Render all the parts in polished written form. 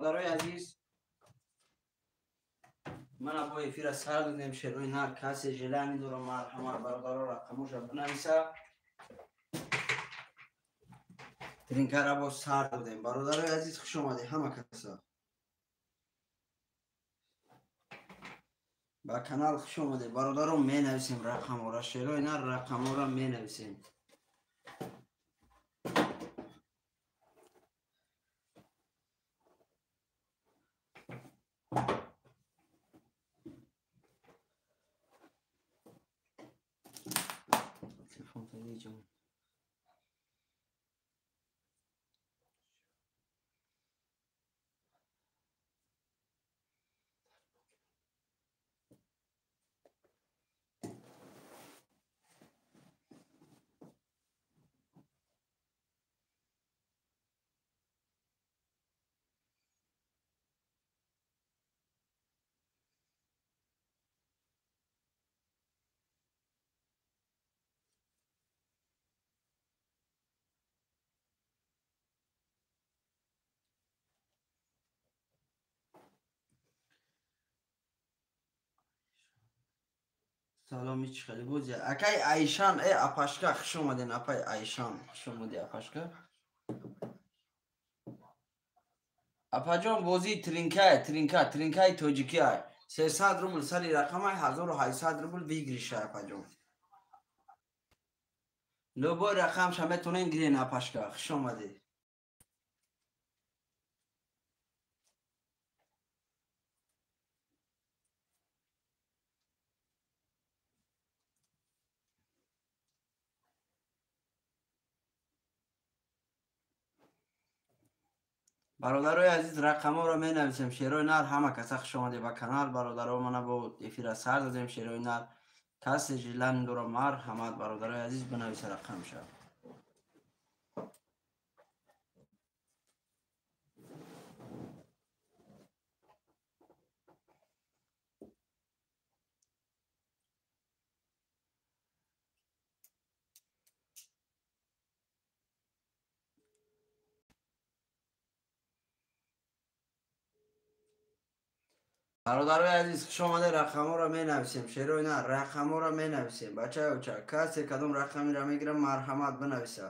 Бародарои азиз, мана бо эфира сар додем. Шерои нар касе желание дора, марҳамат, бародаро, рақамоша бинависа. Тринкара бо сар додем. Бародарои азиз, хуш омадед ҳама каса ба канал, хуш омадед, бародаро. Менависем рақамора, шерои нар рақамора менависем. Саломи, чӣ хеле буд, акай Айшан? Э, апашка, хуш омаден, апай Айшан, хуш омади, апашка. Апаҷон, бозии тринкай, тринка, тринкаи тоҷикиай. 300 рубл сари рақамай, 1800 рубл выигрыша, апаҷон. Любой рақамша метонен гирен, апашка, хуш омадӣ. Бародарои азиз, рақамҳоро менависем. Шерои нар, ҳама каса хуш омадед ба канал, бародаро. Мана бо эфира сар додем. Шерои нар, касе желание дора, марҳамат, бародарои азиз, бинависа рақамша. Бародарои азиз, хуш омаде. Рақамҳоро менависем, шерои нар, рақамҳоро менависем. Бачаюча, касе кадом рақамеро мегирам, марҳамат, бинависа.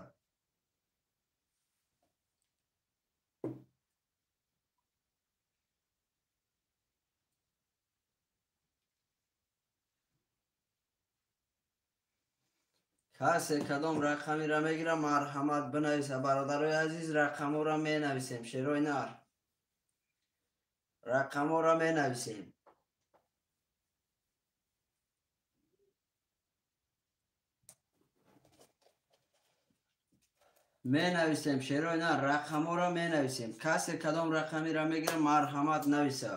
Касе кадом рақамеро мегирам, марҳамат, бинависа. Бародарои азиз, рақамҳоро менависем. Шерои нар, рақамҳоро менависем. Менависем, шерои нар, рақамҳоро менависем. Касе кадом рақамеро мегирам, марҳамат, нависа.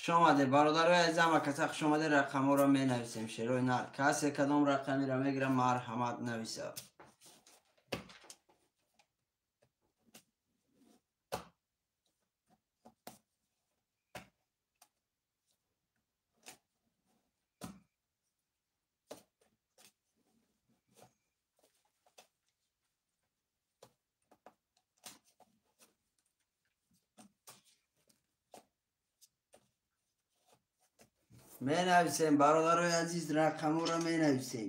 Хуш омаде, бародарои азиз, ҳама каса хуш омаде. Рақамҳоро менависем, шерои нар. Касе кадом рақамеро мегирам, марҳамат, нависа. Менависем, бародарои азиз, рақамҳоро менависем.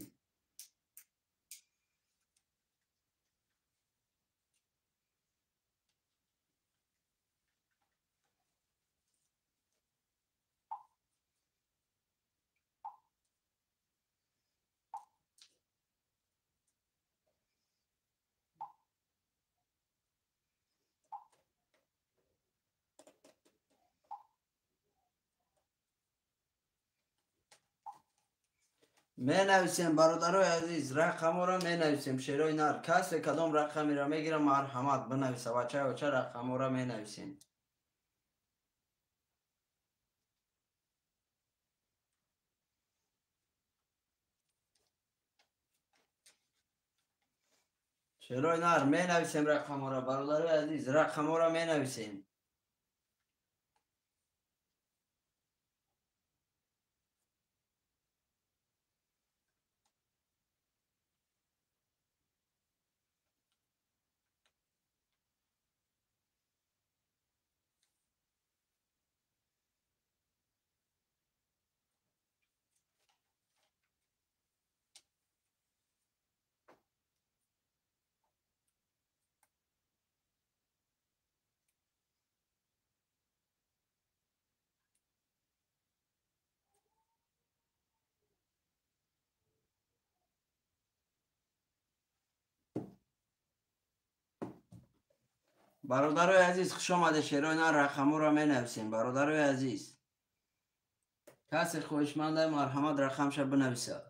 Менависем, бародарои азиз, рақамҳоро менависем. Шерои нар, касе кадом рақамеро мегирам, марҳамат, бинависа. Бачаоча, рақамҳоро менависем. Шерои нар менависем рақамҳоро, бародарои азиз, рақамҳоро менависем. Бародарои азиз, хуш омаде, шерои нар, рақамҳоро менависем. Бародарои азиз, касе хоҳишманда, марҳамат, рақамша бинависад.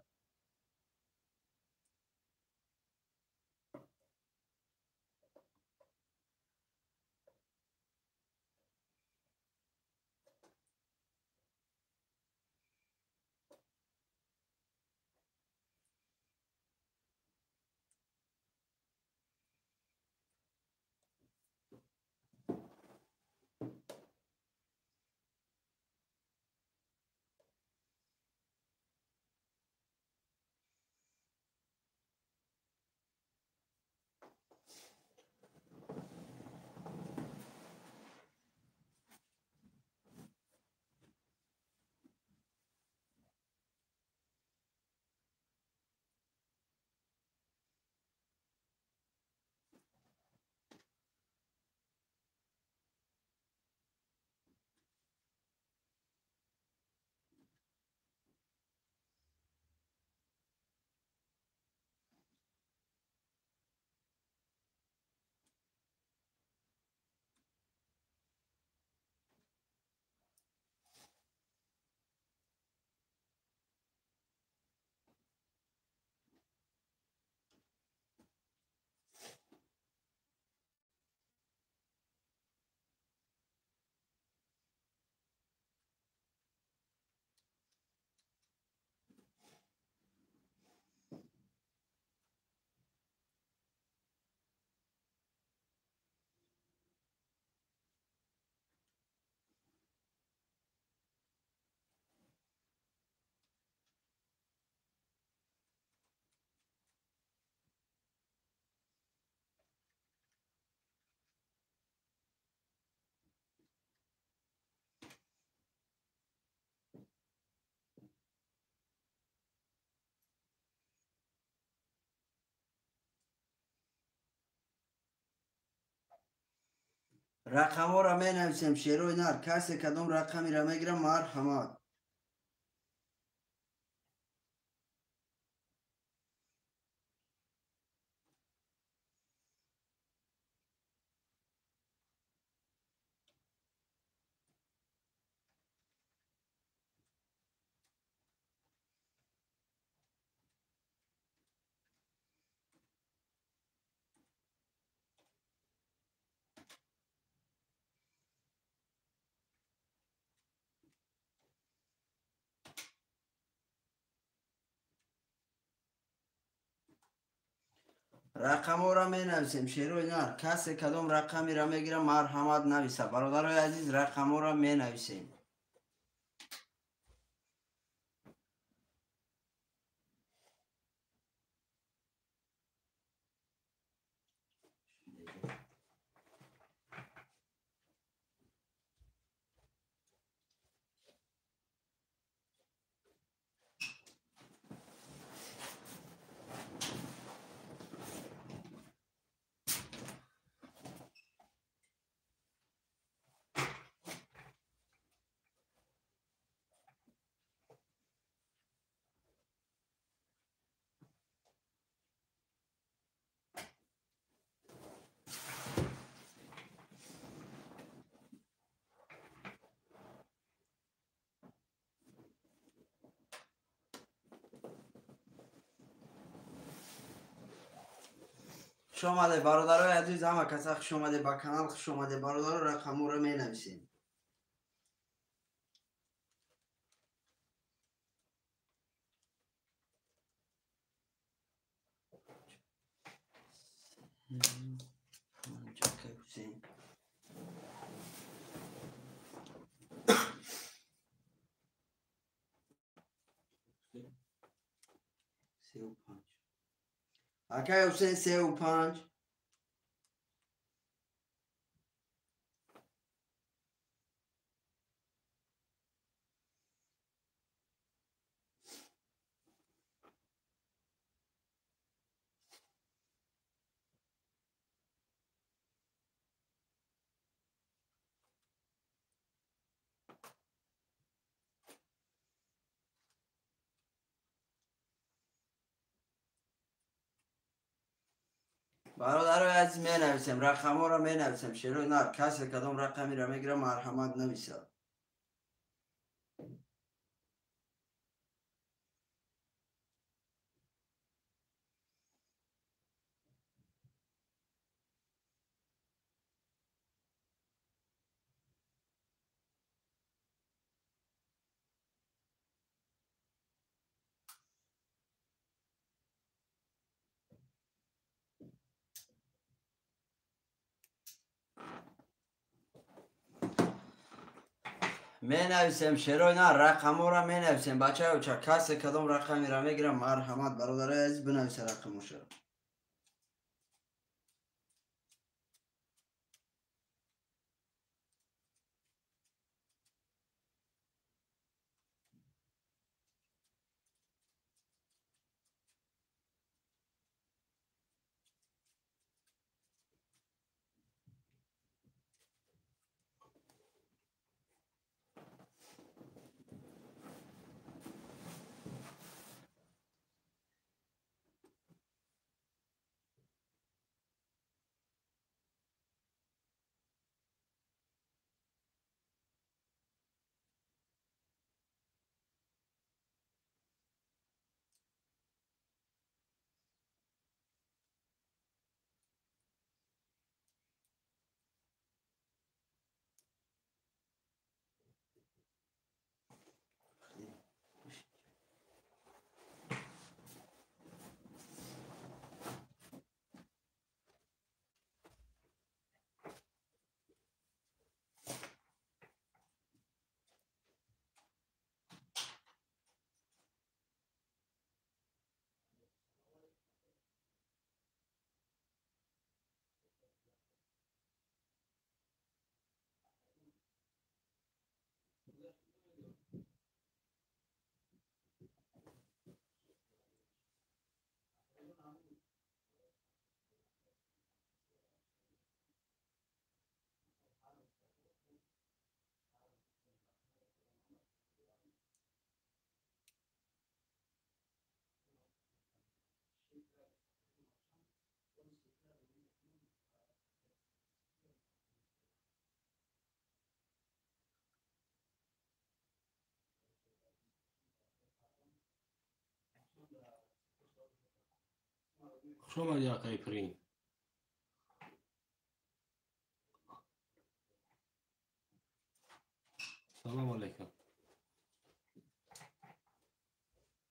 Рақамҳоро менависем, шерои нар. Касе кадом рақамеро мегирам, марҳамат. Рақамҳоро менависем, шерои нар. Касе кадом рақамеро мегирам, марҳамат, нависа. Бародарои азиз, рақамҳоро менависем. Хуш омаде, бародарои азиз, ҳама каса хуш омаде ба канал, хуш омаде, бародаро, рақамҳоро менависем. Панҷ, акай Ҳусейн. Сеу панҷ. Акай Ҳусейн, сеу панҷ. Бародарои азиз, менависем рақамҳоро, менависем. Шерои нар, касе кадом рақамеро мегирам, марҳамат, нависад. Менависем, шерои нар, рақамҳоро менависем. Бачаёча, касе кадом рақамеро мегирам, марҳамат, бародарои азиз, бинависа рақамошро. Хуш омадӣ, акаи Принс. Салом алейкум.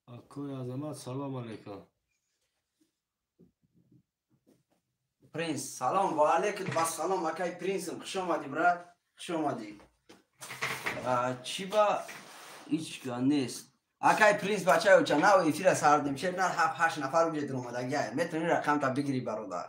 Акои Азамат, салом алейкум. Принс, салом, ва алейкум вассалом, акай Принсм, хуш омадӣ, брат, хуш омадӣ. Чӣ ба ҳеҷ нест. Акай Принс, бачаи оча, нав эфира сардем, шер нар, ҳафт ҳашт нафар уҷа дуромадагиай. Метавонӣ рақамта бигирӣ, бародар.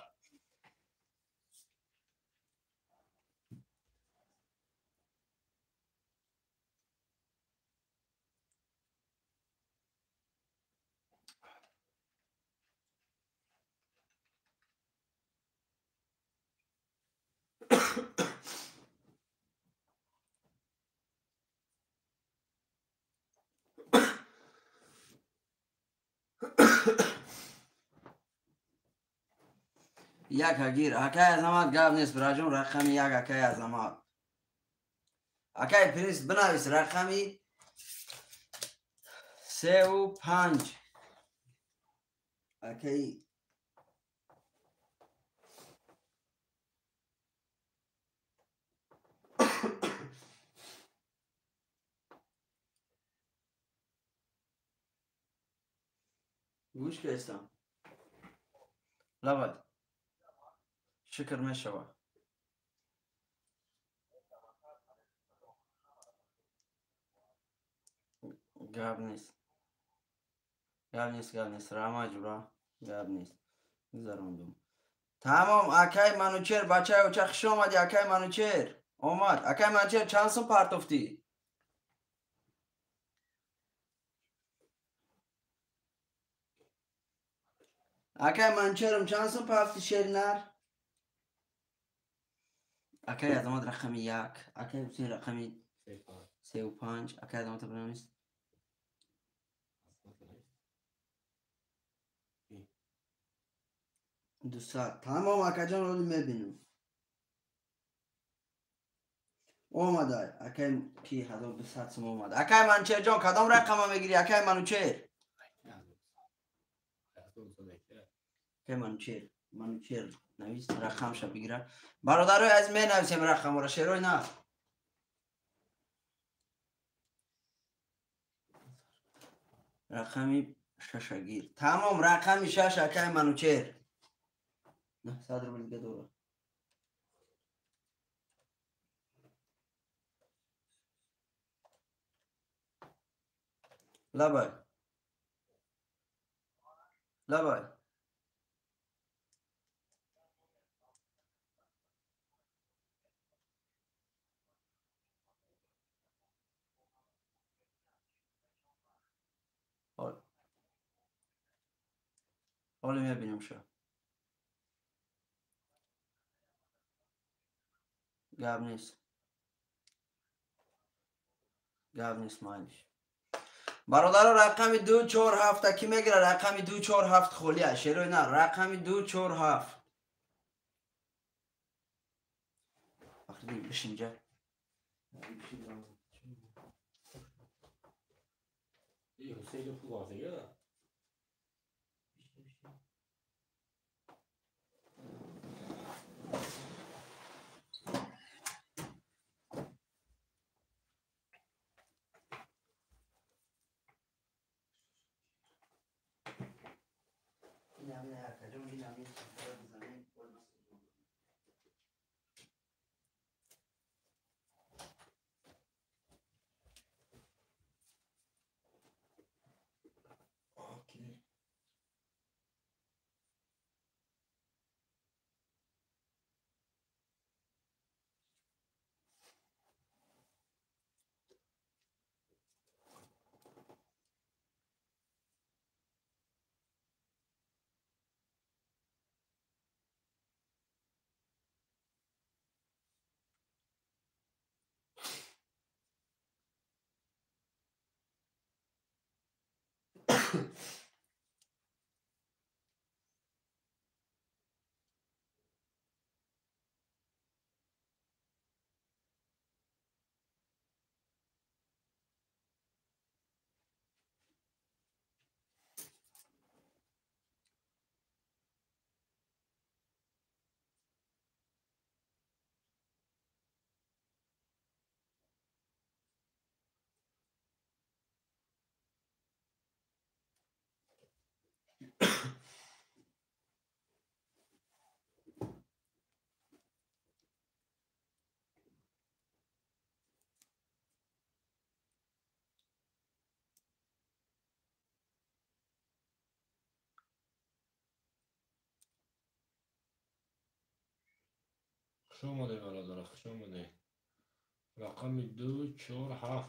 Як агир, акай Азамат, гап нест, бираҷон, рақами як, акай Азамат. Акай Принс, бинавис рақами сеу панҷ. Акай гӯш кестам. Лабад. Шукр мешава. Гап нест. Гап нест, гап нест. Раҳмат ҷура. Гап нест. Гузарондум. Тамом, акай Манучер, бачаи оча хуш омадӣ, акай Манучер. Омад. Акай Манучер чанд сум партофтӣ? Акай Манучерам чанд сум партофтӣ шери нар? Акай Азамат рақами 1, акай Ҳусейн рақами 3 5, акай Азамат бинавис. 200. Тамом акаҷон, роли мебинем. Омада, акай ки 1200 сум омада. Акай Манучерҷон, кадом рақама мегирӣ, акай Манучер? Акай Манучер, Манучер навис рақамша бигира. Бародарои азиз, менависем рақамро, шерои на. Рақами шашагир. Тамом, рақами 6 акай Манучер. 900 рубл дига дора. Лабай. Лабай. Ҳоло мебинем шо. Гап нест. Гап нест, майлиш. Бародаро, рақами 2 4 7 ки мегира? Рақами 2 4 7 холия. Шерои на, рақами 2 4 7. Вақти бишинҷа. Ҳусейн пул вартига? Хуш омадед, бародара, хуш омадед. Рақами 2 4 7.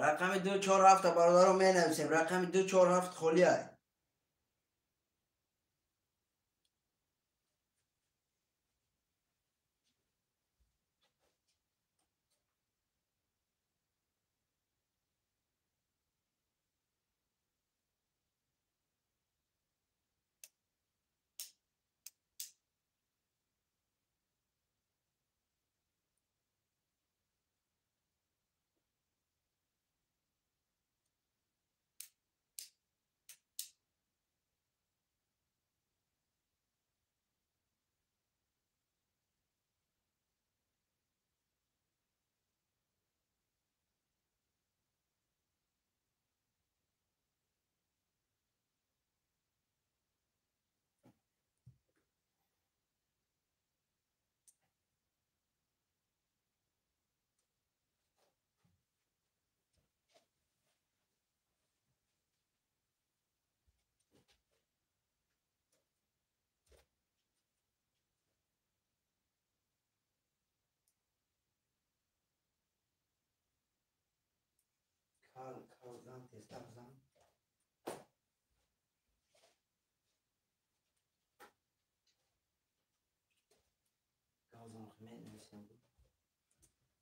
Рақами 2 4 7 бародаро менависем. Рақами 2 4 7 холия. Зан, зан, тезтар зан.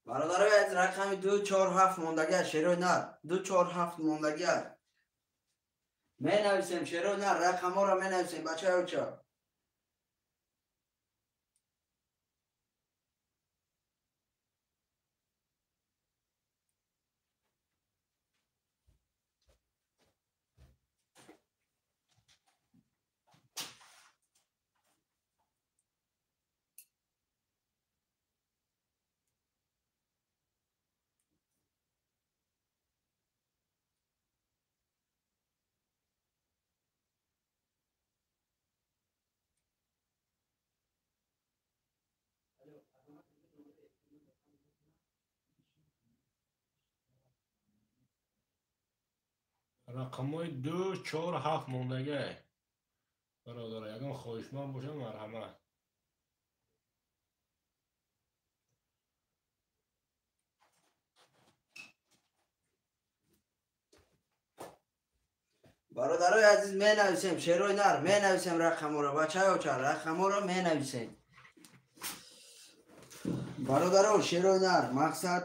Бародарои аз рақами 2 4 7 мондагӣ шерои нар 2 4 7 мондагӣ менависем шерои нар рақамҳоро менависем бачаёча. Рақамҳои 2 4 7 мондагӣ. Бародаро, ягон хоҳишманд бошад, марҳамат. Бародарои азиз менависем шерои нар менависем рақамҳоро бачаёча рақамҳоро менависем. Бародаро шерои нар мақсад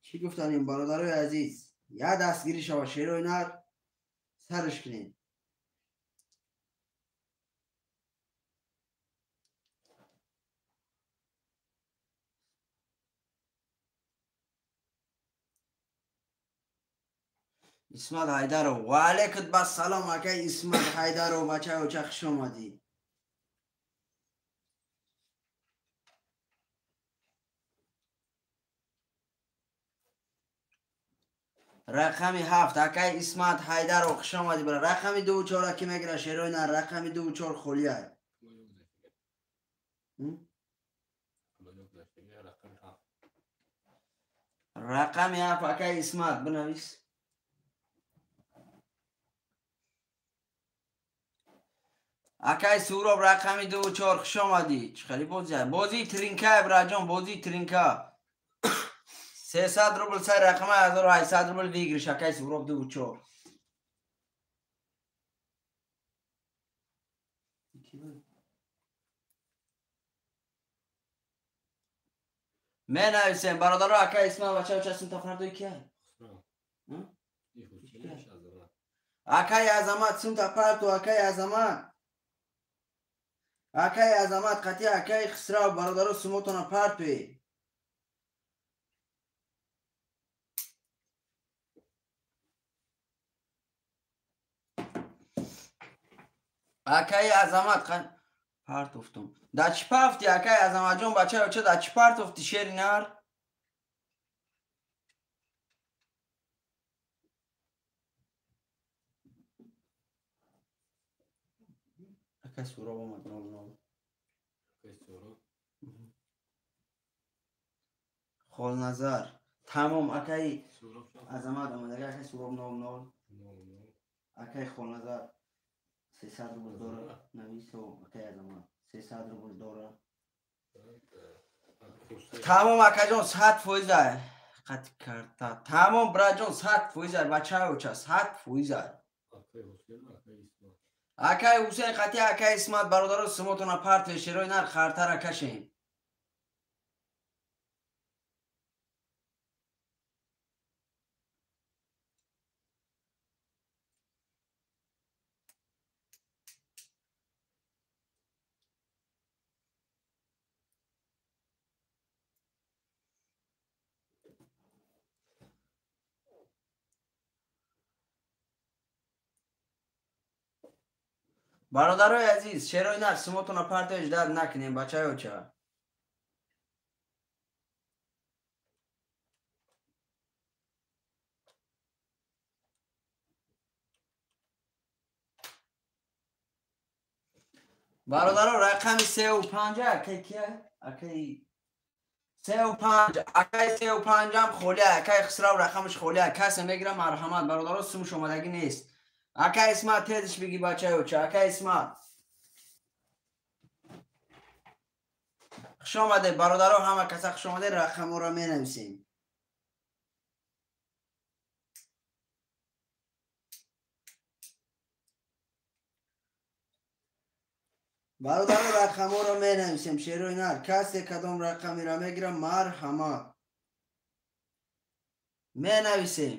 чӣ гуфтанем бародарои азиз? Я дастгирӣ шава шерои нар сарш кунем. Исмат Ҳайдаров ва алайкум ассалом акай Исмат Ҳайдаров бачаёча хуш омадӣ. Рақами 7 акай Исмат Ҳайдаров хуш омадӣ бара. Рақами 2 4 ки мегира шерои нар рақами 2 4 холия. Рақами 7 акай Исмат бинавис. Акай Суроб рақами 2 4 хуш омадӣ. Чӣ хеле бозӣ? Бозии тринка браҷон, бозии тринка. 300 рубл сай рақами 1800 рубл выигрыш акай Суроб 2 4. Менависем бародаро акай Исмат бачаоча синта фардои кия? Акай Азамат синта парту акай Азамат. Акай Азамат қати акай Хисрав бародаро сумотона партуе. Акай Азамат партуфтум. Да чӣ пафти акай Азаматҷон бачаоча да чӣ партуфти шери нар? Акай Суроб омад 00. Акай Суроб. Холназар. Тамом акай Азамат омад акай Суроб 00. Акай Холназар 300 рубл дора нависо акай Азамат 300 рубл дора. Тамом акаҷон 100% қати карта. Тамом браҷон 100% бачаоча 100%. Акай Ҳусейн қати акай Исмат бародаро сумотона партия шерои нар хартара кашем. Бародарои азиз шерои нар сумотона партия ждад накунем бачаёча. Бародаро рақами 3 5 акай кия? Акай 3 5 акай 3 5 ҳам холия акай Хисрав рақамаш холия касе мегира марҳамат бародаро сумш омадагӣ нест. Акай Исмат тезиш биги бачаёча акай Исмат. Хуш омадед бародаро ҳама каса хуш омадед рақамҳоро менависем. Бародаро рақамҳоро менависем шерои нар. Касе кадом рақамеро мегирам, марҳамат. Менависем.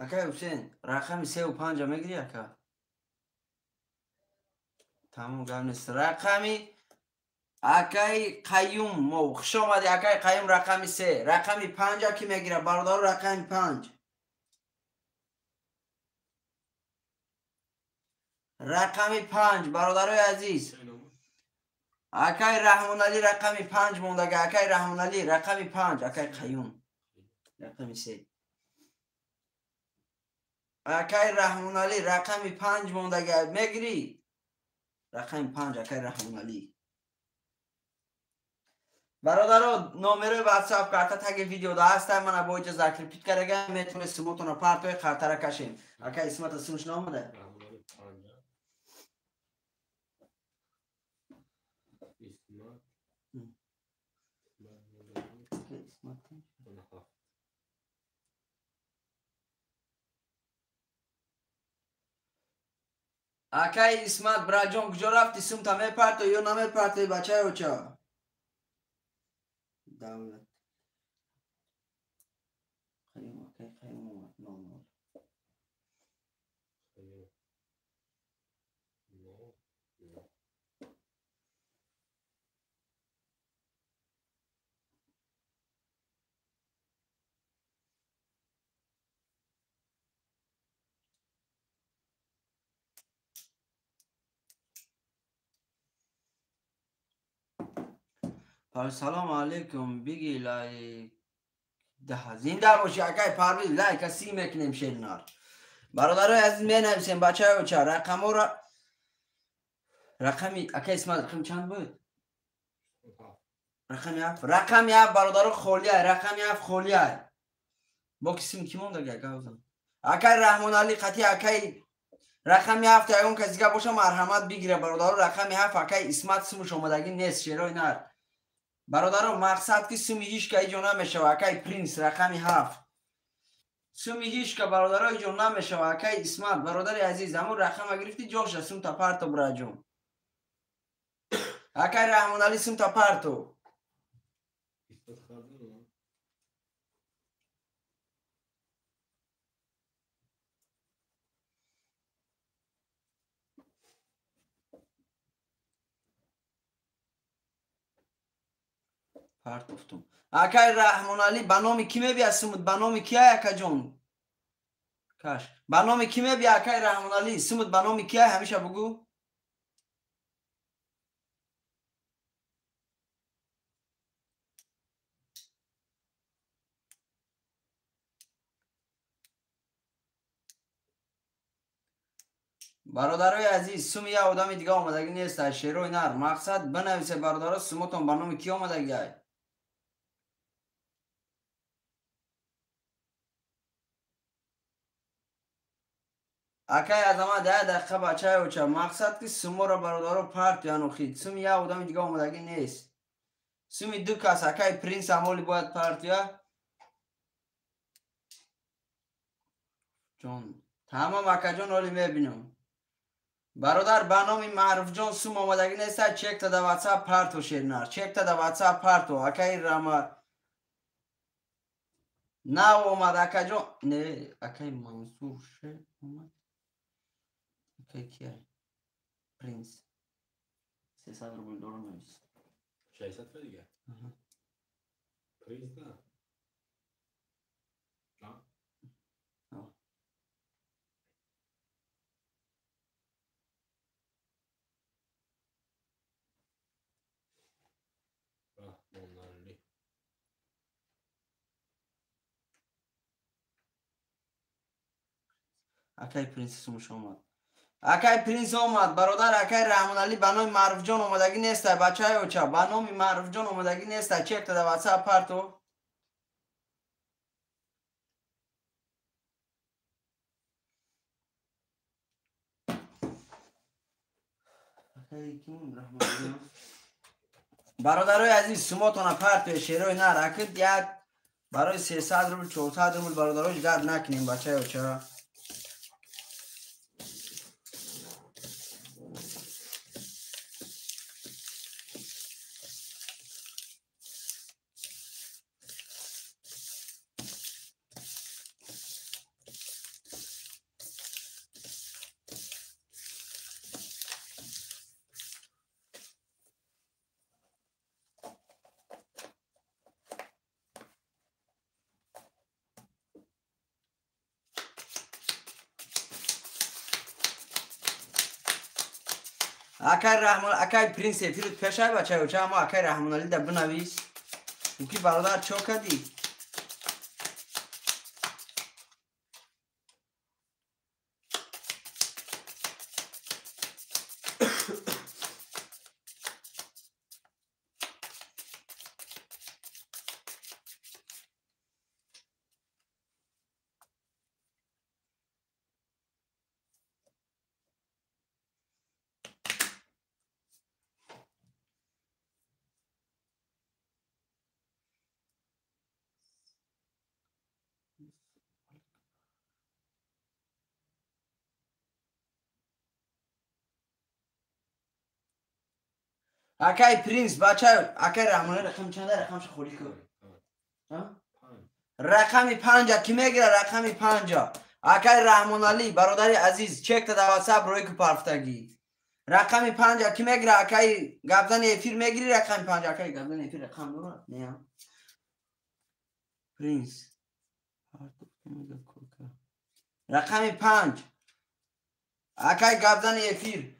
Акай Ҳусейн, рақами 3 ва 5 мегирӣ, ака? Тамом, гап нест. Рақами акаи Қаюм мо хуш омадӣ, акаи Қаюм, рақами 3. Рақами 5 ки мегирад, бародаро, рақами 5. Рақами 5, бародарои азиз. Акаи Раҳмоналӣ рақами 5 мондага, акаи Раҳмоналӣ рақами 5, акаи Қаюм рақами 3. Акаи Раҳмоналӣ рақами 5 мондага, мегирӣ? Рақами 5, акаи Раҳмоналӣ. Бародаро, номерои WhatsApp карта таги видеода ҳаста, мана бо иҷа закрепить кардага, метавонед симотонро партои қартара кашем. Акаи Исмата симш наомада? Акаи Исмат, браҷон, куҷо рафти? Сумта мепарто ё намепартои, бачаи оча? Давлат. Қаюм, акаи Қаюм омад, 00. Салому алейкум, биги лайк 10. Зинда бошӣ, акай Парвиз, лайка 30 мекунем шернар. Бародарои азиз, менависем, бачаи оча, рақамҳоро. Рақами акай Исмат рақами чанд буд? Рақами 7. Рақами 7, бародаро, холиай, рақами 7 холиай. Бо ки сим ки мондага, ака? Акай Раҳмоналӣ қати акай рақами 7 ягон кас дига боша, марҳамат бигира, бародаро, рақами 7 акай Исмат симуш омадагӣ нест, шерои нар. Бародаро, мақсад ки суми ҳичка иҷо намешава, акай Принс рақами 7. Суми ҳичка, бародаро, иҷо намешава, акай Исмат, бародари азиз, ҳамун рақама гирифти, ҷоша сумта парто, браҷон. Акай Раҳмоналӣ, сумта парто. Партофтум. Акай Раҳмоналӣ, ба номи кӣ мебия сумут? Ба номи кияй, акаҷон? Каш. Ба номи кӣ мебия, акай Раҳмоналӣ? Сумут ба номи кияй, ҳамеша бугӯ. Бародарои азиз, суми як одами дига омадагӣ нест, шерои нар. Мақсад бинависе, бародаро, сумотон ба номи кӣ омадагиай? Акай Азамат, 10 дақиқа, бачаи оча. Мақсад ки суморо, бародаро, партиян охид. Суми як одами дига омадагӣ нест. Суми ду кас, акай Принс амоли бояд партия. Ҷон. Тамом, акаҷон, оли мебинам. Бародар, ба номи Маъруфҷон сум омадагӣ нест, чекта да WhatsApp парто, шернар. Чекта да WhatsApp парто. Акай Рама нав омад, акаҷон. Не, акай Мансур ше омад. Акай кия? Принс. 300 рубл дорам навис. 600 дига? Принс да. На? Раҳмоналӣ. Акай Принс сумуш омад. Акай Принс омад, бародар, акай Раҳмоналӣ, ба номи Маъруфҷон омадагӣ неста, бачаи оча, ба номи Маъруфҷон омадагӣ неста, чекта да WhatsApp парто. Бародарои азиз, сумотона партои шерои нар акид як барои 300 рубл 400 рубл бародарош гард накунем бачаё ча. Акай Раҳмон, акай Принс эфирут пешай бачаё ча, ама акай Раҳмоналӣ да бинавис. Ки бародар чо кардӣ? Акай Принс бача, акай Раҳмоналӣ рақам чанда? Рақамша холӣ кун. Рақами 5 ки мегира? Рақами 5. Акай Раҳмоналӣ бародари азиз, чекта да WhatsApp рӯй ку парфтагӣ. Рақами 5 ки мегира? Акай гапзани эфир мегири рақами 5? Акай гапзани эфир рақам дорад? Не. Принс. Рақами 5. Акай гапзани эфир.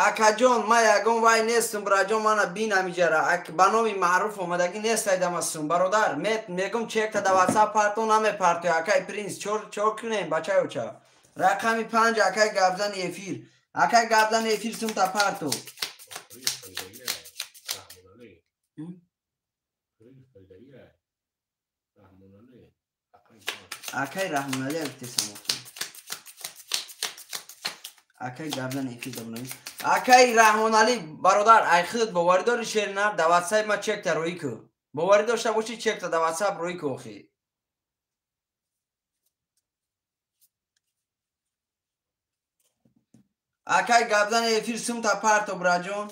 Акаҷон, ман ягон вай нестам, браҷон, мана бинам иҷара. Ба номи маъруф омадагӣ нестайдамастум, бародар. Мегум чекта да WhatsApp парто намепартои. Акай Принс, чор кунем, бачаё ча. Рақами 5 акай гапзани эфир. Акай гапзани эфир сумта парто. Акай Раҳмоналӣ агтесам. Акай гапзани эфир дабунавис. Акай Раҳмоналӣ бародар, ай худат боварӣ дорӣ шери нар? Да WhatsApp ма чекта рӯй ку. Боварӣ дошта бошӣ чекта да WhatsApp рӯй ку охи. Акай гапзани эфир сумта парто браҷон.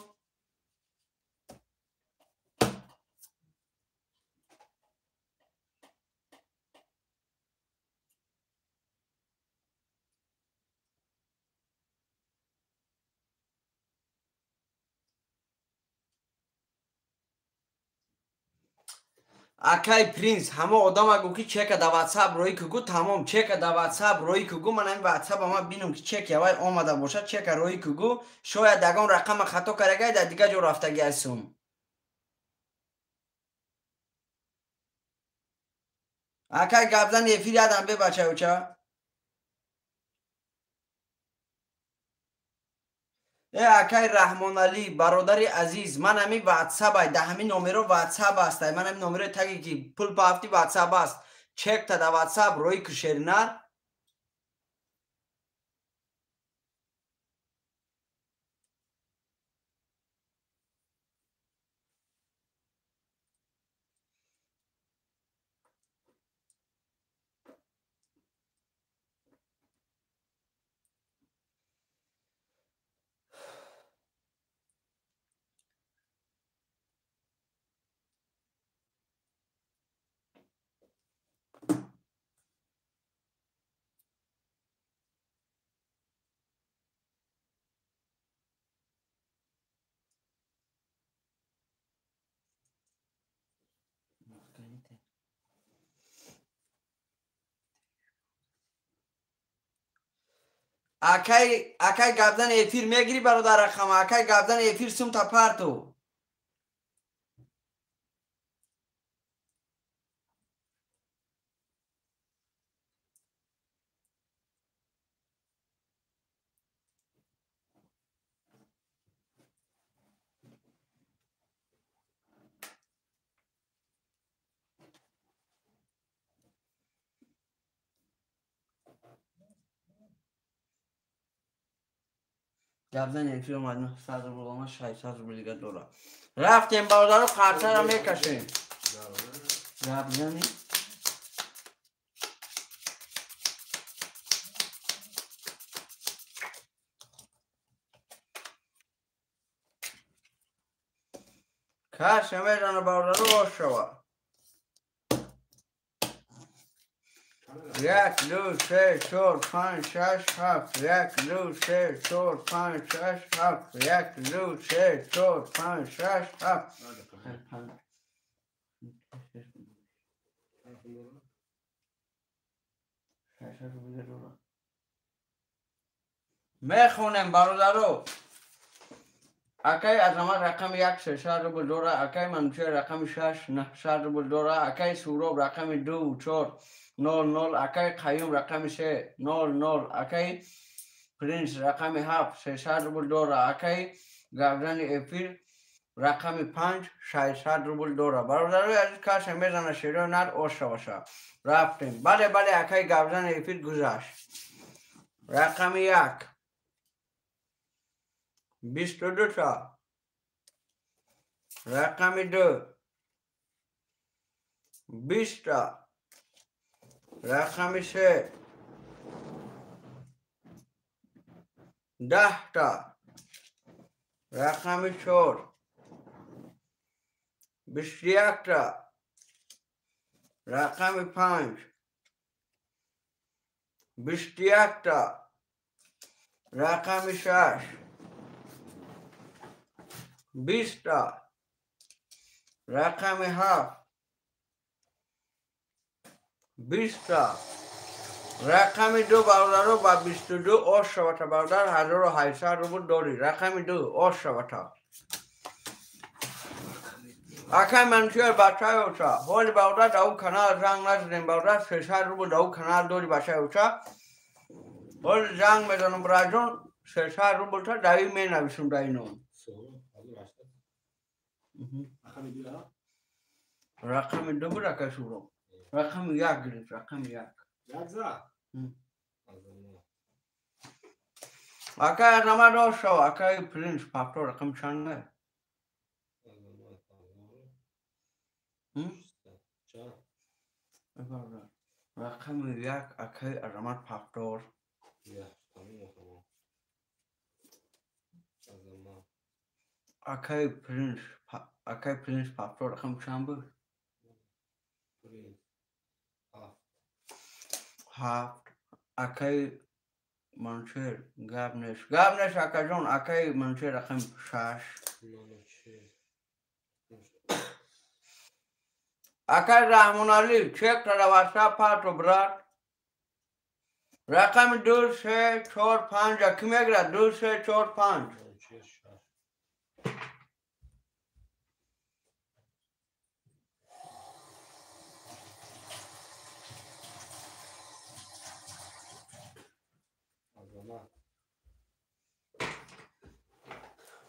Акай Принс, ҳама одама гу ки чека да WhatsApp рӯй ку гу, тамом чека да WhatsApp рӯй ку гу, ман ҳамин WhatsApp ама бинам ки чек явай омада бошад, чека рӯй ку гу, шояд ягон рақама хато карагай дар дигар ҷо рафтагӣ ҳастум. Акай гапзани эфир ядам бе бачаё ча. Э акай Раҳмоналӣ бародари азиз, ман ҳамин WhatsApp ай, да ҳамин номеро WhatsApp аст, ай ман ҳамин номерои таги ки пул пафти WhatsApp аст. Чекта да WhatsApp рӯй ку шеринар. Акай, акай гапзани эфир мегири бародар рақама, акай гапзани эфир сумта парто. Гапзани эфир омад 900 рубл омад, 600 рубл дига дора. Рафтем бародаро, қарчаро мекашем. Гапзани каша мезана бародаро, ошава. 1, 2, 3, 4, 5, 6, 7. 1, 2, 3, 4, 5, 6, 7. 1, 2, 3, 4, 5, 6, 7. Мехонем бародаро. Акай Азамат рақами 1 600 рубл дора, акай Манучер рақами 6 900 рубл дора, акай Суроб рақами 2 4 0 0, акай Қаюм рақами 3 0 0, акай Принс рақами 7 600 рубл дора, акай Гавзани эфир рақами 5 600 рубл дора. Бародарои азиз, касе мезана шерои нар оша баша. Рафтем. Бале, бале, акай Гавзани эфир гузашт. Рақами 1 22 та, рақами 2 20 та, рақами 3 10 та, рақами 4 21 та, рақами 5 21 та, рақами 6 20 та, рақами 7 20 та, рақами 2 бародаро ба 22 ошавата бародар 1800 рубл дорӣ. Рақами 2 ошавата. Акай Манучер бачаи оча, ҳоли бародар дар ӯ канал занг назадем бародар, 300 рубл дар ӯ канал дорӣ бачаи оча. Ҳоли занг мезанам бираҷон, 300 рубл та дар ин менависам дар ин ном. Рақами 2 буд акай Суроб. Рақами 1 гирифт, рақами 1. Акай Азамат ошав, акай Принс папто рақами чанд е? Рақами 1 акай Азамат паптор. Акай Принс, акай Принс паптор рақами чанд буд? 7. Акай Манучер гап нест, гап нест акаҷон. Акай Манучер рақами 6. Акай Раҳмоналӣ чек тара ватсап парто брат. Рақами 2 3 4 5 ки мегирад? 2 3 4 5.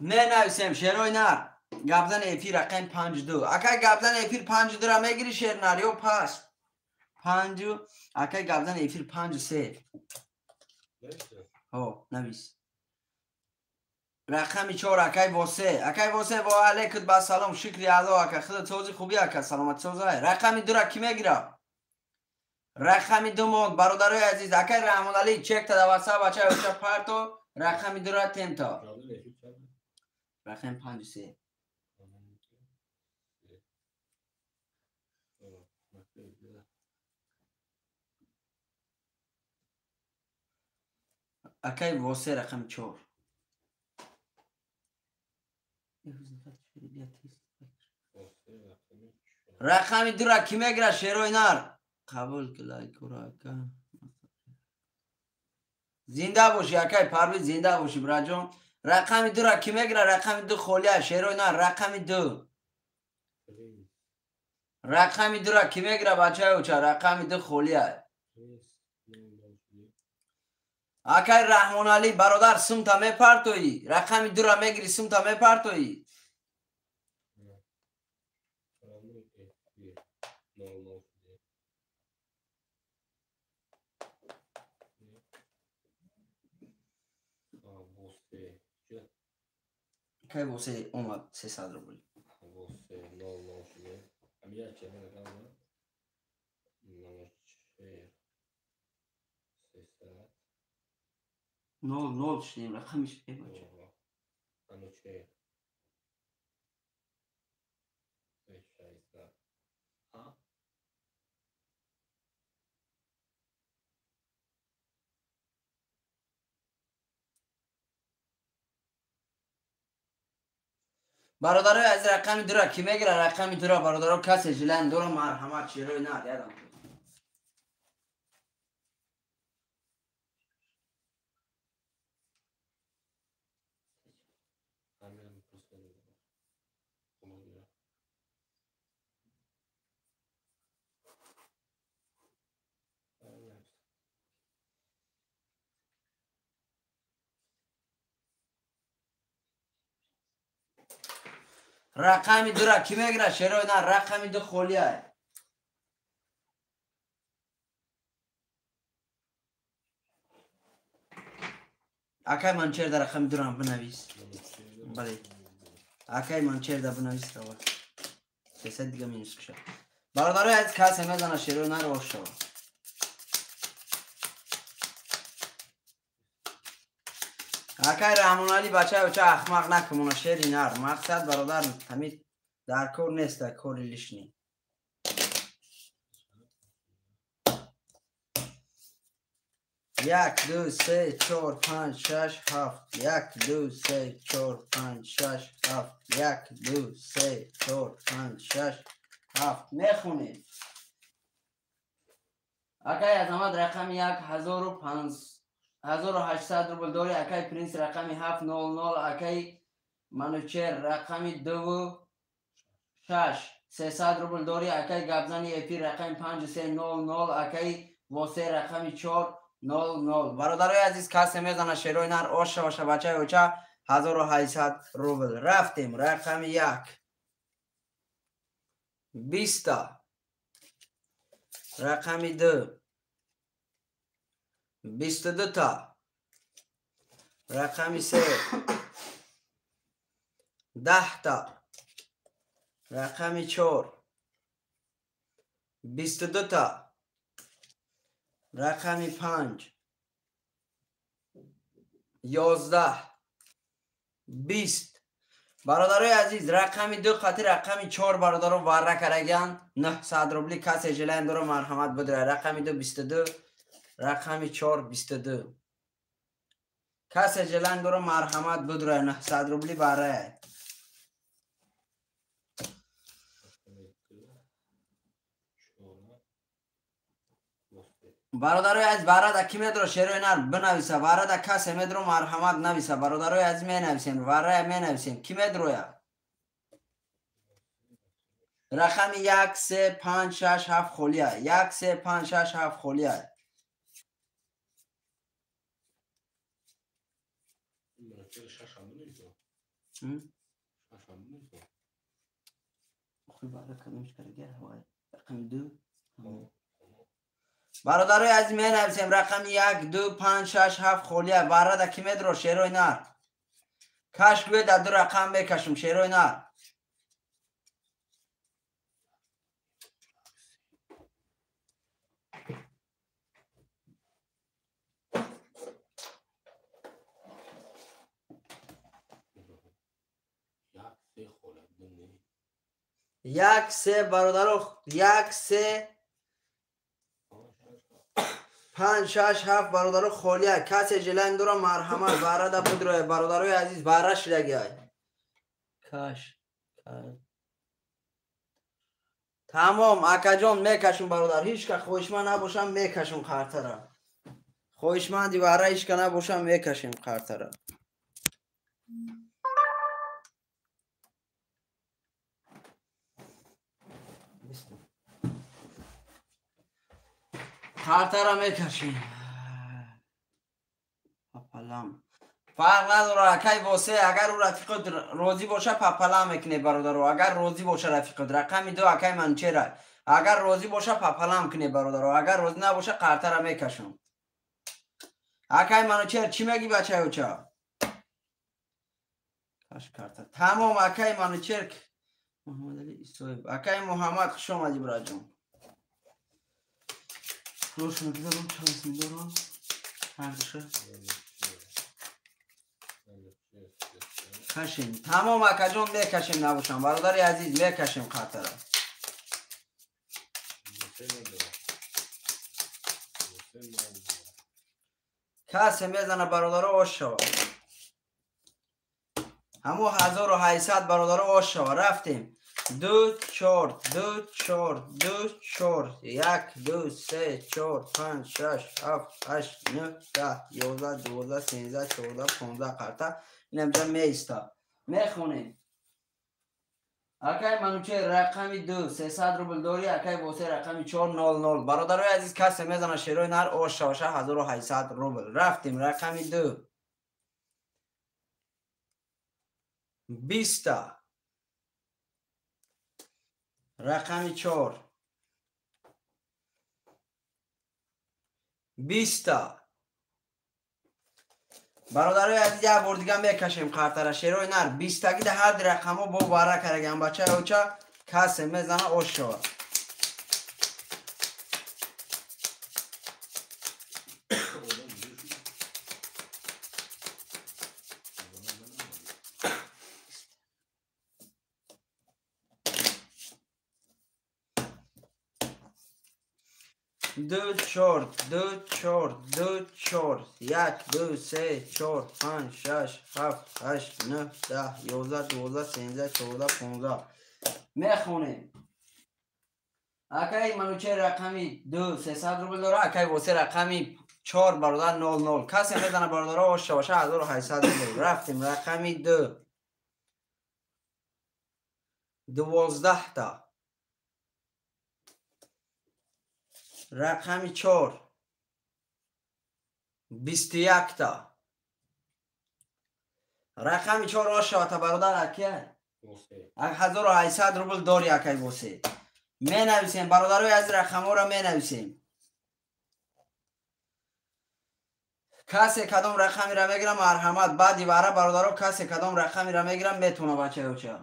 Менависем шерои нар. Гапзани эфир рақами 5 2. Акай гапзани эфир 5 2 ра мегири шер нар ё пас? 5. Акай гапзани эфир 5 3. Ҳо, навис. Рақами 4 акай Восе. Акай Восе ва алайкум ба салом, шукри Аллоҳ ака. Худо сози хуби ака, саломат созай. Рақами 2 ра ки мегира? Рақами 2 монд бародарои азиз. Акай Раҳмоналӣ чек та ватсап бачаи оча парто. Рақами 2 ра темто. Рақами 5 3. Акай Восе рақами 4. Рақами 2 ра ки мегира шерои нар? Қабул ки лайкура ака. Зинда бошӣ акай Парвиз, зинда бошӣ бираҷон. Рақами 2 ра ки мегира? Рақами 2 холия шерои нар. Рақами 2. Рақами 2 ра ки мегира бачаи оча? Рақами 2 холия. Акай Раҳмоналӣ бародар сумта мепартоӣ. Рақами 2 ра мегири сумта мепартоӣ. Акай Восе омад 300 рубл. Восе 00 шуд. Ами як чера рақам Манучер 300. 00 шудем рақамиш бача. Манучер 600. А? Бародарои аз рақами дура ки мегира рақами дура бародаро касе жилан дура марҳамат шерои нар ядам. Рақами дура ки мегира шерои нар рақами ду холия. Акай Манучер дар рақами дурам бинавис. Бале. Акай Манучер да бинавис рава. 300 дига минус кша. Бародарои аз касе мезана шерои нар ошава. Акай Раҳмонали бачаи оча ахмақ накумона шери нар. Мақсад бародар ҳамин дар кор неста кори лишний. Як, ду, се, чор, панҷ, шаш, ҳафт. Як, ду, се, чор, панҷ, шаш, ҳафт. Як, ду, се, чор, панҷ, шаш, ҳафт. Мехонед. Акай Азамат рақами 1800 рубл дори. Акай Принс рақами 700. Акай Манучер рақами 26 300 рубл дори. Акай Гапзани эфир рақами 5300. Акай Восе рақами 400. Бародарои азиз касе мезана шерои нар оша баша бачаи оча 1800 рубл. Рафтем рақами 1 20 рақами 2 22 та рақами 3 10 та рақами 4 22 та рақами 5 11 20. Бародарои азиз рақами 2 қати рақами 4 бародаро варра караган 900 рубли касе желаем доро марҳамат будра. Рақами 2 22 рақами 4 22. Касе желаем доро марҳамат будра 900 рубли барра. Бародарои аз варада ки медро шерои нар бинависа. Варада касе медро марҳамат нависа. Бародарои аз менависем варрая менависем. Ки медроя? Рақами 1 3 5 6 7 холия. 1 3 5 6 7 холия. Бародарои азиз менависем рақами 1 2 5 6 7 холия. Варада ки медро шерои нар. Каш гӯе дар ду рақам мекашум шерои нар. Як се бародаро 1 3 5 6 7 бародаро холия. Касе желаем дора марҳамат варада будроя. Бародарои азиз варра шидагиай. Каш тамом акаҷон мекашум бародар. Ҳеч ка хоҳишманд набошам мекашум қартара. Хоҳишманди варра ҳеч ка набошам мекашем қартара. Қартара мекашем. Папалам. Фарқ надорад акай Восе агар ӯ рафиқот розӣ боша папалам мекунед бародаро. Агар розӣ боша рафиқот рақами 2 акай Манучера. Агар розӣ боша папалам кунед бародаро. Агар розӣ набоша қартара мекашам. Акай Манучер чӣ мегӣ бачаи оча? Ҳашт карта. Тамом, акай Манучер Муҳаммадали Исоев. Акай Муҳаммад, хуш омадӣ, бираҷон. Пулошро гузарон, чанд сум дорам? Ҳардуша. Кашем. Тамом, акаҷон, мекашем набошам. Бародари азиз, мекашем қартара. Касе мезана, бародаро, ош шава. Ҳамо 1800, бародаро, ош шава. Рафтем. 2 4 2 4 2 4 1 2 3 4 5 6 7 8 9 10 11 12 13 14 15 қарта. Инамҷа меиста. Мехонем. Акай Манучер рақами 2 300 рубл дорӣ, акай Восе рақами 4 00. Бародарои азиз, касе мезана шерои нар ош шаваша 1800 рубл. Рафтем рақами 2. 20. Рақами 4. 20. Бародарои азиз, як бор дига мекашем қартара шерои нар. 20-таги да ҳар рақамҳо бо вара караган бачаи оча, касе мезана ош шавад. Ду чор ду чор ду чор як ду се чор панҷ шаш ҳафт ҳашт нӯҳ даҳ ёздаҳ дувоздаҳ сенздаҳ чордаҳ понздаҳ. Мехонем. Акай Манучер рақами 2 300 рубл дора, акай Восе рақами 4 бародар 00. Касе мезана, бародаро, ош шаваша 1800 рубл. Рафтем рақами 2. 12 та. Рақами 4 21 та. Рақами 4 ош шавата, бародар, акия 1800 рубл дори, акай Восе. Менависем, бародарои аз рақамҳоро менависем. Касе кадом рақамеро мегирам, марҳамат. Баъди вара, бародаро, касе кадом рақамеро мегирам, метавона бачаи оча.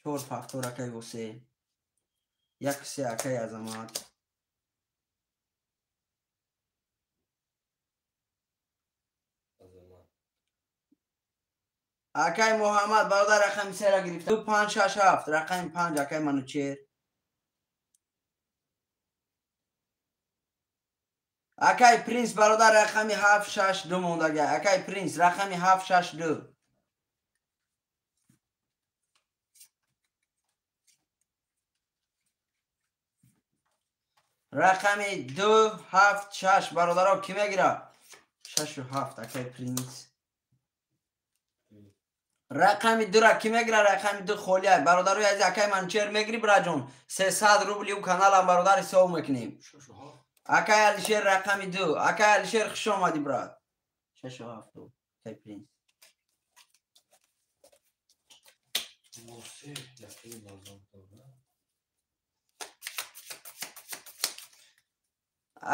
4 фактор акай Восе. 1 3 акай Азамат. Акай Муҳаммад, бародар, рақами 3-ра гирифта. 2 5 6 7 рақами 5 акай Манучер. Акай Принс, бародар, рақами 7 6 2 мондага. Акай Принс рақами 7 6 2. Рақами 2 7 6, бародаро, ки мегира? 6 7 акай Принс. Рақами 2-ра ки мегира? Рақами 2 холия. Бародарои азиз, акай Манучер мегири, бираҷон? 300 рубли ӯ каналам, бародар, ҳисоб мекунем. Акай Алишер рақами 2. Акай Алишер, хуш омадӣ, брат. 6 7 акай Принс.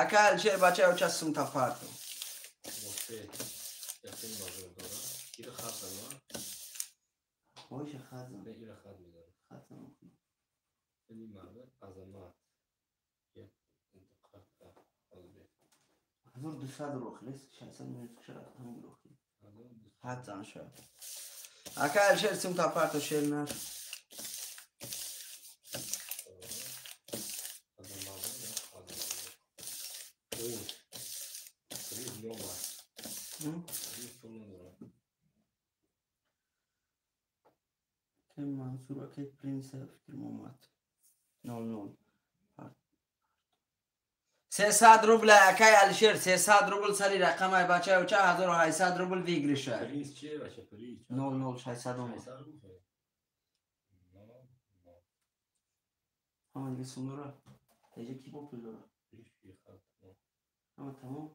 Акай Алишер, бачаи оча, сумта парту. Ҳазор дусад рухлис, 600 минут рухли. Ҳад зан шуд. Акай Алишер, сумта парту, шер нар. Мансур акай Принс фикр омад. 00. 300 рубл акай Алишер, 300 рубл сари рақамай бачаи оча 1800 рубл выигрыша. Принс чие бача, принс? 00 600 омад. Ҳама дига сум дора? Эҷа ки бо пул дора? Ҳама тамом?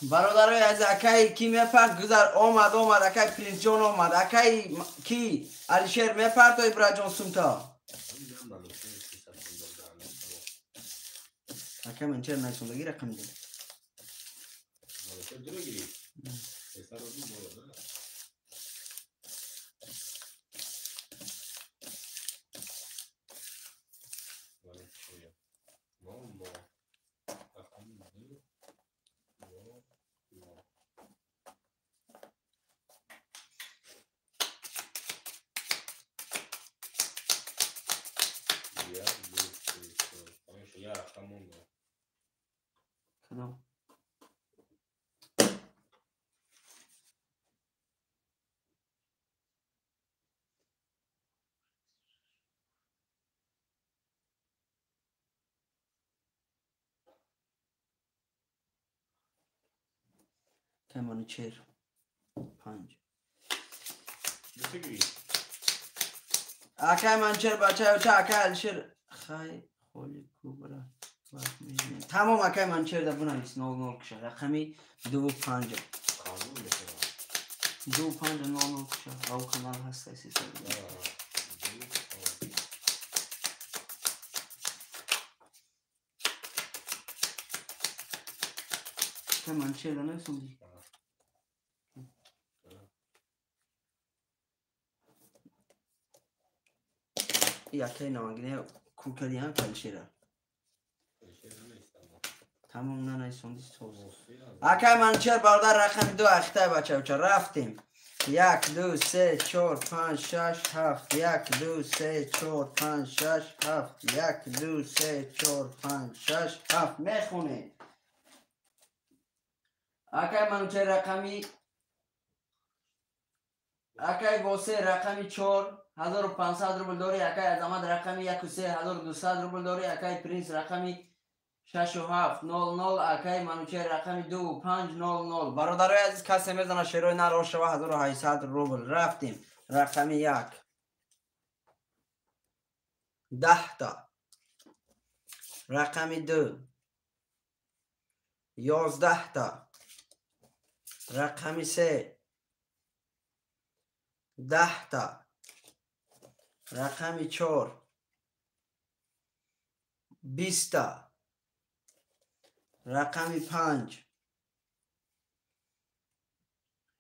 Бародарои азиз, акай ки мепарт, гузар омад, омад, акай Принсҷон омад. Акай ки Алишер мепарто, Ибраҷон, сумта? Акай Манучер найсондагӣ рақами ду. Кадом? Манучер 5. Акай Манучер бача оча акай Алишер хай холи кубра. Тамом акай Манучер да бунавис 00 киша. Рақами 25. 25 00 киша. Ау канал ҳаст 300. Акай Манучер да нависонди. Якай навангине кукалиан калшера. Тамом нанайсонди соз. Акай Манучер бародар рақами 2 ахтай бача рафтем. 1 2 3 4 5 6 7 1 2 3 4 5 6 7 1 2 3 4 5 6 7 мехонем. Акай Манучер рақами акай Восе рақами 4 1500 рубл дори. Акай Азамат рақами 1 3 1200 рубл дори. Акай Принс рақами 6 7 00. Акай Манучер рақами 2 5 00. Бародарои азиз, касе мезана шерои нар ошава 1800 рубл. Рафтем. Рақами 1 10 та. Рақами 2 11 та. Рақами 3 10 та. Рақами 4 20 та. Рақами 5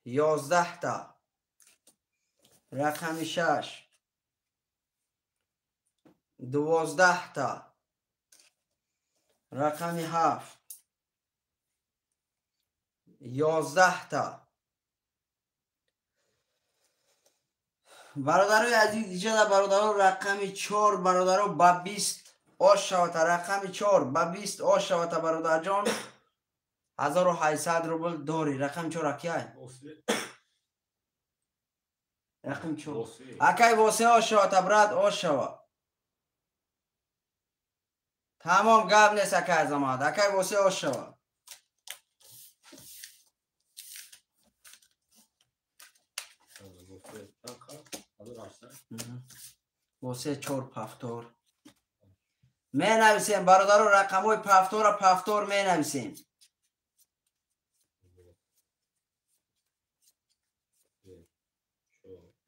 11 та. Рақами 6 12 та. Рақами 7 11 та. Бародарои азиз, иҷода бародаро рақами 4 бародаро ба 20 ош шавата. Рақами 4 ба 20 ош шавата бародарҷон. 1800 рубл дори. Рақами 4 акай? Рақами 4. Акай Восе ош шавата брат, ош шава. Тамом гап нест акай Азамат. Акай Восе ош шава. Восе 4 пафтор. Менависем бародаро рақамҳои пафтора пафтор менависем.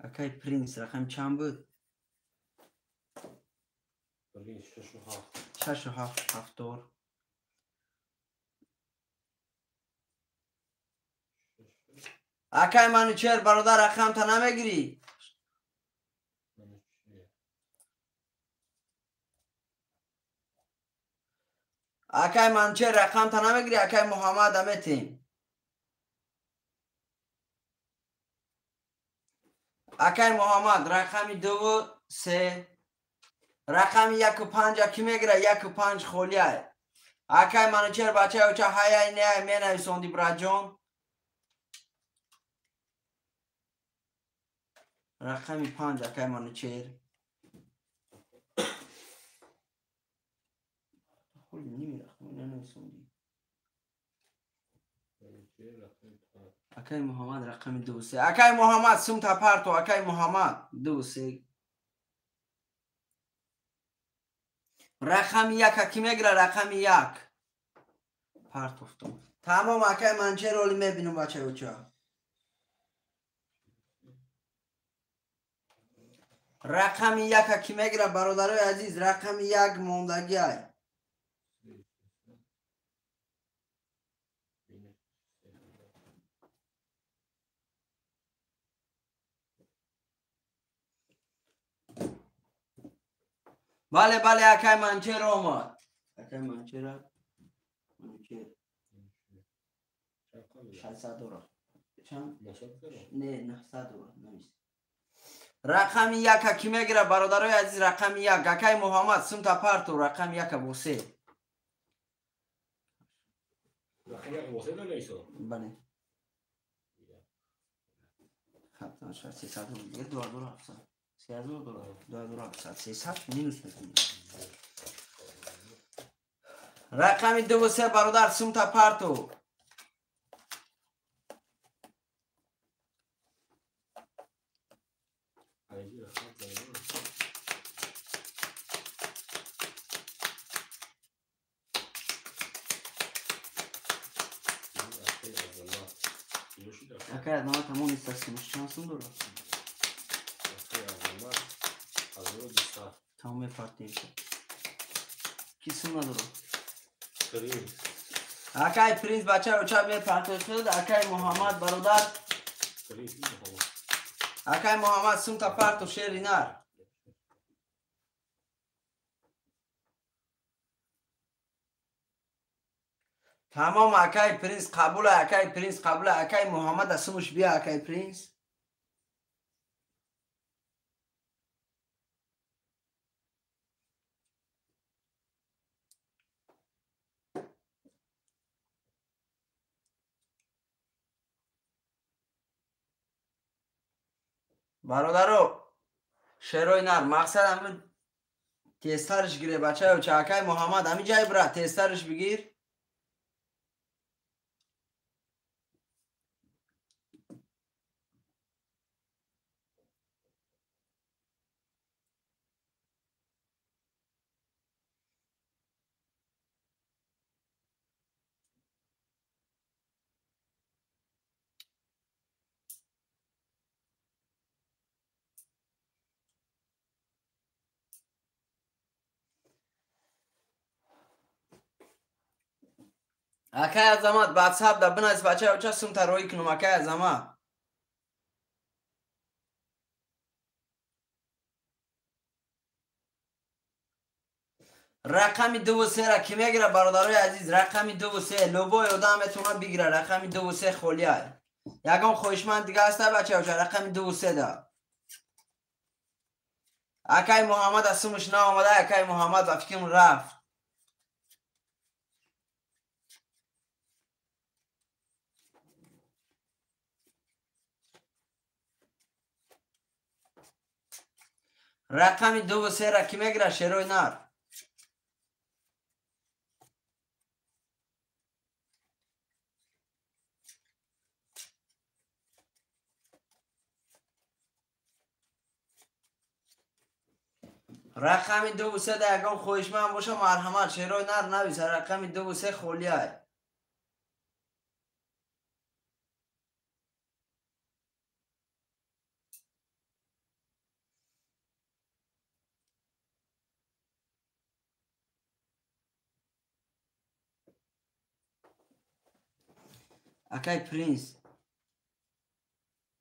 Акай Принс рақам чанд буд? 6 7 пафтор. Акай Манучер бародар рақамта намегирӣ? Акай Манучер рақамта намегирӣ? Акай Муҳаммад аметем. Акай Муҳаммад рақами 2 3 рақами 1 5 ки мегира? 1 5 холия. Акай Манучер бачаи оча ҳаяй неай менависонди братҷон. Рақами 5 акай Манучер. Акай Муҳаммад рақами 2 3. Акай Муҳаммад сумта парто. Акай Муҳаммад 2 3. Рақами 1 ки мегира? Рақами 1 партофтум. Тамом акай Манучер оли мебинум бачаи оча. Рақами 1 ки мегира бародарои азиз? Рақами 1 мондагиай. Бале, бале, акай Манчер омад. Акай Манчера. Манчер. 600 доллар. Чанд? Не, 900 доллар. Навис. Рақами яка ки мегира, бародарои азиз, рақами як. Акай Муҳаммад, сумта парту, рақами яка босе. Рақами як босе нависо? Бале. Хатан 600 доллар, 2700. 3000 доллар, 2700, 300 минус мекунем. Рақами 2 3, бародар, сумта парту. Акай, одного тому не совсем. Чанд сум дорад? Тамом мепартем. Ки сум надорад? Акай Принц, бача оча мепартои худ. Акай Муҳаммад, бародар. Акай Муҳаммад, сумта парту, шери нар. Тамом, акай Принц қабула, акай Принц қабула, акай Муҳаммад асумуш бия, акай Принц. Бародаро, шерои нар, мақсад ҳамин тезтарш гире, бачаё, ча акай Муҳаммад, ҳамин ҷай бира, тезтарш бигир. Акай Азамат, ватсап да бинавис, бачаё, ча сумта роӣ кунам, акай Азамат. Рақами 2 3-ра ки мегира, бародарои азиз, рақами 2 3, любой одам метавонад бигира, рақами 2 3 холия. Ягон хоҳишманд дига ҳаста, бачаё, ча рақами 2 3 да? Акай Муҳаммад аз сумуш наомада, акай Муҳаммад ба фикрам рафт. Рақами 2 3-ра ки мегира, шерои нар? Рақами 2 3 да ягон хоҳишманд боша, марҳамат, шерои нар нависа, рақами 2 3 холияй. Акай Принц.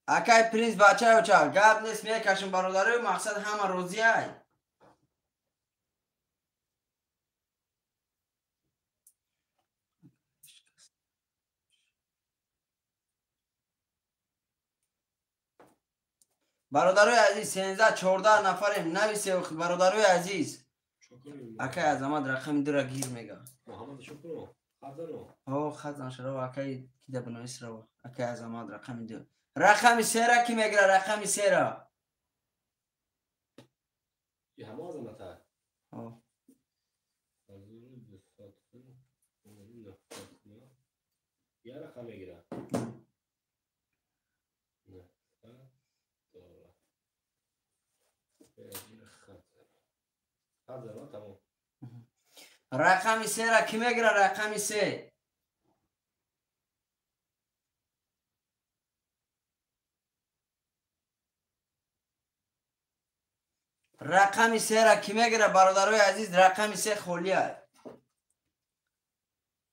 Акай Принц, бачаё, ча гап нест, мекашем, бародарои, мақсад ҳама розиай. Бародарои азиз, 13 14 нафарем, нависе, бародарои азиз. Акай Азамат рақами дура гир мега. О, хазан шарова, акай кида бинавис рава. Акай Азамат рақами ду. Рақами сера ки мегира, рақами сера? Ҳама Азамата? О. Я рақам мегира. Тамом. Рақами сера ки мегира, рақами се? Рақами сера ки мегира, бародарои азиз, рақами се холия.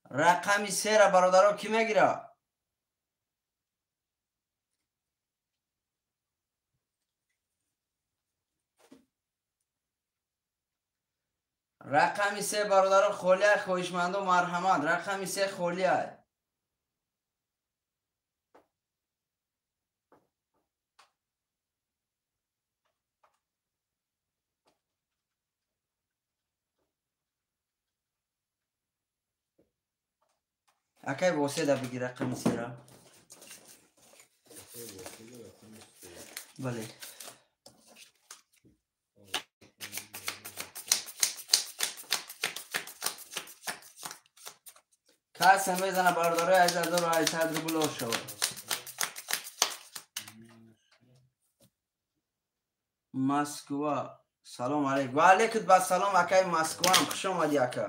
Рақами сера, бародаро, ки мегира? Рақами се бародаро холия, хоҳишмандо марҳамат. Рақами се холия. Акай воседа биги рақами сера. Бале. Касе мезана бародарои азиз 1800 рубл ош шавад. Москва. Салом алейкум. Ва алейкум ба салом акай Москваам. Хуш омадӣ ака.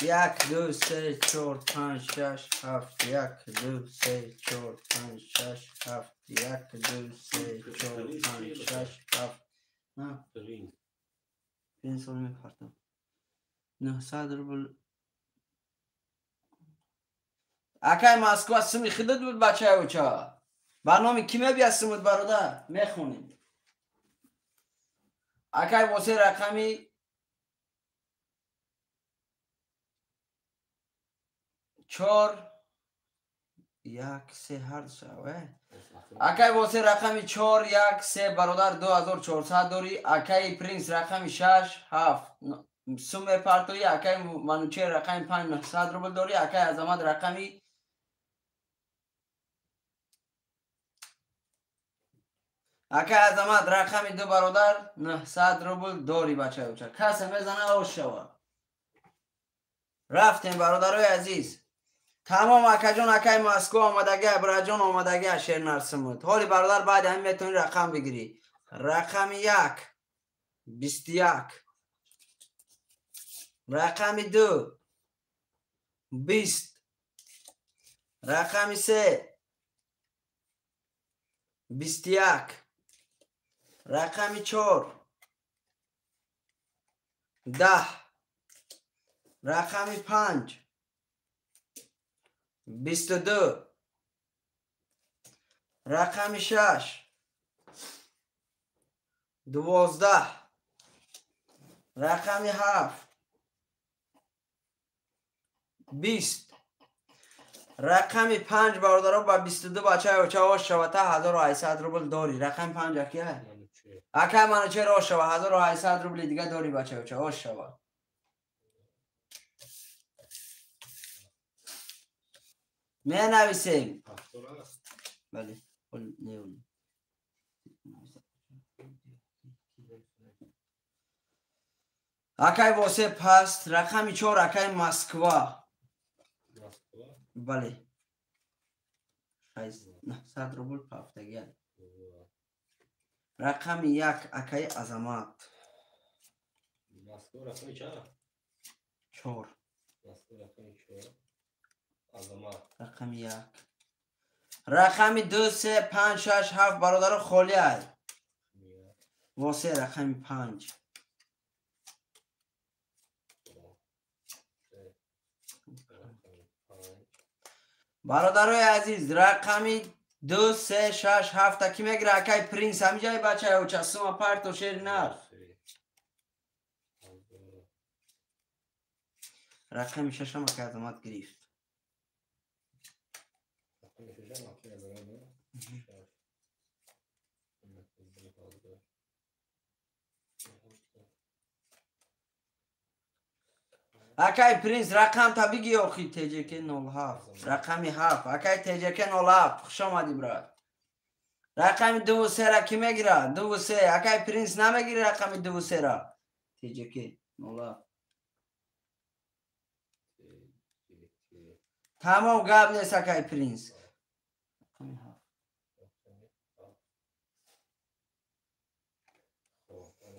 1 2 3 4 5 6 7 1 2 3 4 5 6 7 1 2 3 4 5 6 7. Пинс сол мепартам. 900 рубл. Акай Москва сими хидат буд бачаи оча. Ба номи ки мебия симуд бародар? Мехонем. Акай восе рақами 4 1 3 ҳар шаве. Акай восе рақами 4 1 3 бародар 2400 дорӣ. Акай Принс рақами 6 7 сум мепартоӣ. Акай Манучер рақами 5 900 рубл дорӣ. Акай Азамат рақами акай Азамат рақами 2 бародар 900 рубл дорӣ бачаи оча. Касе мезана ош шава. Рафтем бародарои азиз. Тамом акаҷон, акай Москва омадагӣ, Абраҷон омадагӣ, Шернарсимуд. Ҳоли бародар баъди ҳамин метавонӣ рақам бигирӣ. Рақами 1 21, рақами 2 20, рақами 3 21, рақами 4 10, рақами 5 22, рақами 6 12, рақами 7 20, рақами 5 бародаро ба 22 бачаи оча ош шава та 1800 рубл дорӣ. Рақами 5 акия? Акай Манучер ош шава 1800 рубли дига дорӣ бачаи оча ош шава. Менависем. Бале. Акай восе паст рақами 4 акай Москва. Бале. 900 рубл пафтагӣ. Рақами 1 акай Азамат. Москва рақами чанд? 4. Москва рақами 4. Азамат. Рақами 1. Рақами 2 3 5 6 7 бародаро холӣ ай. Восе рақами 5. Бародарои азиз рақами 2 3 6 7 ки мегира акай Принс ҳамиҷаи бачаи оча сума парто шери нар. Рақами 6 ҳам акай Азамат гирифт. Акай Принс рақам та биги охи ТЖК 07 рақами 7 акай ТЖК 07 хуш омадӣ брат. Рақами 2 3 ра ки мегира? 2 3 акай Принс намегири рақами 2 3 ра. ТЖК 07. Тамом гап нест акай Принс.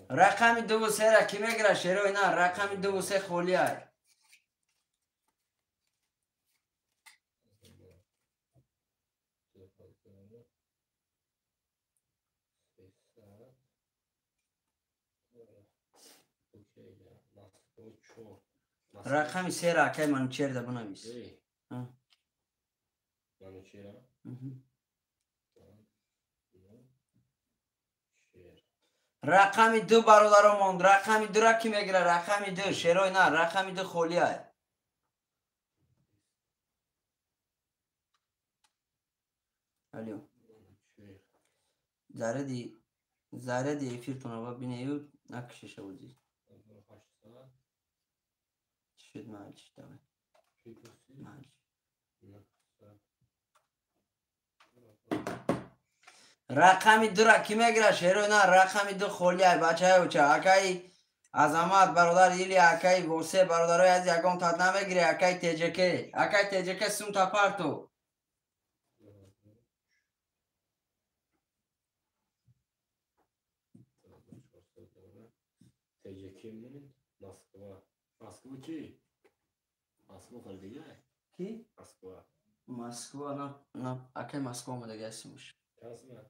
Рақами 2 3 ра ки мегира шерои на рақами 2 3 холӣ ай. Рақами 3 ра акай Манучер да бинавис. Рақами 2 бародаро монд. Рақами 2-ра ки мегира? Рақами 2 шерои нар, рақами 2 холиай. Алё. Заряди эфиртонро ба бинею накушиша буди. Чӣ шуд маҷ? Давай. Маҷ. Рақами 2-ра ки мегира? Шерои нар, рақами 2 холиай, бачаи оча. Акаи Азамат бародар или акаи Восе бародарои аз ягон тат намегире, акаи ТЖК. Акаи ТЖК сумта парту. ТЖК Москва. Москва чӣ? Москва харидагай? Ки? Москва. Москва на акаи Москва омадагай сумуш. Чанд?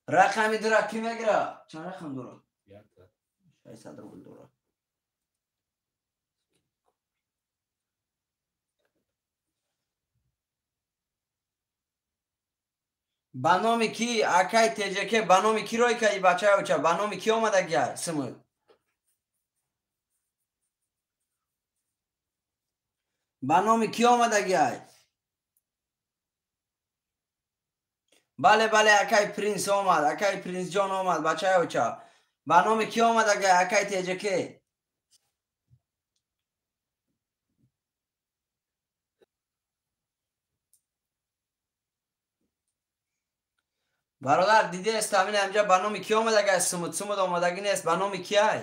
Рақами 2-ра ки мегира? Чанд рақам дора? Якта. 600 рубл дора. Ба номи ки, акаи ТЖК, ба номи ки рой кардӣ, бачаи оча? Ба номи ки омадагиай симуд? Ба номи ки омадагиай? Бале, бале, акаи Принс омад, акаи Принсҷон омад, бачаи оча. Ба номи ки омадагиай, акаи ТЖК? Бародар, дидест ҳамин ҳамҷа ба номи ки омадагиай сумуд? Сумуд омадагӣ нест, ба номи киай?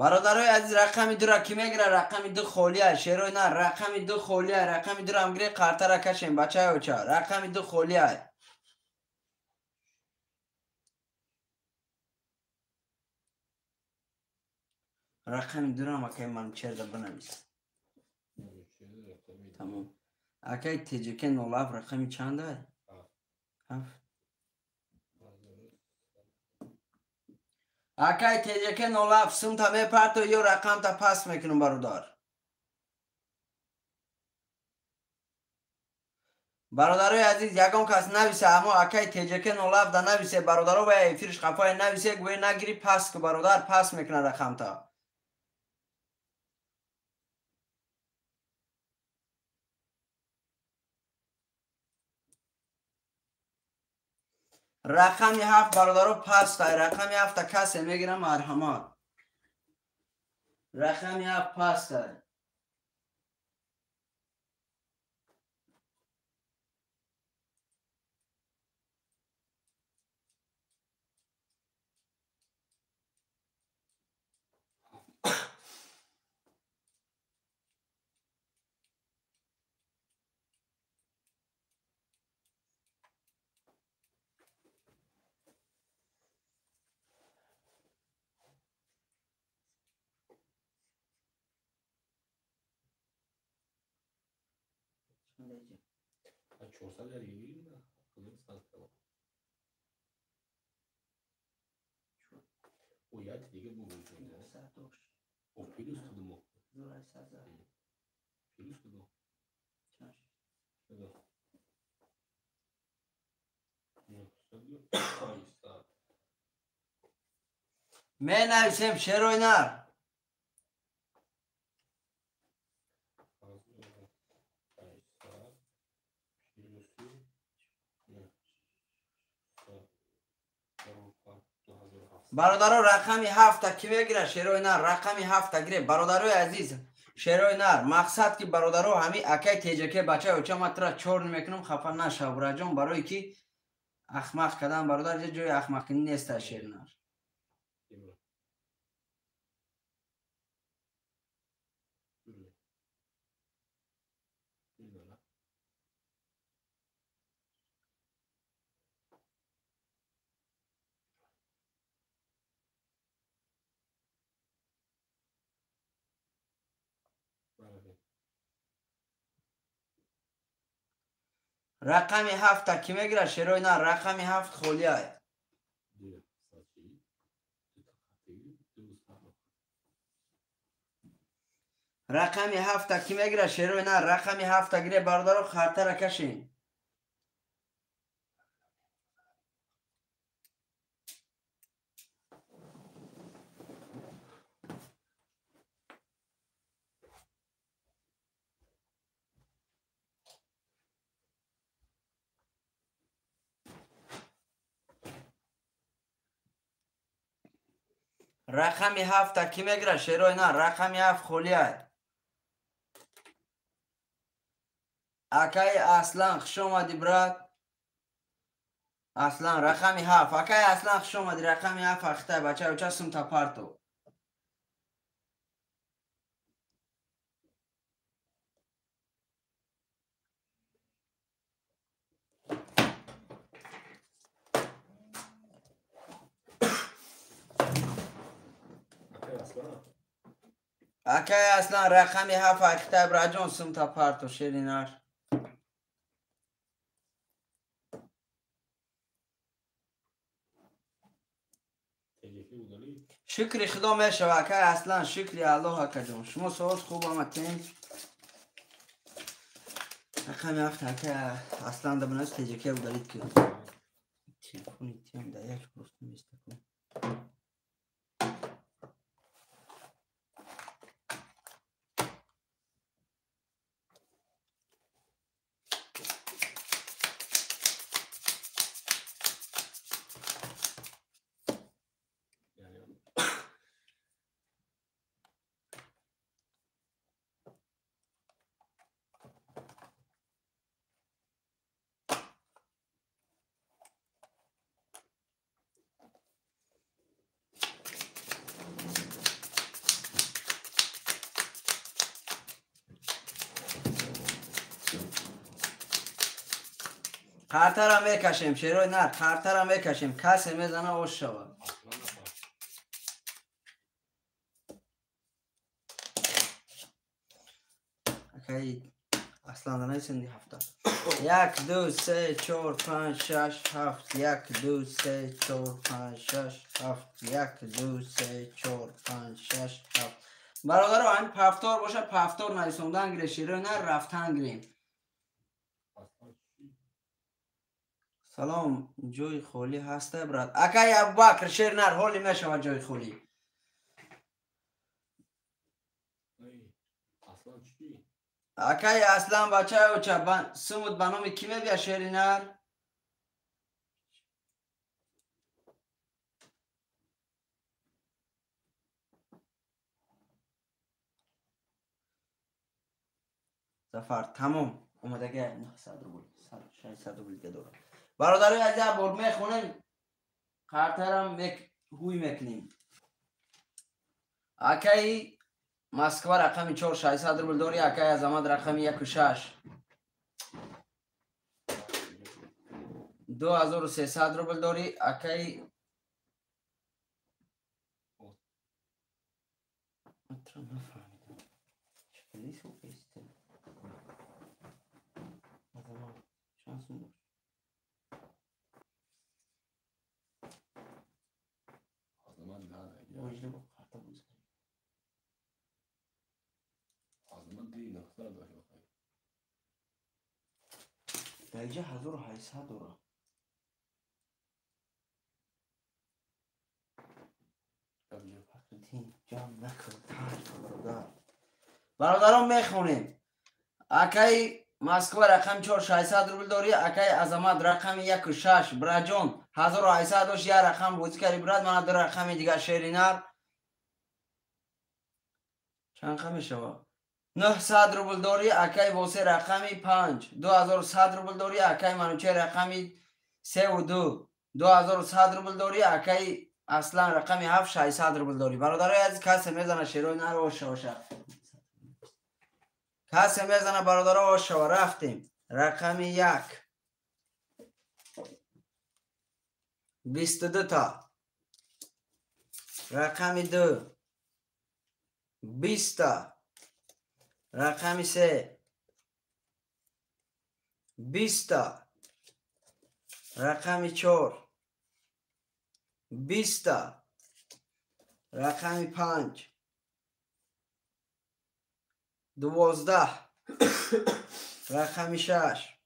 Бародарои азиз, рақами 2-ра ки мегира? Рақами 2 холиай, шерои нар, рақами 2 холиай, рақами 2-ра ҳам гире, қартара кашем, бачаи оча. Рақами 2 холиай. Рақами 2-ра ҳам акаи Манучерда бинавис. Тамом. Акаи ТЖК 07 рақами чандай? 7. Акаи ТЖК 07 сумта мепарто ё рақамта паст мекунам, бародар. Бародарои азиз, ягон кас нависе, аммо акаи ТЖК 07 да нависе, бародаро, ва эфирш қафое нависе, гӯе нагири паст ку, бародар, паст мекунад рақамта. Рақами 7 бародаро пастай, рақами 7-та касе мегирам, марҳамат. Рақами 7 пастай. 400 гирифта, 100 кило. О, як дига бу О, плюс кудумо. Плюс кудум. Шуду. 800. Менависем, шерои нар. Бародаро, рақами 7-та ки мегира, шерои нар, рақами 7-та гире, бародарои азиз, шерои нар. Мақсад ки бародаро, ҳами акаи ТЖК, бачаи оча, ма тура чор мекунам, хафа нашав, бураҷон, барое ки ахмақ кардан, бародар, ҷои ахмақкунӣ неста, шери нар. Рақами 7-та ки мегира, шерои нар, рақами 7 холиай. Рақами 7-та ки мегира, шерои нар, рақами 7-та гире, бародаро, хартара кашен. Рақами 7 ки мегира шерои нар? Рақами 7 холиай. Акаи Аслан хуш омадӣ брат. Аслан рақами 7. Акаи Аслан хуш омадӣ. Рақами 7 ахтай бача уча сумта парто. Акаи Аслан рақами 7 ахтай браҷон сумта парто шеринар. Шукри худо мешава акаи Аслан, шукри Аллоҳ акаҷон. Шумо соз хуб омадем. Рақами 7 акаи Аслан дабнас теҷаке удалит ки. Телефони тиам да як просто местакун. Қартара мекашем, шерои нар, қартара мекашем, касе мезана ош шавад. Акаи Аслан данайсенди ҳафта. 1 2 3 4 5 6 7 1 2 3 4 5 6 7 1 2 3 4 5 6 7. Бародаро, ҳамин пафтор боша, пафтор нарисондан гире, шерои нар рафтан гирем. Салом, ҷои холӣ ҳаста брат? Акаи Абубакр шер нар ҳоли мешавад ҷои холӣ. Акаи Аслан бачаи оча сумут ба номи кӣ мебия шери нар? Зафар, тамом омадагӣ 900 рубл, 600 рубл дига дорам. Бародарои азиз, бор мехонем, қартарам ҳуй мекунем. Акаи Москва рақами 4 600 рубл дорӣ, акаи Азамат рақами 1 6 2300 рубл дорӣ, акаи Дариҷа 1800 дорад. Ҷамъ накун, бародар. Бародарон мехонем. Акаи Москва рақами 4 600 рубл дорӣ, акаи Азамат рақами 1 6 браҷон 1800 дошт, як рақам бозӣ карди брат, мана ду рақами дигар шеринар. Чанд қа мешавад? 900 рубл дорӣ, акаи Восе рақами 5 2100 рубл дорӣ, акаи Манучер рақами 3 2 2100 рубл дорӣ, акаи Аслан рақами 7 600 рубл дорӣ. Бародарои азиз, касе мезана шерои нар ош шава. Касе мезана бародаро ош шава. Рафтем. Рақами 1 22 та. Рақами 2 20 та. Рақами 3 20 та. Рақами 4 20 та. Рақами 5 12. Рақами 6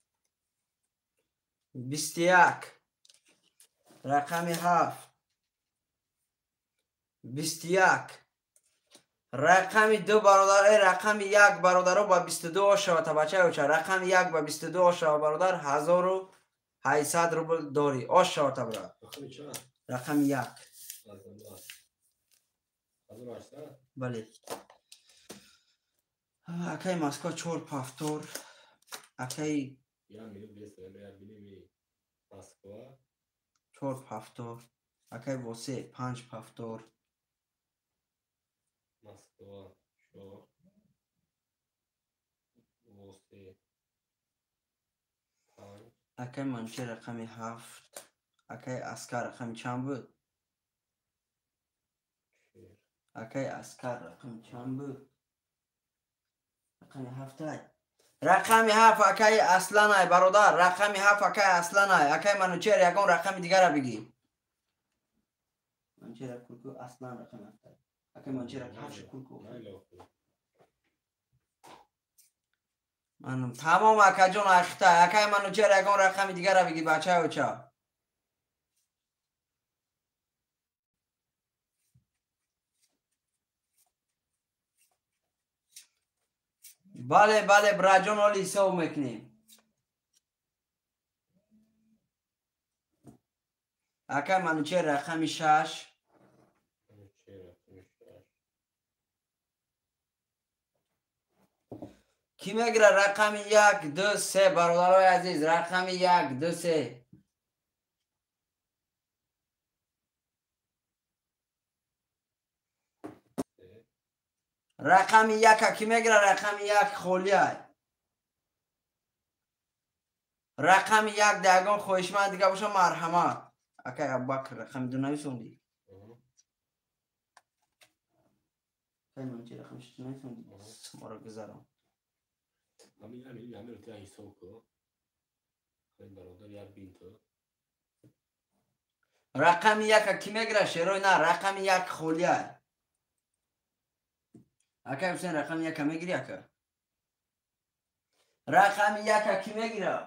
21. Рақами 7 21. Рақами 2 бародар, рақами 1 бародаро ба 22 шава табачаи оча. Рақами 1 ба 22 шава бародар 1800 рубл дорӣ. Ош шава табра. Рақами 1. 1800? Бале. Акаи Москва 4 повтор. Акаи Я минут без я бинем Москва 4 повтор. Акаи Восе 5 повтор. Москва 4 Восе 5. Акаи Манче рақами 7. Акаи Аскар рақами чанд буд? 4. Акаи Аскар рақами чанд буд? Рақами 7. Рақами 7 акаи Асланай бародар, рақами 7 акаи Асланай. Акаи Манучер ягон рақами дигара бигӣ. Манучер курку Аслан рақами 7. Акаи Манучер 7 курку. Манум тамом акаҷон ахта. Акаи Манучер ягон рақами дигара бигӣ бачаи оча. Бале, бале, браҷон, оли ҳисоб мекунем. Акаи Манучер рақами 6. Кӣ мегирад рақами 1, 2, 3 бародарои азиз, рақами 1, 2, 3. Рақами 1 кӣ мегирад? Рақами 1 холиай. Рақами 1 да ягон хоҳишманд дига боша марҳамат. Акай Абубакр рақами 2 нависондӣ? Акай Манучер рақами 6 нависондӣ? Моро гузарон. Ҳамин тя ҳисоб кун. Ҳамин бародар як бин ту. Рақами 1 кӣ мегирад? Шерой на, рақами 1 холиай. Акай Ҳусейн рақами 1 мегирӣ ака? Рақами 1 кӣ мегирад?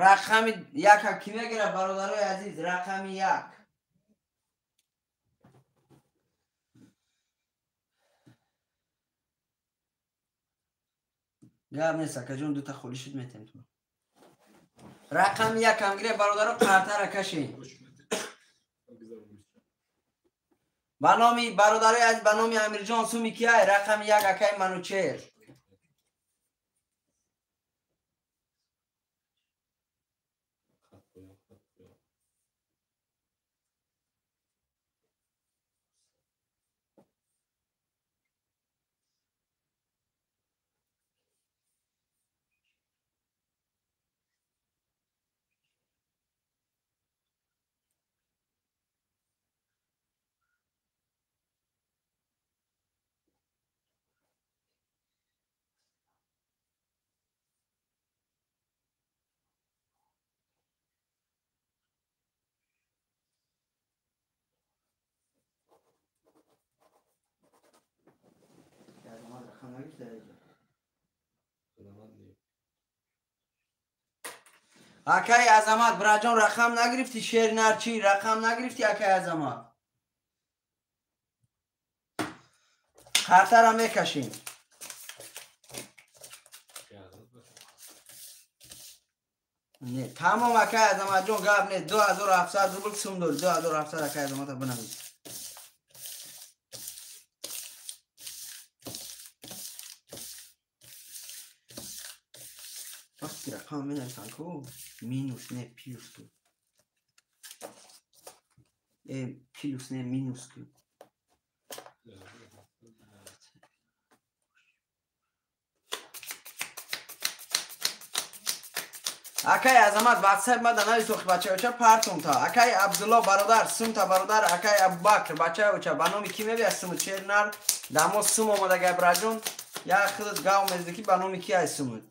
Рақами 1 кӣ мегирад бародарои азиз? Рақами 1. Гап нест акаҷон, дута холӣ шуд метем ту. Рақами 1 ҳам гиред бародаро, қартара кашед. Ба номи бародарои азиз, ба номи Амирҷон суми киай? Рақами 1 акаи Манучер. Акаи Азамат, браҷон, рақам нагирифтӣ? Шер нарчӣ рақам нагирифтӣ акаи Азамат? Қартара мекашем. Не, тамом акаи Азаматҷон, гап не, 2700 рубл сум дорӣ, 2700 акаи Азамата бинавис. Вақти рақам менависанд ку минус не плюс ку. Плюс не минус ку. Акай Азамат, ватсап мада навис охи бачаюча партумта. Акай Абдулло бародар, сумта бародар, акай Абубакр бачаюча ба номи ки мебия сумут чернар дамо сум омадагай браҷон. Я худат гав мезди ки ба номи ки ай сумут.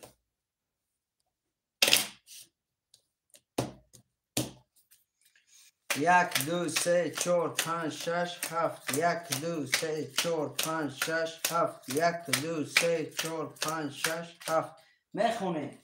1 2 3 4 5 6 7 1 2 3 4 5 6 7 1 2 3 4 5 6 7 мехонем.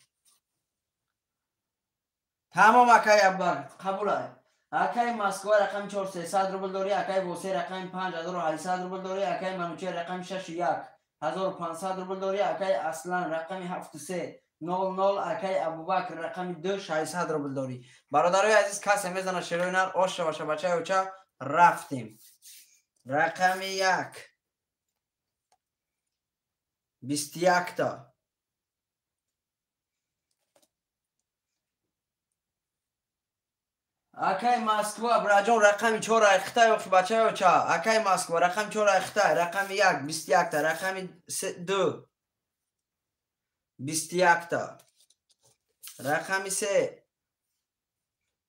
Тамом акай Аббак, қабул ай. Акай Москва рақами 4 300 рубл дорӣ, акай Восе рақами 5 1800 рубл дорӣ, акай Манучер рақами 6 1 1500 рубл дорӣ, акай Аслан рақами 7 3 00, акай Абубакр рақами 2 600 рубл дорӣ. Бародарои азиз, касе мезана шерои нар ош шава бачаи оча рафтем. Рақами 1 21 та. Акай Москва браҷон рақами 4 ай Хитай охи бачаи оча. Акай Москва рақами 4 ай Хитай, рақами 1 21 та, рақами 2 21 та, рақами 3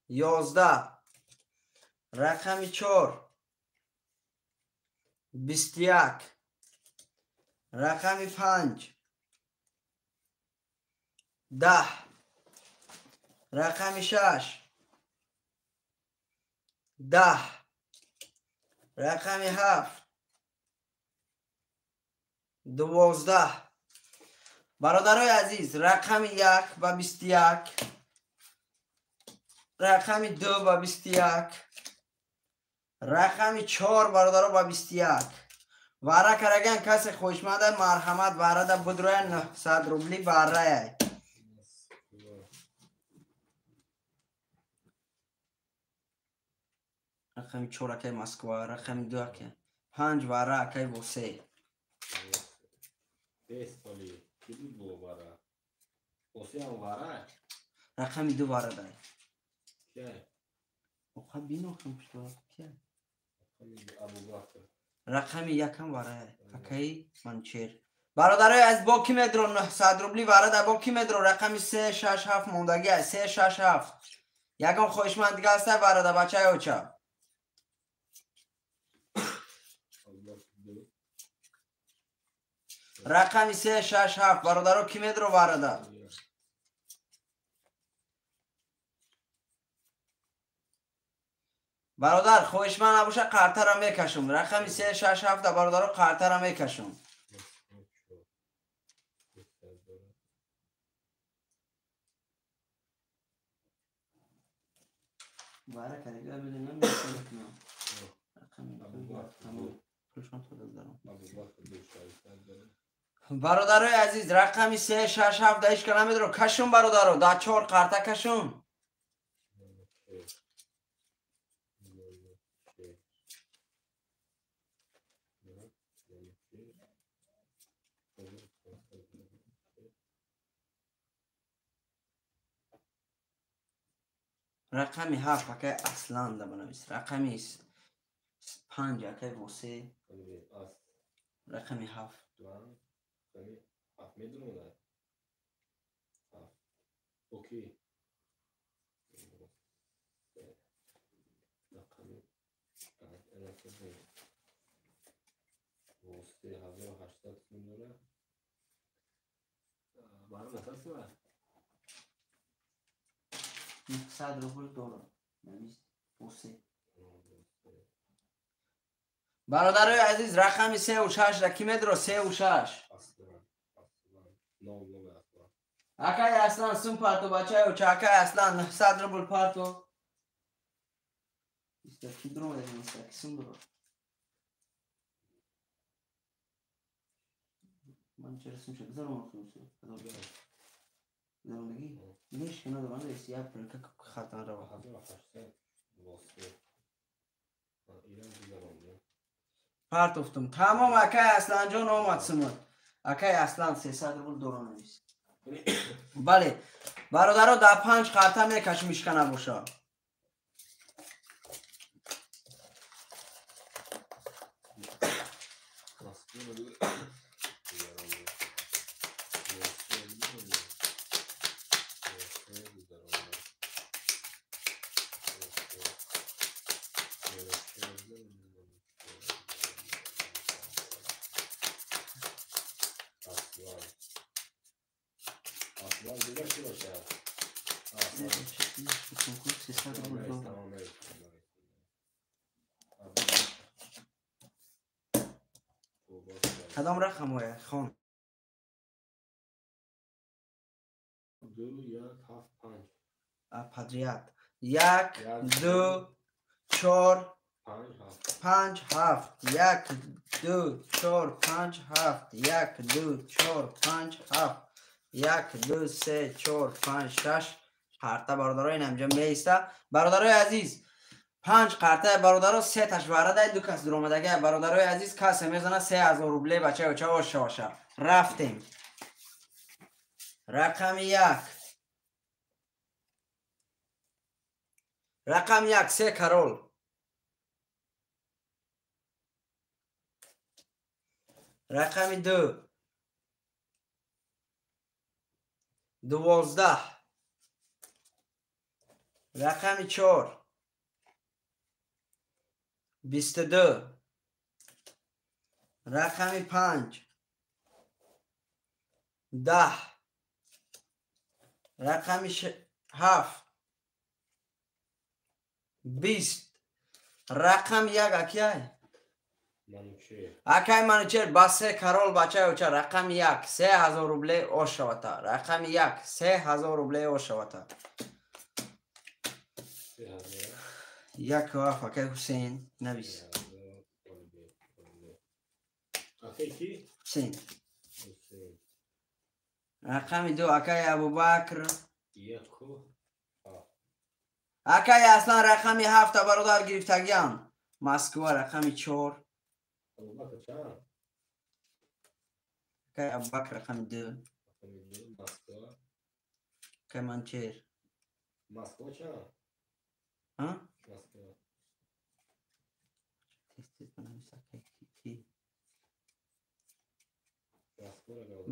11, рақами 4 21, рақами 5 10, рақами 6 10, рақами 7 12. Бародарои азиз, рақами 1 ба 21, рақами 2 ба 21, рақами 4 бародаро ба 21. Вара караган касе хоҳишманда марҳамат варада будроя 900 рубли варая. Рақами 4 акай Москва, рақами 2 акай 5 вара акай Восе. Рақами 2 вара дай. Оқа бинохам пушта. Рақами 1 ҳам вара акай Манчер. Бародарои аз бо ки медро 900 рубли вара да бо ки медро рақами 3 6 7 мондагӣ аст 3 6 7. Ягон хоҳишманд дига ҳаста вара да бачаи оча. Рақами 3 6 7 бародаро ки медро варада? Бародар хоҳишманд набоша қартара мекашум. Рақами 3 6 7 да бародаро қартара мекашум. Вара карига бидунам мекунам. Рақами тамом. Пулшон то даздарам. Бародарои азиз, рақами 3 6 7 да ҳеч ка намедро кашум бародаро, да 4 қарта кашум. Рақами 7 акай Аслан да банавис, рақами 5 акай Восе, рақами 7 Окей. 900 рубл дорам. Восе. Бародарои азиз, рақами 3 ва 6 ра ки медро 3 ва 6. Акай Аслан сум парто бачаи оча, акай Аслан 900 рубл парто. Иста ки дро иста ки сум дро. Ман чера сум шад зарон сум сум. Зарондагӣ? Неш надорам, ес як прилка хатан рава. Партофтум. Тамом акай Асланҷон омад сумад. Акай Аслан 300 рубл дорам навис. Бале, бародаро да 5 қарта мекашм ишка набоша. Кадом рақамое хон? 2 1 7 5. Подряд. 1 2 4 5 7. 1 2 4 5 7. 1 2 4 5 7. 1 2 3 4 5 6. Қарта бародаро ин ҳамҷа меиста. Бародарои азиз, 5 қарта бародаро 3 таш варада ду кас дуромадага. Бародарои азиз, касе мезана 3000 рубле бача оча оша оша. Рафтем. Рақами 1. Рақами 1 се карол. Рақами 2 12. Рақами 4 22. Рақами 5 10. Рақами 7 20. Рақами 1 акай? Акай Манучер ба се карол бачаи оча. Рақами 1 3000 рубле ошавата. Рақами 1 3000 рубле ошавата. Як ҳафт акай Ҳусейн навис. Ҳусейн. Рақами 2 акай Абубакр. Акай Аслан рақами 7 бародар гирифтагиам. Москва рақами 4. Акай Абубакр рақами 2. Акай Манчер. Москва чанд? Ҳа?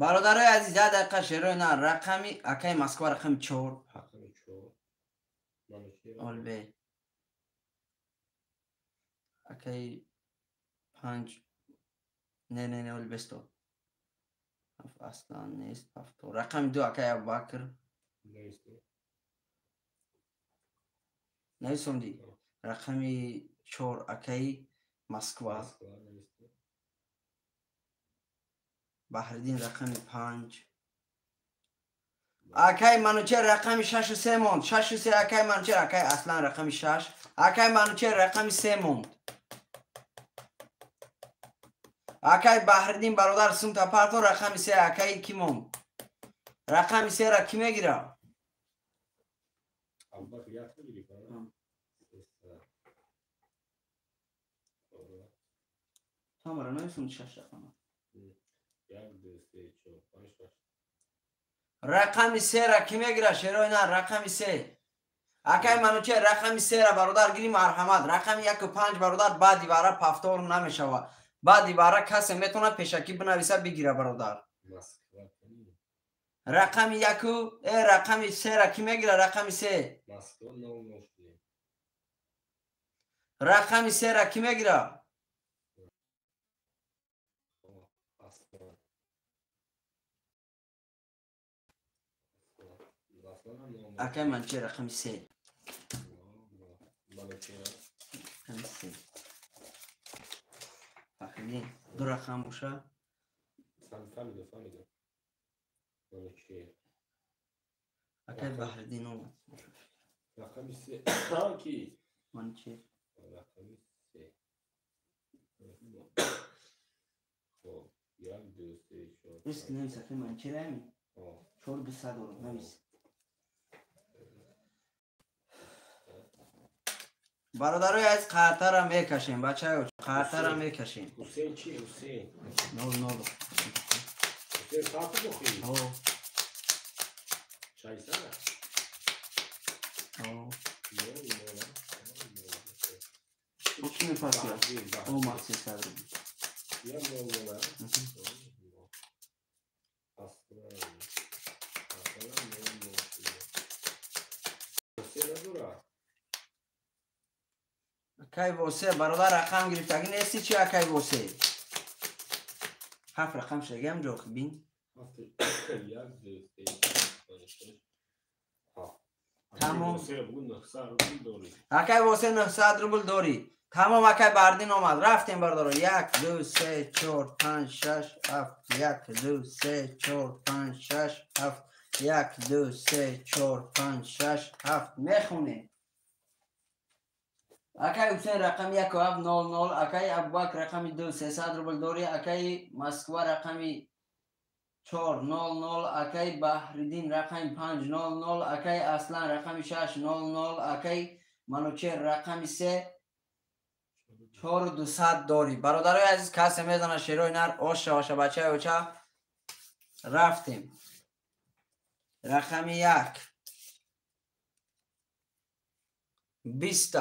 Бародарои азиз, як дақиқа шерои на рақами акай Москва рақами 4. Олбе. Акай 5. Не, не, не, олбе сто. Аслан нест, ҳафт. Рақами 2 акай Абубакр. Нависонди. Рақами 4 акай Москва. Баҳриддин рақами 5. Акай Манучер рақами 6 3 монд. 6 3 акай Манучер, акай Аслан рақами 6. Акай Манучер рақами 3 монд. Акай Баҳриддин бародар сумта парто рақами 3 акай ки монд? Рақами 3 ра ки мегира? Ҳамара нависонди 6 рақама. 1 2 3 4 5 6. Рақами 3 ра ки мегира? Шерои на рақами 3. Акай Манучер рақами 3 ра бародар гири марҳамат. Рақами 1 5 бародар баъди вара пафтор намешава. Баъди вара касе метавонад пешакӣ бинависа бигира бародар. Рақами 1 рақами 3 ра ки мегира? Рақами 3. Рақами 3 ра ки мегира? Акай Манучер рақами 3. Рақами 3. Фахриддин ду рақам боша. Фамилия. Манучер. Акай Баҳриддин омад. Рақами 3. Ки? Манучер. Рақами 3. Хоб, 1 2 3 4. Риски навис акай Манучер ами? 4 2 3 дорад навис. Бародарои азиз, қартара мекашем, бачаё, қартара мекашем. Ҳусейн чи? Ҳусейн. 0 0. Ҳусейн саат бохи? Ҳо. Шайса? Ҳо. 0 0. Чӣ мепарсия? О, макси 100 рубл. Я 0 0. Аслан. Аслан 0 0. Ҳусейн надора? Акай Восе, бародар рақам гирифтагӣ нести чи акай Восе? 7 рақам шудагиам ҷо бин. 1 2 3 4 5 6 7. Тамом. Акай Восе 900 рубл дорӣ. Тамом, акай Бардин омад. Рафтем, бародаро. 1 2 3 4 5 6 7 1 2 3 4 5 6 7 1 2 3 4 5 6 7 мехонем. Акай Ҳусейн рақами 1 7 0 0, акай Абубакр рақами 2 300 рубл дорӣ, акай Москва рақами 4 0 0, акай Баҳриддин рақами 5 0 0, акай Аслан рақами 6 0 0, акай Манучер рақами 3 4200 дорӣ. Бародарои азиз, касе мезана шерои нар оша оша бачаи оча. Рафтем. Рақами 1 20,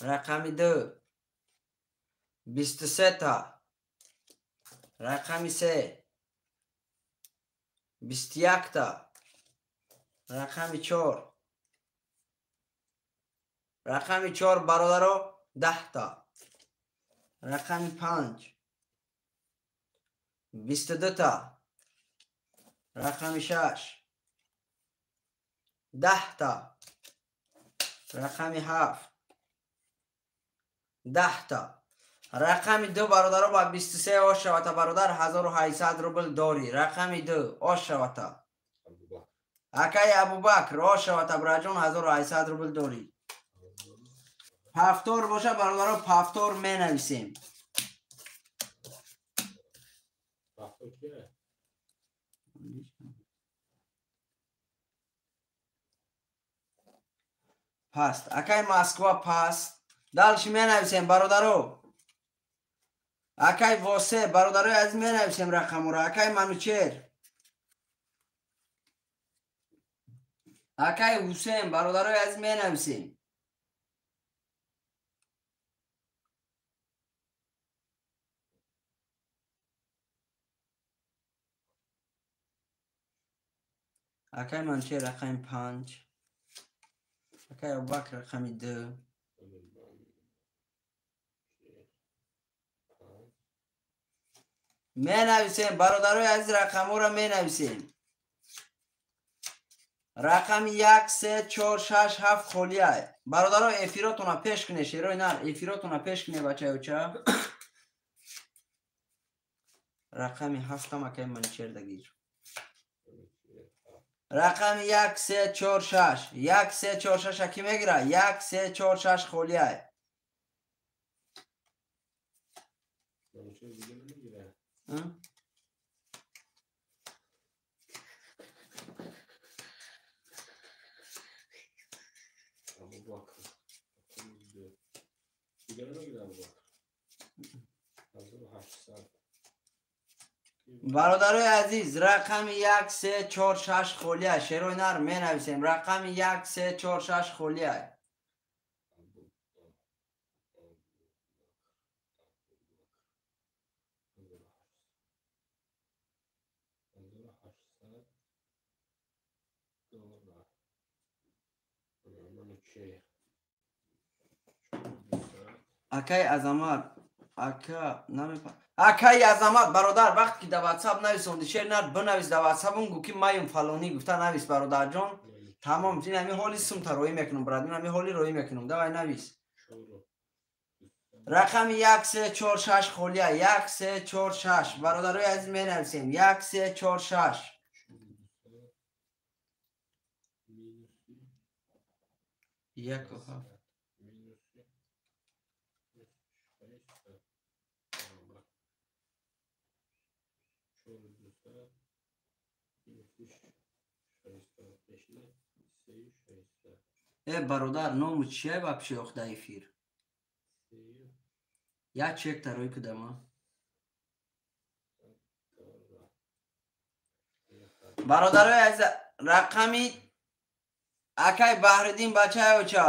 рақами 2 23, рақами 3 21, рақами 4, рақами 4 бародаро 10, рақами 5 22, рақами 6 10, рақами 7 10, рақами 2 бародаро ба 23 ош шавата бародар 1800 рубл дорӣ. Рақами 2 ош шавата. Акай Абубакр ош шавата браҷон 1800 рубл дорӣ. Пафтор боша бародаро, пафтор менависем. Паст. Акай Москва паст. Дальше менависем бародаро. Акай Восе бародарои азиз менависем рақамуро. Акай Манучер, акай Ҳусейн бародарои азиз менависем. Акай Манучер рақами 5, акай Абубакр рақами 2. Менависем бародарои азиз, рақамҳоро менависем. Рақами 1 3 4 6 7 холия. Бародаро, эфиротона пеш куне, шерои нар, эфиротона пеш куне бачаёча. Рақами 7 акай Манучер дагир. Рақами 1 3 4 6 1 3 4 6 аки мегира. 1 3 4 6 холия. Бародарои азиз, рақами 1 3 4 6 холия. Шерои нар менависем. Рақами 1 3 4 6 холия. Акай Азамат, ака намепа. Акай Азамат бародар, вақте ки дар WhatsApp нависонди шер нар бинавис дар WhatsApp-ун, гӯ ки маюм фалонӣ гуфта навис бародарҷон. Тамом, ин ҳами ҳоли сумта роӣ мекунам брат, ин ҳами ҳоли роӣ мекунам. Давай навис. Рақами 1 3 4 6 холия. 1 3 4 6 бародарои азиз менависем. 1 3 4 6. 1 7. Э бародар, ному чия вообще охда эфир? Я чек тарои кудама. Бародарои азиз, рақами акай Баҳриддин бачаи оча.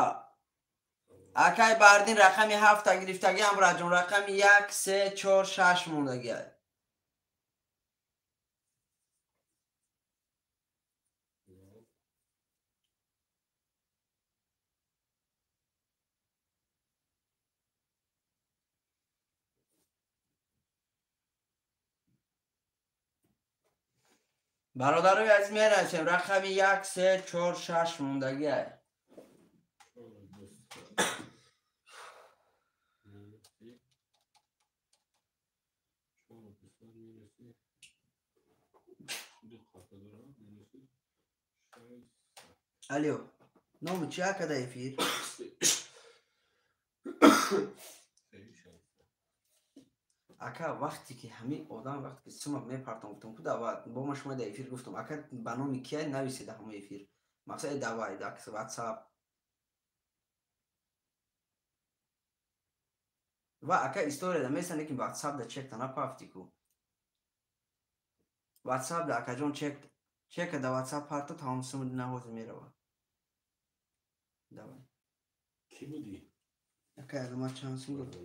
Акай Баҳриддин рақами 7 гирифтагиам браҷон, рақами 1 3 4 6 мондагиай. Бародарои азиз мерасем рақами 1 3 4 6 мондагиай. Алло, номи чи акада эфир? Ака вақте ки ҳамин одам вақте ки сумак мепартом гуфтам ку давай бо ма шумо дар эфир гуфтам ака ба номи кия нависед ҳамон эфир. Мақсади давай дар WhatsApp. Ва ака историяда месане ки WhatsApp да чекта напафти ку. WhatsApp да акаҷон чека да WhatsApp парто тамом сумуди навози мерава. Давай. Ки буди? Ака Азамат чанд сум буд?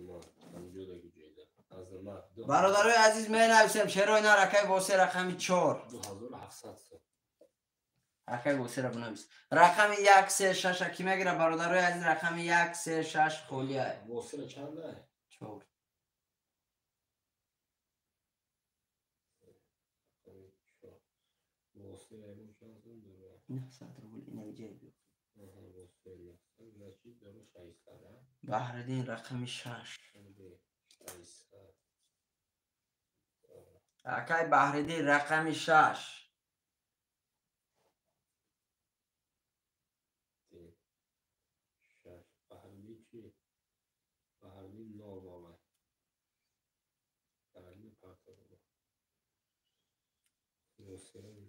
Бародарои азиз менависем шерои нар акай Восе рақами 4. 2700 сом. Акай Восера бинавис. Рақами 1 3 6 ки мегира бародарои азиз рақами 1 3 6 холия. Восера чанда? 4. Восера ягон чанд сум дора? 900 рубл ина ҷай биё. Восера 900, значит дора 600, а? Баҳриддин рақами 6. 600. Акай Баҳриддин рақами 6. Баҳриддин чи? Баҳриддин 0 бобай. Баҳриддин парта.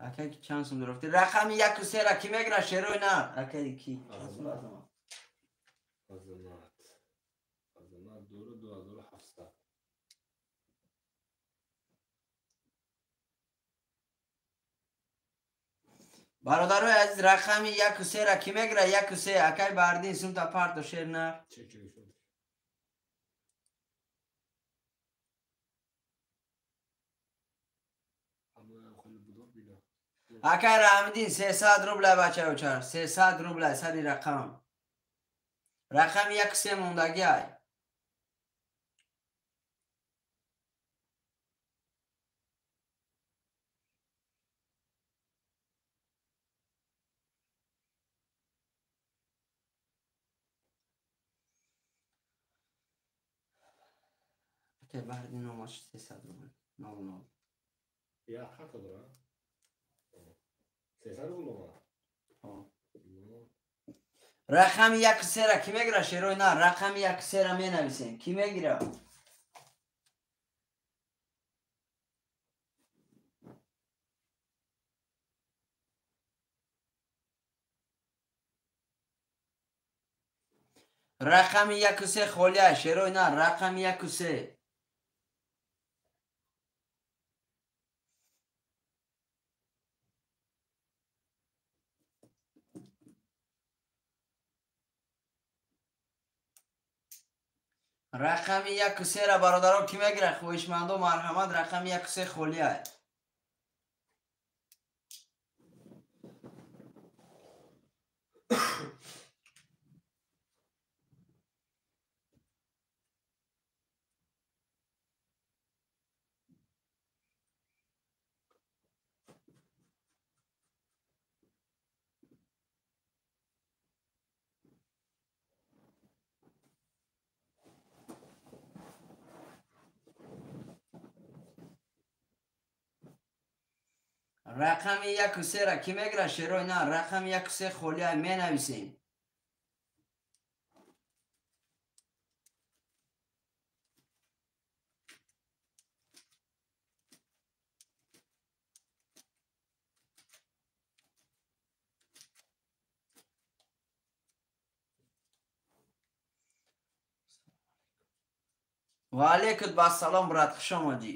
Акай ки чанд сум дурафти? Рақами 1 3 ра ки мегира шерои нар? Акай ки? Чанд сум Азамат? Азамат. Азамат дора 2700. Бародарои азиз рақами 1 3 ра ки мегира? 1 3 акай Баҳриддин сумта парто шер нар. Акай Раҳмиддин 300 рубля бачаючар, 300 рубля сари рақам. Рақами 1 3 мондагиай. Акай Баҳриддин номаш 300 рубл. 00. Я хата дора? 300 рубл омад? Рақами 1 3 ра ки мегира шерои нар? Рақами 1 3 ра менависем. Ки мегира? Рақами 1 3 холия шерои нар. Рақами 1 3. Рақами 1 3 ра бародаро ки мегира? Хоҳишмандо марҳамат рақами 1 3 холия. Рақами 1 3 ра ки мегира шерои нар? Рақами 1 3 холия менависем. Ва алейкум ассалом брат, хуш омадӣ.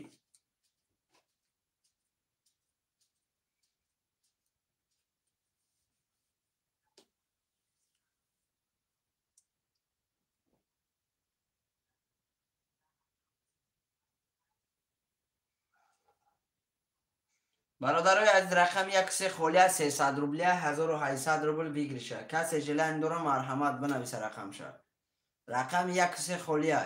Бародарои азиз рақами 1 3 холия 300 рублия 1800 рубл выигрыша. Касе желание дора марҳамат бинависа рақамша. Рақами 1 3 холия.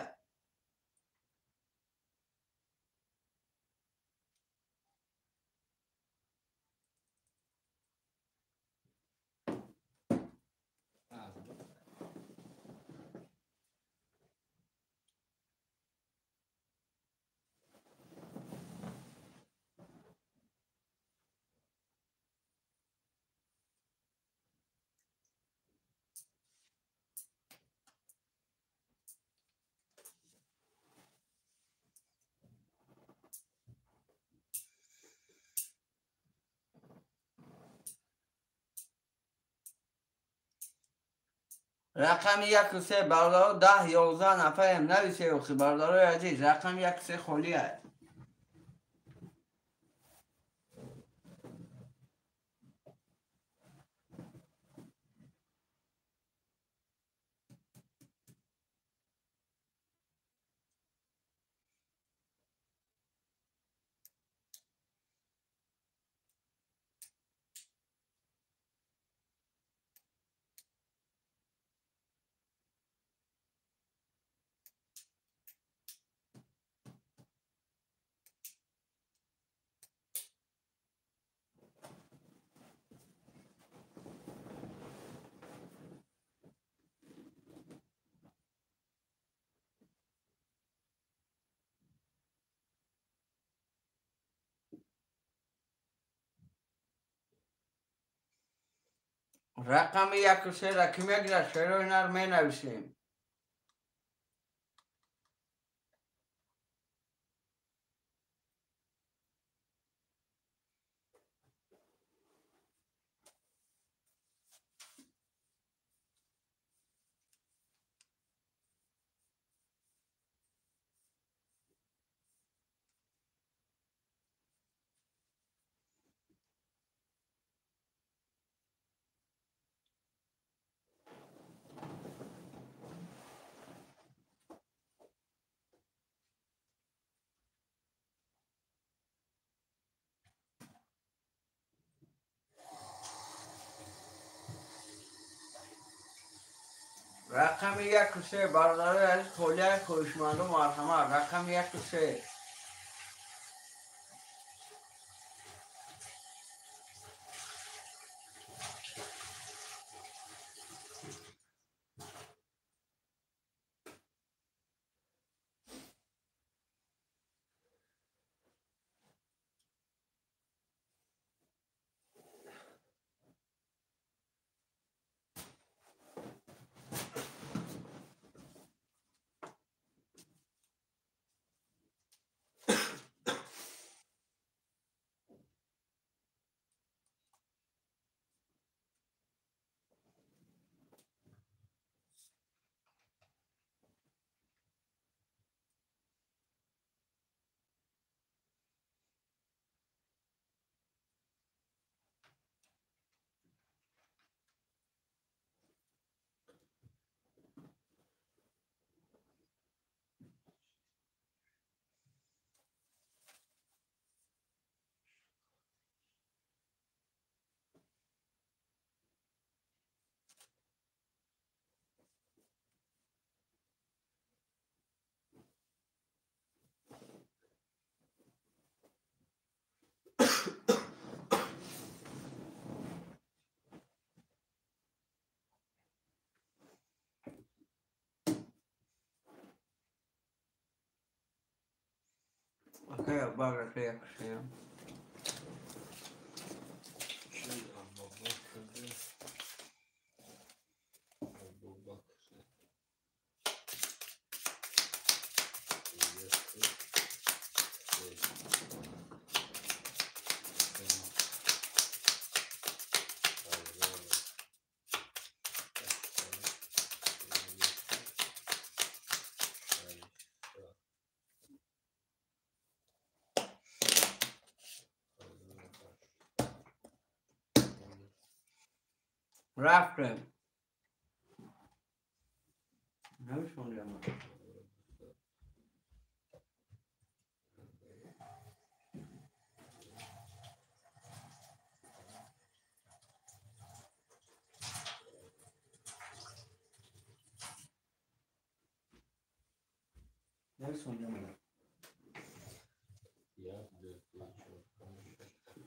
Рақами 1 3 бародаро 10-11 нафарем нависе охи бародарои азиз рақами 1 3 холӣ аст. Рақами 1 3 ки мегирад шерои нар менависем. Рақами 1 3 бародарои азиз холияи хоҳишманду марҳамат рақами 1 3. Окей, багра 1 3. Рафтем. Намешонам.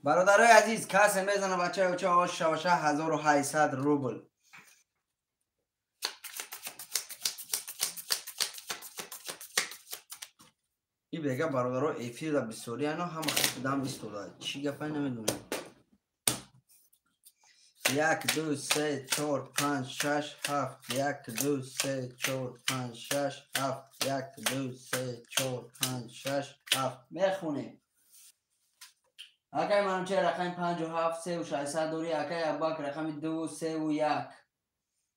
Бародарои азиз касе мезана бачаи оча оша оша 1800 рубл. И бега бародаро эфирда бисёри ано ҳама дам истода. Чӣ гапай намедонам. 1 2 3 4 5 6 7 1 2 3 4 5 6 7 1 2 3 4 5 6 7 мехонем. Акай Манучер рақами 57 3 600 дорӣ, акай Абубакр рақами 2 3 1.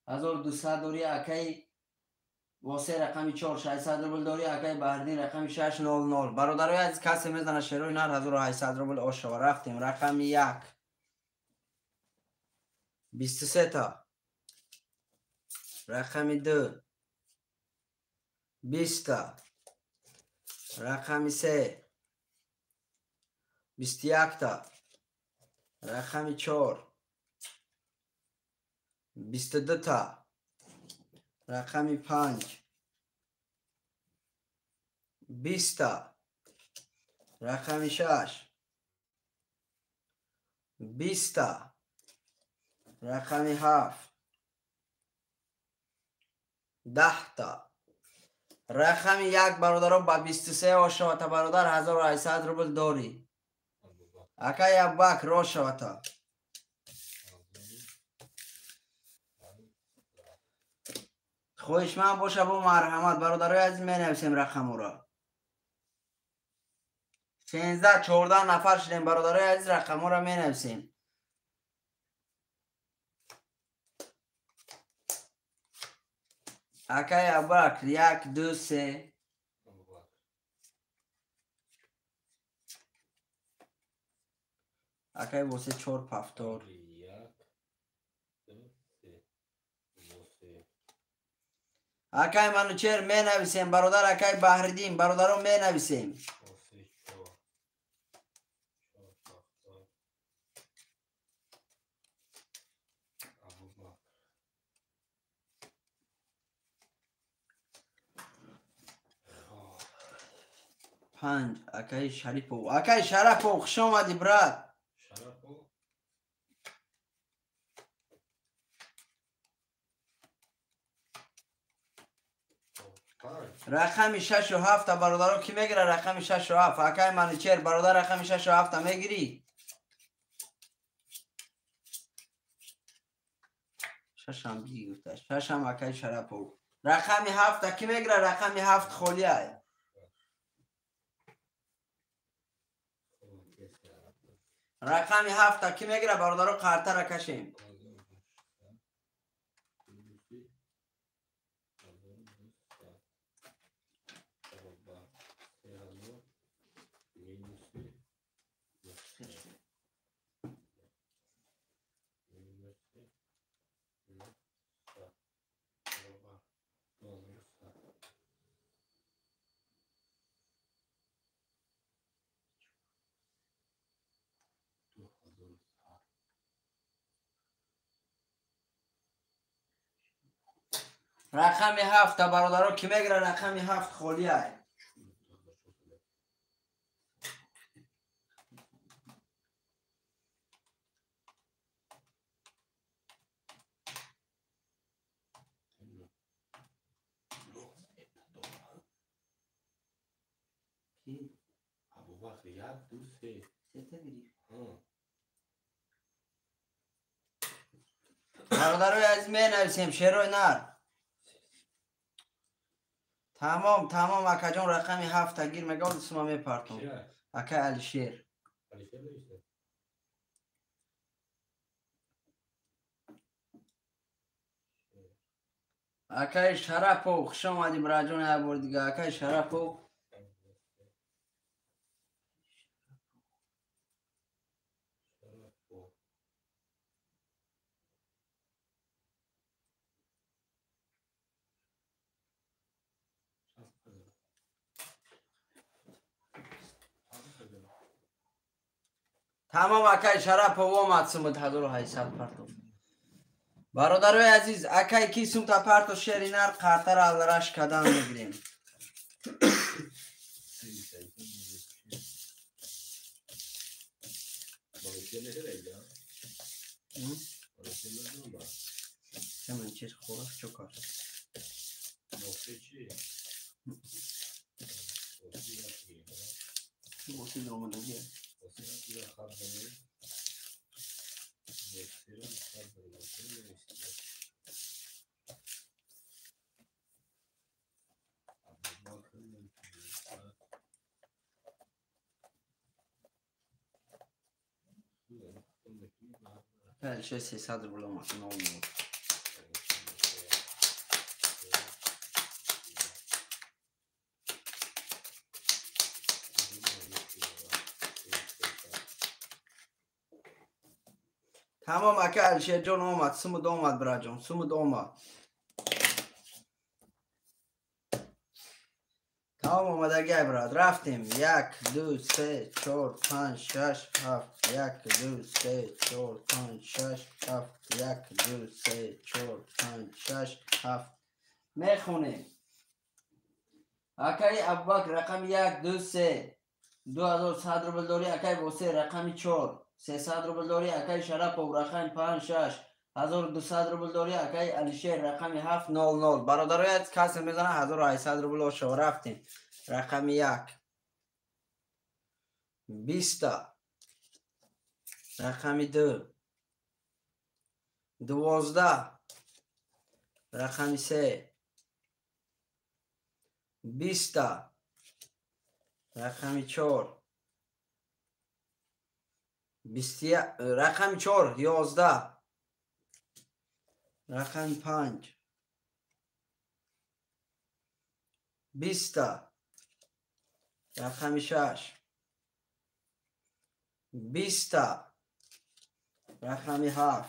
1200 дорӣ акай Восе рақами 4 600 рубл дорӣ акай Баҳриддин рақами 6 00. Бародарои азиз, касе мезана шерои нар 1800 рубл ошава. Рафтем рақами 1 23 та, рақами 2 20 та, рақами 3 21 та, рақами 4 22 та, рақами 5 20 та, рақами 6 20 та, рақами 7 10 та, рақами 1 бародаро ба 23 ошавата. Бародар 1800 рубл дорӣ. Акай Абубакр ошавата. Хоҳишманд боша бо марҳамат. Бародарои азиз, менависем рақаморо. 13 14 нафар шудем. Бародарои азиз, рақаморо менависем. Акай Абубакр 1 2 3. Акай Восе 4 пафтор. Акай Манучер менависем. Бародар акай Баҳриддин, бародаро менависем. Панҷ акай Шарипов. Акай Шарапов, хуш омадӣ, брат. Рақами 6 ва 7 бародаро ки мегира? Рақами 6 ва 7. Акай Манучер, бародар, рақами 6 ва 7 мегирӣ? Шашам биги гуфта. Шашам акай Шарапов. Рақами 7 ки мегира? Рақами 7 холӣ ай. Рақами 7 ки мегира? Бародаро қартара кашем. Рақами 7 бародаро ки мегира? Рақами 7 холӣ ай. Абубакр 1 2 3. Сета гирифт. Бародарои азиз, менависем шерои нар. Тамом, тамом, акаҷон, рақами 7 гир мега, сума мепартом. Акай Алишер. Акай Шарапов, хуш омадӣ, браҷон, як бор дига. Акай Шарапов. Тамом, акай Шарапов омад, сумат 1800 партов. Бародарои азиз, акай ки сумта парто шери нар қартара алраш кадан мегирем. Чаман чиз хӯрах чо кард? Воси омадагия. Алишер 300 рубл омад. Тамом ака Алишерҷон омад, сумуд омад, бираҷон, сумуд омад. Тамом омадагай, брат, рафтем. 1, 2, 3, 4, 5, 6, 7, 1, 2, 3, 4, 5, 6, 7, 1, 2, 3, 4, 5, 6, 7. Мехонем. Акаи Абубакр рақами 1, 2, 3, 2100 рубл дорӣ. Акаи Босе рақами 4, 300 рубл дорӣ. Акаи Шарапов рақами 5, 6, 1200 рубл дорӣ. Акаи Алишер рақами 7, 0, 0. Бародароят касе мезана 1800 рубл ошо. Рафтем. Рақами 1, 20, рақами 2, 12, рақами 3, 20, рақами 4, рақами 4, 11, рақами 5, 20, рақами 6, 20, рақами 7,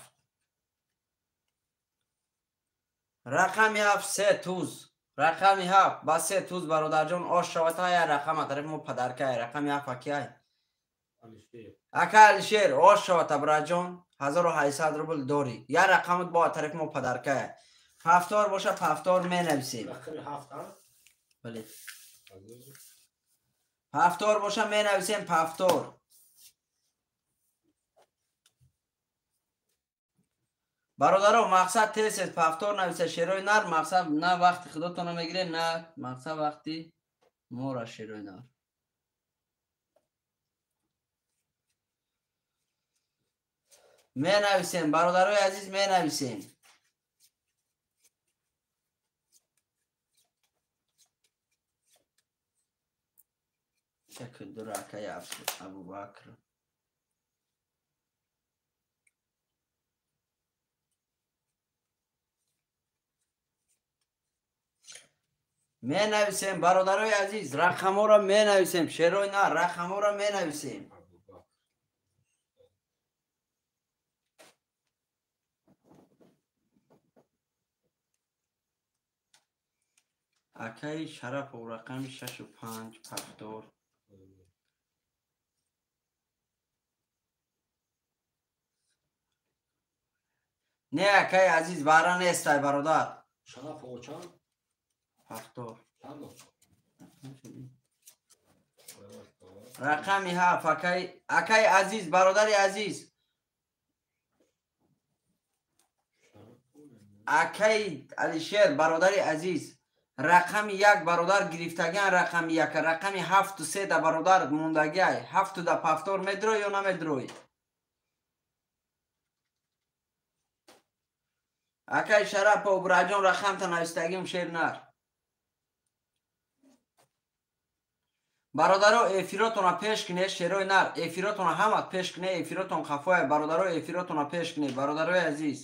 рақами 7, 3 туз, рақами 7 ба 3 туз. Бародарҷон, ош шавата я рақама тарафи мо падаркай. Рақами 7 акиай ака Алишер, ош шавата бираҷон, 1800 рубл дорӣ. Я рақамат бо тарафи мо падаркай. Пафтор боша, пафтор менависем. Рақами 7, бале, пафтор боша менависем, пафтор. Бародаро, мақсад тез пафтор нависа, шерои нар. Мақсад на вақти худотона мегире, на мақсад вақти мора, шерои нар. Менависем, бародарои азиз, менависем. Шакр акаи Абубакр. Менависем, бародарои азиз, рақамҳоро менависем, шерои нар, рақамҳоро менависем. Акаи Шарапов рақами 6 5, пафтор. Не, акаи азиз, бара нестай, бародар. Шарапов чанд? Пафтор. Рақами 7, акаи азиз, бародари азиз. Акаи Алишер, бародари азиз. Рақами 1 бародар гирифтагиан, рақами 1, рақами 7 3 да бародар мондагиай. 7 да пафтор медрой ё намедрой? Акаи Шарапов, бираҷон, рақамта навистагиум, шер нар. Бародаро, эфиротона пеш кине, шерои нар, эфиротона ҳамат пеш кине, эфиротон хафоя. Бародаро, эфиротона пеш кине, бародарои азиз.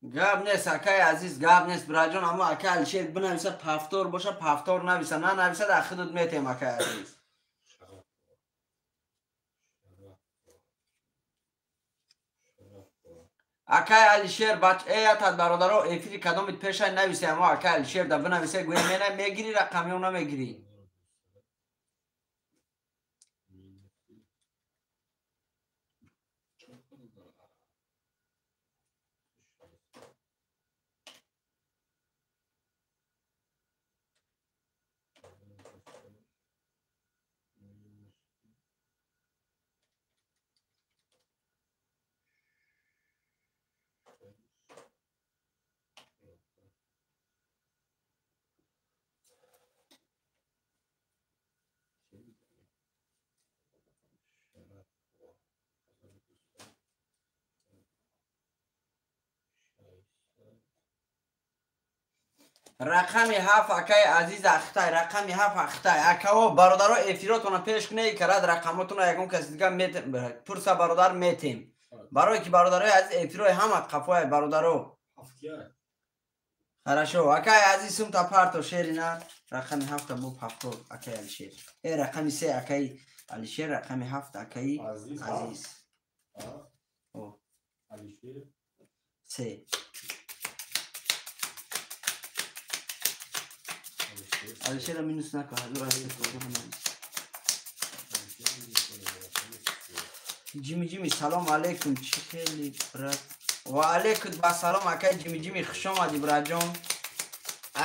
Гап нест, акаи азиз, гап нест, бираҷон. Аммо акаи Алишер бинависа, пафтор боша, пафтор нависа, нанависа дар худут метем, акаи азиз. Акаи Алишер, бач эятад, бародаро, эфири кадомит пешай нависе, аммо акаи Алишер да бинависе, гӯя мена мегирӣ рақам ё намегирӣ. Рақами 7 акаи Азиз Ахтай, рақами 7 Ахтай. Акао бародаро эфиротона пеш кунед, карад рақамотона ягон каси дига пурса бародар метем. Барое ки бародарои азиз эфирои ҳама қафоя бародаро. Хорошо, акаи Азиз сумта парто шерина рақами 7 бу 70 акаи Алишер. Рақами 3 акаи Алишер, рақами 7 акаи Азиз. О. Алишер 3. Алишера минус нака, Ҷими Ҷими салом алейкум, чӣ хели брат? Ва алейкум ба салом акай Ҷими Ҷими, хуш омадӣ братҷон.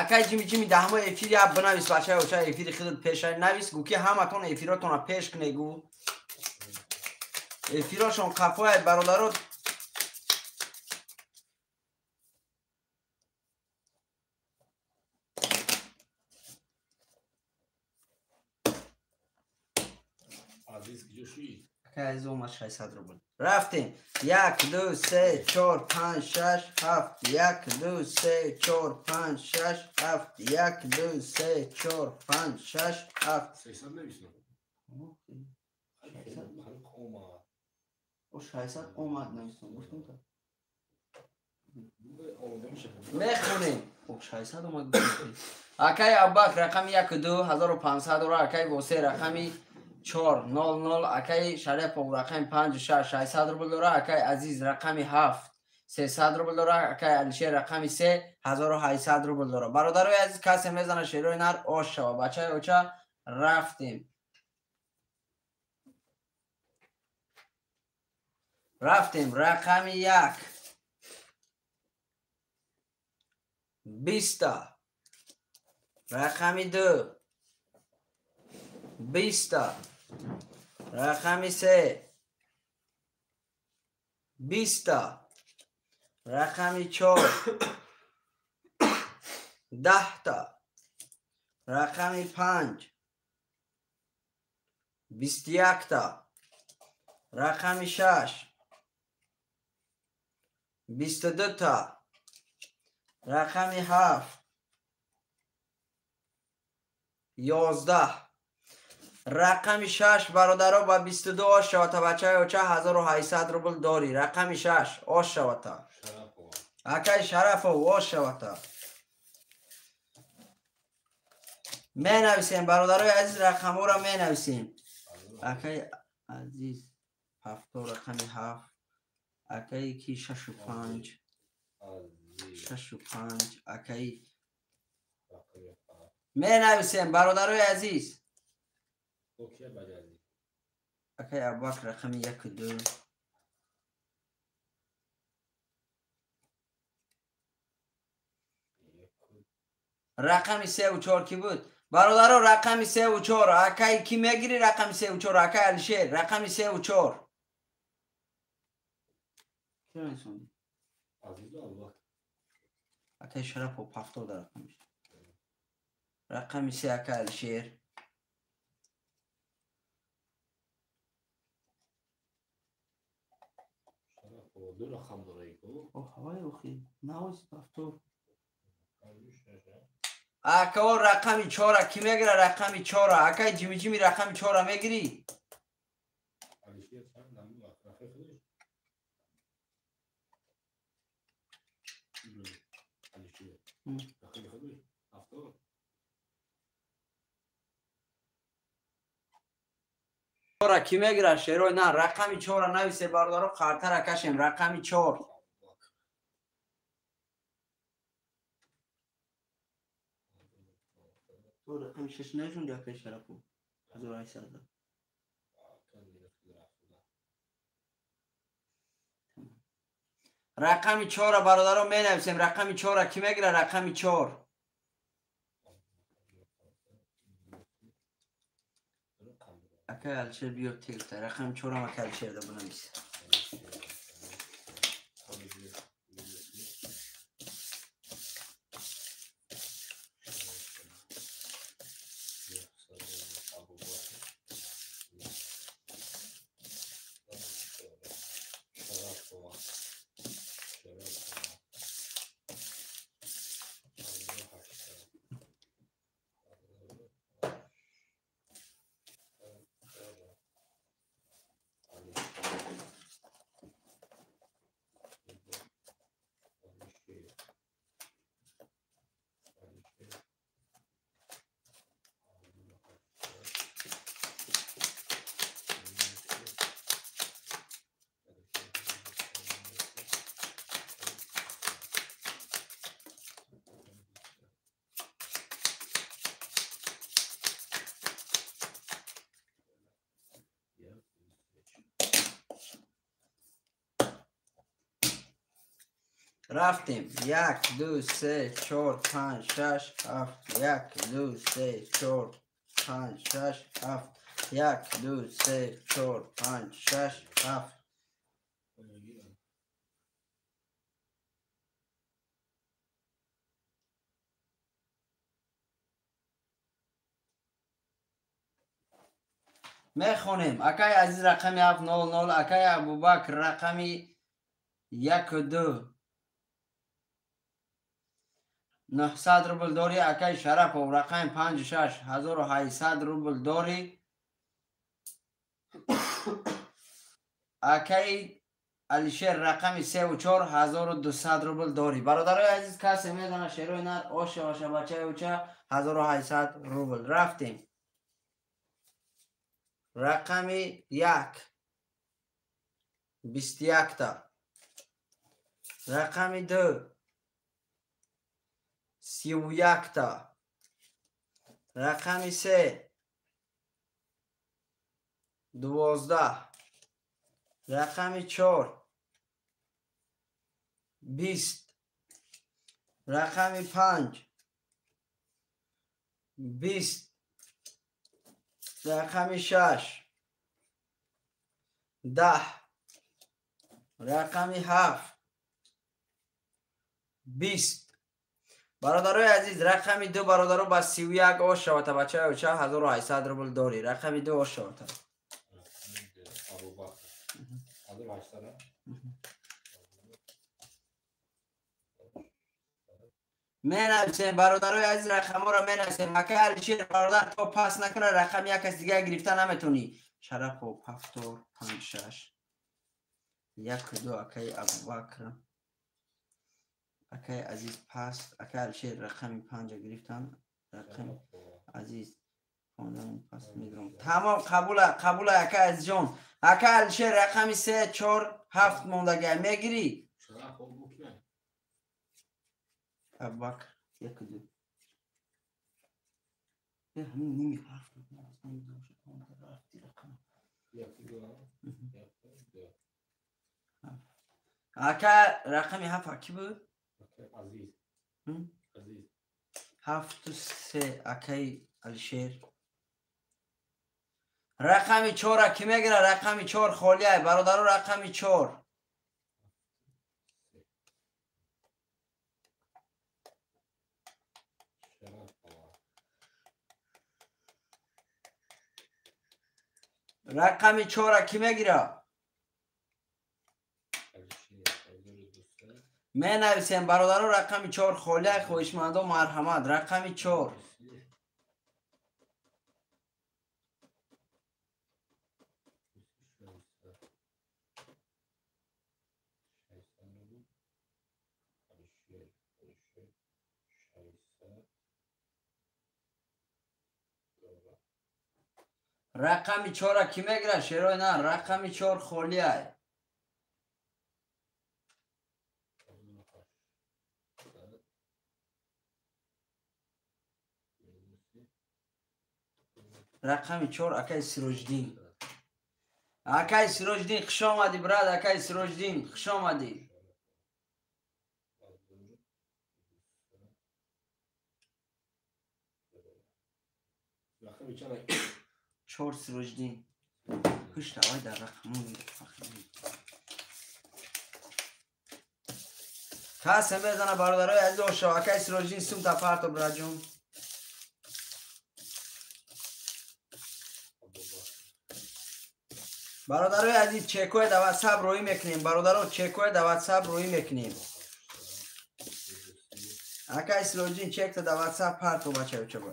Акай Ҷими Ҷими даҳмо эфир я бинавис бачаи оча эфири худат пешай навис, гӯ ки ҳаматон эфиротонро пеш кунед гӯ. Эфирошон қафояд бародаро. Акай Азиз омад 600 рубл. Рафтем. 1 2 3 4 5 6 7 1 2 3 4 5 6 7 1 2 3 4 5 6 7. 600 нависно. О 600 омад нависно. Гуфтам та. Мехонем. О 600 омад. Акай Аббак рақами 1 2 1500 дора, акай Восе рақами 4 0 0, акаи Шарипов рақами 5 6 600 рубл дора, акаи Азиз рақами 7 300 рубл дора, акаи Алишер рақами 3 1800 рубл дора. Бародарои азиз касе мезана шерои нар ош шава. Бачаи оча рафтем. Рафтем рақами 1 20, рақами 2 20, рақами 3 20, рақами 4 10, рақами 5 21, рақами 6 22, рақами 7 11. Рақами 6 бародаро ба 22 ош шавата бачаи оча 1800 рубл дорӣ. Рақами 6 ош шавата. Акаи Шарафов ош шавата. Менависем бародарои азиз рақамҳоро менависем. Акаи Азиз 7 рақами 7, акаи ки 6 5 6 5 акаи менависем бародарои азиз. Акаи Аббак рақами 1 2. Рақами 3 ва 4 ки буд? Бародаро рақами 3 ва 4. Акаи ки мегири рақами 3 ва 4? Акаи Алишер рақами 3 ва 4. Ки нависондӣ? Акаи Шарапов 70 рақамиш. Рақами 3 акаи Алишер. Ду рақам дора ку. О ҳавай охи. Навис 70. Акао рақами 4 ки мегира рақами 4? Акаи Ҷими Ҷими рақами 4 мегирӣ? Алишер чанд наму рақами худаш? Алишер. Рақами худаш 70. 4 ки мегира шерой на рақами 4 нависе бародаро қартара кашем рақами 4. То рақами 6 нависонди акаи Шарапов 1800. Рақами 4 бародаро менависем. Рақами 4 ки мегира рақами 4? Акаи Алишер биё тегта. Рақами 4 акаи Алишер да бинавис. Рафтем. 1, 2, 3, 4, 5, 6, 7. 1, 2, 3, 4, 5, 6, 7. 1, 2, 3, 4, 5, 6, 7. Мехонем. Акай Азиз рақами 700, акай Абубакр рақами 1 2. 900 рубл дорӣ, акай Шарапов рақами 5 6 1800 рубл дорӣ. Акай Алишер рақами 3 4 1200 рубл дорӣ. Бародарои азиз, касе медона шерои нар оша оша бачаи уча 1800 рубл. Рафтем. Рақами 1 21 та. Рақами 2 31 та. Рақами 3 12. Рақами 4 20. Рақами 5 20. Рақами 6 10. Рақами 7 20. Бародарои азиз, рақами 2 бародаро ба 31 ош шавата бачаи оча 1800 рубл дорӣ. Рақами 2 ош шавата. Менависем бародарои азиз, рақамҳоро менависем. Акай Алишер бародар, то пас накуна рақами як кас дигар гирифта наметонӣ. Шарапов 7 5 6 1 2. Акай Абубакр, акай Азиз паст, акай Алишер рақами 5 гирифтан. Рақами Азиз паст медорам. Тамом, қабула, қабула акай Азизҷон. Акай Алишер рақами 3 4 7 мондагай мегирӣ. Абубакр 1 2. Ҳамин ними ҳарф ака рақами 7 ки буд? Азиз. Азиз. 7 3 акай Алишер. Рақами 4 ки мегира? Рақами 4 холиай бародаро, рақами 4. Рақами 4 ки мегира? Менависем бародаро, рақами 4 холиай, хоҳишмандо марҳамат. Рақами 4. Рақами 4 ки мегира? Шерои нар, рақами 4 холиай. Рақами 4 акай Сироҷиддин. Акай Сироҷиддин, хуш омадӣ брат, акай Сироҷиддин, хуш омадӣ. 4 Сироҷиддин. Хуш давай дар рақамон. Касе мезана бародарои азиз ошо, акай Сироҷиддин сум та парто братҷон. Бародарои азиз, чекоя дар WhatsApp рӯй мекунем. Бародаро, чекоя дар WhatsApp рӯй мекунем. Акай Сироҷиддин чекта дар WhatsApp парто бачаё чаба.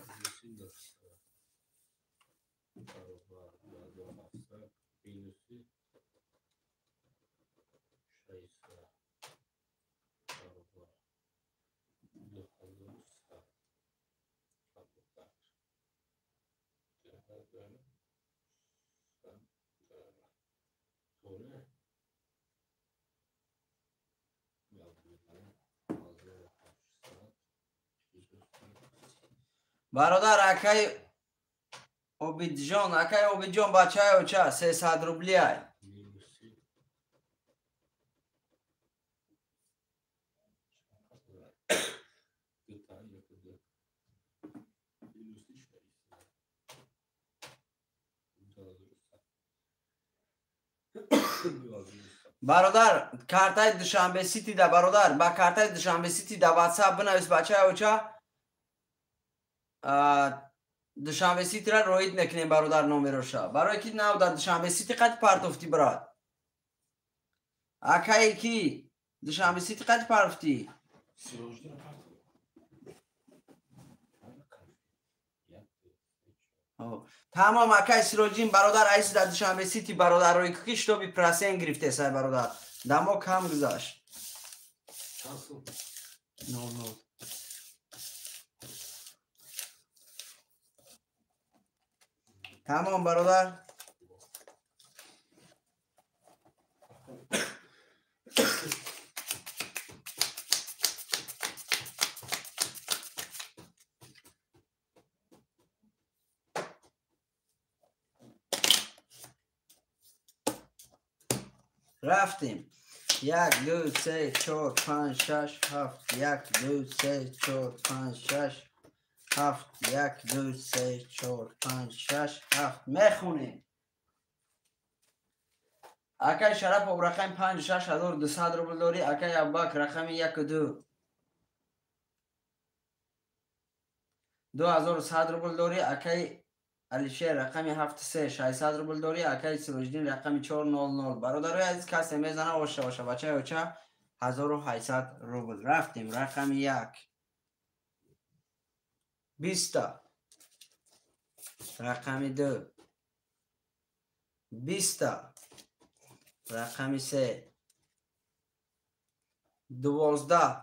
Бародар, акай Обидҷон, акай Обидҷон, бачаи оча 300 рублиай. Бародар, картаи Душанбе Сити да бародар, ба картаи Душанбе Сити да WhatsApp бинавис бачаи оча. Душанбе Ситира роид мекунем бародар номероша. Барои ки нав дар Душанбе Сити қад партофтӣ брат. Акае ки Душанбе Сити қад партофтӣ? Тамом акай Сироҷдин бародар айси дар Душанбе Сити бародар рои ки шитоби процент гирифтесай бародар. Дамо кам гузашт. 00. Тамом бародар. Рафтем. 1 2 3 4 5 6 7 1 2 3 4 5 6 7 1 2 3 4 5 6 7 мехонем. Акай Шарапов рақами 5 6200 рубл дорӣ. Акай Абубакр рақами 1 2 2100 рубл дорӣ. Акай Алишер рақами 7 3 600 рубл дорӣ. Акай Сироҷиддин рақами 4 0 0. Бародарои азиз, касе мезана оша оша бачаи оча 1800 рубл. Рафтем. Рақами 1 20, рақами 2 20, рақами 3 12,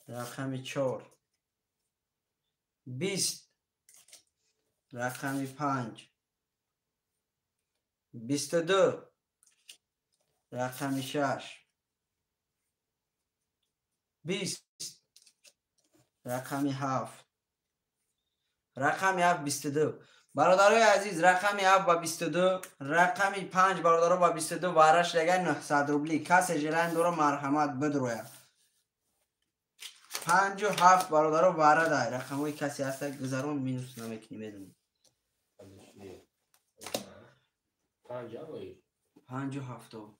рақами 4 20, рақами 5 22, рақами 6 20, рақами 7, рақами 7 22. Бародарои азиз, рақами 7 ба 22, рақами 5 бародаро ба 22 вараш легай 900 рубли. Касе желание дора марҳамат бидроя. 5 7 бародаро вара дай. Рақамҳои касе ҳаста гузарон минус намекунӣ медонӣ. 5 7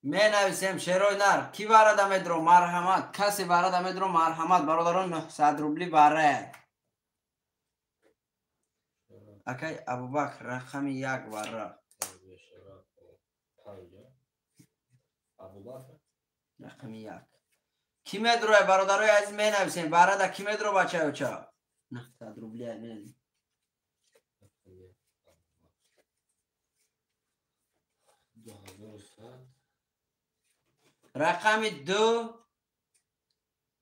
менависем шерои нар. Ки варада медро марҳамат. Касе варада медро марҳамат. Бародарон 900 рубли вара. Акай Абубакр рақами 1 вара. Рақами 1. Ки медроя бародарои азиз менависем. Варада ки медро бачаи оча? 900 рубли менависем. Рақами 2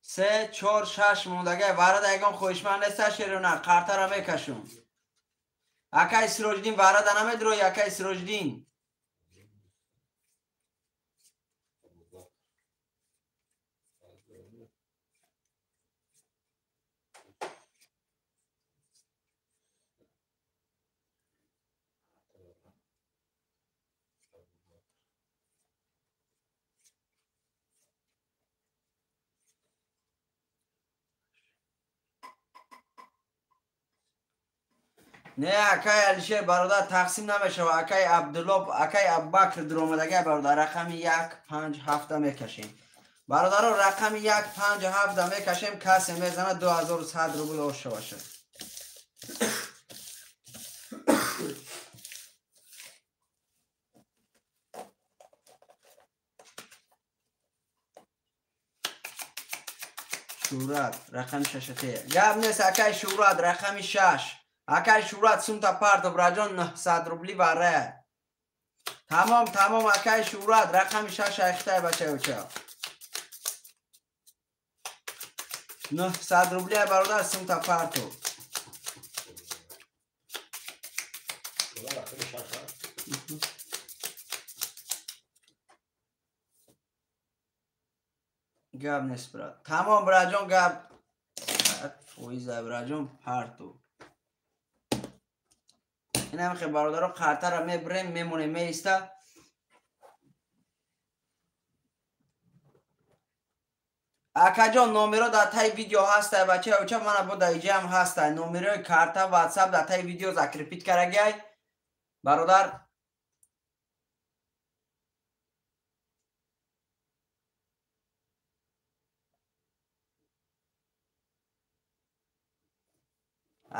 3 4 6 мондагай. Варада ягон хоҳишманд неста шерона. Қартара мекашум. Акай Сироҷиддин варада намедрои акай Сироҷиддин. Не акай Алишер бародар тақсим намешава. Акай Абдулло, акай Абубакр дуромадагай бародар рақами 1 5 7 мекашем. Бародаро рақами 1 5 7 мекашем. Касе мезана 2100 рубл оша бошад. Шӯрат рақами 6. Гап нест акай Шӯрат рақами 6. Акай Шӯрат сумта партов раҷон 900 рубли вара. Тамом тамом акай Шӯрат рақами 6 айхтай бачаи оча. 900 рубли бародар сумта партов. Гап нест брат. Тамом браҷон гап. Фоиза браҷон партов. Инам хе бародаро қартара мебурем мемонем меиста. Акаҷон номеро дар таи видео ҳастай бачаи оча, мана бо дар иҷаам ҳастай номерои карта WhatsApp дар таи видео закрепить карагай бародар.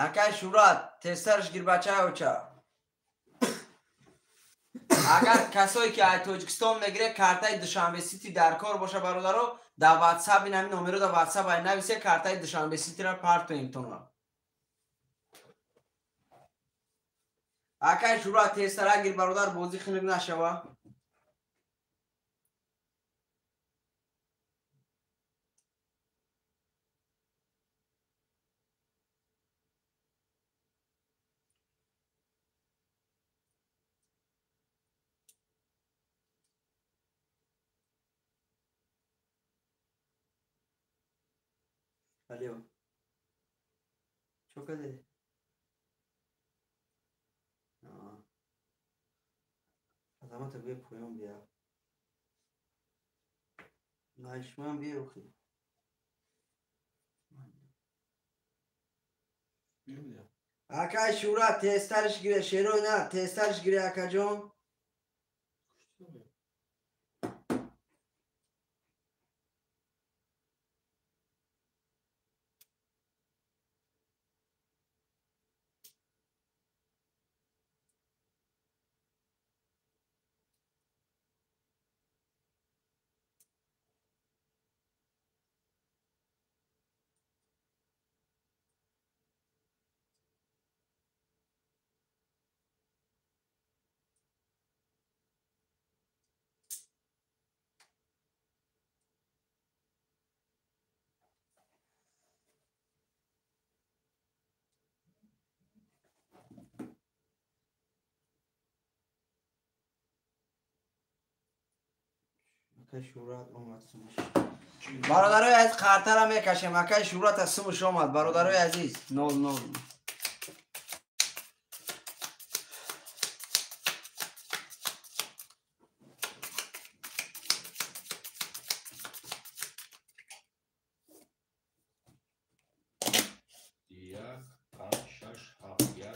Акай Шӯрат, тезтарш гир бачаи оча. Агар касое ки ай Тоҷикистон мегире, картаи Душанбе Сити дар кор боша, бародаро, дар WhatsApp ин ҳамин номеро дар WhatsApp ай нависе, картаи Душанбе Ситиро партоем тонро. Акай Шӯрат, тезтара гир бародар, бозӣ хунук нашава. Алло. Чё каде? Азамата бия поён бия. Наишман бия охи. Акай Шӯрат, тезтарш гире, шерои на, тезтарш гире, акаҷон. Шӯрат омад сумаш. Бародарои азиз, қартара мекашем. Акай Шӯрат аз сумаш омад. Бародарои азиз, 0-0.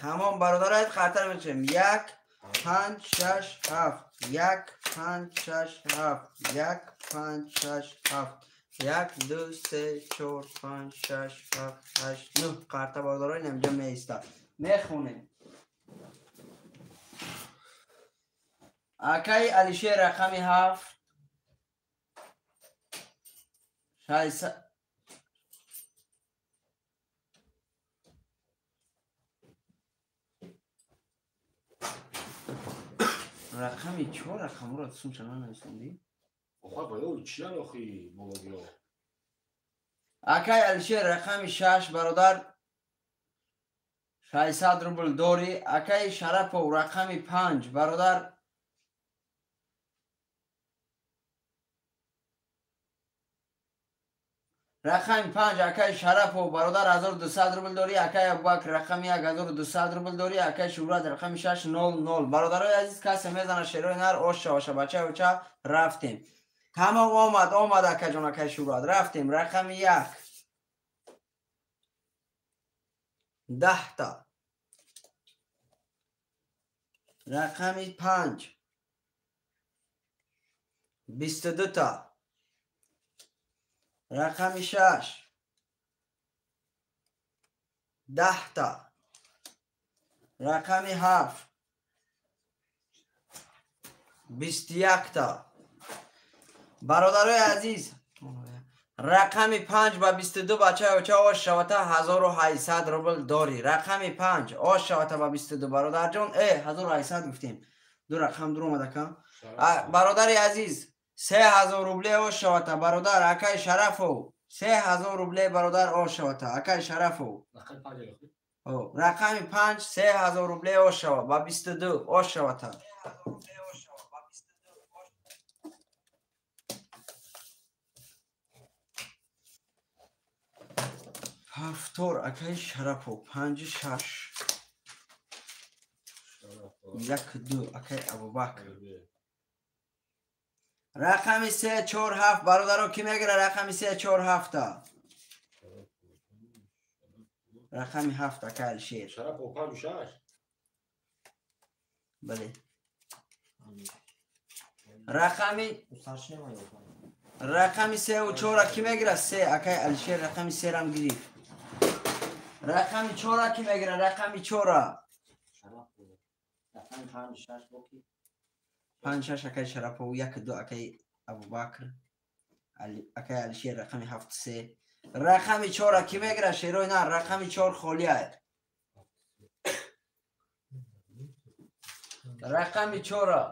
Тамом бародарои азиз, қартара мекашем. 1 5 6 7 1 5 6 7 1 5 6 7 1 2 3 4 5 6 7 8 9 қарта бародарон инҷа меиста. Мехонем. Акай Алишер рақами 7 6 рақами 4 рақамро сумча нанависондӣ? Охай баё чиян охи бологиё? Акай Алишер рақами 6 бародар 600 рубл дорӣ. Акай Шарапов рақами 5 бародар рақами 5 акай Шарапов бародар 1200 рубл дорӣ. Акай Абубакр рақами 1 1200 рубл дорӣ. Акай Шӯрат рақами 6 00. Бародарои азиз, касе мезана шерои нар ош шаваша бачаи оча. Рафтем. Тамом омад, омад акаҷон, акай Шӯрат. Рафтем. Рақами 1 10 та. Рақами 5 22 та. Рақами 6 10 та. Рақами 7 21 та. Бародарои азиз, рақами 5 ба 22 бачаи оча ош шавата 1800 рубл дорӣ. Рақами 5 ош шавата ба 22 бародарҷон. 1800 гуфтем. Ду рақам дур омад ака. Бародари азиз, 3000 рубле ош шавата бародар акай Шарафов. 3000 рубле бародар ош шавата акай Шарафов. Рақами 5 3000 рубле ош шава ба 22 ош шавата. Ҳафтор акай Шарапов 5 6 1 2 акай Абубакр. Рақами 3 4 7 бародаро ки мегира рақами 3 4 7 та. Рақами 7 акай Алишер. Шарапов 5 6. Бале. Рақами 3 ва 4 ки мегира? 3 акай Алишер рақами 3 рам гирифт. Рақами чора ки мегира? Рақами чора. Рақами панҷ шаш боки. Панҷ шаш акай Шарапов, як ду акай Абубакр, акай Алишер рақами ҳафт се. Рақами чора ки мегира? Шерои нар рақами чор холия. Рақами чора.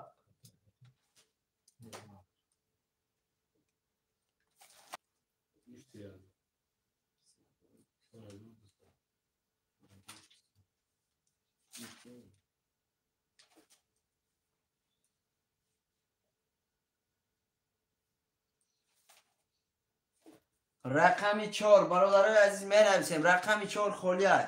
Рақами чор бародарои азиз менависем. Рақами чор холия.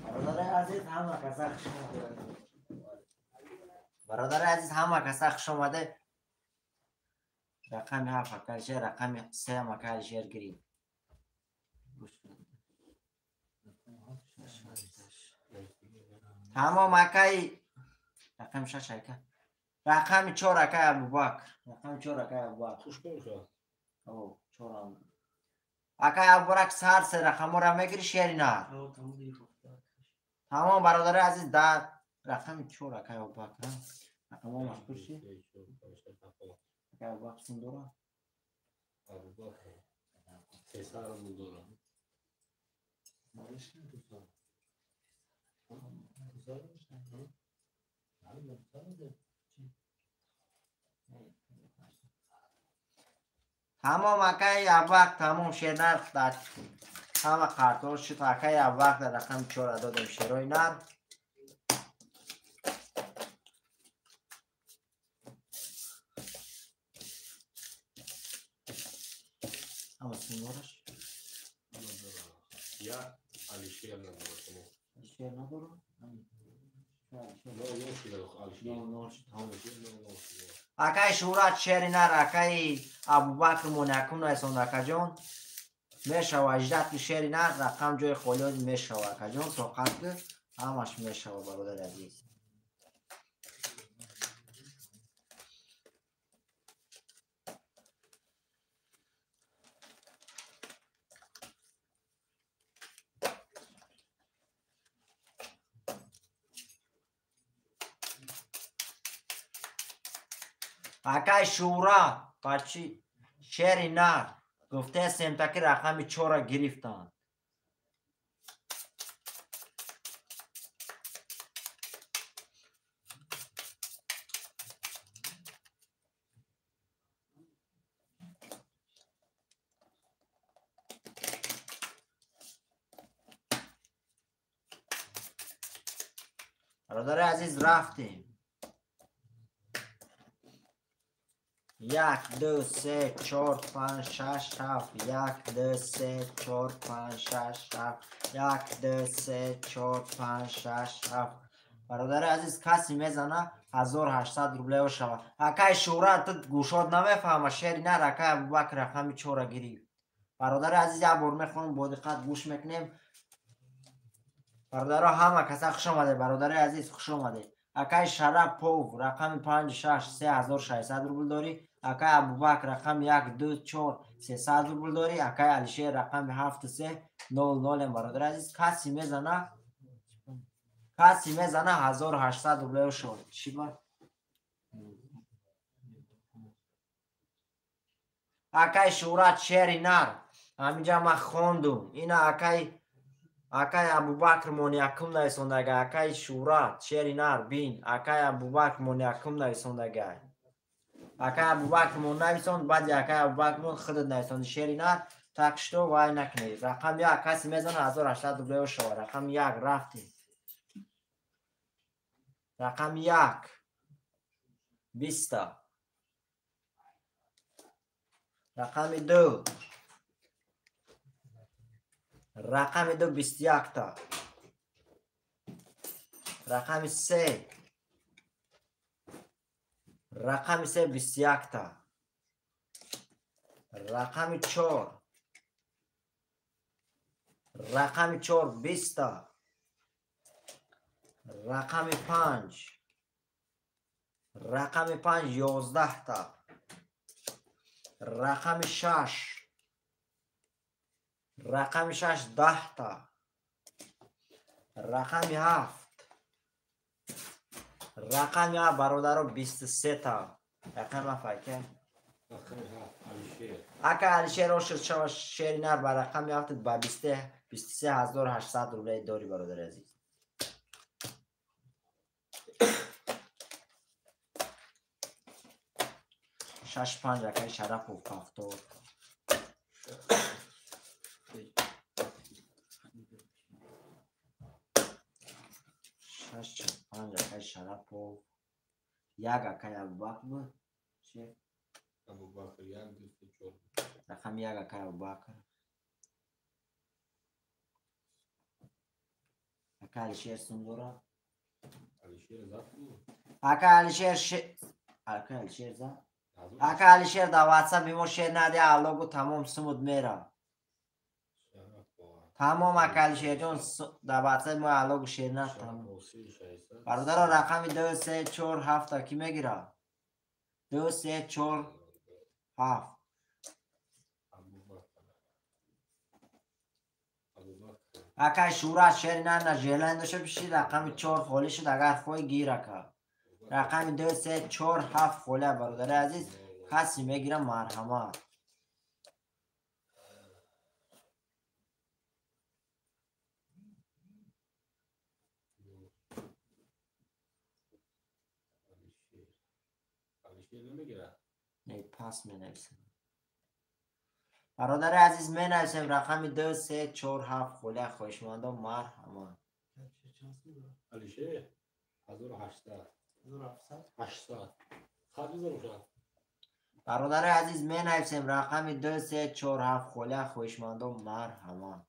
Бародарои азиз ҳама каса хуш омадед. Бародарои азиз ҳама каса хуш омадед. Рақами ҳафт акай Алишер, рақами се акай Алишер гирифт. Тамом акай рақами шаш ака. Рақами чор акай Абубакр. Рақами чор акай Абубакр. Хушкор шуд. О, чорам. Акай Абубакр сар се рақамора мегири шери нар. Тамом бародари азиз дар рақами чор акай Абубакр. Рақамо машкур ши? Акай Абубакр син дора? Абубакр. Сесар рубл дора. Тамом акай Абубакр, тамом шернар дар ҳама қартор шуд. Акай Абубакр дар рақами чора додем шерои нар. Ҳама синдораш? Я Алишер надорам. Алишер надорам? Акай Шӯҳрат шери нар, акай Абубакр монякум наисонд акаҷон. Мешава аждат ки шери нар рақам ҷои холиёд мешава акаҷон, тоқат ки ҳамаш мешава бародари азиз. Акай Шӯҳрат бачи шери нар гуфтаестем таки рақами чора гирифтанд. Бародари азиз рафтем. Як, ду, се, чор, панҷ, шаш, ҳафт. Як, ду, се, чор, панҷ, шаш, ҳафт. Як, ду, се, чор, панҷ, шаш, ҳафт. Бародари азиз касе мезана 1800 рублео шава. Акай Шӯҳрат ту гӯшод намефаҳма шери нар акай Абубакр рақами чора гирифт. Бародари азиз як бор мехонам, бо диққат гӯш мекунем. Бародаро ҳама каса хуш омадед, бародари азиз хуш омадед. Акай Шарапов рақами 5 6 3600 рубл дорӣ. Акай Абубакр рақами 1 2 4 300 рубл дорӣ. Акай Алишер рақами 7 3 0 0. Бародари азиз касе мезана, касе мезана 1800 рублео шуд. Чӣ ба? Акай Шӯҳрат шери нар. Ҳаминҷа ман хондум. Ина акай Абубакр монякум нависондага. Акай Шӯҳрат шери нар бин. Акай Абубакр монякум нависондага. Акай Абубакр мон нависон, баъди акай Абубакр мон худат нависонди шери нар. Так что вай накунед. Рақами як касе мезана 1800 рублео шава. Рақами як рафтем. Рақами як биста. Рақами ду. Рақами ду бисту якта. Рақами се. Рақами се бисту якта. Рақами чор. Рақами чор биста. Рақами панҷ. Рақами 5 11 та. Рақами 6. Рақами 6 10 та. Рақами 7. Рақами 7 бародаро 23 та. Рақами 7 ака. Рақами 7 Алишер. Ака Алишер ошир шава шери нар ба рақами 7 ба 23800 рублей дори бародари азиз. Шаш панҷ акаи Шарапов 70. Шаш панҷ акаи Шарапов. Як акаи Абубакр буд. Чи? Абубакр 1 2 3 4. Рақами як акаи Абубакр. Ака Алишер сум дорад? Алишер зад буд. Ака Алишер ака Алишер зад? Ака Алишер дар WhatsApp мо шер нади алло гу тамом сумуд мера. Тамом ака Алишерҷон дар WhatsApp мо алло гу шер над тамом. Бародаро рақами 2 3 4 7 ки мегира? 2 3 4 7. Акай Шӯрат шери на желан дошта биши рақами 4 холӣ шуд агар хоҳӣ гир ака. Рақами 2 3 4 7 холӣ бародари азиз касе мегира марҳамат. Не пас менависем. Бародари азиз менависем рақами 2 3 4 7 холӣ хоҳишмандон марҳамат. Алишер 1800. 800. Хат бизанам. Бародари азиз менависем рақами 2 3 4 7 холӣ хоҳишмандон марҳамат.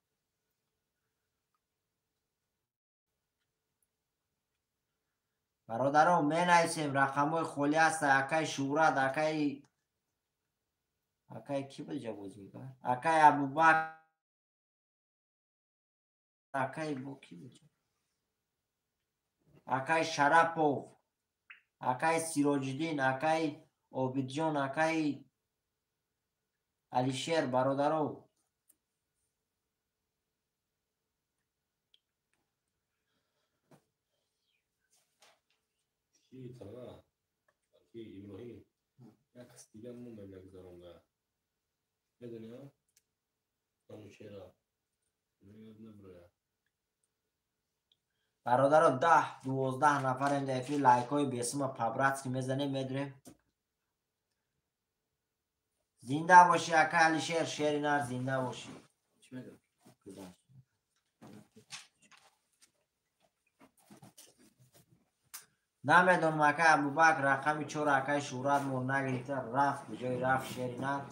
Бародарон менависем рақамҳои холӣ ҳаст акаи Шӯрат, акаи ки буд ҷа бозӣ мекард? Акаи Абубакр, акаи бо ки буд? Акаи Шарапов, акаи Сироҷиддин, акаи Обидҷон, акаи Алишер бародаро. Ки тана? Ки Иброҳим? Як кас дига мо мегузаронда. Медонӣ, а? Манучера. Ёд наброя. Бародаро 10 12 нафарем дар эфир лайкҳои бесума по-братски мезанем медурем. Зинда бошӣ ака Алишер, шери нар зинда бошӣ. Чӣ мегӯям? Намедонам ака Абубакр рақами 4 акаи Шӯрат мо нагирифта рафт куҷои рафт шери нар.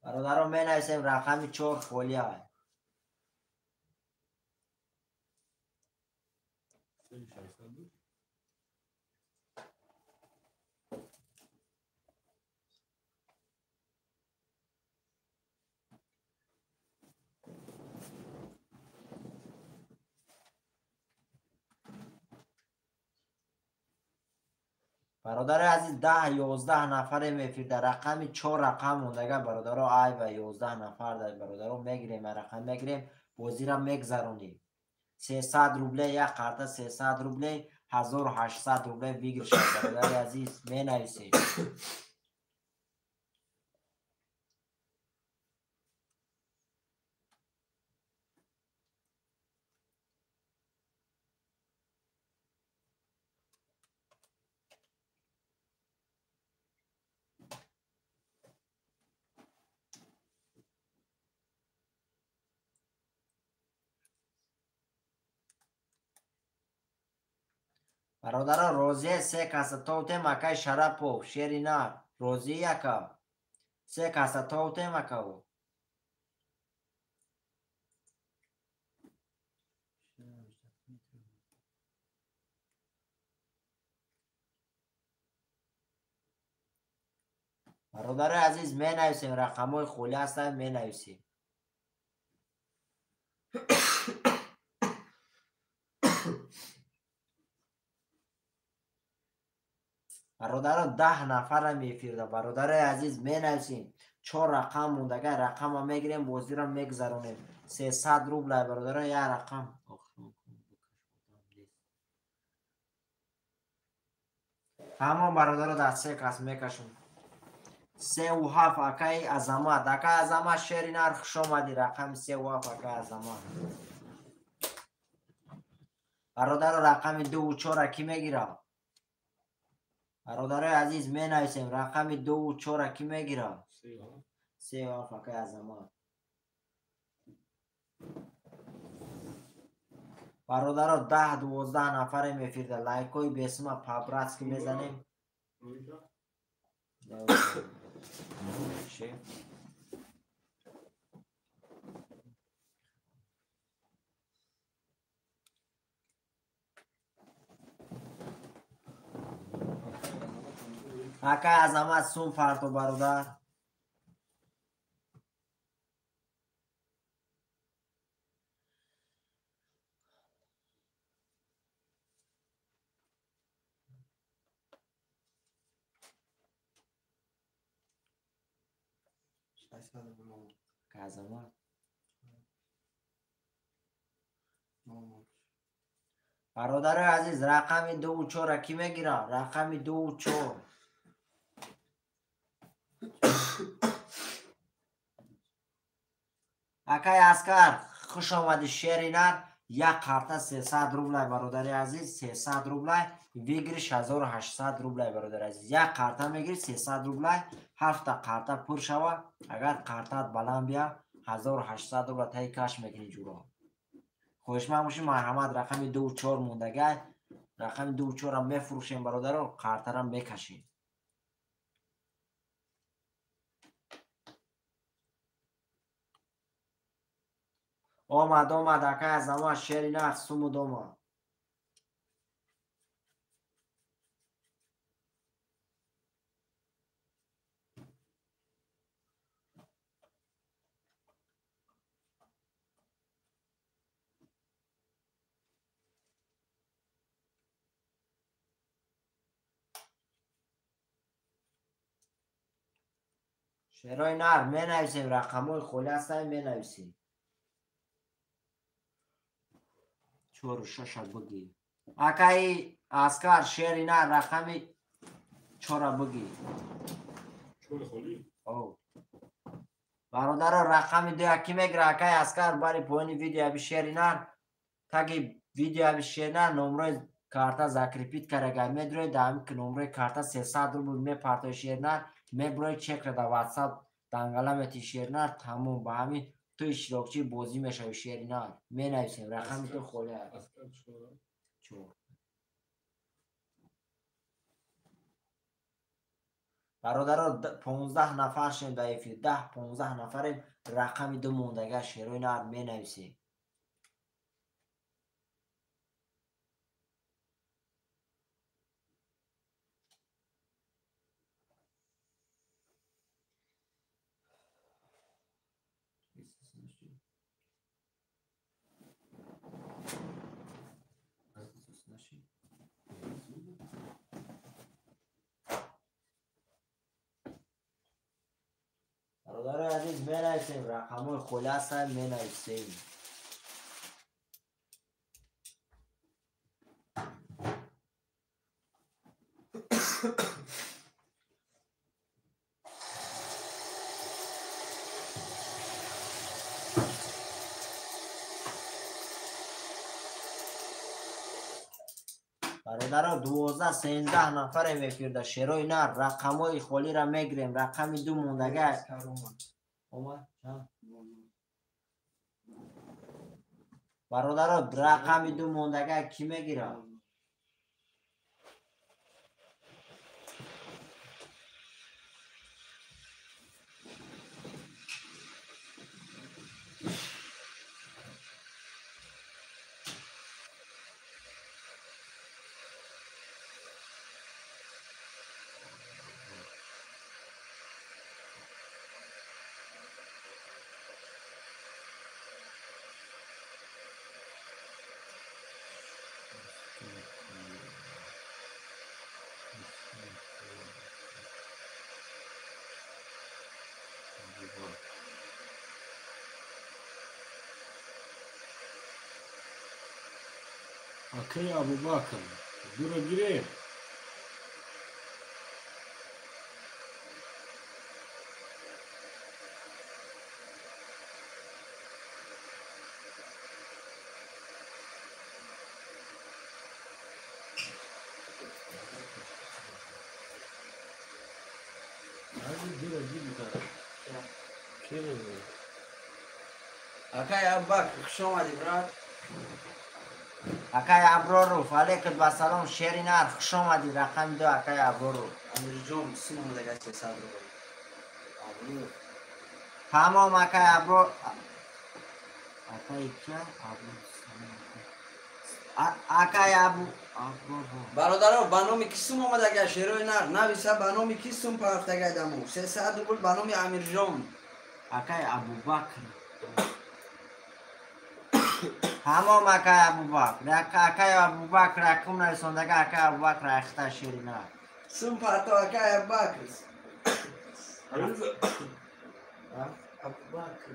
Бародаро менависем рақами 4 холӣ ай. Бародари азиз 10 11 нафарем эфир дар рақами 4 рақам мондага бародаро ай ба 11 нафар дар бародаро мегирем рақам мегирем бозира мегзаронем. 300 рубле як карта 300 рубле 1800 рубле выигрыш бародари азиз менависем. Бародарон розия се каса товтем акай Шарапов шери нар розия ака се каса товтем акао. Бародари азиз менависем рақамҳои холӣ ҳастанд менависем. Бародаро 10 нафарам эфирда. Бародарои азиз менависем. 4 рақам мондага, рақама мегирем, бозиро мегузаронем. 300 рублай бародаро, як рақам. Ҳамон бародаро дар се кас мекашум. 3 ва 7 акаи Азамат. Акаи Азамат шери нар хуш омадӣ. Рақами 3 ва 7 акаи Азамат. Бародаро рақами 2 ва 4 ки мегирам? Бародарои азиз менависем рақами 2 ва 4 ки мегирам? 3 ва 7 акаи Азамат. Бародаро 10-12 нафарем эфирда. Лайкҳои бесима по-братски мезанем. Акаи Азамат сум фарто бародар. Азамат. Бародарои азиз рақами 2 ва 4 ки мегирам? Рақами 2 ва 4. Акаи Аскар хуш омадӣ шери нар. Як карта 300 рублай бародари азиз, 300 рублай, выигрыш 1800 рублай бародари азиз. Як карта мегирӣ 300 рублай, 7 карта пур шава, агар картаат баланд бия 1800 рубла таи каш мекунӣ ҷуро. Хоҳишманд бошӣ марҳамат рақами 2 ва 4 мондагай, рақами 2 ва 4 мефурӯшем бародаро, картарам мекашем. Омад, омад, акаи Азамат шери нар сумуд омад. Шерои нар менависем, рақамҳои холӣ ҳастанд менависем. 4 6 бигӣ. Акаи Аскар шери нар рақами 4 бигӣ. 4 холӣ? О. Бародаро рақами 2 ки мегира акаи Аскар бари поёни видео аби шери нар, таги видео аби шери нар номрои карта закрепит карага медрои, да ҳами ки номрои карта 300 рубл мепартои шери нар, меброи чекра да WhatsApp дангала мети шери нар, тамом ба ҳамин ту иштирокчии бозӣ мешавӣ шери нар. Менависем рақами 2 холӣ аст. 4. Бародаро 15 нафар шем дар эфир, 10-15 нафарем, рақами 2 мондага шерои нар менависем. Бародарои азиз менависем, рақамҳои холӣ ҳастанд менависем. Бародаро 12-13 нафарем эфирда. Шерои нар рақамҳои холиро мегирем. Рақами 2 мондага. Омад? Бародаро рақами 2 мондага ки мегирад? Акай Абубакр, дура гирем. Акай Абубакр, хуш омадӣ, брат. Акай Аброров, алейкум ассалом, шери нар, хуш омадӣ, рақами 2 акай Аброров. Амирҷон, сум омадага 300 рубл. Аброров. Тамом акай Аброр. Акай кия? Аброр. Акай Абу Аброров. Бародаро, ба номи ки сум омадага шерои нар, нависа ба номи ки сум парафтага даму. 300 рубл ба номи Амирҷон. Акай Абубакр. Тамом акай Абубакр. Акай Абубакр рақам нависондага акай Абубакр ахта шери нар. Сум парто акай Абубакр. Абубакр.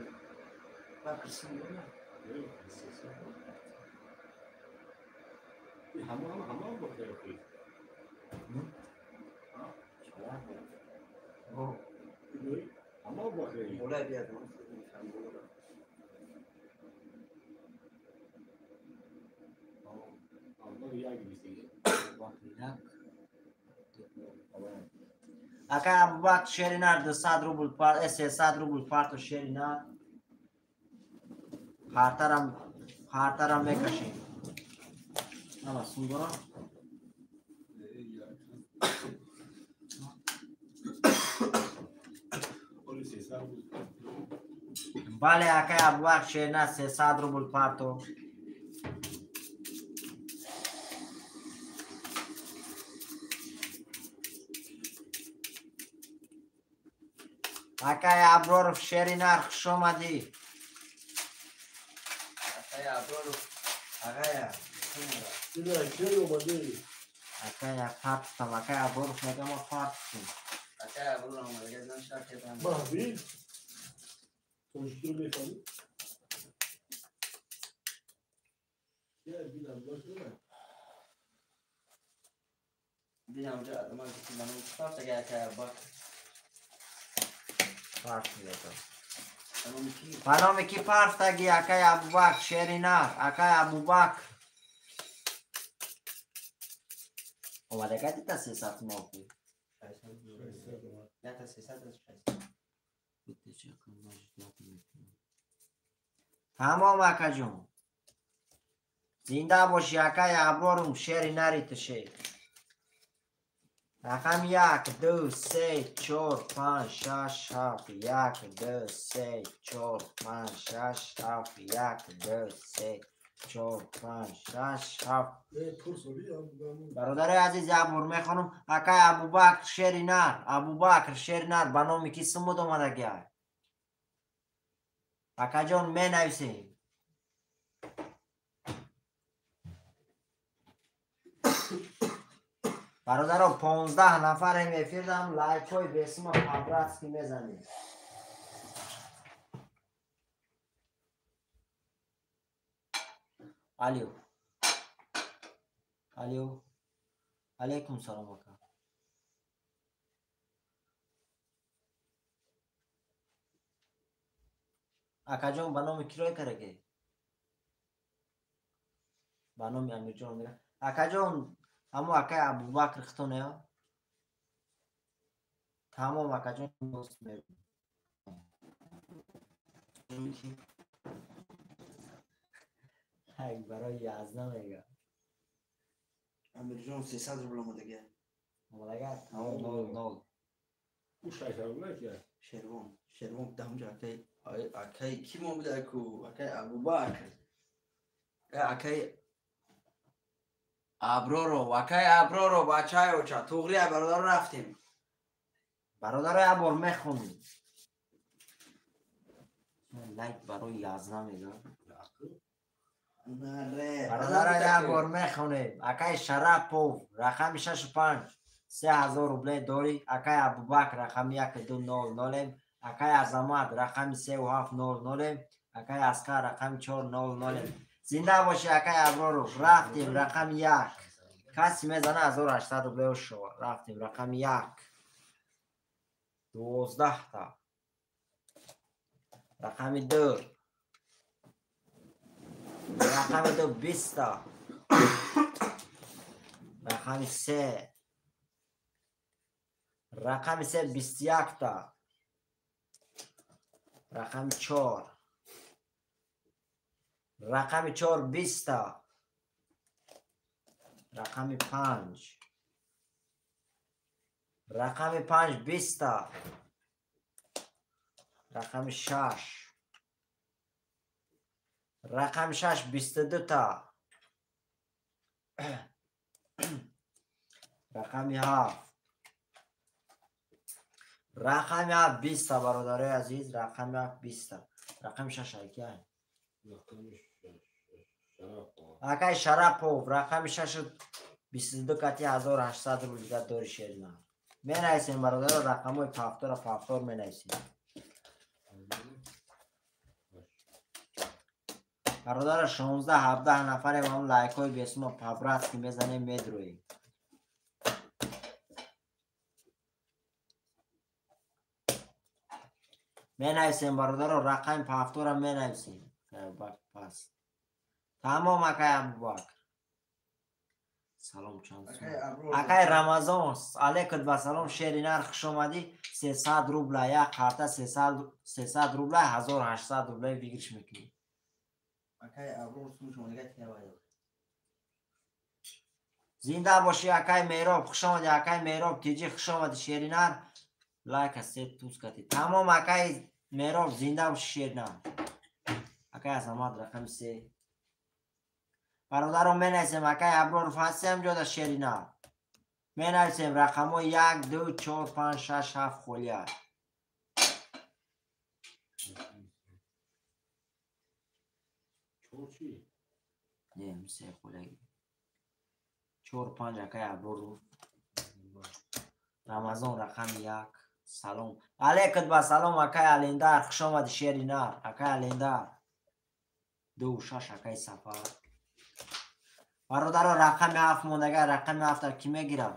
Бакр сум дора? Ҳама Абубакр. Ҳама Абубакр. Болай биёд. Акай Абубакр шери нар 200 рубл пар, 300 рубл парто шери нар. Хартарам мекашем. Ама сум дора? Бале акай Абубакр шери нар 300 рубл парто. Акай Аброров шери нар, хуш омадӣ. Акай Аброров, агая. Акай партам, акай Аброров мегам партам. Акай Аброров омадага, зан шарт кардам. Маҳви. Тоҷикиро мефаҳмӣ? Я бинам, бошад. Бинам ҷа, ман ки ману партага акай Абубакр. Ба номи ки партаги акай Абубакр шери нар, акай Абубакр. Омадага дита 300 мофи. Ята 300 600. Тамом акаҷон. Зинда бошӣ акай Аброрум, шери нари ту шер. Рақам 1, 2, 3, 4, 5, 6, 7, 1, 2, 3, 4, 5, 6, 7, 1, 2, 3, 4, 5, 6, 7. Бародари азиз, як бор мехонам. Акай Абубакр шери нар, Абубакр шери нар, ба номи ки сум буд омадагиай? Акаҷон, менависем. Бародаро, 15 нафарем эфирдам, лайкҳои бесума по-братски мезанем. Алё. Алё. Алейкум салом ака. Акаҷон, ба номи кироя кардаги? Ба номи Амирҷон. Акаҷон, ҳамо акай Абубакр хитоне? Тамом акаҷон, дӯст мебинем. Барои 11 мега. Амирҷон 300 рубл омадага. Омадага? Тамом 0 0. Ӯ 600 рубл ки? Шервон, Шервон дамҷа акай акай ки мо буда ку акай Абубакр. Акай Аброров, акай Аброров, бачаи оча, туғри бародар рафтем. Бародаро, як бор мехонем. Лайк барои 11 мега. Бародаро, як бор мехонем. Акай Шарапов, рақами 65, 3000 рубле дорӣ. Акай Абубакр, рақами 1 2 0 0. Акай Азамат, рақами 3 7 0 0. Акай Аскар, рақами 4 0 0. Зинда боши акай Аброров. Рафтем рақами 1. Каси мезана 1800 рубле шава. Рафтем рақами 1. 12 та. Рақами 2. Рақами 2 20 та. Рақами 3. Рақами 3 21 та. Рақами 4. Рақами 4 20 та. Рақами 5. Рақами 5 20 та. Рақами 6. Рақами 6 22 та. Рақами 7. Рақами 7 20 та бародарои азиз, рақами 7 20 та. Рақами 6 акай. Акай Шарапов, рақами 6 22 кати 1800 рубл дига дори шерина. Менависем бародаро, рақамҳои пафтора пафтор менависем. Бародаро 16-17 нафарем, ҳам лайкҳои бесума по-братски мезанем, медроем. Менависем бародаро, рақами пафтора менависем. Пас. Тамом акай Абубакр. Салом чанд сум. Акай Рамазон, алейкум ва салом шери нар, хуш омадӣ. 300 рубла як карта 300 рубла 1800 рубла выигрыш мекунӣ. Акай Аброр сум шумо дига тиявай. Зинда бошӣ акай Меҳроб, хуш омадӣ акай Меҳроб, тиҷи хуш омадӣ шери нар. Лайк се туз кати. Тамом акай Меҳроб, зинда бошӣ шери нар. Акай Азамат рақами 3. Бародаро менависем акай Аброров ҳастем ҷода шери нар. Менависем рақамҳои 1, 2, 4, 5, 6, 7 холия. Не, се холия. 4, 5 акай Аброров. Рамазон рақами 1. Салом. Алейкум ва салом акай Алиндар, хуш омадӣ шери нар. Акай Алиндар. 2, 6 акай Сафар. Бародаро рақами 7 мондага, рақами 7 ки мегирам?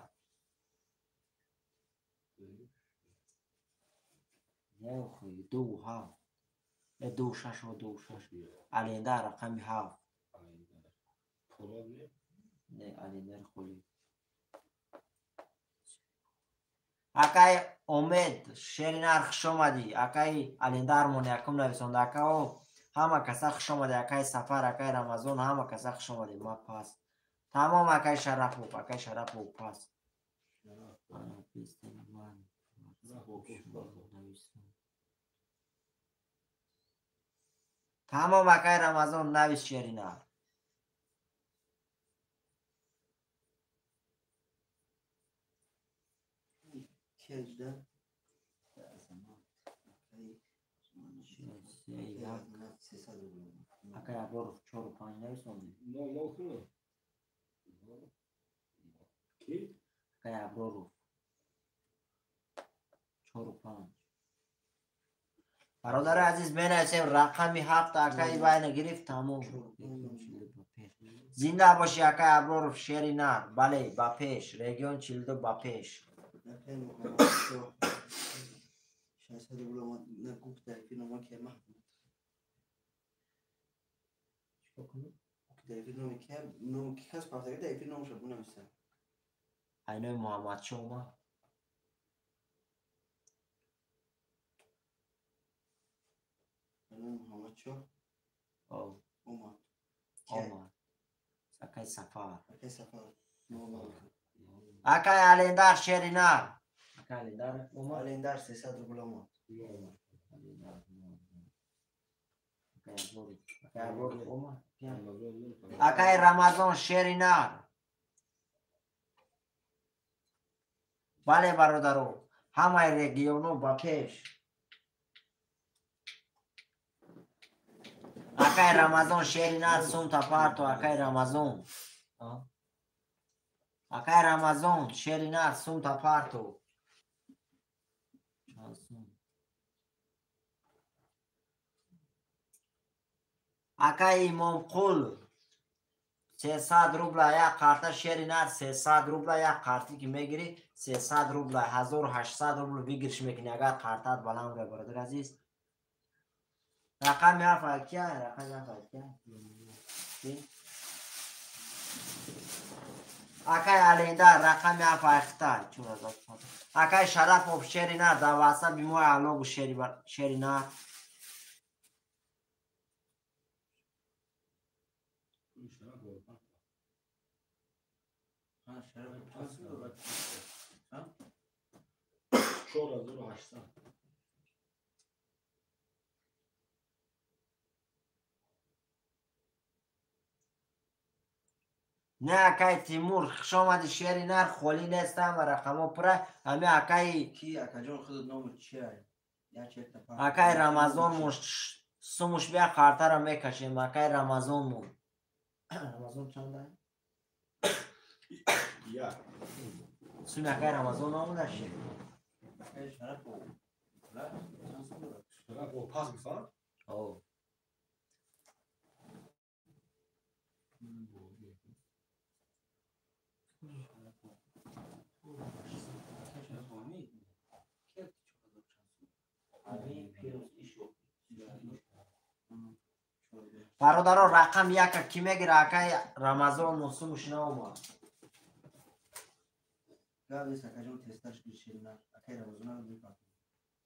Не, охи, 2 7. 2 6 2 6. Алиндар рақами 7. Не, Алиндар холи. Акай Омед, шери нар, хуш омадӣ. Акай Алиндар мон якум нависонда. Акао ҳама каса хуш омадӣ. Акай Сафар, акай Рамазон, ҳама каса хуш омадӣ. Ма пас. Тамом акай Шарапов, акай Шарапов пас. Тамом акай Рамазон, навис шери нар. Акай Аброров 4 5 нависонди. Акай Аброров 4 5. Бародари азиз менависем рақами 7 акай вайна гирифт. Тамом. Зинда бошӣ акай Аброров шери нар. Бале, ба пеш. Регион 42 ба пеш. Айнои Муҳаммадшо омад. Омад. Акай Сафар. Акай Алендар шери нар. Акай Алендар омад. Алендар 300 рубл омад. Акай Рамазон шери нар. Бале бародаро, ҳамаи регионо ба пеш. Акай Рамазон шери нар, сумта парто. Акай Рамазон. Акай Рамазон шери нар, сумта парто. Акай Имомқул 300 рубла як карта шери нар 300 рубла як карти ки мегирӣ 300 рубла 1800 рубл выигрыш мекунӣ агар картат баланд ра бародар азиз. Рақами ҳафт кия? Рақами ҳафт кия? Акай Аленда рақами ҳафт айхта 4000. Акай Шарапов шери нар дар WhatsApp мо алло шери нар. Чор ҳазору ҳаштсад. Не акай Тимур, хуш омадӣ шери нар, холӣ нестам ва рақамҳо пура. Ҳами акай ки акаҷон худат номи чия? Акай Рамазон муш сумуш бия картара мекашем. Акай Рамазон му. Рамазон чанда? Як. Суми акай Рамазон омада шер. Акай Шарапов. Шарапов пас гуфтан? О. Бародаро рақам яка ки мегира акай Рамазон мусумуш наомад.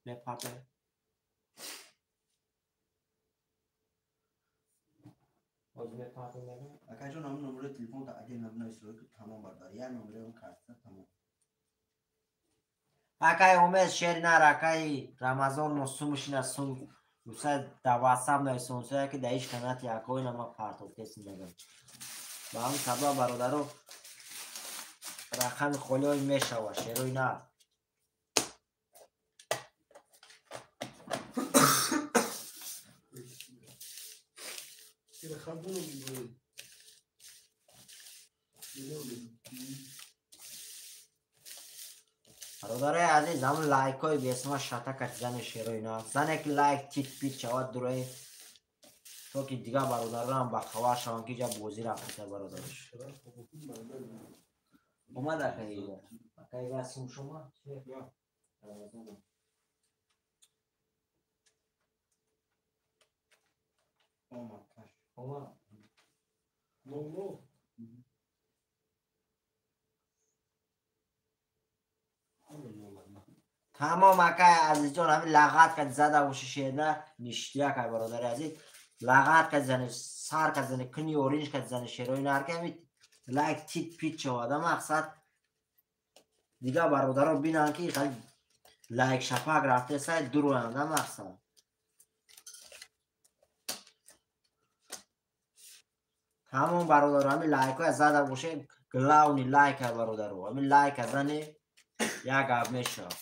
Мепапе. Боз мепапе мегӯ? Акаҷон ҳамун номерои телефонта агар набинависӣ тамом бардар. Як номерои он карта тамом. Акай Умед шери нар акай Рамазон мусумушина сум Уса дар WhatsApp нависонсоя ки дар ҳеҷ канати акои нама партофтесин мегӯям. Ба ҳамин сабаб бародаро рақами холиҳои мешава шерои нар. Бародарои азиз, ҳамун лайкҳои бесма шата кати зане шерои нар. Зане ки лайк тит пит шавад дурои то ки дигар бародаронам бахабар шаванд ки ҷа бозӣ рафтеса бародарош. Омад акай Ига. Акай Ига сум шума? Омад каш. Омад. Нол. Тамом акай азизҷон, ҳамин лағат кад зада боши шерна ништия кай бародари азиз. Лағат кад зане, сар кад зане, куни оринҷ кад зане шерои нар ки ҳамин лайк тит пит шавад. Мақсад дигар бародаро бинанд ки лайк шапак рафтеса дуроянд мақсад. Ҳамон бародаро ҳамин лайкҳоя зада боше, главни лайка бародаро. Ҳамин лайка зане як гап мешавад.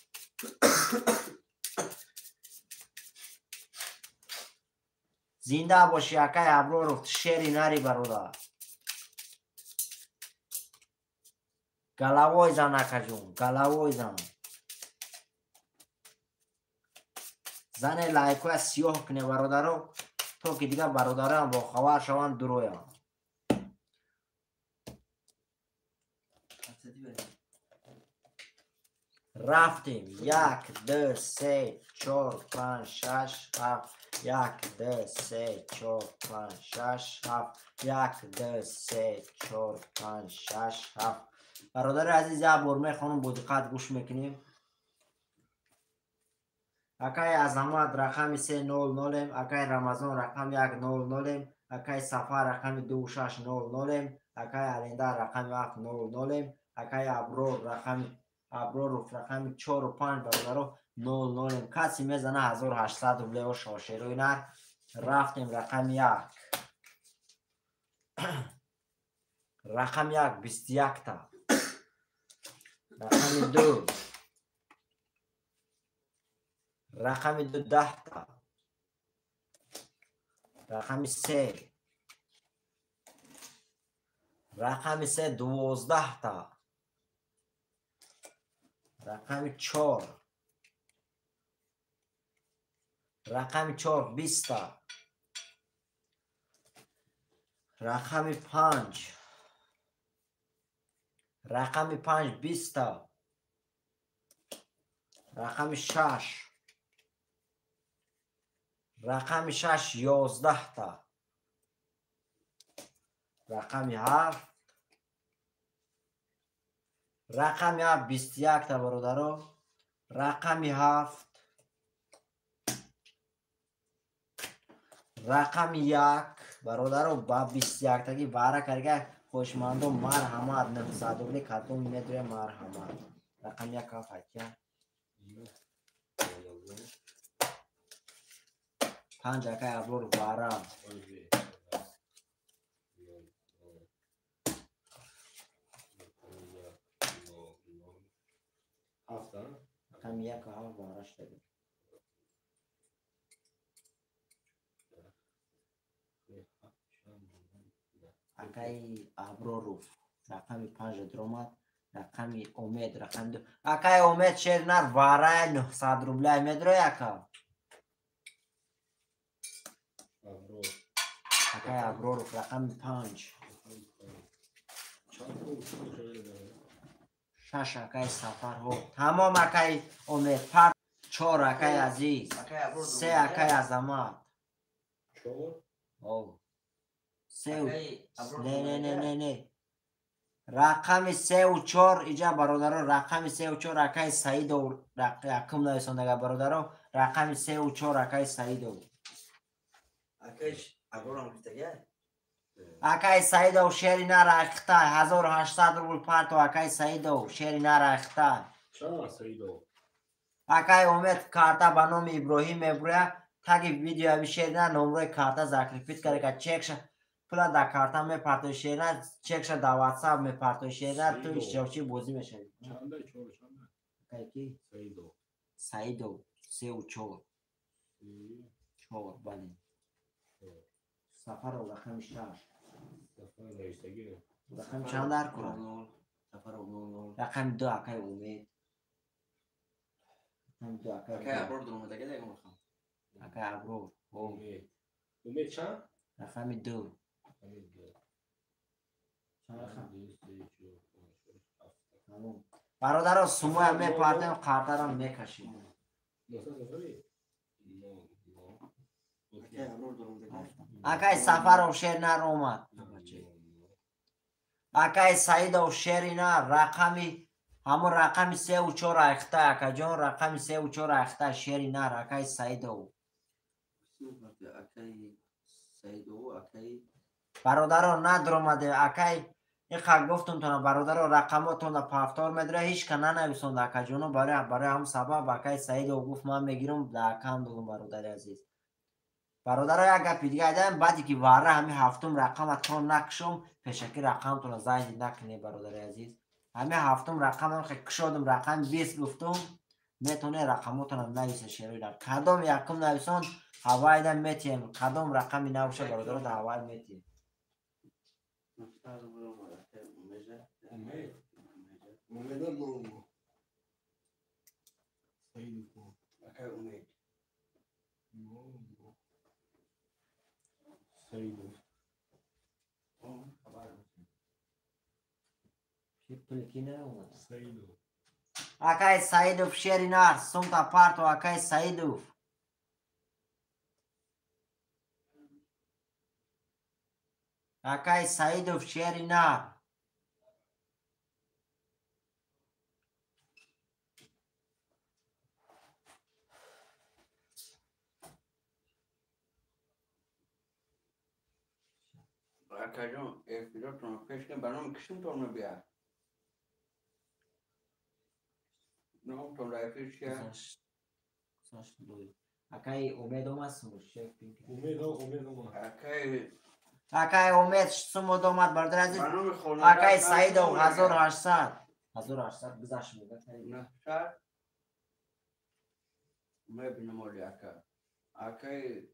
Зинда боши акай Аброров, шери нари бародар. Головой зан акаҷон, головой зан. Зане лайкҳоя сиёҳ куне бародаро, то ки дигар бародарам бохабар шаванд дуроянд. Рафтем. 1, 2, 3, 4, 5, 6, 7. 1, 2, 3, 4, 5, 6, 7. 1, 2, 3, 4, 5, 6, 7. Бародари азиз, як бор мехонам, бо диққат гӯш мекунем. Акай Азамат рақами 300-ем, акай Рамазон рақами 100-ем, акай Сафар рақами 2600-ем, акай Алендар рақами 700-ем, акай Аброр рақами Аброров рақами 4-5 бародаро 00-ем. Касе мезана 1800 рублео шошерои нар. Рафтем рақами 1. Рақами 1 21-та. Рақами 2. Рақами 2 10-та. Рақами 3. Рақами 3 12-та. Рақами 4. Рақами 4 20-та. Рақами 5. Рақами 5 20 та. Рақами 6. Рақами 6 11 та. Рақами 7. Рақами 7 21 та бародаро. Рақами 7. Рақами 1 бародаро ба 21 таги вара карга хоҳишмандо марҳамат 900 рубли картон медоя марҳамат. Рақами 1 ҳафт 5 акай Аброр вара. Рақами 1 ҳафт вара шуда. Акай Аброров рақами 5 дромад, рақами Умед, рақами 2. Акай Умед шернар вара 900 рубля медрои ака. Акай Аброров рақами 5. 6 акай Сафарҳо. Тамом акай Умед. 4 акай Азиз. 3 акай Азамат. 4? О. 3 не не не не не. Рақами 3 ва 4 иҷа бародаро, рақами 3 ва 4 акай Саидов якум нависондага бародаро, рақами 3 ва 4 акай Саидов. Акай Аброрам гуфтага? Акай Саидов шери нарахта 1800 рубл парто акай Саидов шери нарахта. Ча Саидов? Акай Умед карта ба номи Иброҳим мебуря, таги видеои шери на номрои карта закрепит карда чекша пула дар карта мепартои шерина, чекша дар ватсап мепартои шерина, ту иштирокчии бозӣ мешавӣ. Чанда 4 чанда? Акай ки? Саидов. Саидов 3 ва 4. 4 бале. Сафаров рақами 6. Сафаров навиштагӣ. Рақами чанд дар курад? Сафаров 00. Рақами 2 акай Умед. Рақами 2 акай. Акай Аброр дуромадагӣ дагам рақам. Акай Аброр. Умед. Умед чанд? Рақами 2. Бародаро сумоя мепартем, қартарам мекашем. Акай Сафаров шер нар омад. Акай Саидов шери нар рақами ҳамон рақами 3 ва 4 айхта акаҷон, рақами 3 ва 4 айхта шери нар акай Саидов. Акай Саидов, акай бародаро надромаде акай иқа гуфтумтона бародаро рақамотонда пафтор медора ҳеч ка нанависонда акаҷоно, барои ҳам сабаб акай Саидов гуфт ман мегирам да акам додум бародари азиз. Бародаро як гапи дига айдаем, баъде ки вара ҳами ҳафтум рақама то накшом пешакӣ рақамтона зайди накунед бародари азиз. Ҳами ҳафтум рақамам хе кушодум рақами 20 гуфтум, метавонед рақамотона нависа шерои дар кадом якум нависон ҳавайда метиҳем, кадом рақами набоша бародаро да ҳавай метиҳем. Акай Саидов шери нар сумта парто акай Саидов. Акай Саидов шери нар. Акаҷон, эфиротон пеш кун, ба номи кишимтон мебия. Номтон дар эфир чия? Акай Умед омад сумуш. Умед омад. Акай Умед сумуд омад бародари азиз. Акай Саидов 1800. 1800 гузашт мега. 900 мебинам оли ака. Акай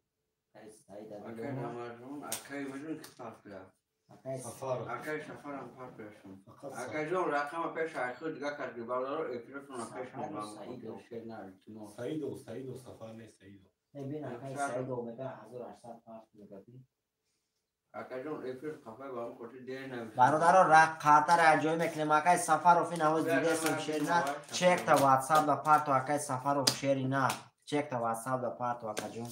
Акай Рамазон, акай Мажун ки парпира. Акай Сафарам парпирашон. Акай ҷон рақама пеш айхуд дига кард бародаро эфиротона пеш мебарам. Саидов Сафар не Саидов. Бин акай Саидов мега 1800 парт мега. Бародаро қартара ҷой мекунем. Акай Сафаров ин ҳавоз дидесом шери нар. Чекта ватсап да парто акай Сафаров шери нар. Чекта ватсап да парто акаҷон.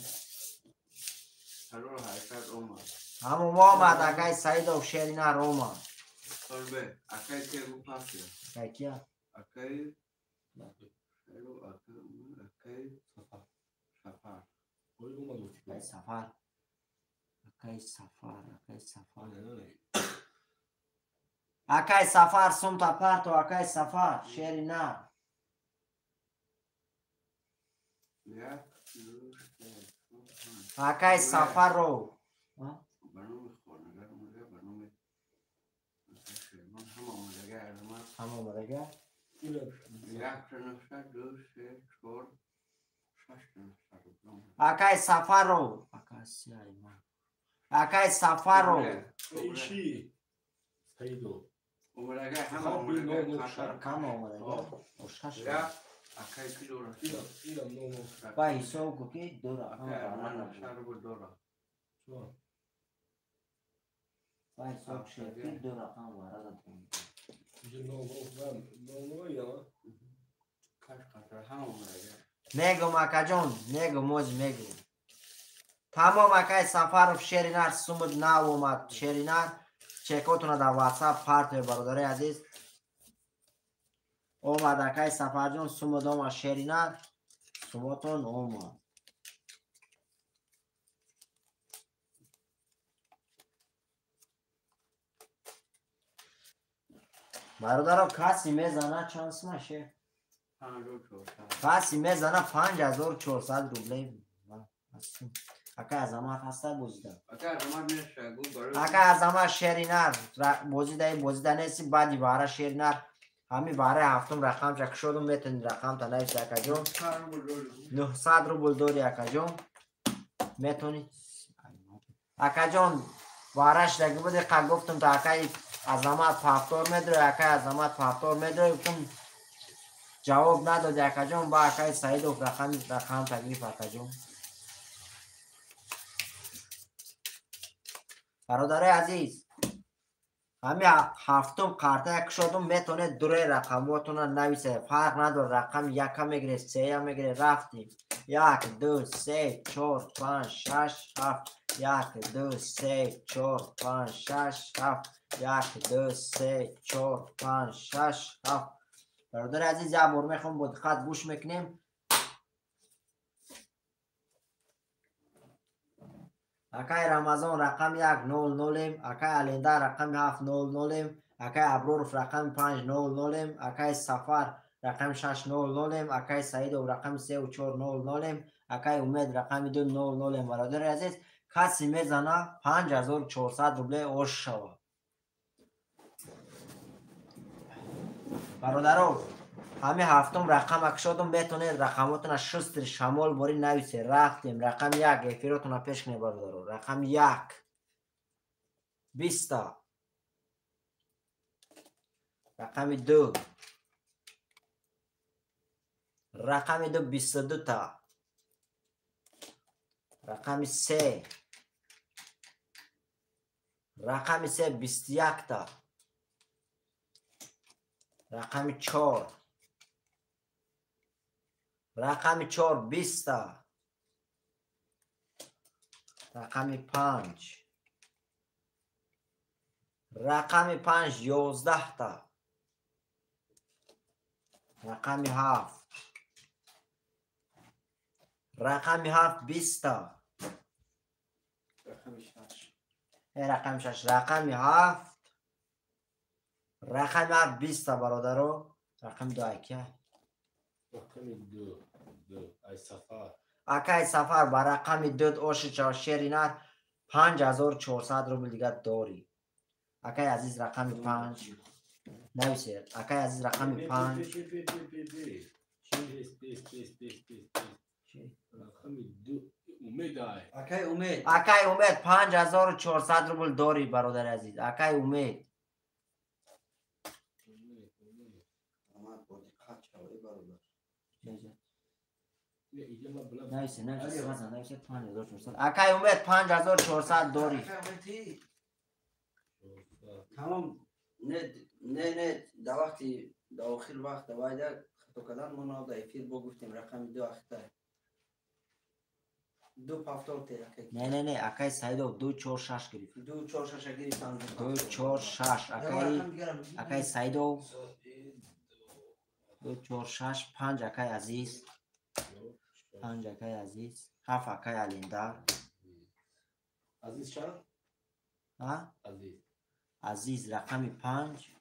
Ҳамон омад акай Саидов шери нар омад. Акай кия? Акай Сафар. Акай Сафар, акай Сафар. Акай Сафар сумта парто, акай Сафар, шери нар. Акай Сафаров. Ҳама омадага? Акай Сафаров. Акай Сайман. Акай Сафаров. Ба ҳисоб ку ки ду рақам ба ҳисоб шуд ки ду рақам вара задем. Мегум акаҷон, мегум, ози мегум. Тамом акай Сафаров шери нар сумуд нав омад шери нар. Чекотуна дар ватсап партои бародари азиз. Омад акай Сафарҷон сумуд омад шери нар. Сумотон омад. Бародаро каси мезана чанд сума ше? Каси мезана 5400 рублей. Акай Азамат ҳаста бозида. Акай Азамат шери нар бозида, бозида неси баъди баҳра шери нар. Ҳами баҳраи ҳафтум рақамча кушодум, метавонӣ рақамта нависи акаҷон. 900 рубл дори акаҷон. Метавонӣ акаҷон баҳра шидаги буди қа гуфтум та акай Азамат пафтор медрои, акай Азамат пафтор медрои, гуфтум ҷавоб надоди акаҷон. Ба акай Саидов рақамта гирифт акаҷон. Бародарои азиз, ҳами ҳафтум қартая кушодум, метавонед дуре рақамотона нависед. Фарқ надорад, рақами яка мегиред, сея мегиред. Рафтем. 1 2 3 4 5 6 7 1 2 3 4 5 6 7 1 2 3 4 5 6 7. Бародари азиз, як бор мехоҳам бо диққат гӯш мекунем. Акай Рамазон рақами 100, акай Аленда рақами 700, акай Аброров рақами 500, акай Сафар рақами 600, акай Саидов рақами 3400, акай Умед рақами 200. Бародари азиз, каси мезана 5400 рублей ош шавад. Бародаро, ҳами ҳафтум рақама кушодум, метавонед рақамотона шустри шамол борӣ нависед. Рафтем. Рақами як эфиротона пеш кунед бародаро. Рақами як 20, рақами ду, рақами ду 22та, рақами се, рақами се 21та, рақами чор, рақами чор 20та, рақами панҷ, рақами панҷ 11та, рақами ҳафт, рақами ҳафт 20та, рақами шаш, рақами ҳафт, рақами ҳафт 20та. Бародаро, рақами ду акия. Акай Сафар ба рақами ду оши чав шери нар 5400 рубл дигар дорӣ. Акай азиз рақами панҷ нависед. Акай азиз рақами панҷ. Акай Умед 5400 рубл дорӣ бародари азиз. Акай Умед. Акай Умед 5400 дорӣ. Тамом, не, не, не, да вақти да охир вақт давайда хато кардан мо нав да эфир бо гуфтем рақами ду ахта. Ду повтор те акай. Не, не, не, акай Саидов 2 4 6 гирифт. 2 4 6 гирифтан. 2 4 6 акай Саидов 2 4 6 5 акай Азиз. 5 акай Азиз. 7 акай Алиндар. Азиз чанд? А? Азиз. Азиз рақами 5.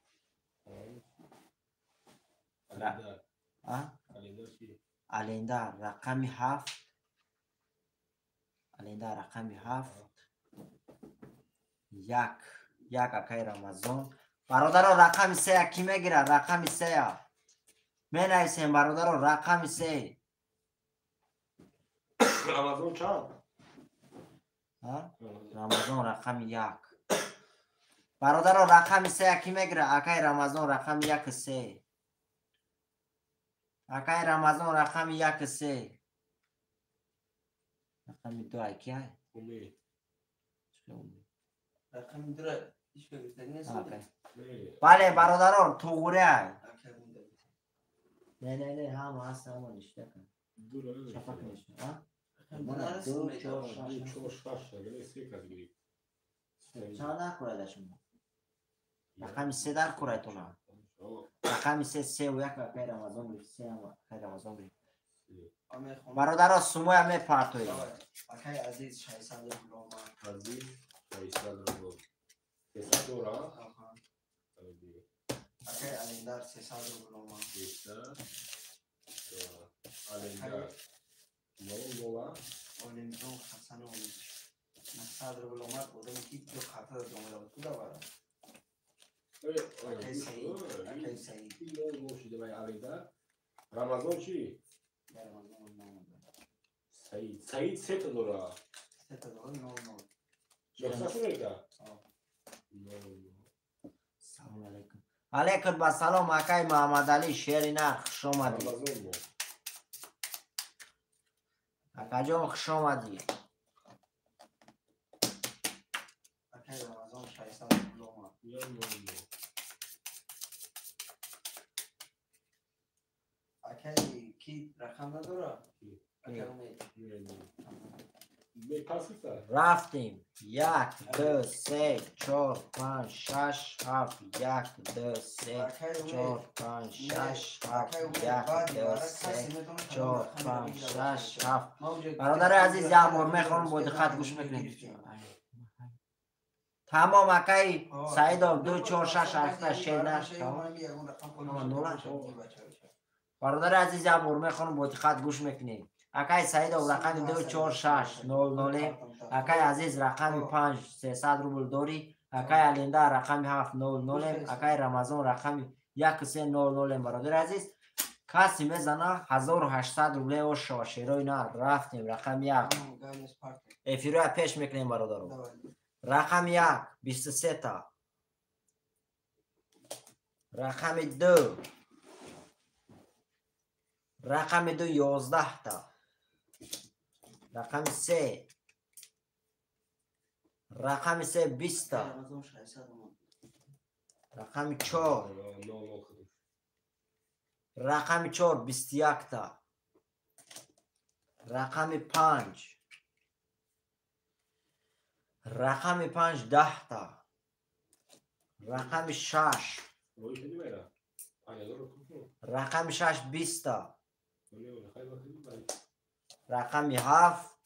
Алиндар. А? Алиндар чи? Алиндар рақами 7. Алиндар рақами 7. 1. 1 акай Рамазон. Бародаро рақами 3 ки мегирад? Рақами 3. Менависем бародаро рақами 3. Рамазон чанд? А? Рамазон рақами 1. Бародаро рақами 3 ки мегирад? Акай Рамазон рақами 1 3. Акай Рамазон рақами 1 3. Рақами 2 ай ки ай? Умед. Рақами 2 ҳеч ка гирифтагӣ нест. Бале бародарон туғри ай. Не, не, не, ҳама ҳаст, ҳама ништа кун. Шафақ ништа, а? 2 4 6 4 6 агар се кас гирифт. Чанд дар курайда шумо? Рақами 3 дар курайтона. Рақами 3 3 ва 1 акай Рамазон гирифт, 3 ҳам акай Рамазон гирифт. Бародаро сумоя мепартоем. Акай Азиз 600 рубл омад. Азиз 600 рубл. 300 дора? Акай Алиндар 300 рубл омад. 300 дора. Алиндар. Нол нола. Олимҷон Ҳасанович 900 рубл омад. Одаме ки ду хата омада буд. Куда бара? Акай Саид, акай Саид. Нол нол шида вай Алиндар. Рамазон чи? Саид. Саид сета дора. Сета дора, нол нол. 900 шуда? Нол нол. Салом алейкум. Алейкум ба салом акай Муҳаммадалӣ шери нар, хуш омадӣ. Акаҷон хуш омадӣ. Акай Рамазон 600 рубл омад. Акай ки рақам надора? Акай Умед. Рафтем. 1 2 3 4 5 6 7 1 2 3 4 5 6 7 1 2 3 4 5 6 7. Бародари азиз, як бор мехонам, бо диққат гӯш мекунед. Тамом акай Саидов 2 4 6 8 6 9. Бародари азиз, як бор мехонам, бо диққат гӯш мекунед. Акай Саидов рақами 2 4 6 0 0. Акай Азиз рақами 5 300 рубл дорӣ. Акай Алиндар рақами 7 0 0. Акай Рамазон рақами 1 3 0 0. Бародари азиз, касе мезана 1800 рубле ошава шерои нар. Рафтем рақами 1. Эфироя пеш мекунем бародаро. Рақами 1 23 та. Рақами 2. Рақами 2 11 та. Рақами 3. Рақами 3 20 та. Рақами 4. Рақами 4 21 та. Рақами 5. Рақами 5 10 та. Рақами 6. Рақами 6 20 та. Рақами 7.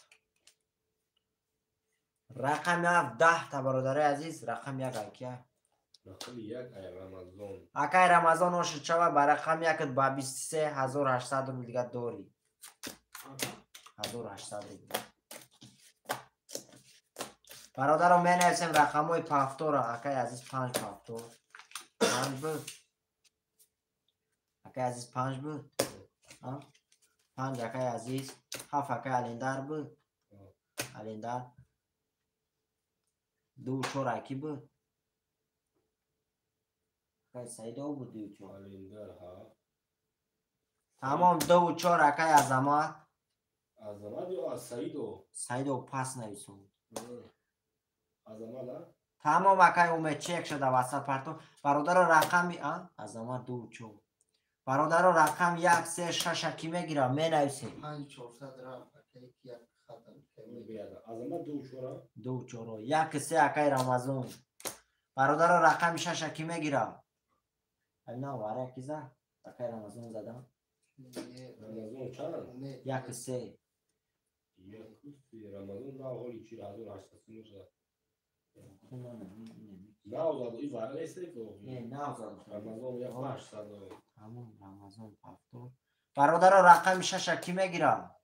Рақами 7 10 та. Бародари азиз, рақами 1 акия. Рақами 1 ай Рамазон. Акай Рамазон ошид шава ба рақами 1 ба 23800 рубл дига дорӣ. 1800 рубл. Бародаро менависем рақамҳои пафтора. Акай Азиз 5 пафтор. 5 буд. Акай Азиз 5 буд. 5 акай Азиз, 7 акай Алиндар буд. Алиндар 2 4 аки буд. Акай Саидов буд 2 4. Алиндар ҳа. Тамом 2 4 акай Азамат. Азамат ё аз Саидов? Саидов пас нависон. Азамат, а? Тамом акай Умед чек шуда ватсап парту. Бародаро рақами Азамат 2 4. Бародаро рақам 1 3 6 ки мегира менависед. 5 400 рафт акай як хатам. Азамат 2 4. 2 4. 1 3 акай Рамазон. Бародаро рақами 6 ки мегира. Айна вара киза акай Рамазон задам. Рамазон чанд? 1 3. 1 3 Рамазон на ҳоли 4800 зад. Нав зад, и вара нест ко? Не, нав зад. Рамазон 800. Тамом Рамазон 70. Бародаро рақами 6 ки мегира?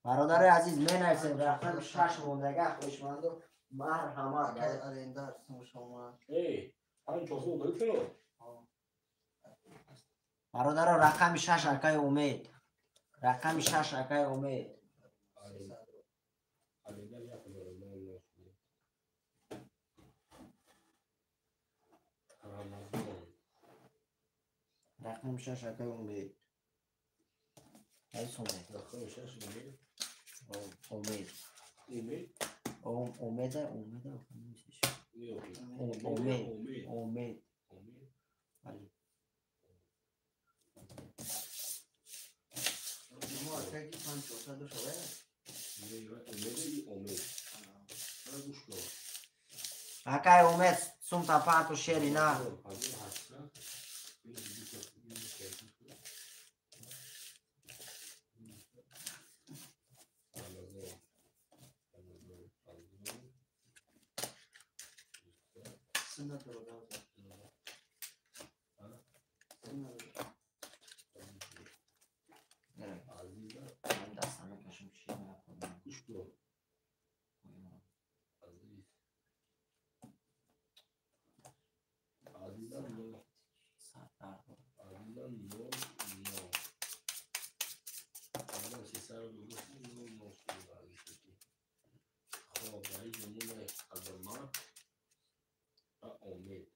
Бародарои азиз менависем рақами 6 мондага хоҳишманду марҳамат. Акай арендар сумшома. Эй, 5 400 удалить кунам. Бародаро рақами 6 акай Умед. Рақами 6 акай Умед. Арендар як нол. Рамазон. Рақами 6 акай Умед. Айс Умед. Рақами 6 Умед. Умед. Умед. Умеда, Умеда. Умед. Умед. Умед. Бале. Мо акай ки 5 400 шава? Умед и Умед. Гӯш кун. Акай Умед сумта парту шери на.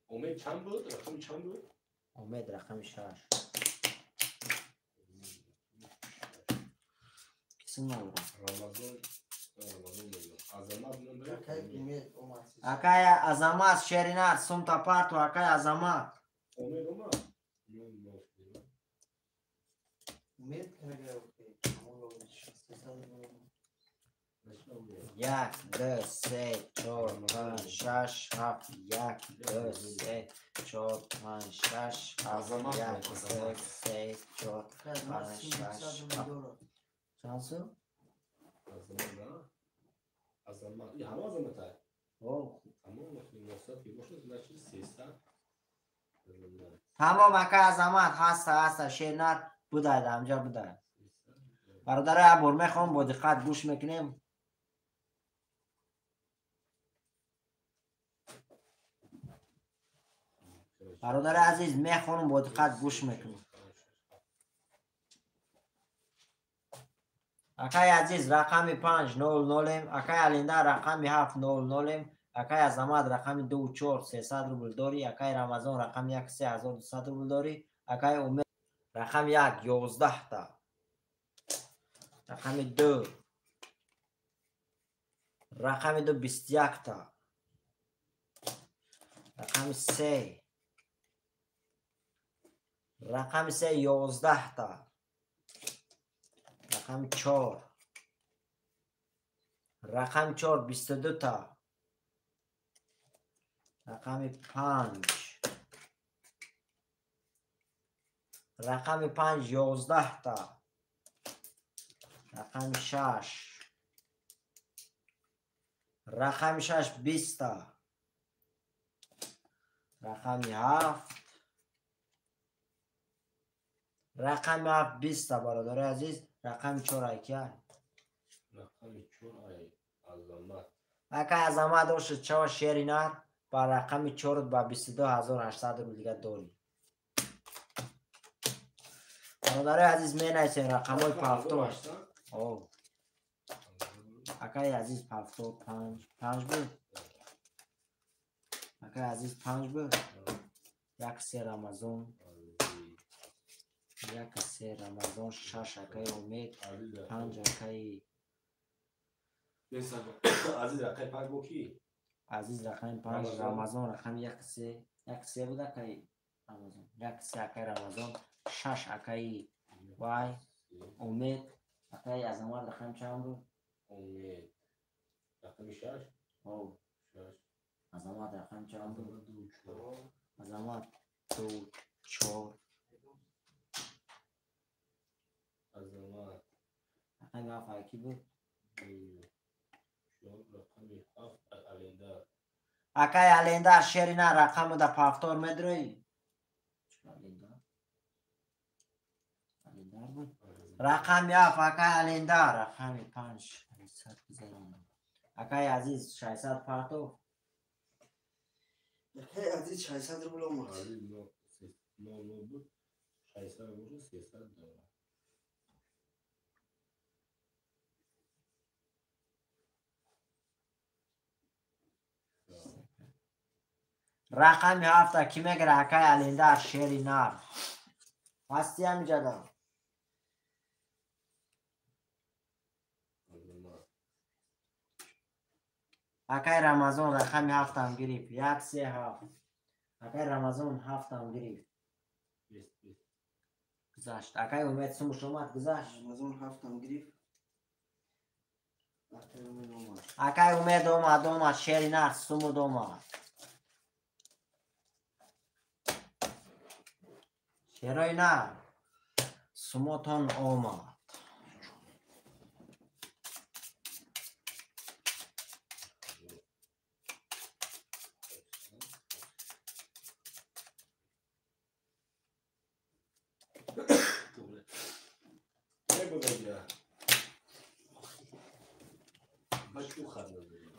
Умед чанд буд? Рақами чанд буд? Умед рақами 6. Кисим надорам. Рамазон, Рамазон мегӯям. Азамат монда. Акай Умед омад. Акай Азамат шеринар сумта парту акай Азамат. Умед омад. Умед карага. 1 2 3 4 5 6 7 1 2 3 4 5 6 7 1 2 3 4 5 6 7. Чанд сум? Азамат, Азамат. И ҳама Азамат ай. О, тамом, 900 ки бошад, значит 300. Тамом акай Азамат ҳаста ҳаста шернар будай ҳамҷа будай. Бародарай як бор мехоҳам бо диққат гӯш мекунем. Бародари азиз мехонам бо диққат гӯш мекунем. Акай азиз рақами 5 0 0, акай Алинда рақами 7 0 0, акай Азамат рақами 2 4 300 рубл дорӣ, акай Рамазон рақами 1 3200 рубл дорӣ, акай Умед рақами 1 11 та, рақами 2 рақами 2 21 та, рақами 3 рақами 3 11 та, рақами 4 рақами 4 22 та, рақами 5 рақами 5 11 та, рақами 6 рақами 6 20 та, рақами 7 рақами 7 20 та. Бародари азиз рақами 4 ай ки ай? Рақами 4 ай Азамат. Акай Азамат ошид чава шеринар ба рақами 4 ба 22800 рубл дига дорӣ. Бародари азиз менависем рақамҳои пафтор. О. Акай азиз пафтор 5 5 буд. Акай азиз 5 буд. 1 3 Рамазон. 1 3 Рамазон 6 акай Умед 5 акай Азиз рақами 5 бо ки? Азиз рақами 5, Рамазон рақами 1 3, 1 3 буд акаи Рамазон. 1 3 акаи Рамазон, 6 акаи вай, Умед, акаи Азамат рақами чанд буд? Умед. Рақами 6? Ҳо. 6. Азамат рақами чанд буд? 2 4. Азамат 2 4. Азамат. Рақами 7 аки буд? 2 4 рақами 7 Алендар. Акай Алендар шерина рақаму да пафтор медрои? Алендар? Алендар буд? Рақами 7 акай Алендар, рақами 5 600 гузаронам. Акай Азиз 600 партов. Акай Азиз 600 рубл омад. Азиз 0 буд. 600 рубл 300 доллар. Рақами 7 ки мегира акай Алендар шери нар. Ҳасти ҳамиҷада? Акай Рамазон рақами 7-ам гирифт. 1 3 7. Акай Рамазон 7-ам гирифт. Гузашт. Акай Умед сумуш омад, гузашт. Рамазон 7-ам гирифт. Акай Умед омад. Акай Умед омад, омад шери нар сумуд омад. Шерои нар сумотон омад.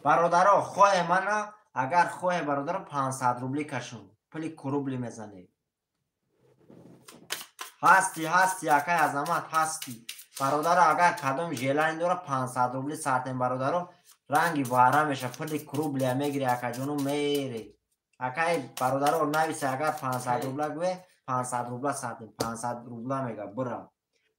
Бародаро, хоҳе мана, агар хоҳе бародаро 500 рубли кашун, пули курубли мезанед. Ҳасти, ҳасти, акай Азамат, ҳасти. Бародаро, агар кадом желани дора 500 рубли сартем бародаро, ранги вара меша, пули курублия мегири акаҷону мере. Акай бародаро нависе, агар 500 рубла гӯе, 500 рубла сартем, 500 рубла мега, бира.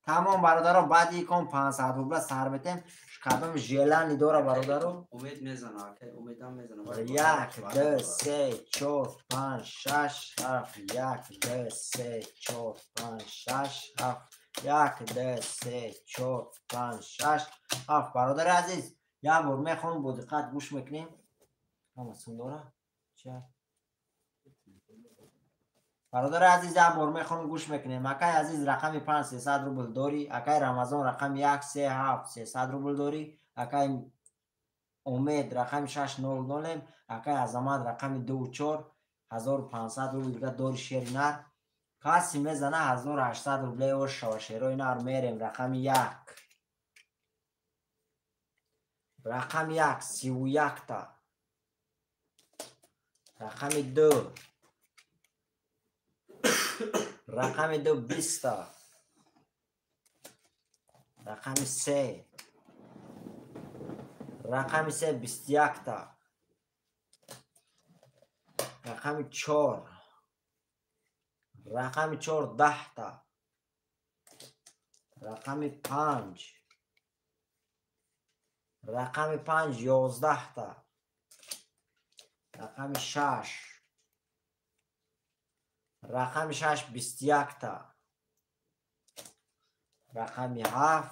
Тамом бародаро, баъди кон 500 рубла сар метем, кадом желани дора бародаро? Умед мезана, акай Умедам мезана. 1 2 3 4 5 6 7 1 2 3 4 5 6 7 1 2 3 4 5 6 7. Бародари азиз, як бор мехонам, бо диққат гӯш мекунем. Ҳама сум дора? Ча? Бародари азиз, як бор мехонам, гӯш мекунем. Акай Азиз рақами 5 300 рубл дорӣ, акай Рамазон рақами 1 3 7 300 рубл дорӣ, акай Умед рақами 6 0 0, акай Азамат рақами 2 4 1500 рубл дига дори шери нар. Каси мезана 1800 рубле ош шава шерои нар мерем. Рақами 1. Рақами 1 31 та. Рақами 2. Рақами 2 20 та. Рақами 3. Рақами 3 21 та. Рақами 4. Рақами 4 10 та. Рақами 5. Рақами 5 11 та. Рақами 6. Рақами 6 21 та. Рақами 7.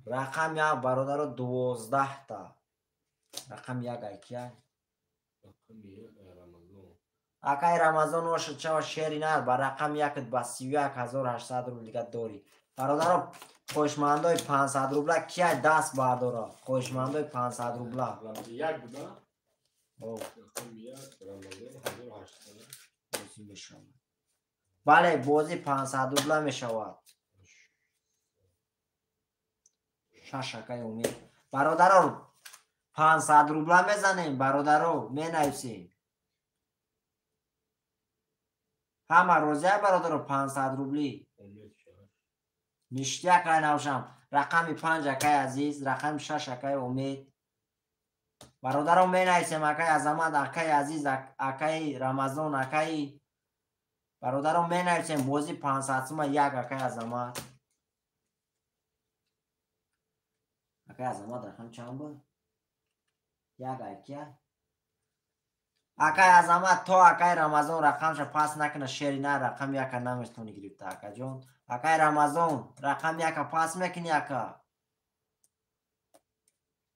Рақами 7 бародаро 12 та. Рақами 1 айкия? Рақами 1 Рамазон. Акай Рамазон ошад чава шери нар ба рақами 1 ба 31800 рубл дига дорӣ. Бародаро, хоҳишмандои 500 рубла кия даст бардора? Хоҳишмандои 500 рубла. 1 буда? О. Рақами 1 Рамазон 1800. Бозӣ мешавад. Бале, бозӣ 500 рубла мешавад. 6 акай Умед. Бародаро, 500 рубла мезанем, бародаро, менависем. Ҳама розия бародаро 500 рубли. Умед 6. Ништяк ай навшам. Рақами 5 акай Азиз, рақами 6 акай Умед. Бародаро менависем акай Азамат, акай Азиз, акай Рамазон, акай бародаро менависем бозӣ 500 сума 1 акай Азамат. Акай Азамат рақам чанд буд? Як айкия. Акай Азамат то акай Рамазон рақамша пас накуна шери нар рақами яка наметавонӣ гирифта акаҷон. Акай Рамазон рақами яка пас мекунӣ ака.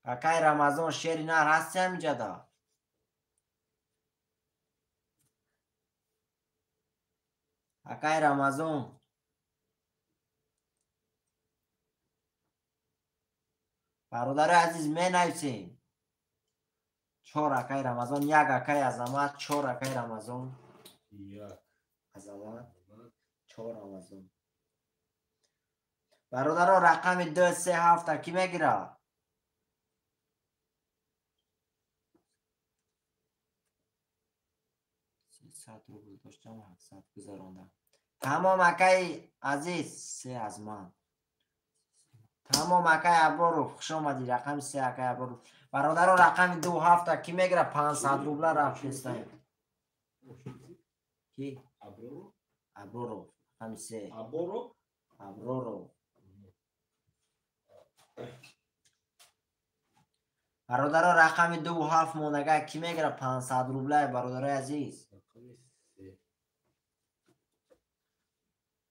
Акай Рамазон шери нар ҳасти ҳамиҷада? Акай Рамазон бародари азиз менависем. Чор акай Рамазон, як акай Азамат, чор акай Рамазон. Як Азамат, чор Рамазон. Бародаро рақами 2 3 7 ки мегирад? 300 рубл доштам, 700 гузарондам. Тамом акай азиз, се аз ман. Тамом акай Аброров, хуш омадӣ. Рақами 3 акай Аброров. Бародаро рақами 2 7 ки мегирад? 500 рубла рафтестаем. Ки? Аброров? Аброров, рақами 3. Аброров? Аброров. Бародаро рақами 2 7 мондага ки мегирад 500 рубла бародарои азиз?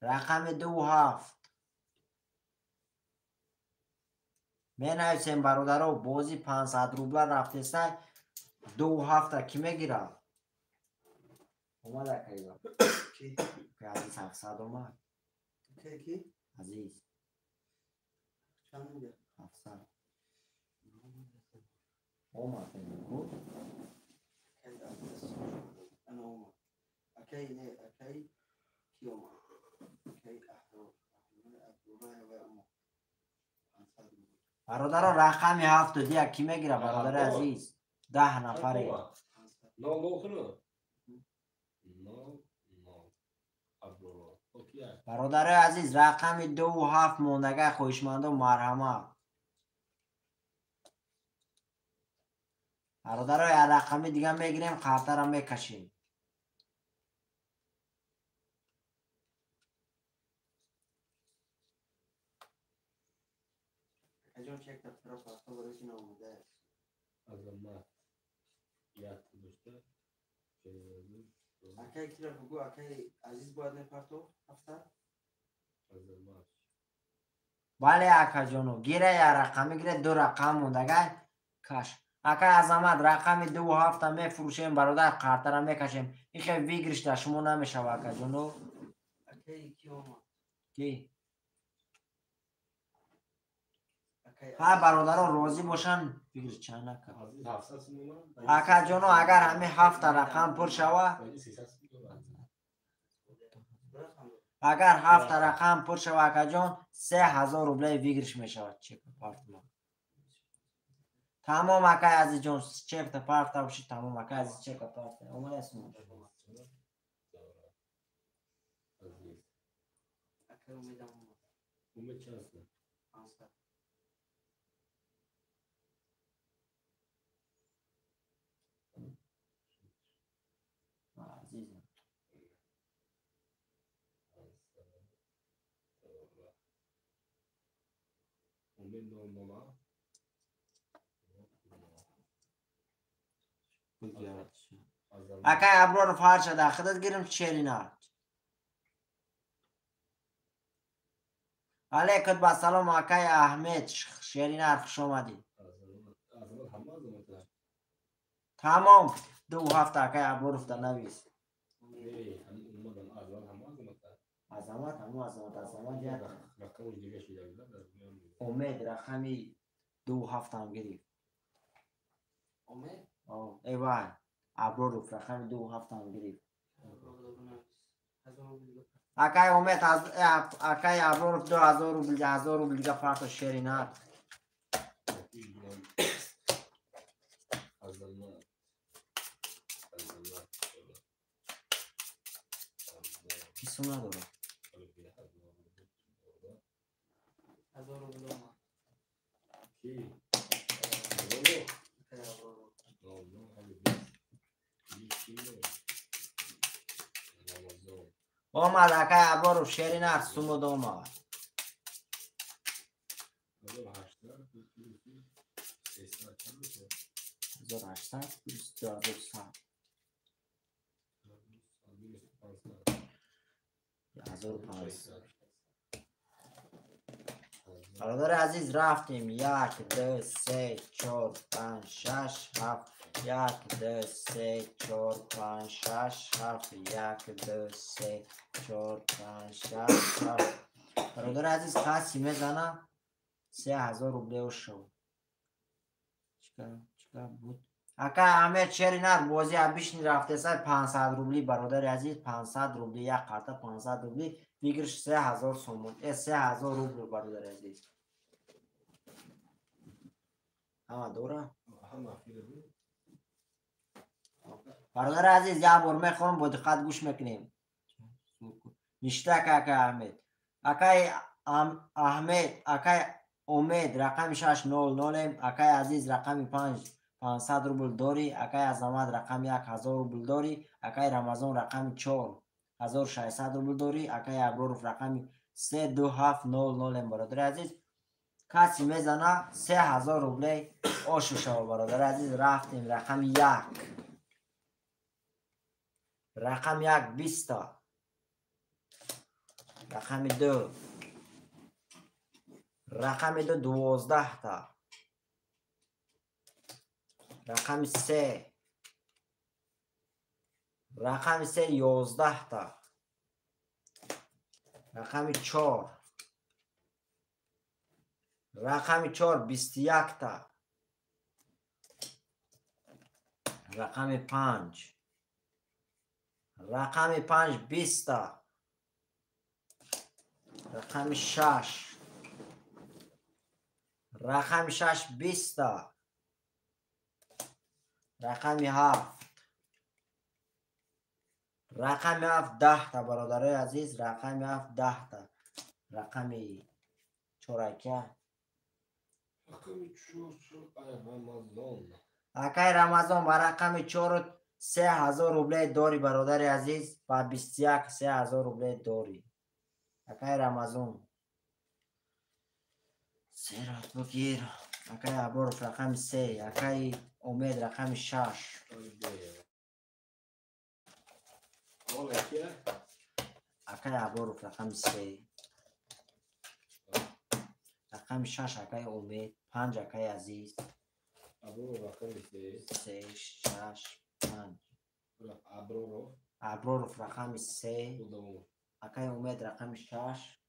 Рақами 2 7. Менависем бародаро, бози 500 рубла рафтеста 2 7 ки мегирад? Омад акайба. Ки? Азиз 700 омад. Ки? Азиз. Чанд мегирад? 700. Омад ку? Акай Азиз. Ана омад. Акай не, акай ки омад? Акай Аҳрор. Аҳрор вай омад. 500 рубл. Бародаро рақами 7 2 ки мегирад бародари азиз? 10 нафаре. 0 0 кунад? 0 0. Аброров. Окей. Бародари азиз рақами 2 7 мондага хоҳишмандо марҳамат. Бародаро як рақами дига мегирем, қартара мекашем. Акаҷон чек дафтара парто барои ки наомада аст. Азамат. Як дошта. Акай кира бугӯ, акай Азиз бояд мепартофт 700? Азамат. Бале акаҷоно, гира як рақами гира, ду рақам мондага каш. Акай Азамат рақами 2 7 мефурӯшем бародар, қартара мекашем. Ин хел выигрыш дар шумо намешава акаҷоно. Акай ки омад? Ки? Акай Ҳа бародаро розӣ бошанд, выигрыш чанд ака? Азиз 700 сум омад. Акаҷоно агар ҳамин 7 рақам пур шава, 300 сум омад. агар 7 рақам пур шава акаҷон, 3000 рублей выигрыш мешавад. Чек партма. Тамом акай Азизҷон, чекта парта боши, тамом акай Азиз чека парта. Омадаст мо. Азиз. Акай Умедам омад. Умед чанд сум? 500. Азизам. Умед 0 0. Акай Аброров ҳарча дар худат гирим шерина. Алейкум ассалом акай Аҳмед, шеринар хуш омадӣ. Азамат ҳама Азамат аст. Тамом, 2 7 акай Аброров да навис. Не, омадам Азамат ҳама Азамат аст. Азамат ҳама Азамат, Азамат як. Рақамаш дига шуда дар Умед рақами 2 7 ҳам гирифт. Умед? Эй вай, Аброров рақами 2 7 ҳам гирифт. Акай Умед, акай Аброров 2000 рубл, 1000 рубл дига парто шеринар. Азамат. Азамат. Ки сум надорад? 1000 рубл омад. Ки? Акай Аброров. 0 0 20. Рамазон. Омад акай Аброров шеринар сумуд омад. 1800 300 чанд мешавад? 1800 плюс 2100. 1500. Бародари азиз, рафтем. 1, 2, 3, 4, 5, 6, 7. 1, 2, 3, 4, 5, 6, 7. 1, 2, 3, 4, 5, 6, 7. Бародари азиз, каси мезана 3000 рублео шо. Чика буд? Ака Амир шери нар бози абишни рафтесай 500 рубли, бародари азиз, 500 рубли, як карта 500 рубли, выигрыш 3000 сомон, 3000 рубл, бародари азиз. Ҳама дора? Бародари азиз, як бор мехонам, бо диққат гӯш мекунем. Ништак ака Аҳмед. Акай Аҳмед, акай Умед, рақами 600, акай Азиз рақами 5 500 рубл дорӣ, акай Азамат рақами 1 1000 рубл дорӣ, акай Рамазон рақами 4 1600 рубл дорӣ, акай Аброров рақами 3 2 7 0 0. Бародари азиз, каси мезана 3000 рублей ошу шава, бародари азиз. Рафтем, рақами 1. Рақами 1 20. Рақами 2. Рақами 2 12 та. Рақами 3. Рақами 3 11 та. Рақами 4. Рақами 4 21 та. Рақами 5. Рақами 5 20 та. Рақами 6. Рақами 6 20 та. Рақами 7. Рақами 7 10 та, бародарои азиз, рақами 7 10 та. Рақами 4 ака. Рақами 4 Рамазон. Акай Рамазон ба рақами 4 3000 рублей дорӣ, бародари азиз, ба 21 3000 рублей дорӣ. Акай Рамазон. Серат бигир. Акай Аброров рақами 3, акай Умед рақами 6. Акай Аброров рақами 3. Рақами 6 акай Умед, 5 акай Азиз. Аброров рақами 3. 3, 6, 5. Аброров. Аброров рақами 3. Акай Умед рақами 6.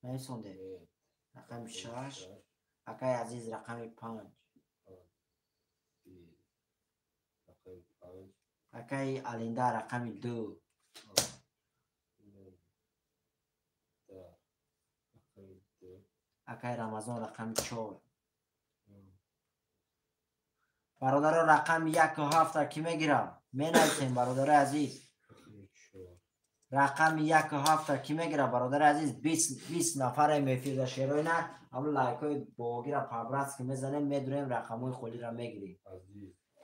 Нависонде. Рақами 6. Акай Азиз рақами 5. Акай Алинда рақами 2. Акай Рамазон рақами 4. Бародаро, рақами 1 ва 7 ки мегирам? Менависем, бародарои азиз. Рақами 1 ва 7 ки мегирам, бародари азиз? 20 нафарем эфирда шерои нар, ҳамон лайкҳои богира по-братски мезанем, медурем, рақамҳои холиро мегирем.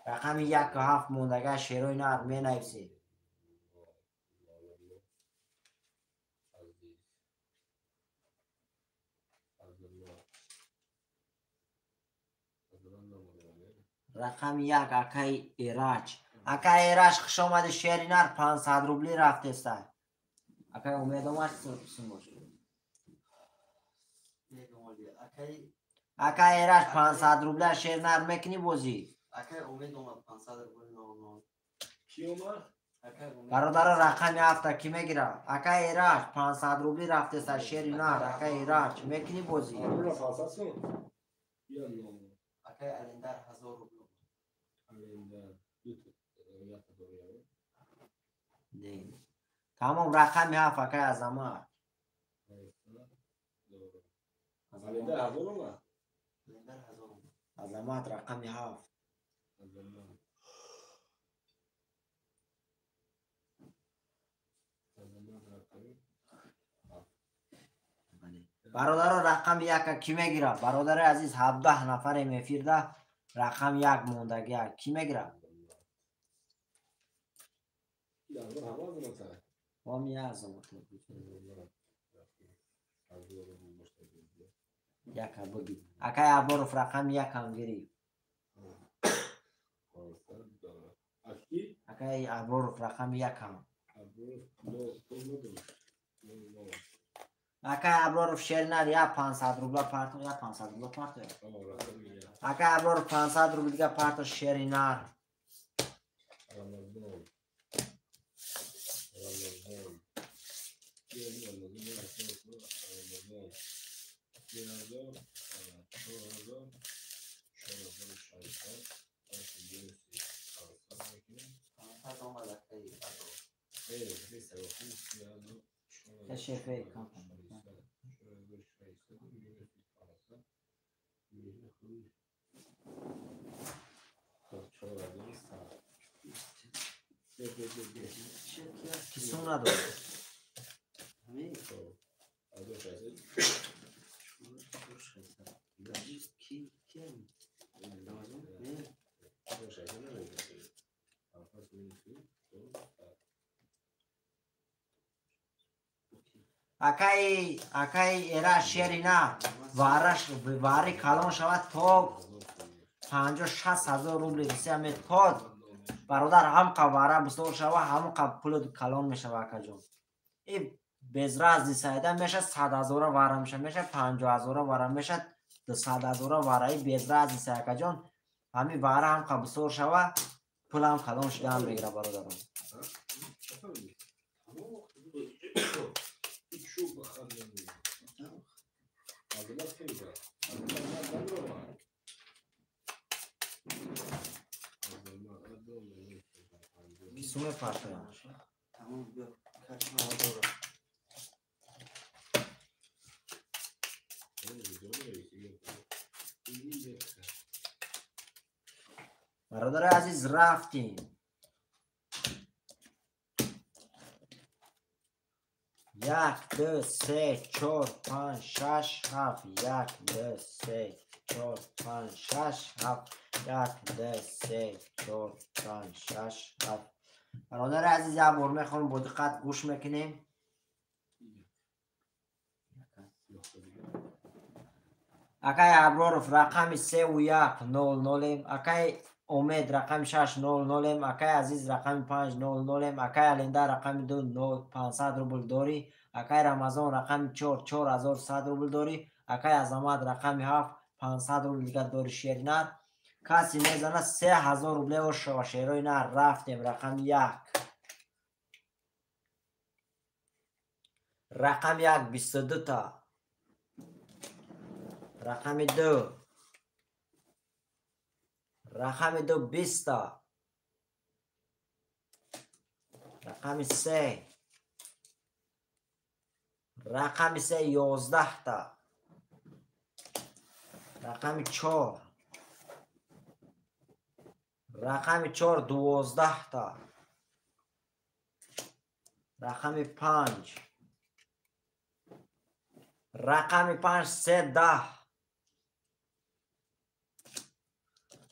Рақами 1 ва 7 мондага шерои нар менависем. Рақами 1 акай Эраҷ. Акай Эраҷ, хуш омадӣ, шери нар 500 рубли рафтеста. Акай Умед омад, сум бош. Акай Эраҷ 500 рубля шер нар мекунӣ бозӣ? Акай Умед омад 500 рубли 00. Ки омад? Бародаро, рақами 7 ки мегирад? Акай Эраҷ 500 рубли рафтеста шери нар. Акай Эраҷ мекунӣ бозӣ? 500 сум. Акай Алиндар 1000 рубл. Тамом, рақами 7 акай Азамат. Алиндар 1000 омад? Алиндар 1000 омад. Азамат рақами 7. Бародаро, рақами 1 ки мегирад? Бародари азиз, 17 нафарем эфирда, рақами 1 мондагия ки мегирад? Яка бигир. Акай Аброров рақами 1 ҳам гирифт. Акай Аброров рақами якам. Акай Аброров шери нар я 500 рубла парто, я 500 рубла парто. Акай Аброров 500 рубл дига парто шери нар. Рамазон. Рамазон. Рамазон. Кисум надорад. Акай акай эра шерина вараш вари калон шавад то 50-60 ҳазор рубли Русия метод. Бародар ҳамқа вара бисёр шава, ҳамқа пул калон мешава акаҷон. И без разница айда меша 100 ҳазора вара меша, меша 50 ҳазора вара меша, 200 ҳазора вара, и без разница акаҷон. Ҳами вара ҳамқа бисёр шава, пулам калон шудан мегира бародарон. Кисуме партоям. Бародари азиз рафтем. Як, ду, се, чор, панҷ, шаш, ҳафт. Як, ду, се, чор, панҷ, шаш, ҳафт. Як, ду, се, чор, панҷ, шаш, ҳафт. Бародари азиз, як бор мехонем, бо диққат гӯш мекунем. Акай Аброров рақами 3100-ем, акай Омед рақами 600-ем, акай Азиз рақами 500-ем, акай Аленда рақами 2500 рубл дорӣ, акай Рамазон рақами 4 4100 рубл дорӣ, акай Азамат рақами 7 500 рубл дигар дорӣ шери нар. Касе мезана 3000 рублево шава шерои нар. Рафтем рақами 1. Рақами 1 22 та. Рақами 2. Рақами 2 20 та. Рақами 3. Рақами 3 11 та. Рақами 4. Рақами 4 12 та. Рақами 5. Рақами 5 13.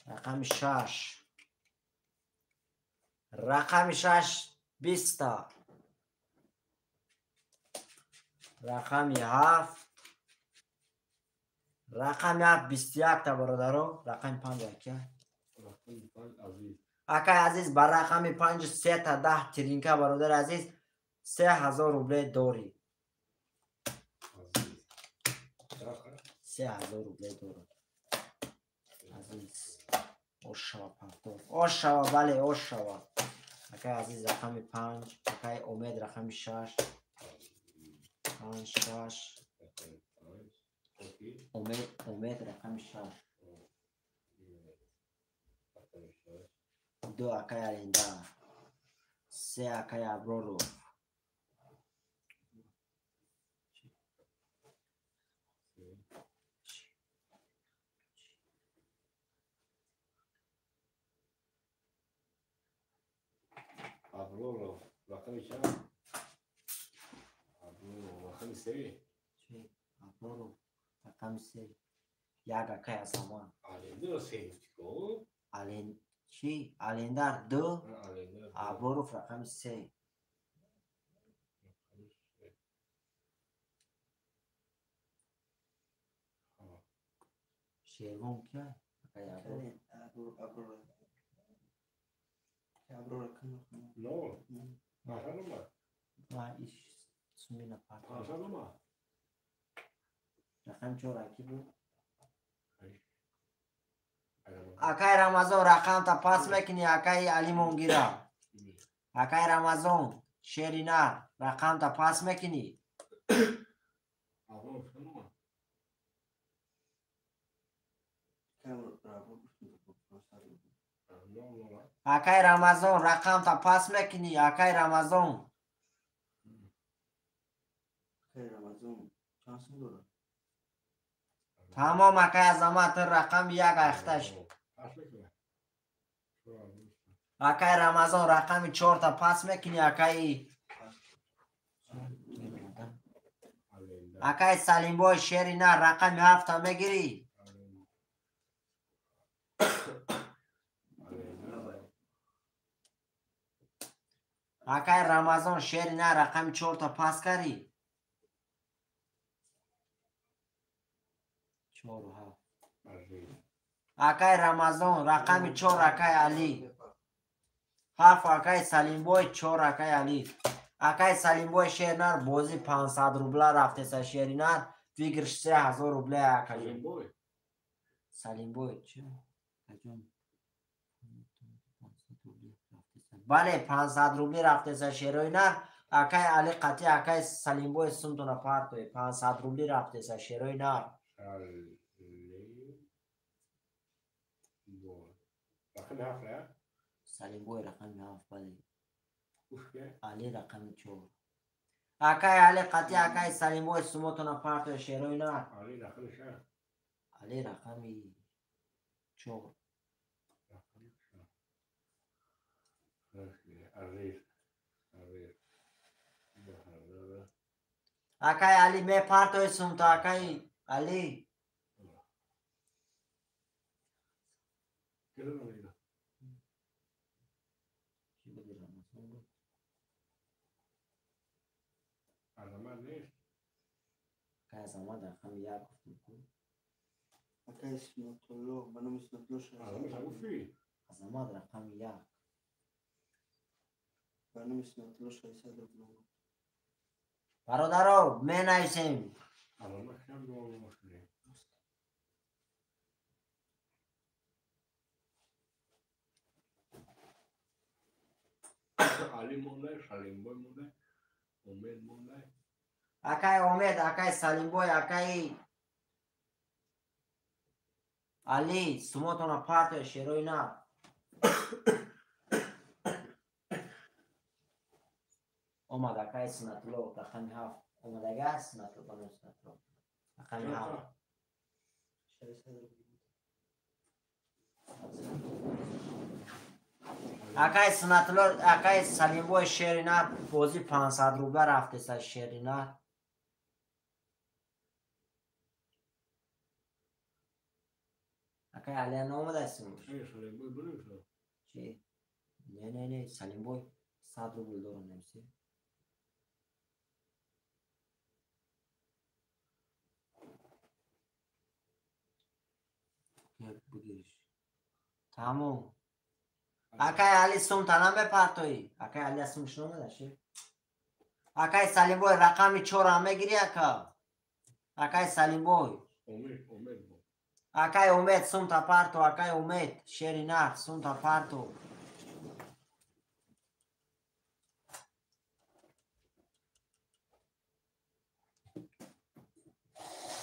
Рақами 6. Рақами 6 20 та. Рақами 7. Рақами 7 21 та бародаро. Рақами 5 яке. Акай Азиз ба рақами 5 3 та 10 тиринка бародари азиз 3000 рубле дорӣ. 3000 рубле дорӣ. Азиз ошава партов. Ошава бале ошава. Акай Азиз рақами 5, акай Омед рақами 6. 5 6. Омед рақами 6. 2 акай Аленда, 3 акай Аброров. Аброров рақами чанд? Аброров рақами 3. Аброров рақами 3. Як акай Азамат. Аленда 3 гуфтӣ ко? Ален чӣ? Алендар 2, Аброров рақами 3. Шервон кия? Акай Аброров. No. Ма иш сумина парто. Рақам чор аки буд. Акай Рамазон рақамта пас мекунӣ, акай Алимонгира. Акай Рамазон шери нар рақамта пас мекунӣ. Акай Рамазон рақамта пас мекунӣ, акай Рамазон. Тамом акай Азамат рақами як айхташ. Акай Рамазон рақами чорта пас мекунӣ, акай акай Салимбой шери нар рақами ҳафта мегирӣ. Акай Рамазон шери нар рақами чорта пас карӣ. Чору ҳафт. Акай Рамазон рақами чор акай Али. Ҳафт акай Салимбой, чор акай Али. Акай Салимбой шеринар бози 500 рубла рафтеса шеринар, выигрыш 3000 рубля акаҷон. Салимбой чӣ? Акаҷон бале 500 рубли рафтеса шероинар. Акай Али қатӣ акай Салимбой сумтона партои 500 рубли рафтеса шероинар. Салимбой рақами ҳафт бале. Али рақами чор. Акай Али қатӣ акай Салимбой сумотона партои шероинар. Али рақами чор. Акай Али мепартои сумто акай Али. Акай Азамат рақами як гуфтем ку. Акай Сунатулло, ба номи Сунатулло шашсад. Азамат рақами як. Ба номи Сунатулло 600 рубл. Бародаро, менависем. Али мондай, Салимбой мондай, Умед мондай. Акай Умед, акай Салимбой, акай Али, сумотона партия шерои нар. Омад акай Сунатулло, рақами ҳафт. Омадага Сунатулло, ба номи Сунатулло. Рақами ҳафт. Акай Сунатулло, акай Салимбой шеринар бози 500 рубла рафтеса шеринар. Акай Алия наомадаст? Чи? Не, не, не, Салимбой 100 рубл дорам намиси. Бигириш. Тамом. Акай Али сумта намепартоӣ. Акай Али сумш наомадаши. Акай Салимбой рақами чорам мегирӣ ака. Акай Салимбой. Акай Умед сумта парто, акай Умед шери нар сумта парто.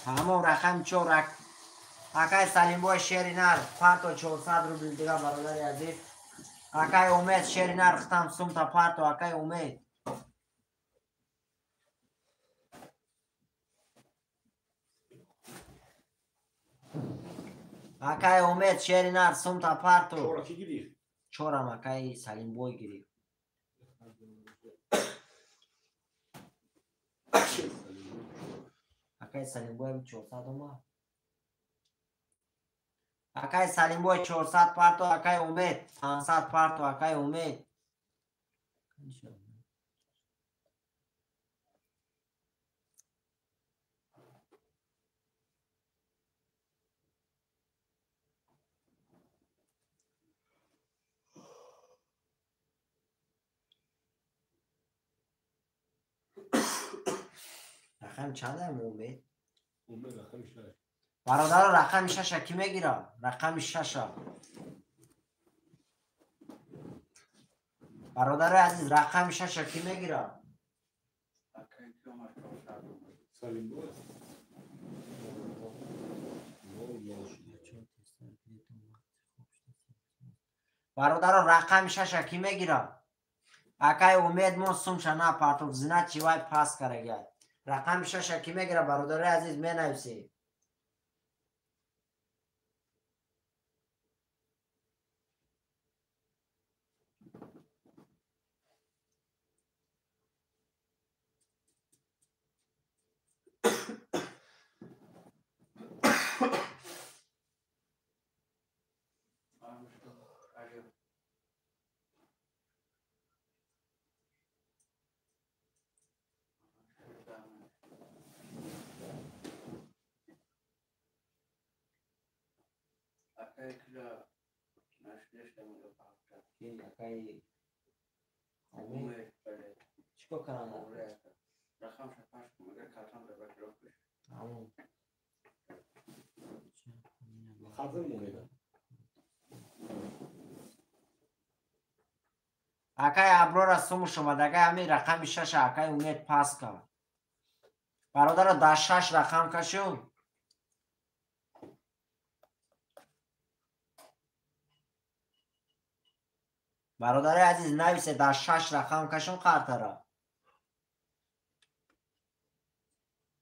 Ҳамон рақами чор акай Салимбой шери нар парто 400 рубл дига бародари азиз. Акай Умед шери нар хитам сумта парто акай Умед. Акай Умед шери нар сумта парто. Чора ки гирифт? Чорам акай Салимбой гирифт. Акай Салимбой 400 омад. Акай Салимбой 400 парто, акай Умед 500 парто, акай Умед. Рақами чандам Умед? Умед рақами 6. Бародаро, рақами 6 ки мегирам? Рақами 6. Бародарои азиз, рақами 6 ки мегирам? Салимбой. Бародаро, рақами 6 ки мегирам? Акай Умед мо сумша напартов, зина чи вай пас карагай. Рақами 6 ки мегирам, бародарои азиз, менависед. Чикор кардам? Акай Аброра сумуш омад, акай ҳамин рақами 6 акай Умед пас кард. Бародаро, дар 6 рақам кашум. Бародарои азиз, нависе, дар 6 рақам кашум қартара.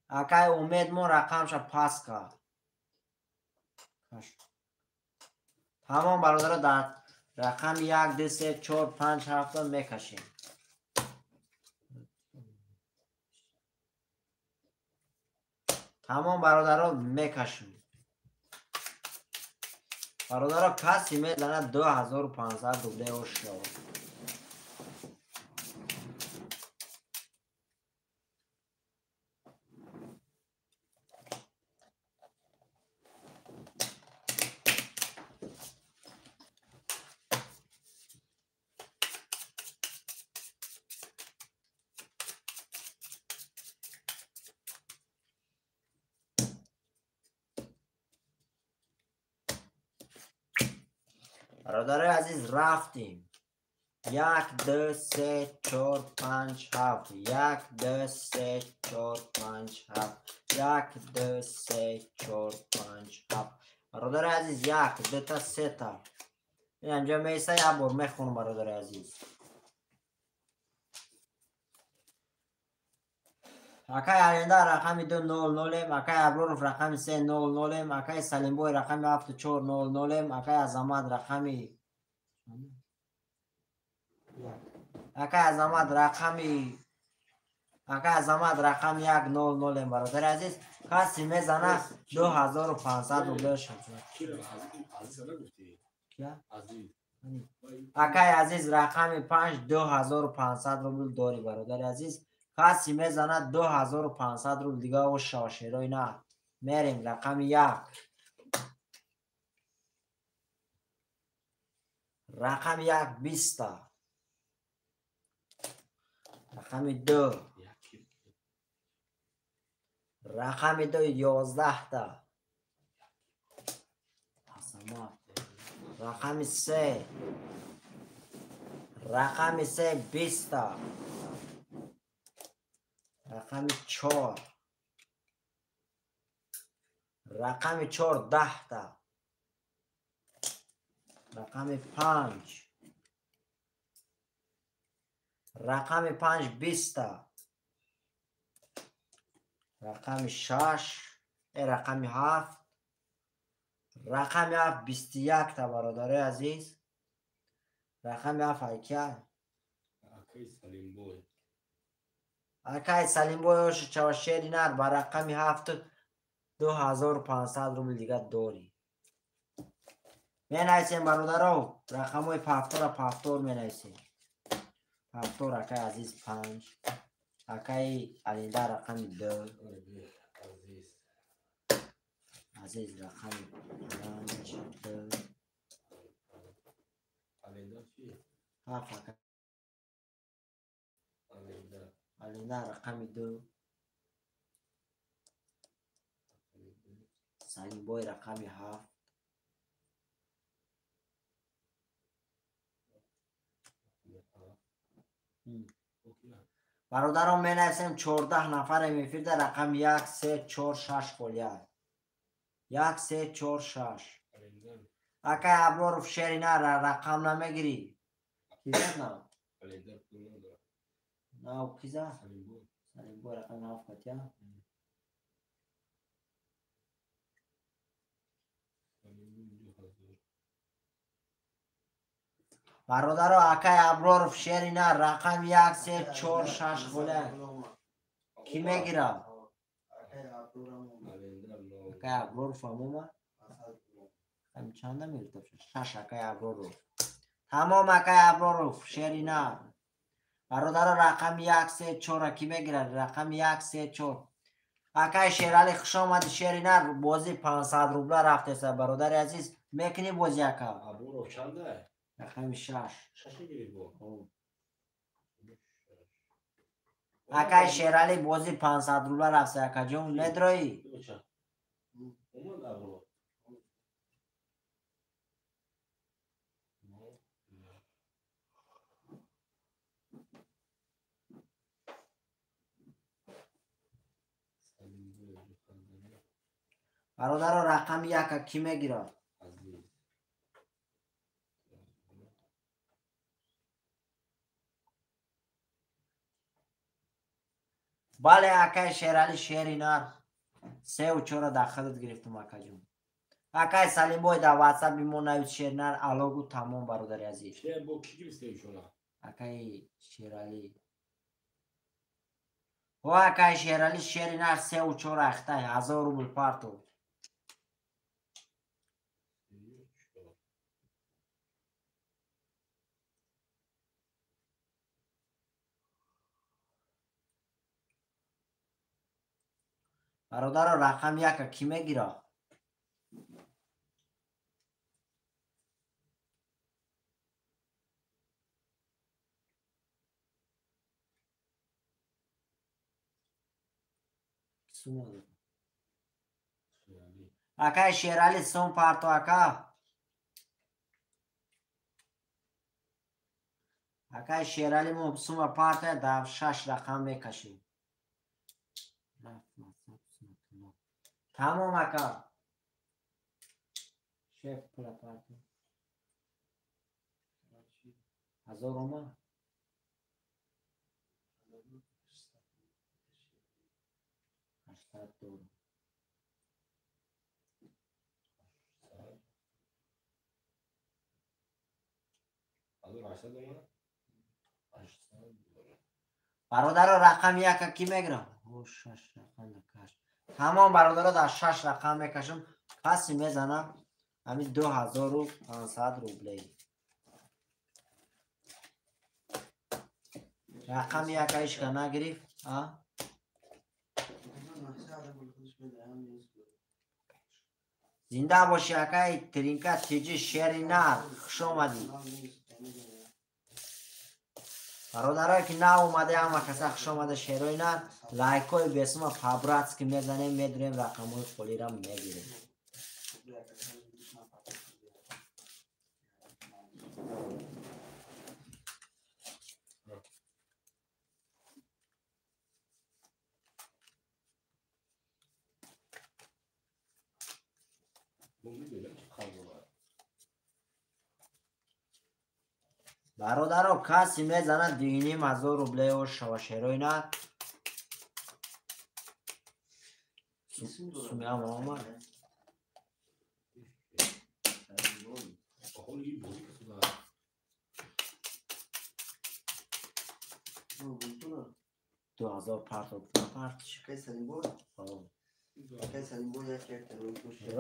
Акай Умед мо рақамша пас кард. Тамом бародаро, дар рақами 1, 2, 3, 4, 5, 7 мекашем. Тамом бародаро, мекашем. Бародаро, касе мезанад 2500 рубле ошо. Бародарои азиз, рафтем. 1, 2, 3, 4, 5, 7. 1, 2, 3, 4, 5, 7. 1, 2, 3, 4, 5, 7. Бародарои азиз, 1, 2 та, 3 та. Инҷа меиста, як бор мехонам, бародарои азиз. Акай Аренда рақами 2 0 0, акай Аброров рақами 3 0 0, акай Салимбой рақами 7 4 0 0, акай Азамат рақами 1 0 0. Бародари азиз, касе мезана 2500 рубле шад. Акай Азиз рақами 5 2500 рубл дори, бародари азиз. Касе мезанад 2500 рубл дига оша шерои на. Мерем рақами 1. Рақами 1 20. Рақами 2. Рақами 2 11 та. Рақами 3. Рақами 3 20 та. Рақами 4. Рақами 4 10 та. Рақами 5. Рақами 5 20 та. Рақами 6, рақами 7. Рақами 7 21 та, бародарои азиз. Рақами 7 айкия? Акай Салимбой. Акай Салимбой ошу чава шери нар ба рақами 7 2500 рубл дига дорӣ. Менависем, бародаро, рақамҳои пафтора пафтор менависем. Пафтор акай Азиз 5, акай Алинда рақами 2, Азиз рақами 5, 2, Алинда чи? 7 акай Алинда рақами 2, Салимбой рақами 7. Бародарон менависем 14 нафарем эфирда рақами 1, 3, 4, 6 холия. 1, 3, 4, 6. Акай Аброров шери на рақам намегирӣ. Кизад на? На, киза? Салимбой рақами 7 катя. Бародаро акай Аброров шери на рақами 1, 3, 4, 6 холия. Ки мегирад? Акай Аброров амома? Чанда мегирифта? 6 акай Аброров. Тамом акай Аброров шери на. Бародаро рақами 1, 3, 4 ки мегирад? Рақами 1, 3, 4. Акай Шерали хуш омадӣ шери на. Бозӣ 500 рубла рафтеса бародари азиз. Мекунӣ бозӣ ака? Аброров чанда? Рақами 6. 6 мегирӣ бо? Акай Шерали бозӣ 500 рубла рафта акаҷон. Медроӣ? Омад Аброров. Бародаро рақами 1 ки мегирад? Бале акай Шерали шери нар. 3 ва 4 дар худат гирифтам акаҷон. Акай Салимбой дар WhatsApp мо навис шери нар алогу тамом бародари азиз. Бо ки гирифт 3 4? Акай Шерали. О акай Шерали шери нар 3 ва 4 ахтай 1000 рубл парту. Бародаро рақами 1 ки мегирад? Акай Шерали сум парто ака. Акай Шерали мо сума парто дар 6 рақам мекашем. Тамом ака. Шеф пула парто. 1000 ома? 800 доллар. Бародаро рақами 1 ки мегирад? О 6 рақам накаш. Тамом бародаро дар 6 рақам мекашам. Каси мезанам ҳамин 2500 рублей. Рақами 1 ишка нагирифт, а? Зинда бошӣ акай Тринка Тиҷи шери нар. Хуш омадӣ. Бародарое ки нав омада ҳама каса хуш омада шерои нар. Лайкҳои бесума по-братски мезанем, медурем рақамҳои холиро мегирем. Бародаро каси мезанад 2500 рублео шава шерои нар. Сумиам омад. Ду ҳазор парто парт.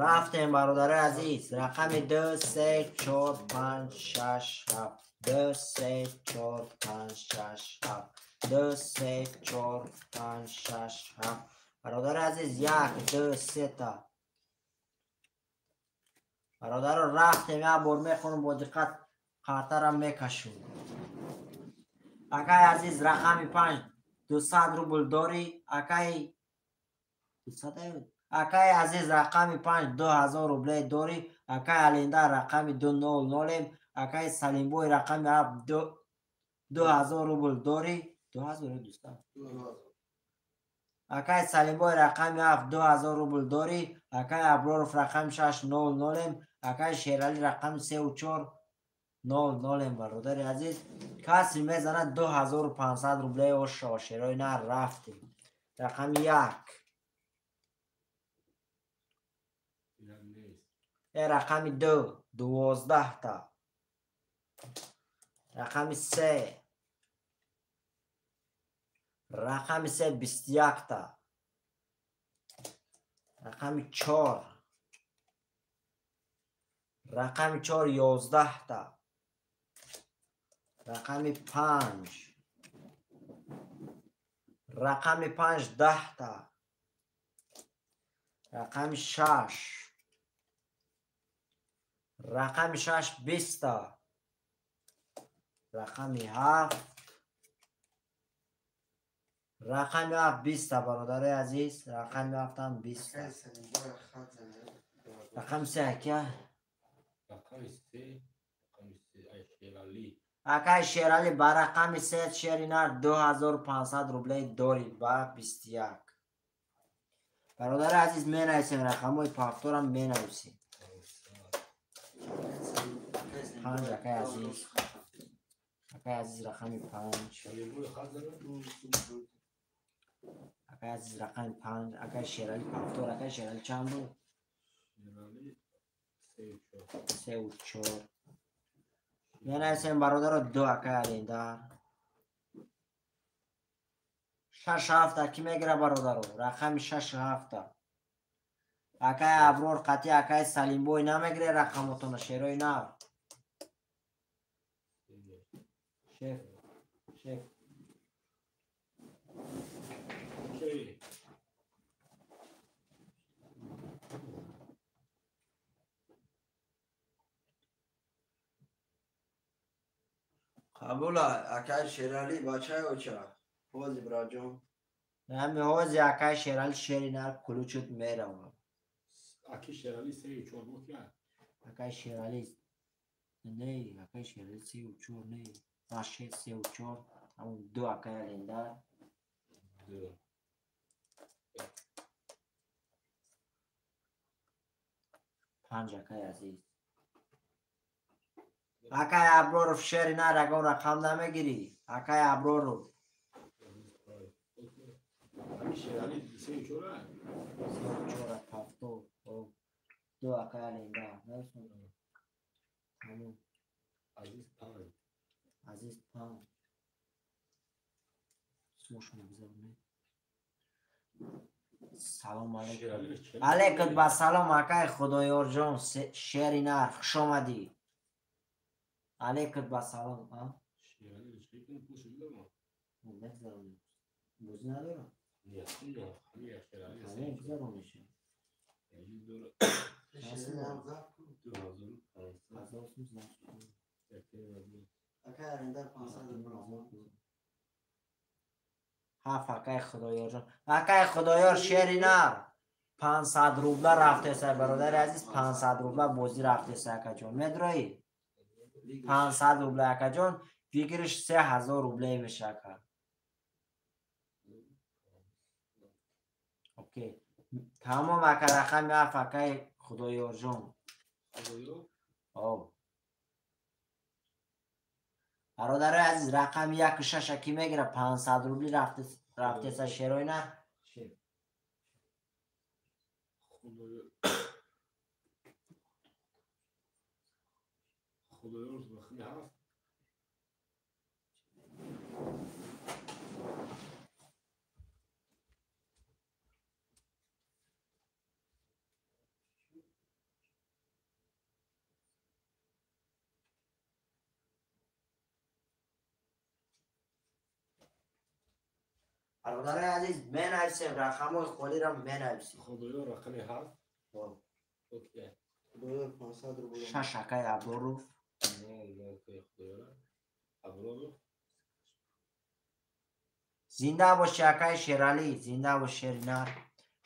Рафтем бародарои азиз. Рақами 2, 3, 4, 5, 6, 7. 2, 3, 4, 5, 6, 7. 2, 3, 4, 5, 6, 7. Бародари азиз 1, 2, 3 та. Бародаро рафтем, як бор мехонам бо диққат қартара мекашем. Акай азиз рақами 5 200 рубл дорӣ. Акай 200 Акай Азиз рақами 5 2000 рублей дорӣ. Акай Алиндар рақами 2 0 0. Акай Салимбой рақами 7 2000 рубл дорӣ. 2000 дӯстам. Акай Салимбой рақами 7 2000 рубл дорӣ. Акай Аброров рақами 6 0 0. Акай Шерали рақами 3 4 0 0. Бародари азиз, касе мезанад 2500 рублей ош шерои нар рафтем. Рақами 1. Рақами 2 12 та. Рақами 3. Рақами 3 21 та. Рақами 4. Рақами 4 11 та. Рақами 5. Рақами 5 10 та. Рақами 6. Рақами 6 20 та. Рақами 7. Рақами 7 20 та бародари азиз. Рақами 7 ҳам 20 та. Рақами 3 ака. Рақами 3, рақами 3 ай Шерали. Акай Шерали ба рақами 3 шери нар 2500 рублей дорӣ ба 21. Бародари азиз, менависем рақамҳои пафторам менависем. 5 акай азиз. Акай азиз рақами 5. Акай азиз рақами 5. Акай Шерали пафтор. Акай Шерали чанд буд? 3 4. Менависем бародаро 2 акай Алиндар. 6 7 ки мегира бародаро? Рақами 6 7. Акай Аброр қатъи акай Салимбой намегире рақамотона шерои нав. Шеф, шеф. Қабула акай Шерали бачаи оча. Ҳози браҷон. Ҳами ҳози акай Шерали шери нар кулучут мерава. Аки Шерали 3 4 буд я. Акай Шерали не, акай Шерали 3 4 не. 6 3 4. Ам 2 акай Алиндар. 2. 5 акай Азиз. Акай Аброров шери нар ягон рақам намегирӣ. Акай Аброров. Шерали 3 4. 3 4 пафто. 2 акай Алиндар. Тамом. Азиз 5. Азиз 5. Слушай, бизавне. Салом алейкум. Алейкум ба салом акай Худоёрҷон шери нар хуш омадӣ. Алейкум ба салом, а? Шерали чӣ пуш бидам? Мегзаронем. Бозӣ надорам? Не, не, Шерали. Мегзаронем. Азиз дора. 2500. Акай Алиндар 500 рубл. 7 акай Худоёрҷон. Акай Худоёр шери нар 500 рубла рафтеса бародари азиз, 500 рубла бозӣ рафтеса акаҷон. Медроӣ? 500 рубла акаҷон, фикриш 3000 рублей меша ака. Окей. Тамом ака рақами 7 акай Худоёрҷон. Худоёр? О. Бародарои азиз, рақами 1 6 ки мегира 500 рубли рафтеса шерои нар. Худоёр рақами 7. Бародарои азиз, менависем рақамҳои холиро менависем. Худоёр рақами 7. Окей. Худоёр 500 рубл. 6 акай Аброров. 0 0 Худоёр. Аброров. Зинда боши акай Шерали, зинда бош шери нар.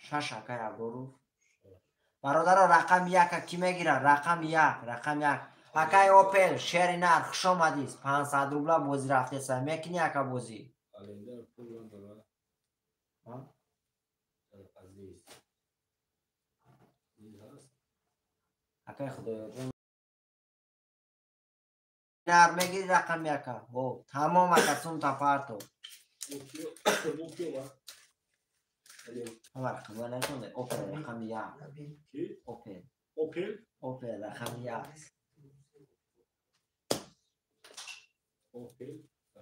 Шаш акай Аброров. Бародаро, рақами яка кӣ мегирад? Рақами як, рақами як. Акай Опел, шери нар, хуш омадист. 500 рубла бозӣ рафтеса. Мекунӣ ака бозӣ? Алиндар пул надорад. Азиз. Азиз ҳаст? Акай Худоёрҷон. Нар мегири рақами яка? О, тамом ака, сумта парто. Ҳама рақамҳоя наметонда. Опел рақами як. Ки? Опел. Опел? Опел рақами як. Опел?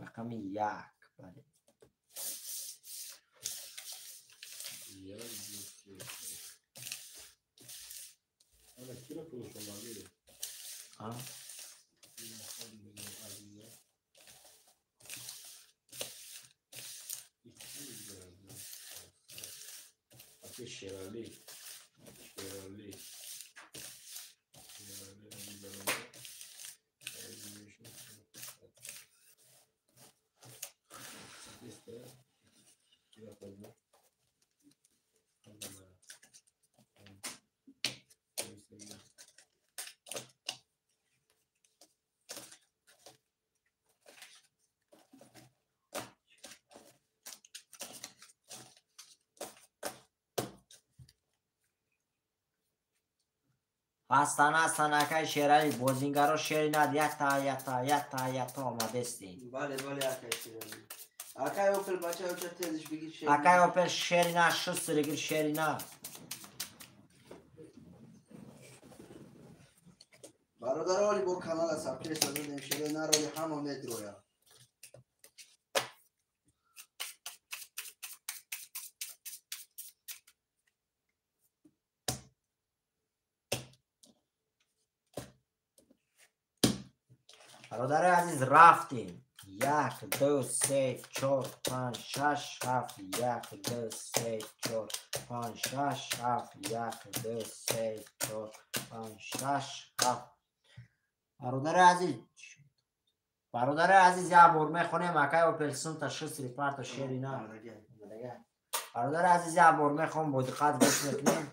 Рақами як. Бале. Як, ду, се, чор. Ана кира пулш омадӣ? А? Азиза. Аки Шерали. Шерали. Шерали. Ҳастан, ҳастан, акай Шерали, бозингаро шери над, якта, якта, якта, якта омадестин. Бале, бале, акай Шерали. Акай Опел, бача, оча тезиш бигир шери. Акай Опел, шери над, шустри гир шери над. Бародаро, оли бо канала сабчеста додем, шери нар оли ҳама медроя. Бародарои азиз, рафтем. Як, ду, се, чор, панҷ, шаш, ҳафт. Як, ду, се, чор, панҷ, шаш, ҳафт. Як, ду, се, чор, панҷ, шаш, ҳафт. Бародарои азиз, бародарои азиз, як бор мехонем, акай Опел сумта шустри парто шери на. Бародарои азиз, як бор мехонем, бо диққат гӯш мекунем.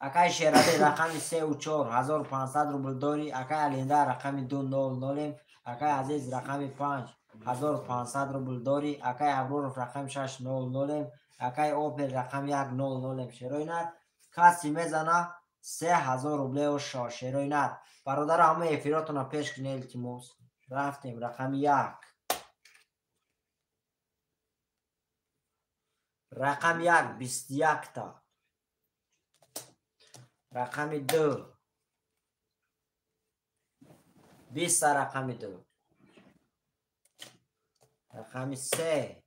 Акай Шерали рақами сеу чор, 1500 рубл дорӣ. Акай Алиндар рақами ду нол нолем. Акай Азиз рақами панҷ, 1500 рубл дорӣ. Акай Аброров рақами шаш нол нолем. Акай Опел рақами як нол нолем. Шерои нар каси мезана 3000 рублео шо шерои нар. Бародаро, ҳама эфиротона пеш кунед, илтимос. Рафтем, рақами як. Рақами як, 21-та. Рақами ду, 20-та. Рақами ду. Рақами се,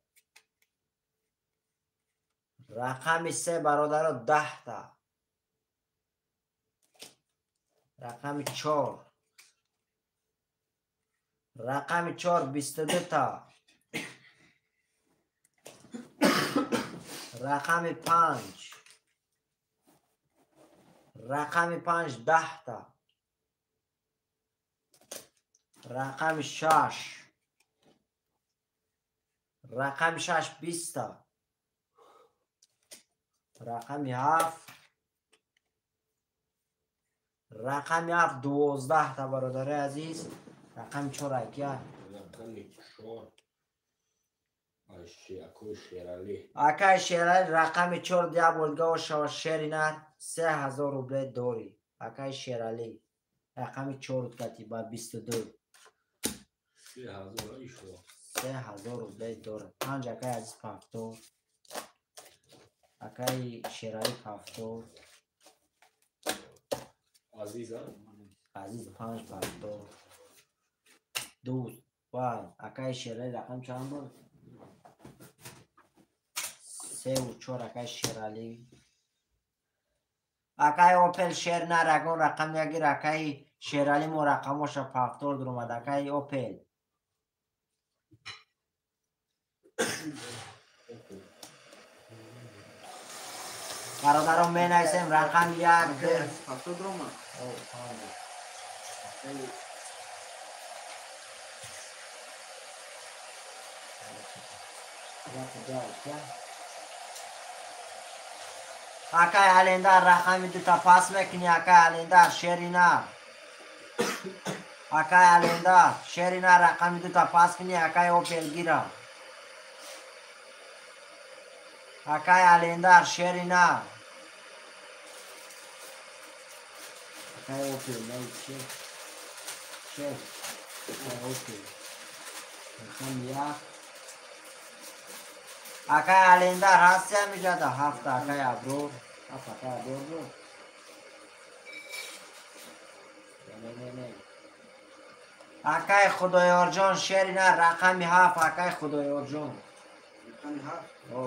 рақами се, бародаро, 10-та. Рақами чор, рақами чор, 22-та. Рақами панҷ, рақами панҷ, 10-та. Рақами шаш, рақами шаш, 20-та. Рақами ҳафт, рақами ҳафт, 12-та. Бародарои азиз, рақами чор акия. Рақами чор. Акай Шерали. Акай Шерали рақами чор, диаболгао шава шери нар, 3000 рубле дорӣ. Акай Шерали рақами чор кати ба 22. 3000 ишо. 3000 рубле дорад. Панҷ акай Азиз пафтор. Акай Шерали пафтор. Азиза? Азиз панҷ пафтор. Ду, вай, акай Шерали рақам чанд буд? Сеу чор акай Шерали. Акай Опел шер нар, ягон рақам ягир. Акай Шерали мо рақамоша пафтор дуромад. Акай Опел. Бародарон, менависем рақам як, ду. Пафтор дуромад? О, панҷ. Як, ду, як. Акай Алендар рақами дута пас мекунӣ, акай Алендар шерина. Акай Алендар шерина рақами дута пас кунӣ, акай Опел гира. Акай Алендар шерина. Акай Опел, най шеф. Шеф. Акай Опел. Рақами як. Акай Алендар ҳасти ҳамиҷада ҳафта акай Аброр. Ҳафт акай Аброр буд. Не, не, не. Акай Худоёрҷон шерина рақами ҳафт акай Худоёрҷон. Рақами ҳафт? О.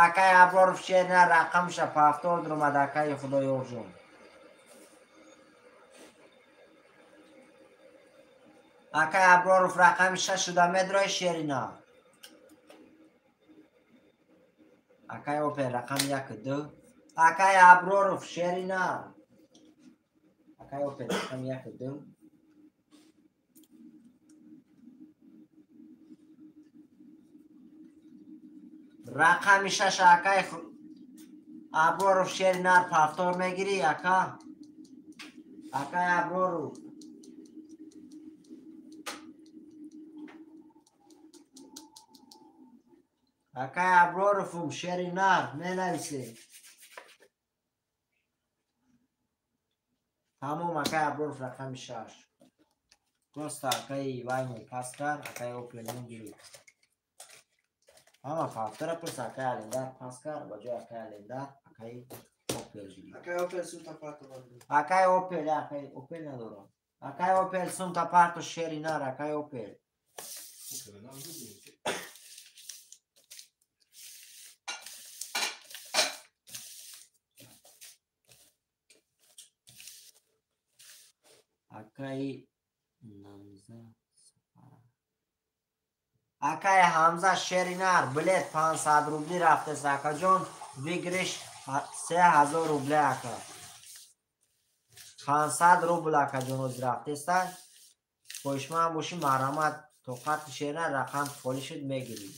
Акай Аброров шерина рақамша пафтор дуромад акай Худоёрҷон. Акай Аброров рақами шаш шуда медрои шерина. Акай Опел рақами як ду. Акай Аброров шерина. Акай Опел рақами як ду. Рақами шаш акай Аброров шеринар пафтор мегирӣ ака. Акай Аброров. Акай Аброровум шеринар менависе. Тамом акай Аброров рақами шаш. Просто акай ваймон пас кард, акай Опел гирифт. Ҳама пафтора просто акай Алендар пас кард, ба ҷои акай Алендар акай Опел гирифт. Акай Опел сумта парто бард. Акай Опел, акай Опел надорам. Акай Опел сумта парто шеринар, акай Опел. Акай Намза Акай Ҳамза шеринар билет 500 рубли рафтест акаҷон, выигрыш 3000 рубли ака. 500 рубл акаҷон ҳозир рафтеста. Хоҳишманд бошӣ марҳамат тоқати шеринар рақам холӣ шуд мегирӣ.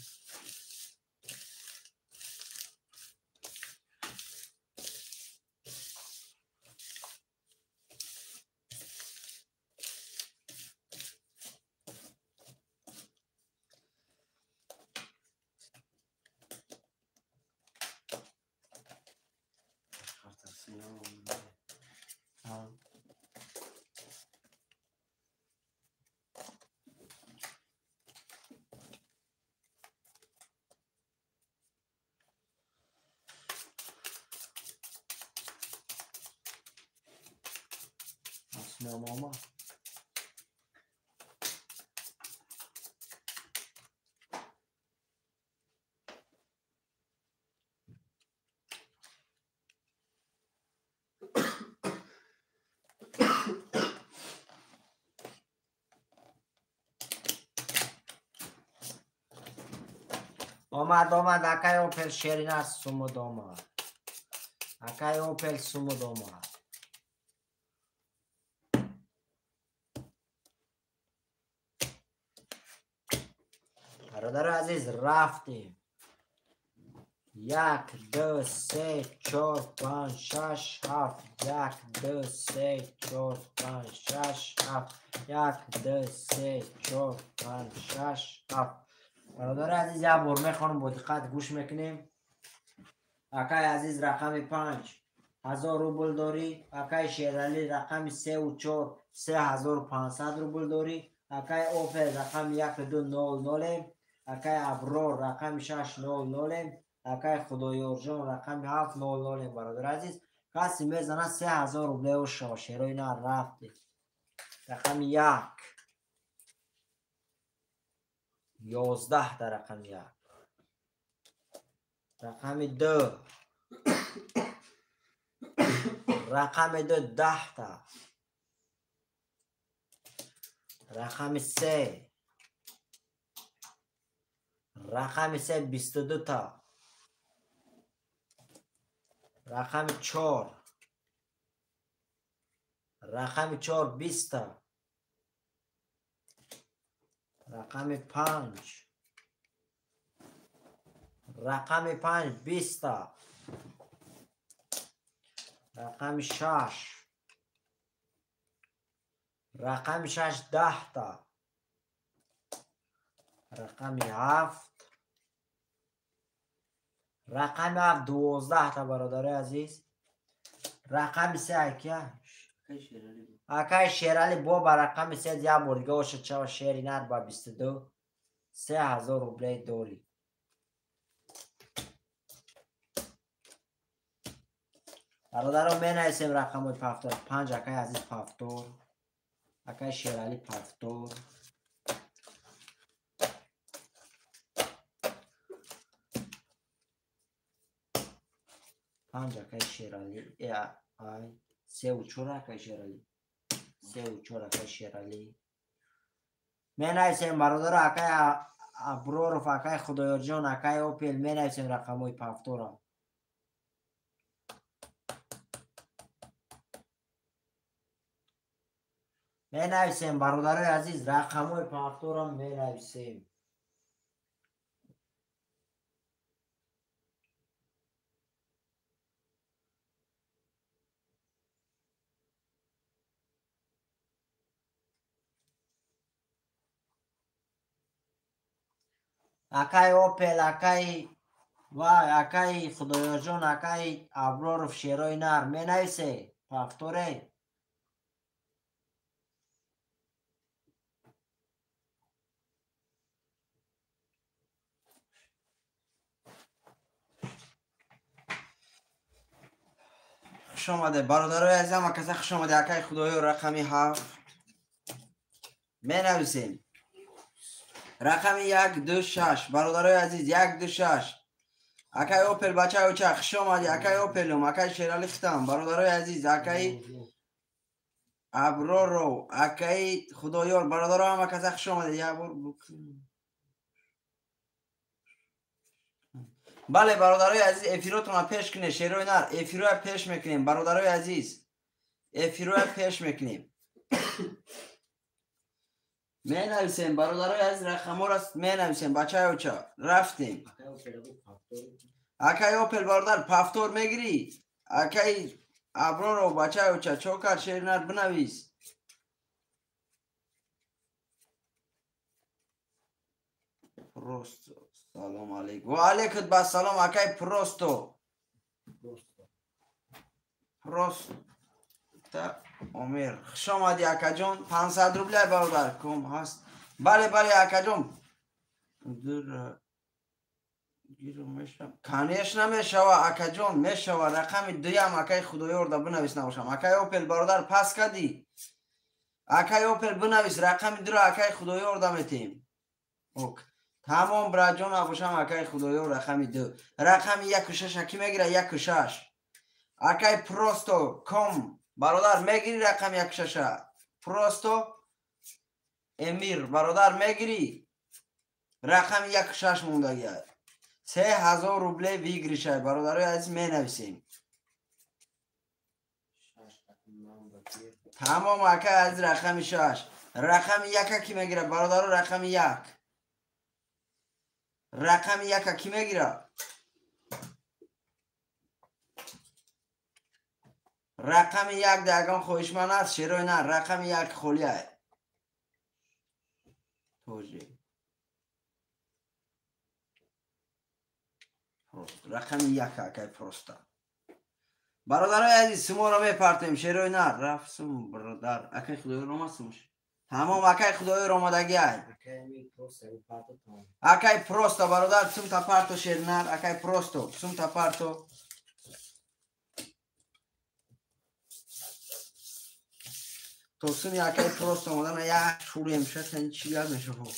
Мама. Омад, омад, акай Опел шерина сумуд омад. Акай Опел сумуд омад. Бародари азиз рафтем. 1, 2, 3, 4, 5, 6, 7. 1, 2, 3, 4, 5, 6, 7. 1, 2, 3, 4, 5, 6, 7. Бародари азиз як бор мехонам, бо диққат гӯш мекунем. Акай азиз рақами 5 1000 рубл дорӣ. Акай Шералӣ рақами 3 ва 4 3500 рубл дорӣ. Акай Опел рақами 1 2 0 0. Акай Аброр рақами 6 0 0. Акай Худоёрҷон рақами 7 0 0. Бародари азиз касе мезанад 3000 рубле шава шерои нар рафти. Рақами 1 11 дар рақами 1. Рақами 2 рақами 2 10 та. Рақами 3 рақами 3 22 та. Рақами 4 рақами 4 20 та. Рақами 5 рақами 5 20 та. Рақами 6. Рақами 6 10та. Рақами 7. Рақами 7 12та бародарои азиз. Рақами 3 акия. Акай Шерали бо ба рақами 3 як бор дига оша чава шери нар ба 22 3000 рублей дорӣ. Бародаро менависем рақамҳои пафтор. 5 акай азиз пафтор. Акай Шерали пафтор. 5 акай Шерали. Ай 3 ва 4 акай Шерали. 3 ва 4 акай Шерали. Менависем бародаро акай Аброров, акай Худоёрҷон, акай Опел менависем рақамҳои пафтора. Менависем бародарои азиз, рақамҳои пафтора менависем. Акай Опел, акай вай, акай Худоёрҷон, акай Аброров шерои нар менависе пафторе. Хуш омаде бародарои азизам, акаса хуш омаде акай Худоёр рақами 7 менависем. Рақами 1 2 6 бародарои азиз 1 2 6. Акай Опел бачаи оча хуш омади акай Опелум, акай Шерали хитам бародарои азиз, акай Аброров, акай Худоёр бародаро ҳама каса хуш омаде. Як бор бале бародарои азиз, эфиротонро пеш кунед шерои нар, эфироя пеш мекунем бародарои азиз, эфироя пеш мекунем. Менависем бародарои азиз, рақамҳоро менависем бачаи оча. Рафтем. Акай Опел бародар пафтор мегирӣ? Акай Аброров бачаи оча чо кард шери нар бинавис. Просто салом алейкум. Ва алейкум бассалом акай просто. Просто Омир. Хуш омадӣ акаҷон. 500 рубля бародар ком ҳаст. Бале бале акаҷон. Конечно мешава акаҷон, мешава. Рақами 2 акай Худоёрда бинавис набошам. Акай Опел бародар пас кардӣ? Акай Опел бинавис рақами 2-ро акай Худоёрда метем. Ок. Тамом браҷон абошам акай Худоёр рақами 2. Рақами 1 ва 6 ки мегира 1 ва 6. Акай просто ком бародар мегири рақами 1 ва 6. Просто Эмир бародар мегири рақами 1 ва 6 мондагия. 3000 рублей выигрышай бародарои азиз менависем. Тамом акай азиз рақами 6. Рақами 1 ки мегира бародаро рақами 1. Рақами 1 ки мегира? Рақами 1 да ягон хоҳишманд аст? Шерои нар рақами 1 холия. Тоже. Рақами 1 акай просто. Бародарои азиз шуморо мепартем шерои нар. Рафтум бародар. Акай Худоёр омад сумш. Тамом акай Худоёр омадагиай. Акай просто бародар сумта парто шернар, акай просто сумта парто. То суми акай просто омадана як шурем шатан чӣ гап мешавад.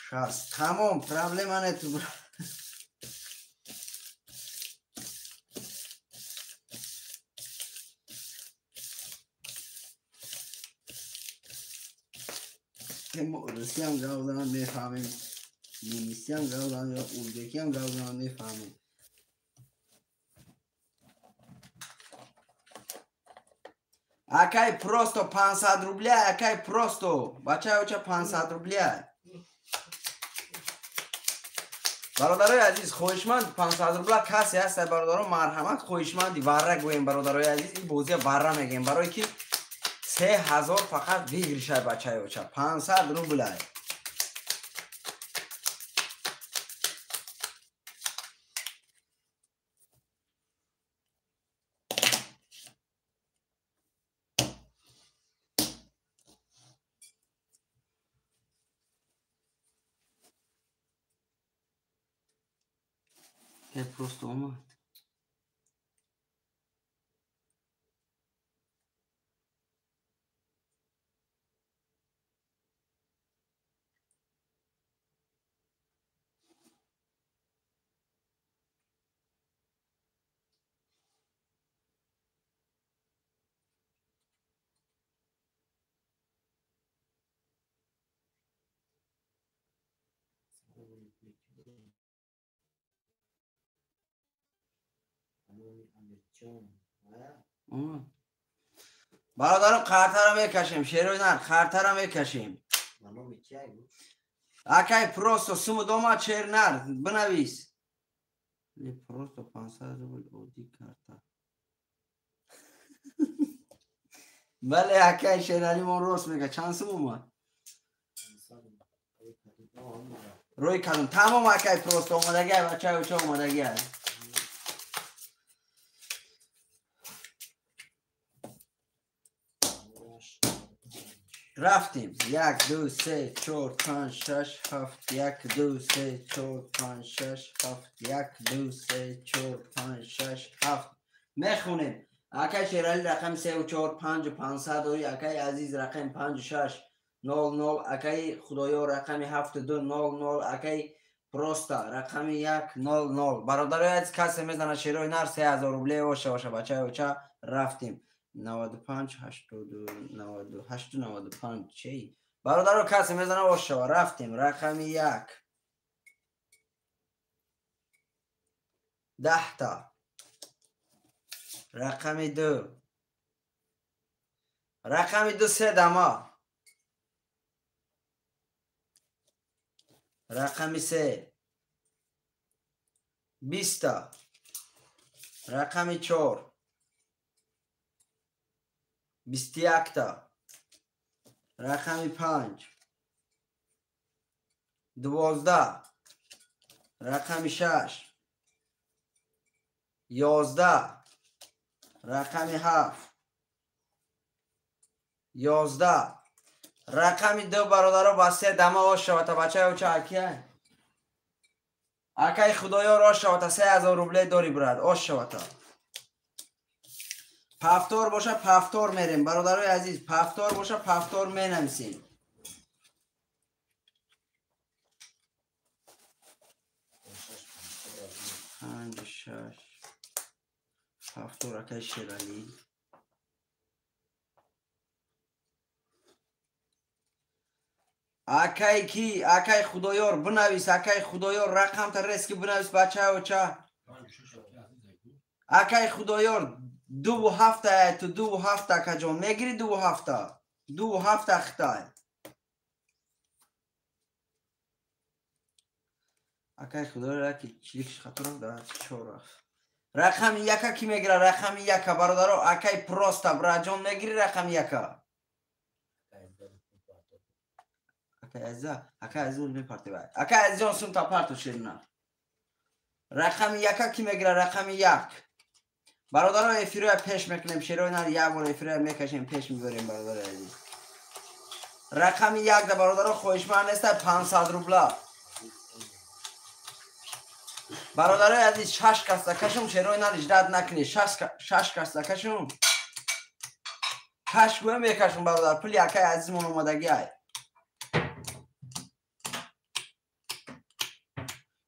Шаст. Тамом проблема нету. Русиям гап занам мефаҳмем, немисиям гап занам ё ӯзбекиям гап занам мефаҳмем. Акай просто 500 рубля, акай просто. Бачаи оча 500 рубля. Бародарои азиз, хоҳишманд 500 рубла касе ҳаст, бародаро, марҳамат, хоҳишманди варра гӯем, бародарои азиз, ин бозия варра мегӯем, барое ки 3000 фақат выигрышай бачаи оча, 500 рублай. Я просто омад. Бародаро, қартаро мекашем, шерои нар, қартаро мекашем. Акай просто суму дома чернар, бинавис. Просто 500 рубл оддӣ карта. Бале, акай Шералимон рост мега, чанд сум омад? Рӯи кардам. Тамом, акай просто омадагиай, бачаи оча омадагиай. Рафтем. 1, 2, 3, 4, 5, 6, 7, 1, 2, 3, 4, 5, 6, 7, 1, 2, 3, 4, 5, 6, 7. Мехонем. Акай Шерали рақами 3, 4, 5, 500 дори, акай Азиз рақами 5, 6, 0, 0, акай Худоёр рақами 7, 2, 0, 0, акай Просто рақами 1, 0, 0. Бародарои азиз, касе мезана шерои нар 3000 рубле оша оша бачаи оча, рафтем. 95, 82, 98, 95, чей? Бародаро, касе мезана ошава, рафтем. Рақами 1. 10та. Рақами 2. Рақами 2 се дама. Рақами 3. 20та. Рақами 4. 21та. Рақами 5. 12. Рақами 6. 11. Рақами 7. 11. Рақами 2 бародаро ба се дама ошавата, бачаи оча акия. Акай Худоёр ошавата, 3000 рубле дори брат, ошавата. Пафтор боша, пафтор мерем, бародарои азиз, пафтор боша, пафтор менависем. 5, 6, пафтор акай Шерали. Акай ки, акай Худоёр, бинавис, акай Худоёр, рақамта резки бинавис, бачаи оча. Акай Худоёр, 2 7 ту 2 7 акаҷон, мегири 2 7? 2 7 хитай. Акай Худоёр, аки чиликш хато рафт, 4 рафт. Рақами 1 ки мегира? Рақами 1 бародаро, акай просто браҷон мегири рақами 1. Акай Азиза, акай Азиз мепартева. Акай Азизҷон сумта парту ширина. Рақами 1 ки мегира? Рақами 1. Бародаро, эфироя пеш мекунем, шерои нар як бор эфироя мекашем, пеш мебарем, бародари азиз. Рақами 1 да бародаро хоҳишманд неста 500 рубла. Бародарои азиз, 6 кас кашум, шерои нар иждат накунед, 6 кас кашум. Каш гӯя мекашум, бародар, пули акай азизмон омадагиай.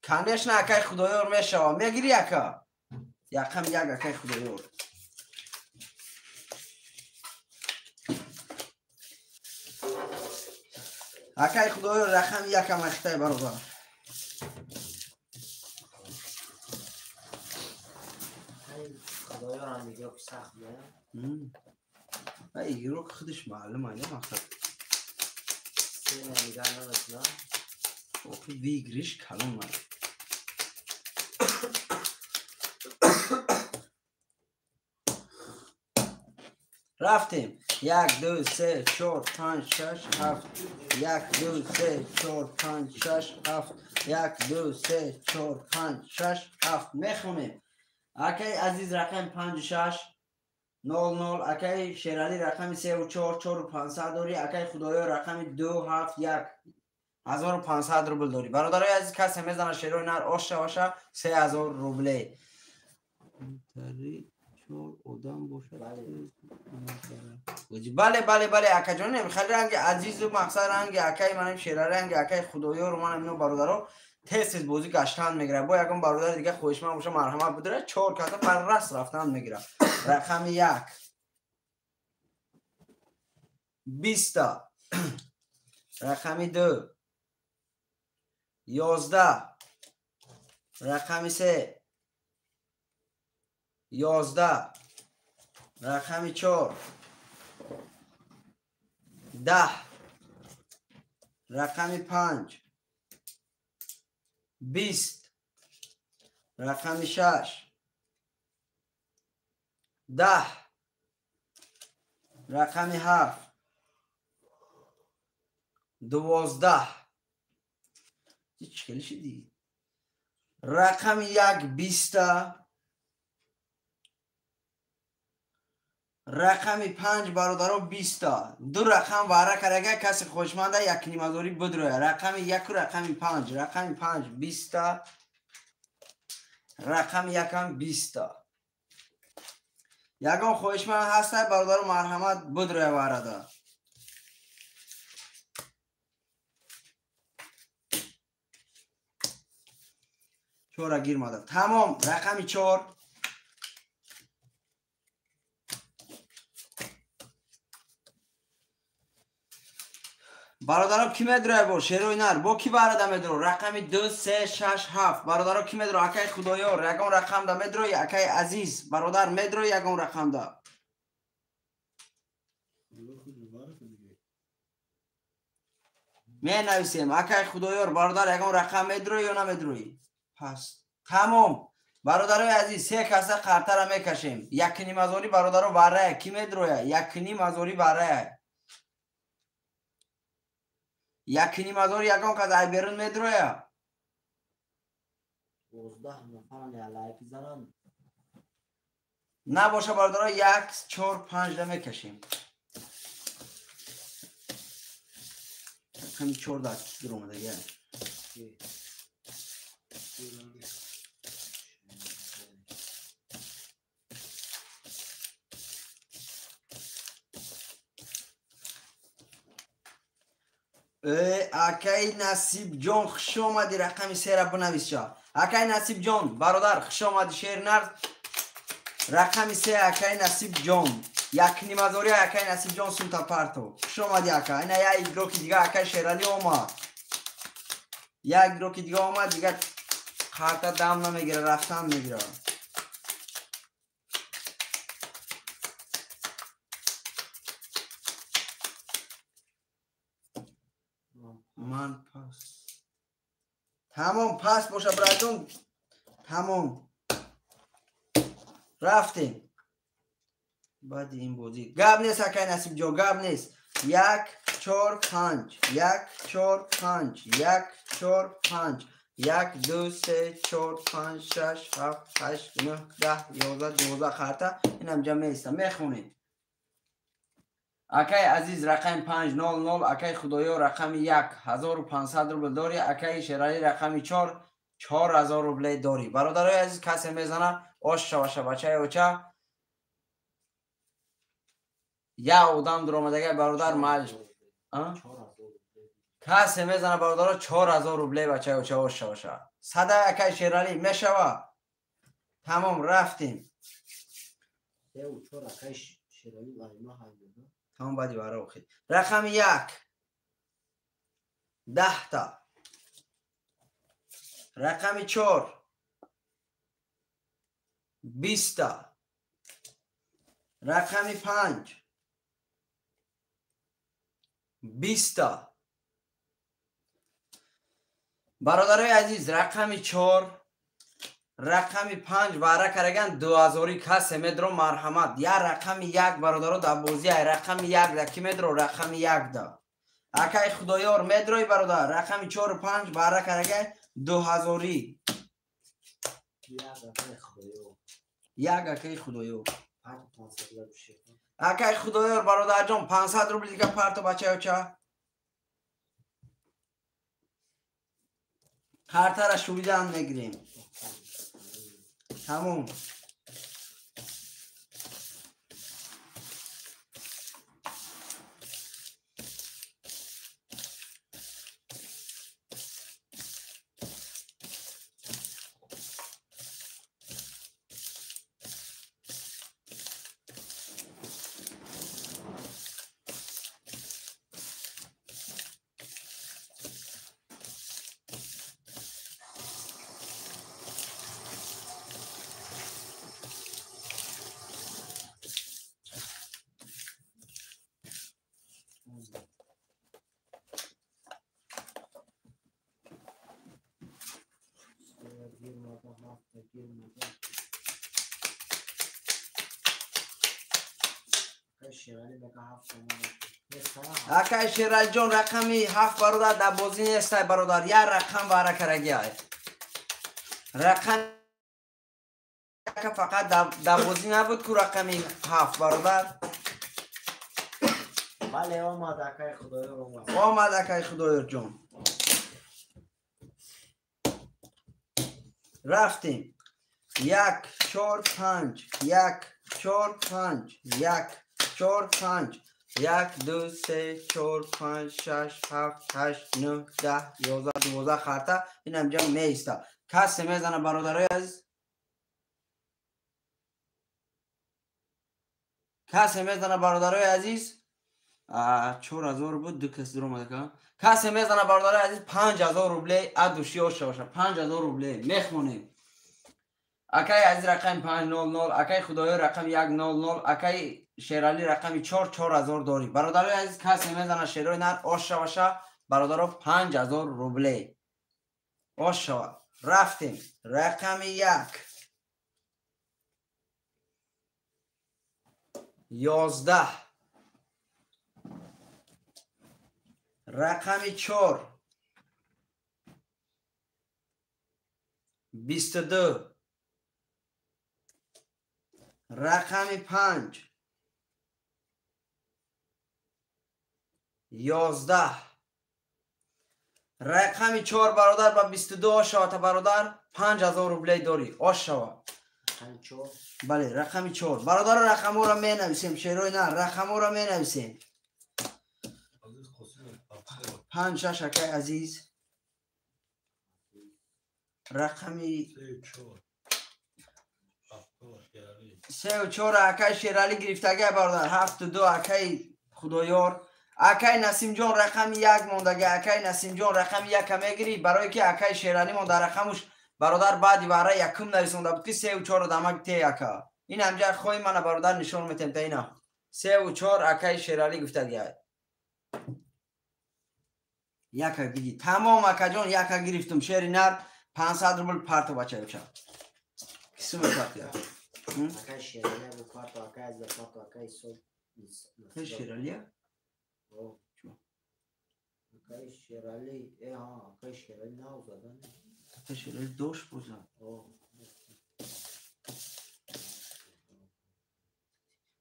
Конечно, акай Худоёр мешава. Мегири ака? Якам як акай Худоёр. Акай Худоёр рақами якам ахтай бародар. Худоёр ҳам игрок сахт, не? Ва игрок худаш маълум ай, мақсад. Сена нигар намекунад. Охи выигрыш калон ай. Рафтем. 1 2 3 4 5 6 7 1 2 3 4 5 6 7 1 2 3 4 5 6 7 мехонем. Акай Азиз рақами 5 6 0 0, акай Шерали рақами 3 4 4 500 дорӣ, акай Худоё рақами 2 7 1 1500 рубл дорӣ. Бародарои азиз, касе мезана шерои нар ош шаваша 3000 рубле. Тари чор одам бошад. Бале, бале, бале, акаҷон, хеле ранги Азизу мақсад ранги акай манам Шерали, ранги акай Худоёру манам ино бародаро тез-тез бозӣ гаштан мегирад. Бо ягон бародари дига хоҳишманд боша, марҳамат бидора, чор каса парраст рафтан мегирад. Рақами 1 20, рақами 2 11, рақами 3 11, рақами 4 10, рақами 5 20, рақами 6 10, рақами 7 12. Чӣ хеле шидӣ? Рақами 1 20, рақами 5 бародаро 20. Ду рақам вара карага, каси хоҳишманда якнимазорӣ бидроя. Рақами 1 рақами 5, рақами 5 20, рақами 1 20. Ягон хоҳишманд ҳаста бародаро, марҳамат бидроя варада. Чора гир мада. Тамом, рақами 4 бародаро ки медроя бо шерои нар? Бо ки барада медро? Рақами 2 3 6 7 бародаро ки медро? Акай Худоёр ягон рақамда медрои? Акай Азиз бародар медрои ягон рақамда? Менависем. Акай Худоёр бародар ягон рақам медрои ё намедрои? Пас тамом бародарои азиз, се каса қартара мекашем. Якнимазорӣ бародаро варая. Ки медроя? Якнимазорӣ варая. Якнимазорӣ ягон кас ай берун медроя? 12 нафар лайк зананд. Набоша бародаро, 1 4 5 да мекашем. Рақами 4 да ки дуромадага? Акай Насибҷон, хуш омадӣ. Рақами 3-ра бинависча. Акай Насибҷон бародар, хуш омадӣ. Шернар рақами 3 акай Насибҷон. Якнимазорӣ акай Насибҷон сумта парто. Хуш омадӣ ака. Ина як игроки дига акай Шерали омад. Як игроки дига омад, дига қарта дам намегира, рафтан мегира. Ман пас. Тамом, пас боша братон. Тамом. Рафтем. Баъди ин бозӣ. Гап нест акай Насибҷон, гап нест. 1 4 5 1 4 5 1 4 5 1 2 3 4 5 6 7 8 9 10 11 12 қарта инам ҷа меиста. Мехонем. Акай Азиз рақами 5 0 0, акай Худоё рақами 1 1500 рубл дорӣ, акай Шерали рақами 4 4000 рубле дорӣ. Бародарои азиз, касе мезана ош шаваша бачаи оча. Я одам дуромадага бародар маҷ. Касе мезана бародаро 4000 рубле бачаи оча ош шаваша. Сада акай Шерали мешава. Тамом, рафтем. 3 4 акай Шерали лайма ҳайда. Тамом, баъди вара охир. Рақами 1 10 та. Рақами 4 20 та. Рақами 5 20 та. Бародарои азиз, рақами 4 Рақами 5 вара караган 2000 касе медро марҳамат. Я рақами 1 бародаро дар бозӣ ай рақами 1 да ки медро рақами 1 да. Акай Худоёр медрои бародар рақами 4 5 вара караган 2000. Як акай Худоёр. Акай Худоёр бародарҷон 500 рубл дига парто бачаёча. Картара шуридан мегирем. Тамом. Акай Шералиҷон рақами 7 бародар дар бозӣ нестай бародар. Як рақам вара карагиай. Рақам фақат дар бозӣ набуд ку рақами 7 бародар. Бале омад акай Худоёр омад. Омад акай Худоёрҷон. Рафтем. 1 4 5 1 4 5 1 4 5 1 2 3 4 5 6 7 8 9 10 11 12 харта инам ҷа меиста. Касе мезана бародарои азиз? Касе мезана бародарои азиз? 4000 буд, ду кас дуромада ка. Касе мезана бародарои азиз 5000 рублей адуши оша боша. 5000 рублей мехонем. Акай азиз рақами 500, акай Худоёр рақами 100, акай Шерали рақами 4 4000 дорӣ. Бародарои азиз касе мезана шерои нар ош шаваша бародаро 5000 рублей. Ош шава. Рафтем. Рақами 1. 11. Рақами 4. 22. Рақами 5. 11. Рақами 4 бародар ба 22 ошава бародар 5000 рублей дорӣ. Ошава. Бале, рақами 4. Бародар рақамҳоро менависем, шерои на, рақамҳоро менависем. 5 6 акай азиз. Рақами 3 4 акай Шерали гирифтагай бародар. 7 2 акай Худоёр. Акай Насимҷон рақами 1 мондага. Акай Насимҷон рақами 1 мегирӣ барое ки акай Шерали монда рақамуш бародар баъди вара якум нарисонда буд ки 3 4 дамак те ака. Ин ҳамҷа хоҳи мана бародар нишон метем та ина. 3 4 акай Шерали гуфтагай. Яка биги. Тамом акаҷон яка гирифтум. Шери нар 500 рубл парто бачаёча. Кисуме партия. Акай Шерали бу парто, акай аз парто, акай со. Акай Шерали? Акай Шерали, акай Шерали наузада. Акай Шерали дош боза.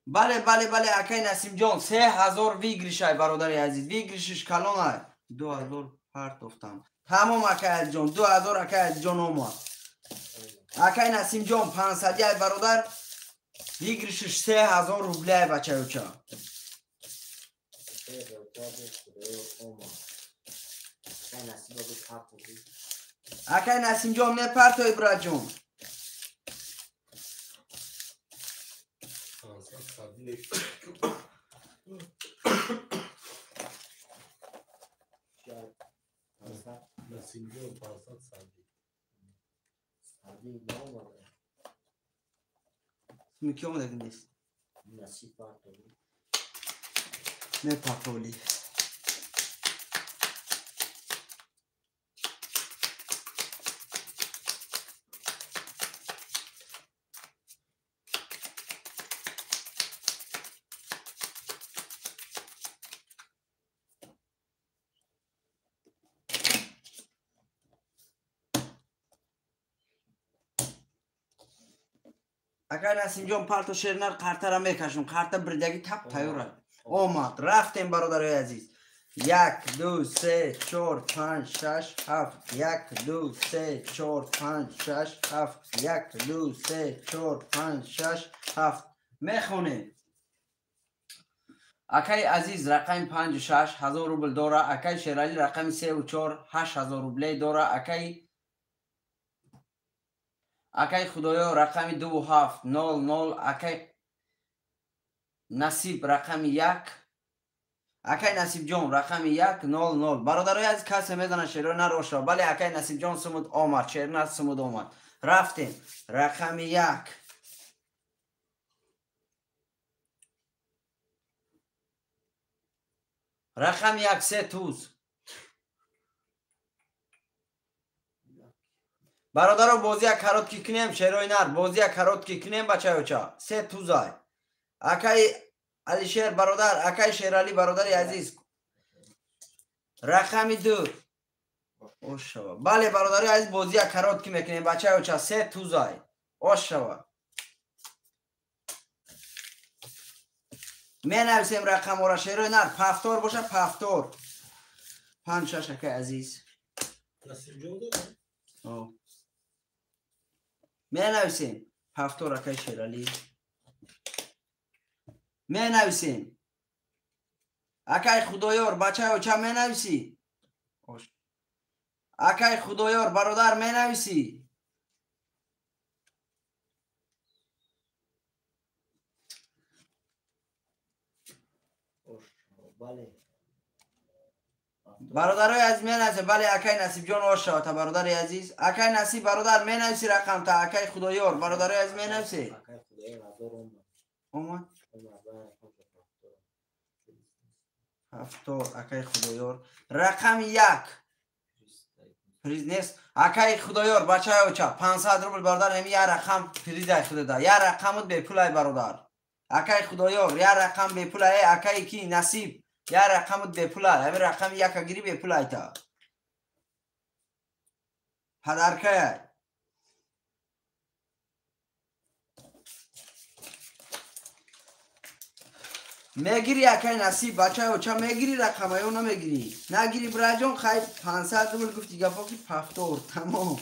Бале, бале, бале, акай Насимҷон 3000 выигрышай бародари азиз. Выигрышиш калонай. 2000 партофтам. Тамом акай азизҷон, 2000 акай азизҷон омад. Акай Насимҷон 500 ай бародар, выигрышиш 3000 рублей бачаёча. Акай Насимҷон мепартои братҷон. Насимҷон 500 сади. Сади наомада. Ки омада нест? Насиб партоли. Мепартоли. Акай Насимҷон парто шернар қартара мекашум. Қарта бирдаги тап тайёра. Омад. Рафтем бародарои азиз. 1 2 3 4 5 6 7 1 2 3 4 5 6 7 1 2 3 4 5 6 7 мехонем. Акай Азиз рақами 5 6 ҳазор рубл дора. Акай Шерали рақами 3 4 8 ҳазор рублей дора. Акай Худоё рақами 2 7 0 0. Акай Насиб рақами 1. Акай Насибҷон рақами 1 0 0. Бародарои азиз, касе медонад шерои нар ошро? Бале, акай Насибҷон сумуд омад, шернар сумуд омад. Рафтем. Рақами 1. Рақами 1 се туз. Бародаро, бозия каротки кунем, шерои нар, бозия каротки кунем, бачаёча. Се тузай. Акай Алишер бародар, акай Шерали бародари азиз. Рақами 2. Ошава. Бале, бародари азиз, бозия каротки мекунем, бачаёча, се тузай. Ошава. Менависем рақамора шерои нар, пафтор боша, пафтор. 5 6 акай азиз. Насибҷон дора? Менависем. Пафтор акай Шерали. Менависем. Акай Худоёр, бачаёча менависӣ? Акай Худоёр, бародар менависӣ? Бародарои азиз менависем. Бале, акай Насибҷон ошавата, бародари азиз. Акай Насиб бародар менависӣ рақамта. Акай Худоёр, бародарои азиз менависӣ? Омад? Ҳафтор, акай Худоёр. Рақами 1. Приз нест. Акай Худоёр, бачаёча, 500 рубл бародар, ҳами як рақам призай худода. Як рақамут бепулай бародар. Акай Худоёр, як рақам бепулай. Акай ки Насиб, як рақамут бепулай. Ҳами рақами яка гири бепулай та. Падаркай. Мегири акай Насиб, бачаёча, мегири рақама ё намегирӣ? Нагири бираҷон, хай 500 рубл гуфти гапо ки пафтор, тамом.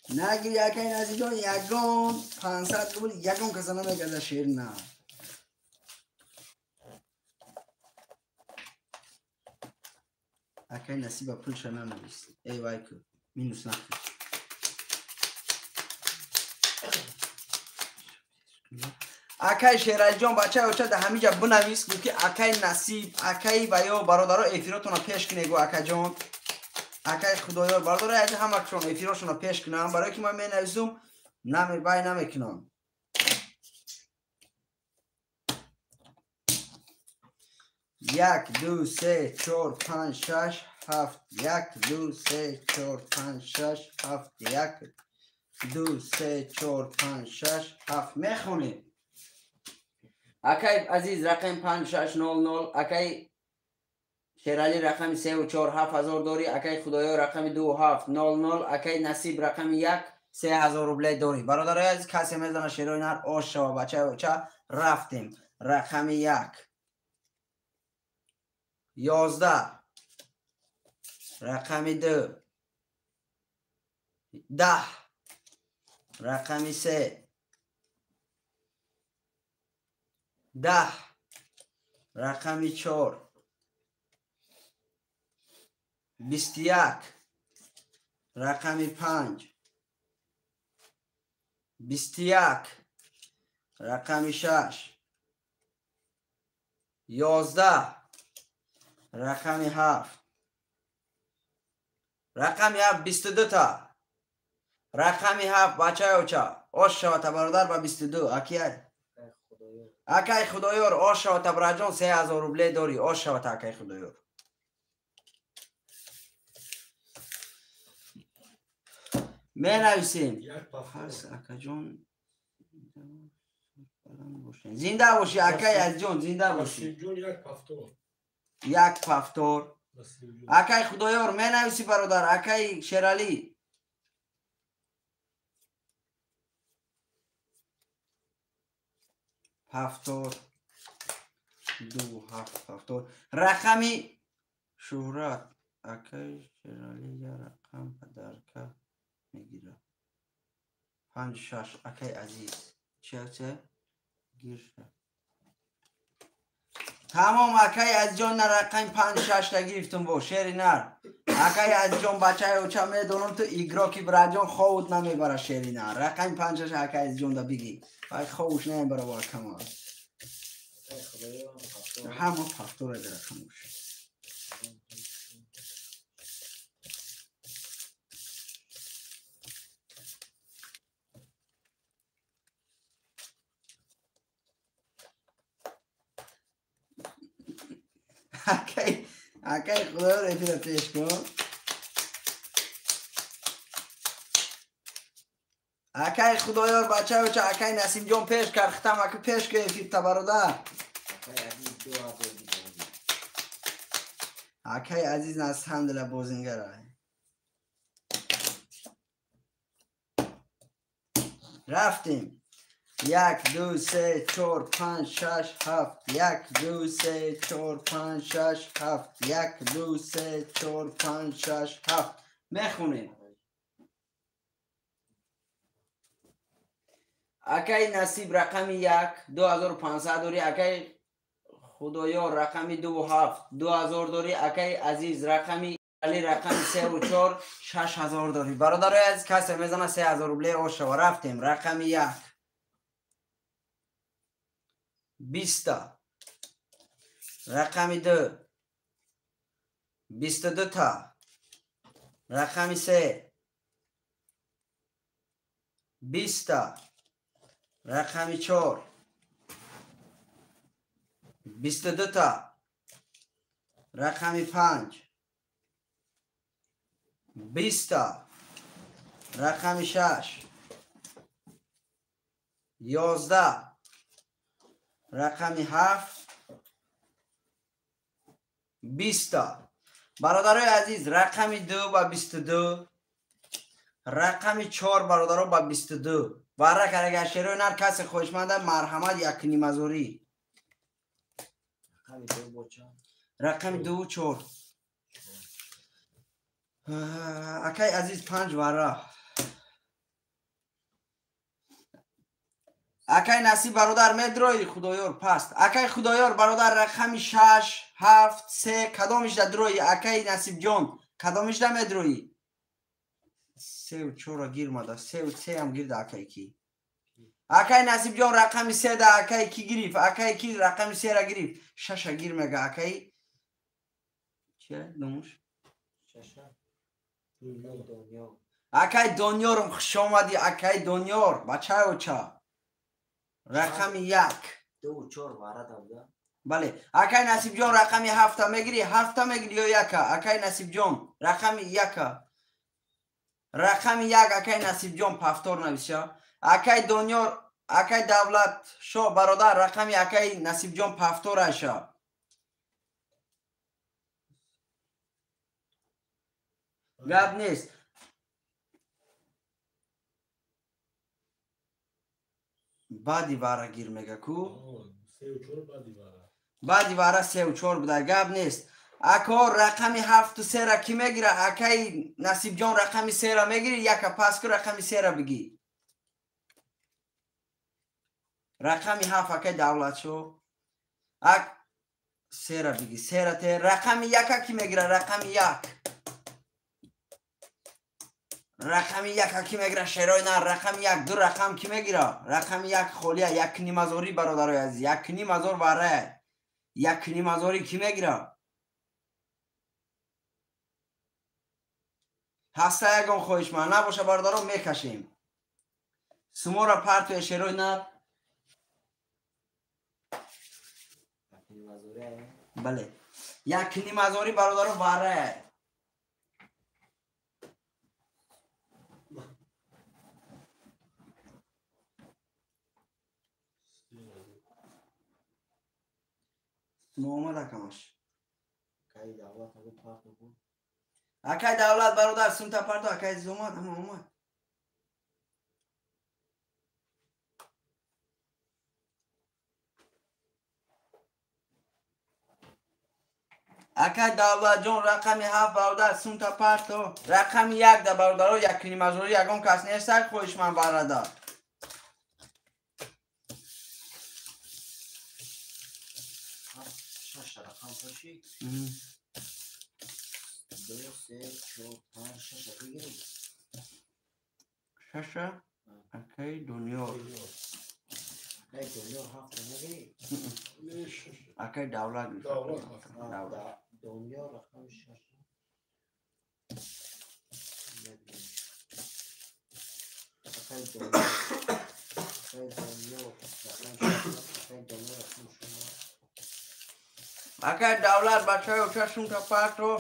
Нагири акай Насибҷон, ягон 500 рубл ягон каса намегаза шер на. Акай Насиба пулша нанавист. Эй вай ку, минус накун. Акай Шералиҷон, бачаёча, да ҳамиҷа бинавис, гӯ ки акай Насиб, акай ва ё бародаро эфиротонро пеш кунед, гӯ акаҷон. Акай Худоёр, бародаро азиз, ҳамашон эфирошонро пеш кунам, барое ки ман менависум, бай намекунам. 1 2 3 4 5 6 7 1 2 3 4 5 6 7 1 2 3 4 5 6 7 мехонем. Акай Азиз рақами 5 6 0 0. Акай Шерали рақами 3 4 7 ҳазор дорӣ. Акай Худоё рақами 2 7 0 0. Акай Насиб рақами 1 3 ҳазор рублей дорӣ. Бародарои азиз, касе мезана шерои нар ош шава, бачаёча, рафтем. Рақами 1 11, рақами 2 10, рақами 3 10, рақами 4 21, рақами 5 21, рақами 6 11, рақами 7, рақами 7 22 та. Рақами 7 бачаёча, ош шавата бародар ба 22. Акияй акай Худоёр, ош шавата браҷон, 3000 рублей дорӣ. Ош шавата акай Худоёр. Менависем. Акаҷон, зинда бошӣ акай Азизҷон, зинда бошӣ. Як пафтор. Акай Худоёр, менависӣ бародар, акай Шералӣ. Повтор. 2 7 повтор. Рақами Шуҳрат. Акай Шерали я рақам подарка мегирад. 5 6 акай Азиз. Чи акча? Гирша. Тамом акай Азизҷон на рақами 5 6 та гирифтум бо шери нар. Акай Азизҷон бачаи оча медонам ту игроки браҷон ховут намебара шери нар. Рақами 5 6 акай Азизҷон да биги. Ай ховуш намебара бо акама. Ҳама повтора да рақамуш. Акай Худоёр эфира пеш кун. Акай Худоёр бачаюча акай Насимҷон пеш кард, хитам ака пеш ку эфирта бародар. Акай Азиз насҳамдила бозингара. Рафтем. 1 2 3 4 5 6 7 1 2 3 4 5 6 7 1 2 3 4 5 6 7 мехонем. Акай Насиб рақами 1 2500 дорӣ, акай Худоёр рақами 2 7 2000 дорӣ, акай Азиз рақами Али рақами 3 4 6000 дорӣ. Бародарои азиз, касе мезана 3000 рубле ошава. Рафтем. Рақами 1 20 рақами 2 22 та рақами 3 20 рақами 4 22 та рақами 5 20 рақами 6 11 рақами 7 20. Бародарои азиз, рақами 2 ба 22, рақами 4 бародаро ба 22. Вара карага шерои нар касе хоҳишманда марҳамат якнимазорӣ. Рақами 2 4. Акай Азиз 5 вара. Акай Насиб бародар медрои Худоёр паст. Акай Худоёр бародар рақами 6 7 3 кадомишда дрои? Акай Насибҷон кадомишда медрои? 3 4 гирмада 3 3 ам гирда акай ки. Акай Насибҷон рақами 3 да акай ки гирифт? Акай ки рақами 3 ра гирифт? 6 гир мега акай. Че думуш? 6. Акай Донёрм хуш омадӣ акай Донёр бачаи оча. Рақами 1 2 4 варада буда. Бале. Акай Насибҷон рақами 7 мегирӣ? 7 мегирӣ ё 1? Акай Насибҷон рақами 1. Рақами 1 акай Насибҷон повтор навиша. Акай Донёр, акай Давлат шо бародар рақами акай Насибҷон повтор аша. Гап нест. Баъди вара гир мега ку? Баъди вара 3 4 буда, гап нест. Ако рақами 7 3 ра ки мегира? Акай Насибҷон рақами 3 ра мегири? Яка пас ку рақами 3 ра бигӣ. Рақами 7 акай Давлатшо. Ак 3 ра бигӣ. 3 ра те рақами 1 ки мегира? Рақами 1. Рақами 1 ки мегира? Шерои нар рақами 1 ду рақам ки мегира? Рақами 1 холия 1.5 бародарои азиз, 1.5 вара. 1.5 ки мегира? Ҳаста ягон хоҳишманд набоша бародаро мекашем. Сумора партуя шерои нар. Бале. 1.5 бародаро вара. Омад акамаш. Акай Давлат бародар сумта парто акай Азиз омад, ама омад. Акай Давлатҷон рақами 7 бародар сумта парто. Рақами 1 да бародаро якнимазорӣ ягон кас нестак хоҳишман бародар. Шаш рақам поши. 2 3 4 5 6 бигирӣ. Шаша акай Дунё. Акай Дунё 7 мегирӣ? Акай Давлат. Давлат. Дунё рақами 6. Акай Дунё. Акай Дунё рақами 6. Акай Дунё рақами 6. Акай Давлат бачаҳои оча сумта парто.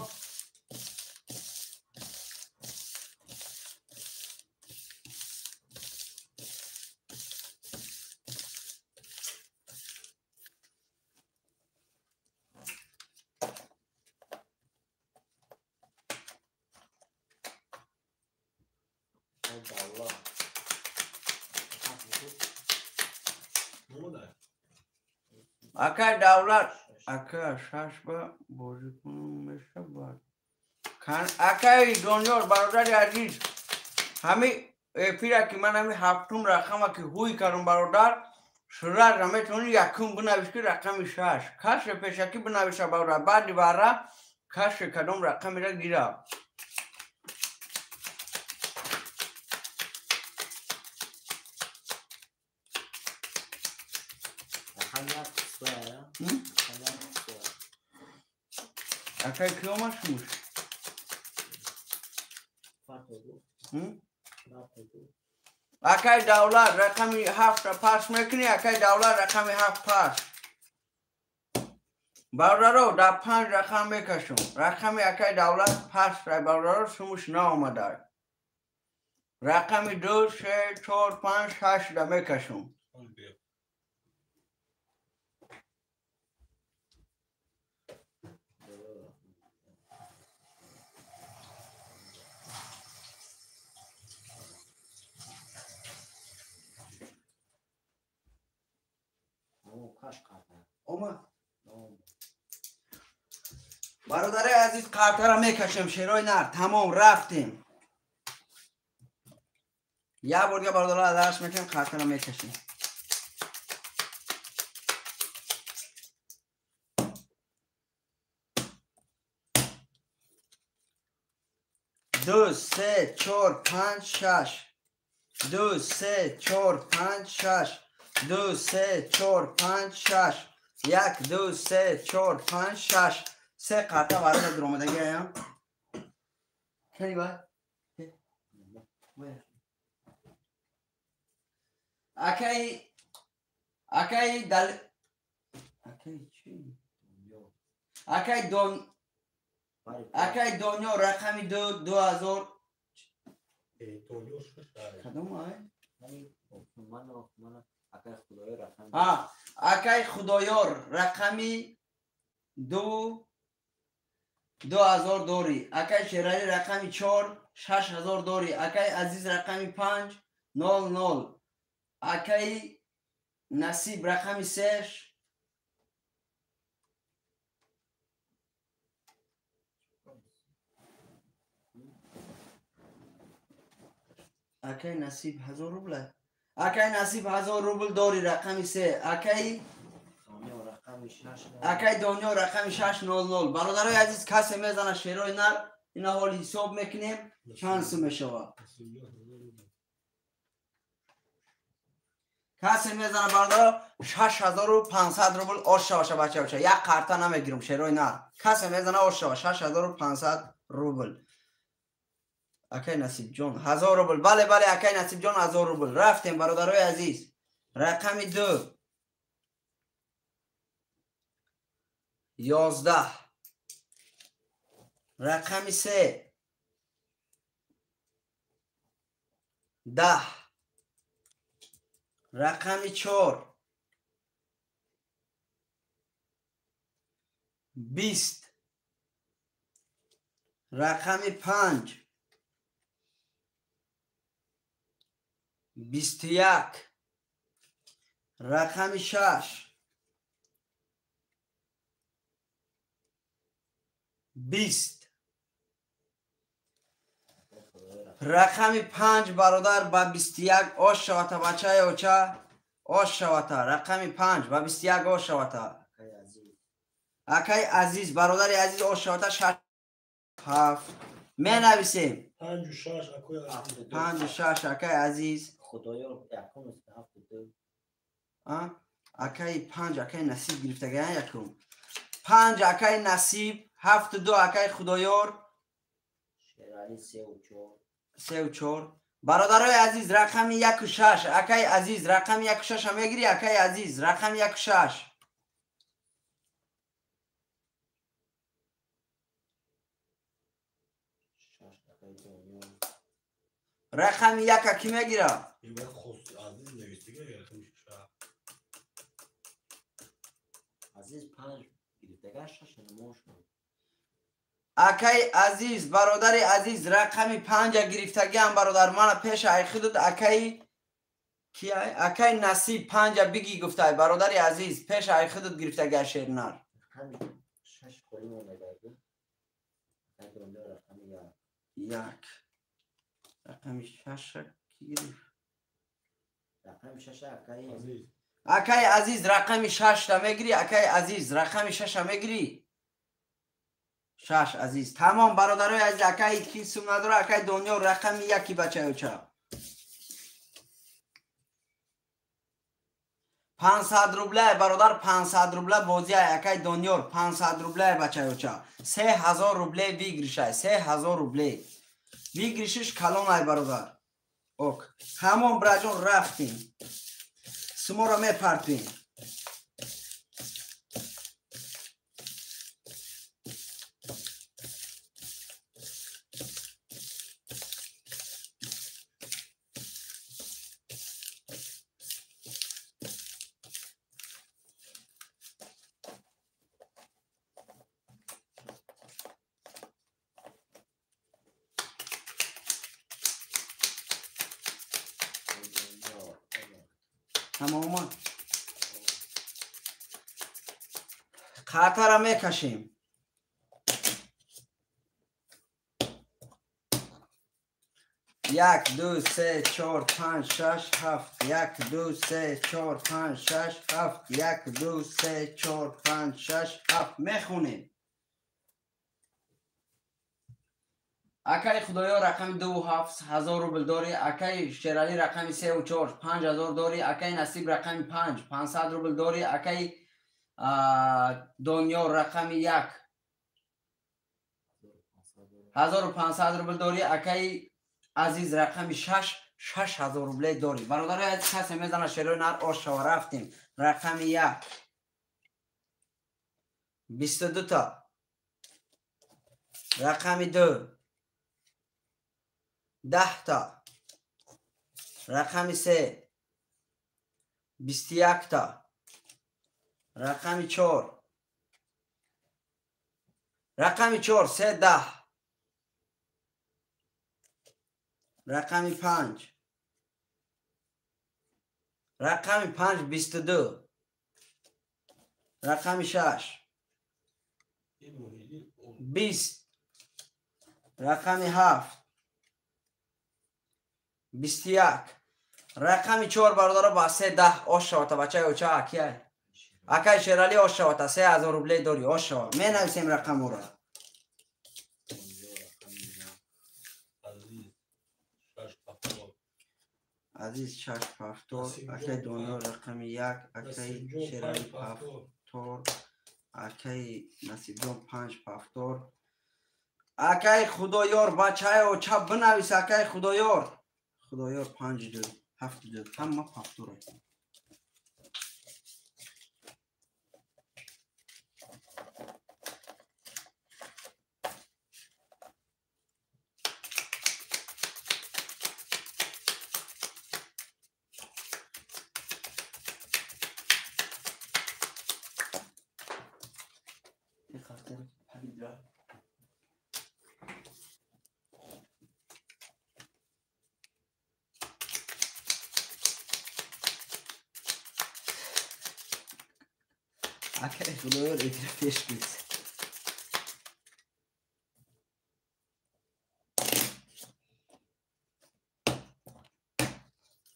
Акай Давлат ака шаш ба бозӣ кунам мешавад. Акай Донёр бародари азиз, ҳами эфира ки ман ҳами ҳафтум рақама ки ҳуй кардам бародар, сразу метавонӣ якум бинавис ки рақами 6. Касе пешакӣ бинависа бародар, баъди вара касе кадом рақамеро гирад. Акай ки омад шумуш? Акай Давлат рақами 7 пас мекунӣ, акай Давлат рақами 7 пас. Бародаро дар 5 рақам мекашам. Рақами акай Давлат пас рай бародаро шумуш наомада. Рақами 2 3 4 5 6 да мекашам. Омад. Бародари азиз, қартара мекашем, шерои нар. Тамом, рафтем. Як бор дига бародаро дарс мекунем, қартара мекашем. Ду, се, чор, панҷ, шаш. 2 3 4 5 6. 2 3 4 5 6. 1 2 3 4 5 6. Се қарта варда дуромадаги аям. Кани ба? Акай акай дал акай чи? Акай дон акай Донё рақами 2 2000. Кадом ай? Акай Худоёр рақами 2 2000 дорӣ. Акай Шералӣ рақами 4 6000 дорӣ. Акай Азиз рақами 5 00. Акай Насиб рақами 3 акай Насиб 1000 рубл. Акай Насиб 1000 рубл дорӣ рақами 3. Акай акай Донё рақами 600. Бародарои азиз, касе мезана шерои нар, ина ҳол ҳисоб мекунем чанд сум мешавад. Касе мезана бародаро 6500 рубл ош шаваша бача бача. Як қарта намегирам шерои нар. Касе мезана ош шава 6500 рубл. Акай Насибҷон 1000 рубл. Бале бале акай Насибҷон 1000 рубл. Рафтем бародарои азиз. Рақами 2 11. Рақами 3 10. Рақами 4 20. Рақами 5 21. Рақами 6 20. Рақами 5 бародар ба 21 ош шавата бачаи оча ош шавата. Рақами 5 ба 21 ош шавата. Акай Азиз бародари азиз ош шавата 6 7 менависем. 5 6 акай Азиз. 5 6 акай Азиз. Худоё якум 7 2. А? Акай 5 акай Насиб гирифтаган якум. 5 акай Насиб, 7 2 акай Худоёр. Шерали 3 4. 3 4. Бародарои азиз рақами 1 6 акай Азиз рақами 1 6 мегири акай Азиз рақами 1 6. Рақами 1 ки мегира? Азиз 5 гирифтага 6 намош. Акай Азиз бародари азиз рақами 5 гирифтагиам бародар мана пеша ай худут акай ки акай Насиб 5 биги гуфтай бародари азиз пеша ай худут гирифтага шернар. Рақами 6 холи мондаги. Акай Донёр рақами 1. 1. Рақами 6 ки гирифт? Рақами 6 акай Азиз. Акай Азиз рақами 6 та мегири акай Азиз рақами 6 мегири. 6 азиз. Тамом бародарои азиз акай ки сум надора акай Донёр рақами 1 бачаюча. 500 рубля бародар 500 рубля бозӣ акай Донёр 500 рубля бачаюча. 3000 рубле выигрышай 3000 рубле. Выигрышиш калон ай бародар. Ок. Ҳамон браҷон рафтим. Суморо мепартем. Тамоман. Қатара мекашем. 1 2 3 4 5 6 7 1 2 3 4 5 6 7 1 2 3 4 5 6 7 мехонем. Акай Худоё рақами 2 7 ҳазор рубл дорӣ, акай Шерали рақами 3 4 5 ҳазор дорӣ, акай Насиб рақами 5 500 рубл дорӣ, акай Донёр рақами 1 1500 рубл дорӣ, акай Азиз рақами 6 6000 рубле дорӣ. Бародарои азиз касе мезана шерои нар ош шава рафтем. Рақами 1 22 та. Рақами 2 10 та. Рақами 3 21 та. Рақами 4. Рақами 4 3 10. Рақами 5. Рақами 5 22. Рақами 6 20. Рақами 7 21. Рақами 4 бародаро ба 3 10 ош шавата бачаи оча акияй. Акай Шерали ош шавата 3000 рубле дорӣ ош шава. Менависем рақаморо. Азиз 6 7 акай Донёр рақами 1 акай Шерали 7 акай Насибҷон 5 7 акай Худоёр бачаи оча бинавис акай Худоёр. Худоёр 5 2 7 2 ҳама 7. Акай Худоёр эфир пеш гирифт.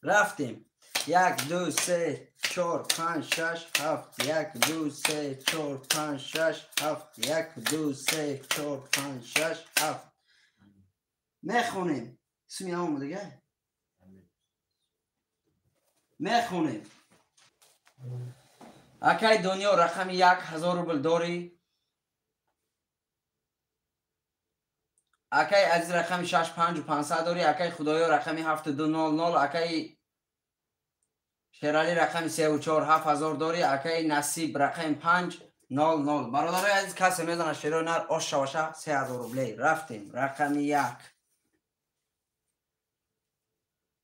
Рафтем. 1 2 3 4 5 6 7 1 2 3 4 5 6 7 1 2 3 4 5 6 7. Мехонем. Суми омадага? Мехонем. Акай Дунё рақами 1000 рубл дорӣ? Акай Азиз рақами 6500 дорӣ? Акай Худоё рақами 7200, акай Шерали рақами 34 7000 дорӣ? Акай Насиб рақами 500. Бародарои азиз, касе мезана шерои нар ош шаваша 3000 рублей. Рафтем. Рақами 1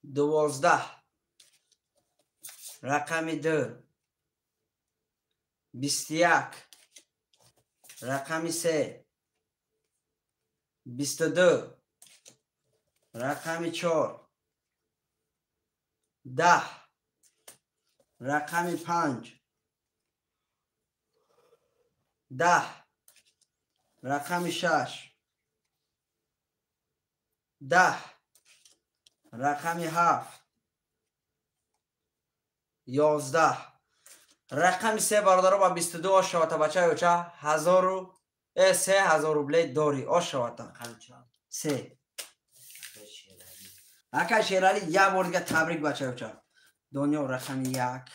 12, рақами 2 21, рақами 3 22, рақами 4 10, рақами 5 10, рақами 6 10, рақами 7 11, рақами 3. Бародаро, ба 22 ош шавата бачаи оча 3000 рублей дорӣ. Ош шавата 3. Акай Шерали, як бор дига табрик бачаи оча. Дунё рақами 1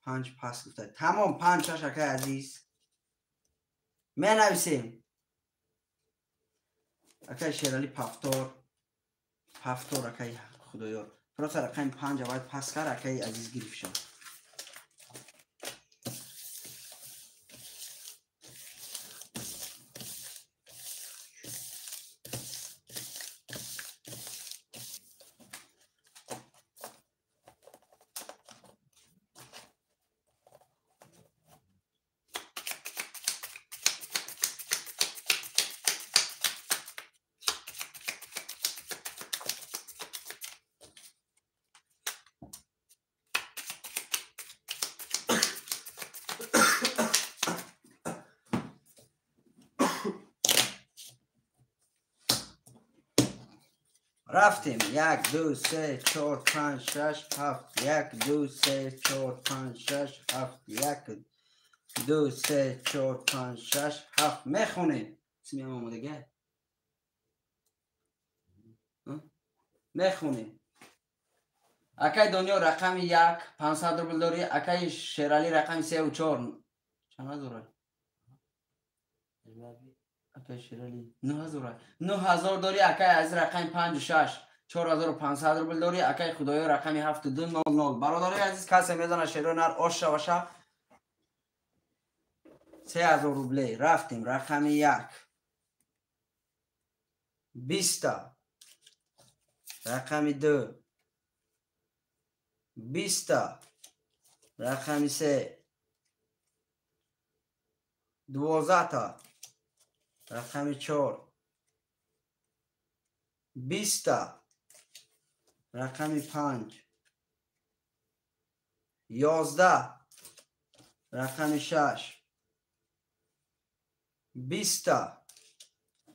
5 пас гуфта. Тамом 5 6 акай азиз. Менависем. Акай Шерали пафтор. Пафтор акай Худоёр. Просто рақами 5 аввал пас кар акай азиз гирифт шав. Рафтем. 1 2 3 4 5 6 7 1 2 3 4 5 6 7 1 2 3 4 5 6 7. Мехонем. Смеем омадага? Мехонем. Акай Дунё рақами 1 500 рубл дорӣ. Акай Шерали рақами 3 ва 4 чанд ҳазор? Акай Шерали 9000 9000 дорӣ. Акай Азиз рақами 5 6 4500 рубл дорӣ. Акай Худоё рақами 7200. Бародарои азиз, касе мезана шерои нар ош шаваша 3000 рублей. Рафтем. Рақами 1 20, рақами 2 20, рақами 3 12, рақами 4 20, рақами 5 11, рақами 6 20,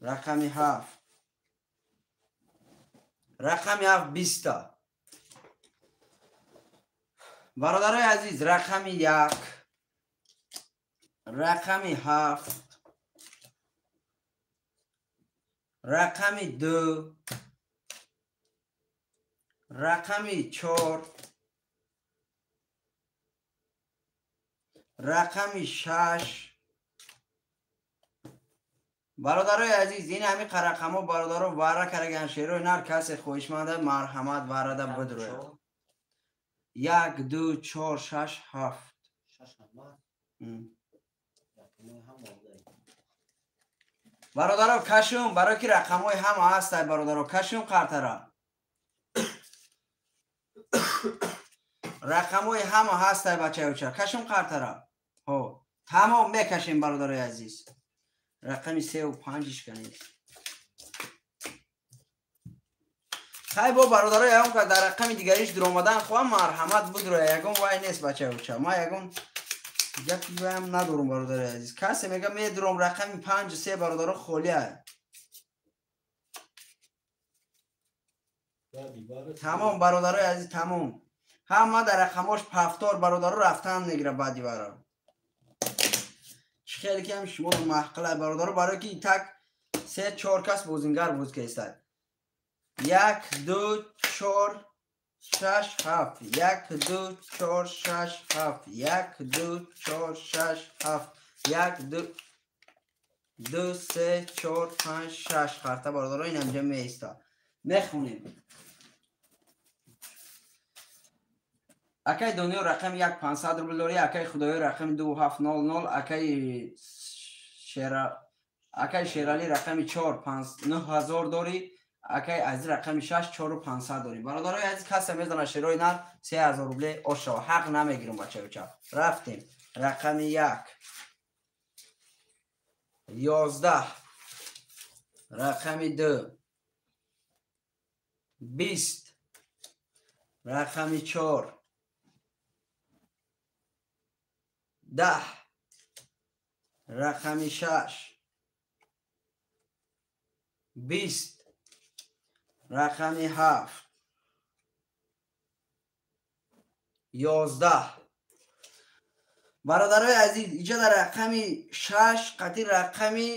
рақами 7, рақами 7 20. Бародарои азиз, рақами 1, рақами 7, рақами 2, рақами 4, рақами 6. Бародарои азиз, ин ҳамин рақамҳо бародаро вара караган шерои нар касе хоҳишманда марҳамат варада бидрояд. 1 2 4 6 7. Бародаро кашум, барои ки рақамҳои ҳама ҳастай бародаро, кашум қартара. Рақамҳои ҳама ҳастай бачаюча, кашум қартара. Ҳо, тамом мекашем бародарои азиз. Рақами 3 ва 5 ишканед. Хай бо бародарои ягон ка дар рақами дигариш дуромадан хоҳам марҳамат будроя, ягон вай нест бачаюча. Ма ягон гапи ваям надорум бародарои азиз. Касе мега медуром рақами 5 3 бародаро холия. Тамом бародарои азиз, тамом. Ҳама дар рақамош пафтор бародаро рафтан мегира баъди вара. Чӣ хеле ки ҳам шумо маҳқила бародаро, барое ки так 3-4 кас бозингар боз кестад. 1 2 4 6 7 1 2 4 6 7 1 2 4 6 7 1 2 2 3 4 5 6 харта бародаро ин ҳамҷа меиста. Мехонем. Акай Дониё рақами 1 500 рубл дорӣ, акай Худоё рақами 2 700, акай Шералӣ рақами 4 5 9000 дорӣ, акай Азиз рақами 6 4 500 дорӣ. Бародарои азиз, касе мезана шерои нар 3000 рубле ошава. Ҳақ намегирам бачаюча. Рафтем. Рақами 1 11, рақами 2 20, рақами 4 10, рақами 6 20, рақами 7 11. Бародарои азиз, иҷа дар рақами 6 қатъи рақами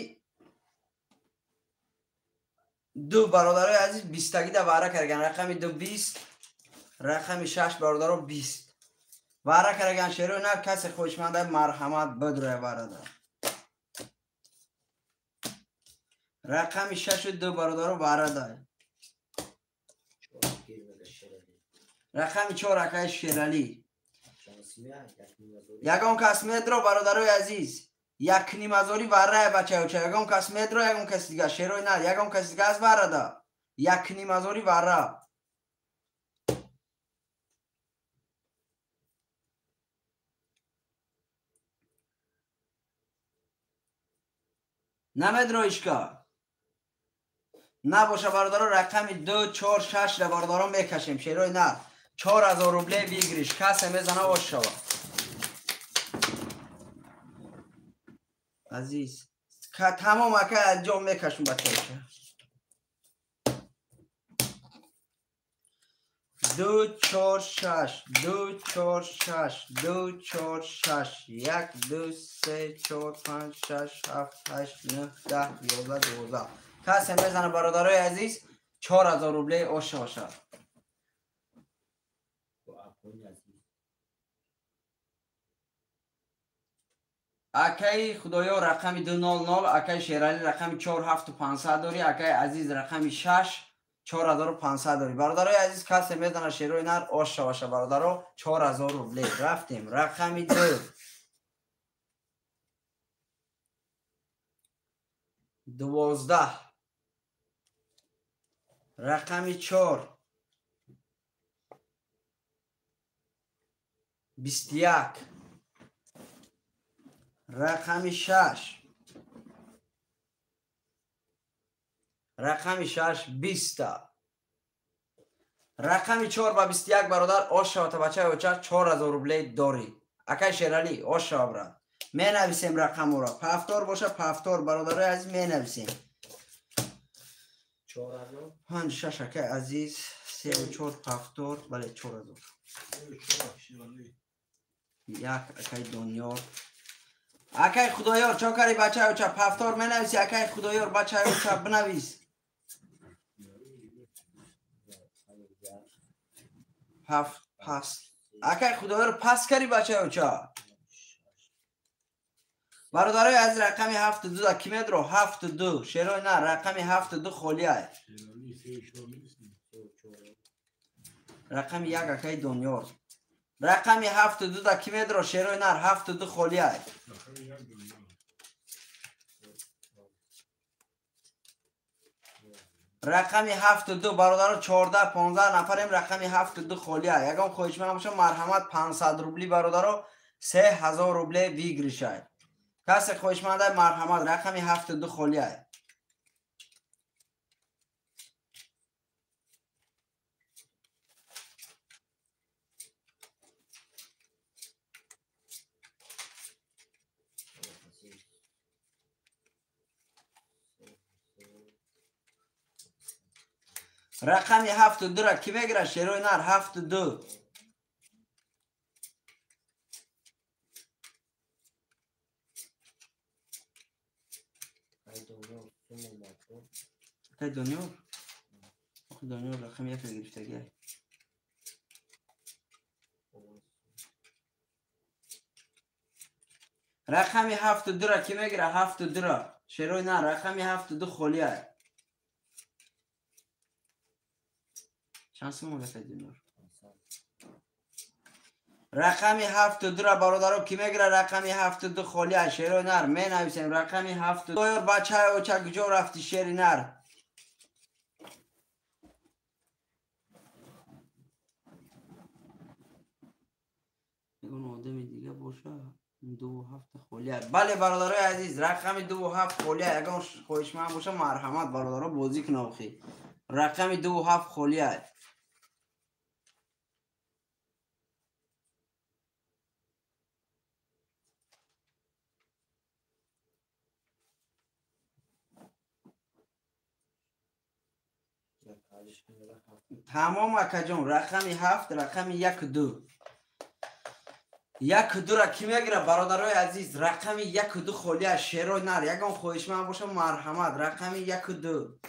2 бародарои азиз 20 да ваъра кардан. Рақами 2 20, рақами 6 бародаро 20. Ваъра кардан шерои нар, касе хоҳишманда марҳамат бидроя бародар. Рақами 6 2 бародаро ваъра дай. Рақами 4 акаи Шералӣ. Ягон кас медро бародарои азиз, 1,5 ҳазорӣ варрая бачаюча. Ягон кас медро, ягон каси дига шерои нар, ягон каси дига аз варрада. 1,5 ҳазорӣ варра. Намедро ишка. Набоша бародаро, рақами 2 4 6 ра бародаро мекашем шерои нар. 4000 рубле выигрыш. Касе мезана ош шава. Азиз, тамом ака ҷо мекашум бачаюча. 2 4 6 2 4 6 2 4 6 1 2 3 4 5 6 7 8 9 10 11 12. Касе мезана бародарои азиз, 4000 рубле ош шава. Акаи Худоё рақами 200, акаи Шералӣ рақами 4 7 500 дорӣ, акаи Азиз рақами 6 4500 дорӣ. Бародарои азиз, касе мезана шерои нар ош шаваша бародаро, 4000 рубле. Рафтем. Рақами 2 12, рақами 4 21, рақами 6 рақами 6 20, рақами 4 ба 21 бародар ош шава бачаи оча, 4000 рубле дорӣ. Акай Шералӣ ош шава брат. Менависем рақаморо. Пафтор боша пафтор бародарои азиз менависем. 4000 5 6 акай азиз 3 4 пафтор, бале 4000. Як акай Донёр. Акай Худоёр чо кари бачаи оча, пафтор менависи акай Худоёр бачаи оча бинавис. Паф пас. Акай Худоёр пас кари бачаи оча. Бародарои азиз, рақами 7 2 да ки медро? 7 2 шерои нар, рақами 7 2 холӣ ай. Рақами 1 акай Донёр. Рақами 7 2 да ки медро? Шерои нар, 7 2 холӣ ай. Рақами 7 2 бародаро 14 15 нафарем, рақами 7 2 холӣ ай. Ягон хоҳишманд бошам марҳамат 500 рубли бародаро, 3000 рубле выигрыш ай. Касе хоҳишманд ай марҳамат, рақами 7 2 холӣ ай. Рақами ҳафту дура кӣ мегирад? Шерои нар 7-2. Акай Дониёр? Охи Дониёр рақами як гирифтагиай. Рақами 7-2-ра кӣ мегирад? 7-2-ра. Шерои нар рақами 7-2 холиай. Чанд сум акай Дониёр? Рақами 7-2-ра бародаро кӣ мегирад? Рақами 7-2 холиай. Шерои нар менависем рақами 7-2. Доёр бачаи оча куҷо рафти шери нар? Ягон одами дига боша 2-7 холия. Бале бародарои азиз, рақами 2-7 холия. Ягон хоҳишманд боша марҳамат бародаро бозӣ кунам охи. Рақами 2-7 холия. Тамом акаҷон, рақами 7, рақами 1-2. 1-2-ра кӣ мегирад бародарои азиз? Рақами 1-2 холия. Шерои нар ягон хоҳишманд боша марҳамат. Рақами 1-2.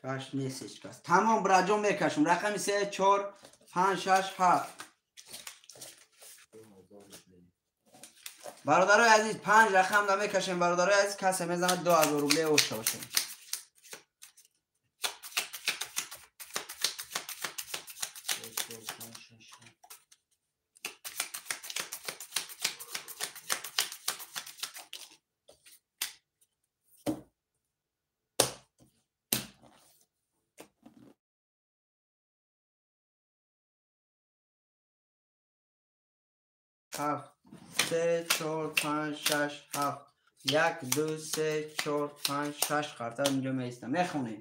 Каш нест ҳеҷ кас. Тамом браҷон мекашум. Рақами 3, 4, 5, 6, 7. Бародарои азиз 5 рақам да мекашем. Бародарои азиз касе мезанад 2000 рубле ошта бошем. 7, 3, 4, 5, 6, 7. 1, 2, 3, 4, 5, 6 қарта инҷо меистам. Мехонем.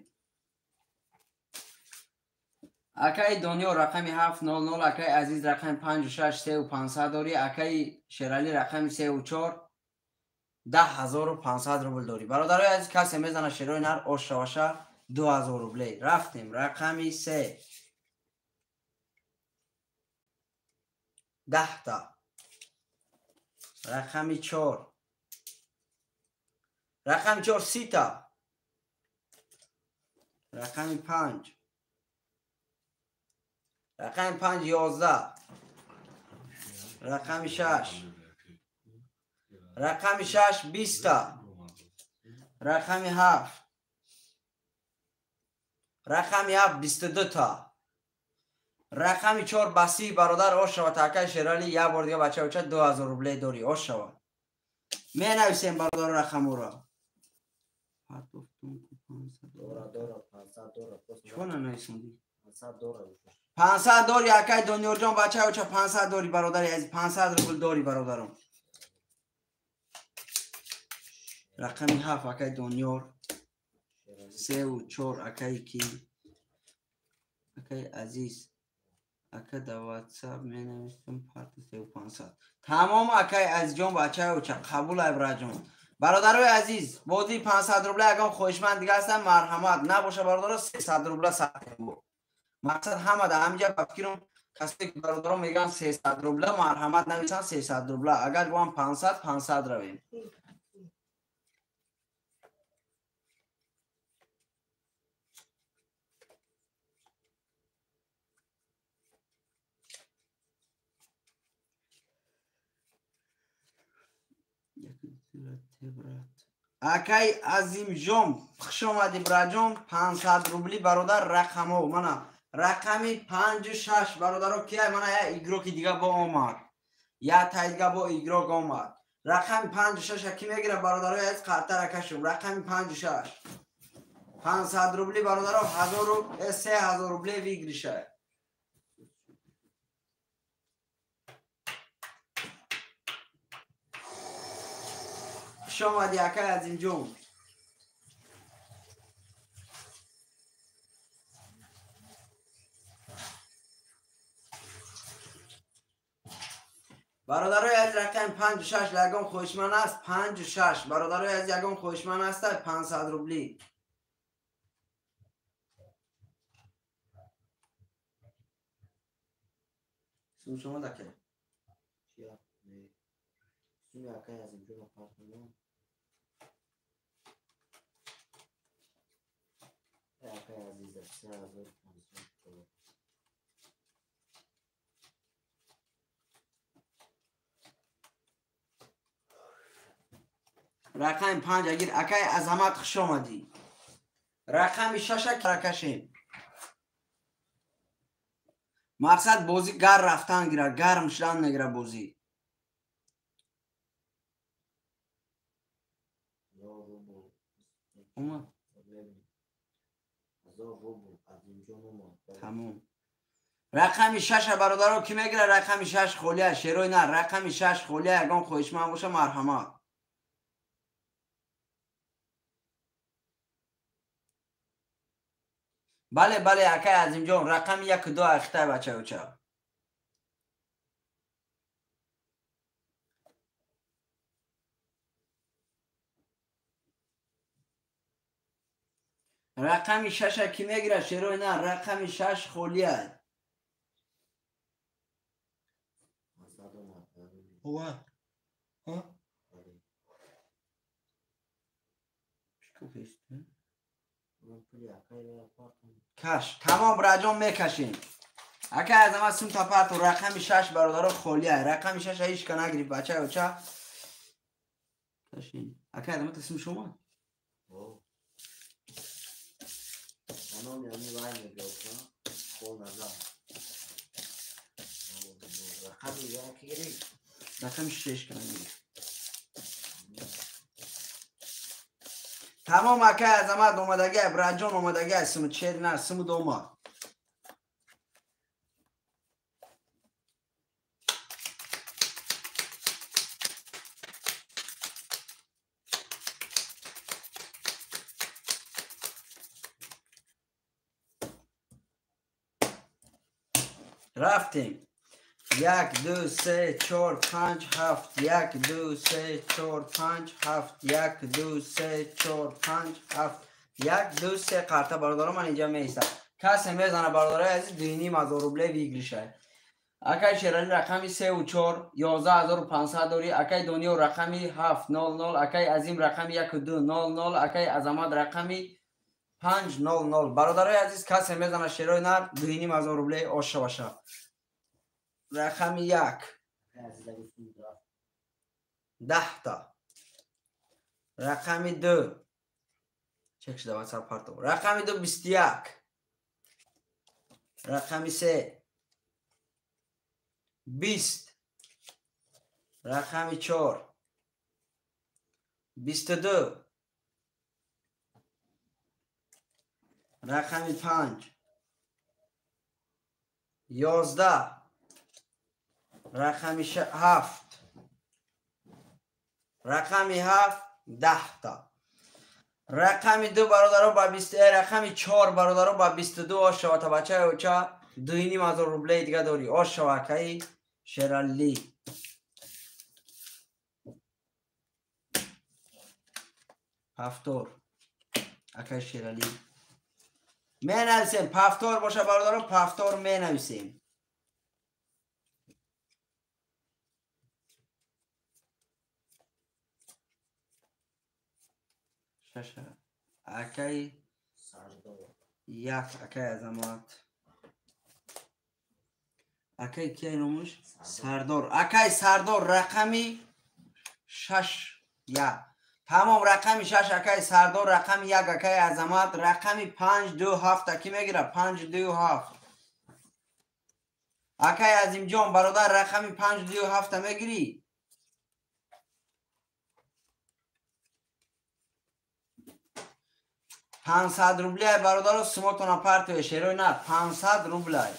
Акаи Дониёр рақами 700, акаи Азиз рақами 56, 3500 дорӣ, акаи Шералӣ рақами 34, 10500 рубл дорӣ. Бародарои азиз касе мезана шерои нар ош шаваша 2000 рубле. Рафтем рақами 3. 10 та. Рақами 4. Рақами 4 30 та. Рақами 5. Рақами 5 11. Рақами 6. Рақами 6 20 та. Рақами 7. Рақами 7 22 та. Рақами 4 баси бародар ош шава. Акаи Шералӣ як бор дига бача оча 2000 рубле дорӣ. Ош шава. Менависем бародар рақаморо. Чӣ нанависондӣ? 500 дорӣ акаи Дониёрҷон бача оча 500 дорӣ бародари азиз. 500 рубл дорӣ бародарон. Рақами 7 акаи Дониёр, 3 ва 4 акаи ки? Акаи Азиз. Ака дар WhatsApp менависам парти 3500. Тамом акаи Азизҷон бачаи оча қабул ай браҷон. Бародарои азиз, бозии 500 рубла ягон хоҳишманд дига ҳастам марҳамат. Набоша бародаро 300 рубла сатем. Мақсад ҳама дар ҳаминҷа ба фикрам касое ки бародаро мегӯянд 300 рубла марҳамат нависанд 300 рубла. Агар гӯям 500 500 равем. Акай Азимҷон, хуш омадӣ браҷон. 500 рубли бародар рақамо. Мана рақами 5 6 бародаро кия? Мана я игроки дига бо омад. Я тай дига бо игрок омад. Рақами 5 6 ки мегирад бародарои аз қартара кашум. Рақами 5 6. 500 рубли бародаро 1000 3000 рубле выигрыша. Хуш омадӣ акай Азимҷон. Бародарои азиз, рақами 5 6 ягон хоҳишманд аст? 5 6 бародарои азиз, ягон хоҳишманд аст? 500 рубли. Сум шумо даке? Суми акай Азимҷон партнёр. Акай Азиза 3500 доллар. Рақами 5 агир, акай Азамат, хуш омадӣ. Рақами 6-а кашем. Мақсад бозӣ гар рафтан гира, гарм шудан мегира бозӣ. 1000 рубл. Омад. 1000 рубл Азимҷон омад. Тамом. Рақами 6-а бародаро кӣ мегира? Рақами 6 холия, шерои нар, рақами 6 холия, ягон хоҳишманд боша, марҳамат. Бале, бале, акай Азимҷон, рақами 1-ду ахитай бачаюча. Рақами 6-а кӣ мегира, шерои нар? Рақами 6 холия. 500 омад. Ова. Бале. Ман пули акайро партом. Каш, тамом, раҷон, мекашем. Акай Азамат, сум тапарту. Рақами 6 бародаро холия. Рақами 6 ҳеч ка нагирифт, бачаюча. Кашем. Акай Азамат, сум шумо? О. Аном ями вай мегӯяд, хол назар. Рақами 1 гирифт. Рақами 6 ка нагирифт. Тамом, акай Азамат омадагай, браҷон омадагай, суму чер на, суму дома. Рафтем. 1, 2, 3, 4, 5, 7, 1, 2, 3, 4, 5, 7, 1, 2, 3, 4, 5, 7, 1, 2, 3 қарта бародаро ман инҷа меистам. Касе мезана, бародарои азиз, 2,5 ҳазор рубле выигрыш ай. Акай Шерали, рақами 3-у 4, 11 500 дорӣ. Акай Дониё, рақами 7, 0, 0. Акай Азим, рақами 1-у 2, 0, 0. Акай Азамат, рақами 5, 0, 0. Бародарои азиз, касе мезана, шерои нар, 2,5 ҳазор рубле ошаваша. Рақами 1. Акай Азиза гуфтум рафт. 10-та. Рақами 2. Чек шуда ватсап партов. Рақами 2, 21. Рақами 3, 20. Рақами 4, 22. Рақами 5, 11. Рақами 7. Рақами 7, 10-та. Рақами 2, бародаро, ба 20, рақами 4, бародаро, ба 22 ошава. Бачаи оча, 2,5 ҳазор рублеи дига дорӣ. Ошава, акаи Шералӣ. Повтор. Акаи Шералӣ. Менависем, повтор боша, бародаро, повтор менависем. Шаша. Акаи Сардор. 1, акаи Азамат. Акаи кияй номуш? Сардор. Акаи Сардор, рақами 6, 1. Тамом, рақами 6 акаи Сардор, рақами 1 акаи Азамат, рақами 5, 2, 7 кӣ мегира? 5, 2, 7. Акаи Азимҷон, бародар, рақами 5, 2, 7 мегирӣ? 500 рублей, бародаро, сумотона партия, шерои на, 500 рублей.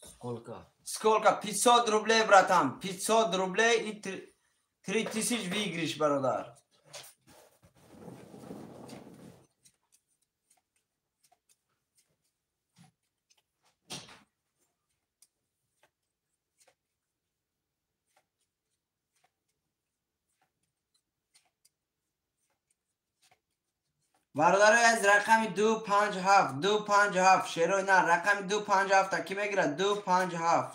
Сколько? Сколько? 500 рублей, братан. 500 рублей и 3000 выигрыш, бародар. Бародарои аз рақами 257 257 шерои нар рақами 257 ки мегирад 257.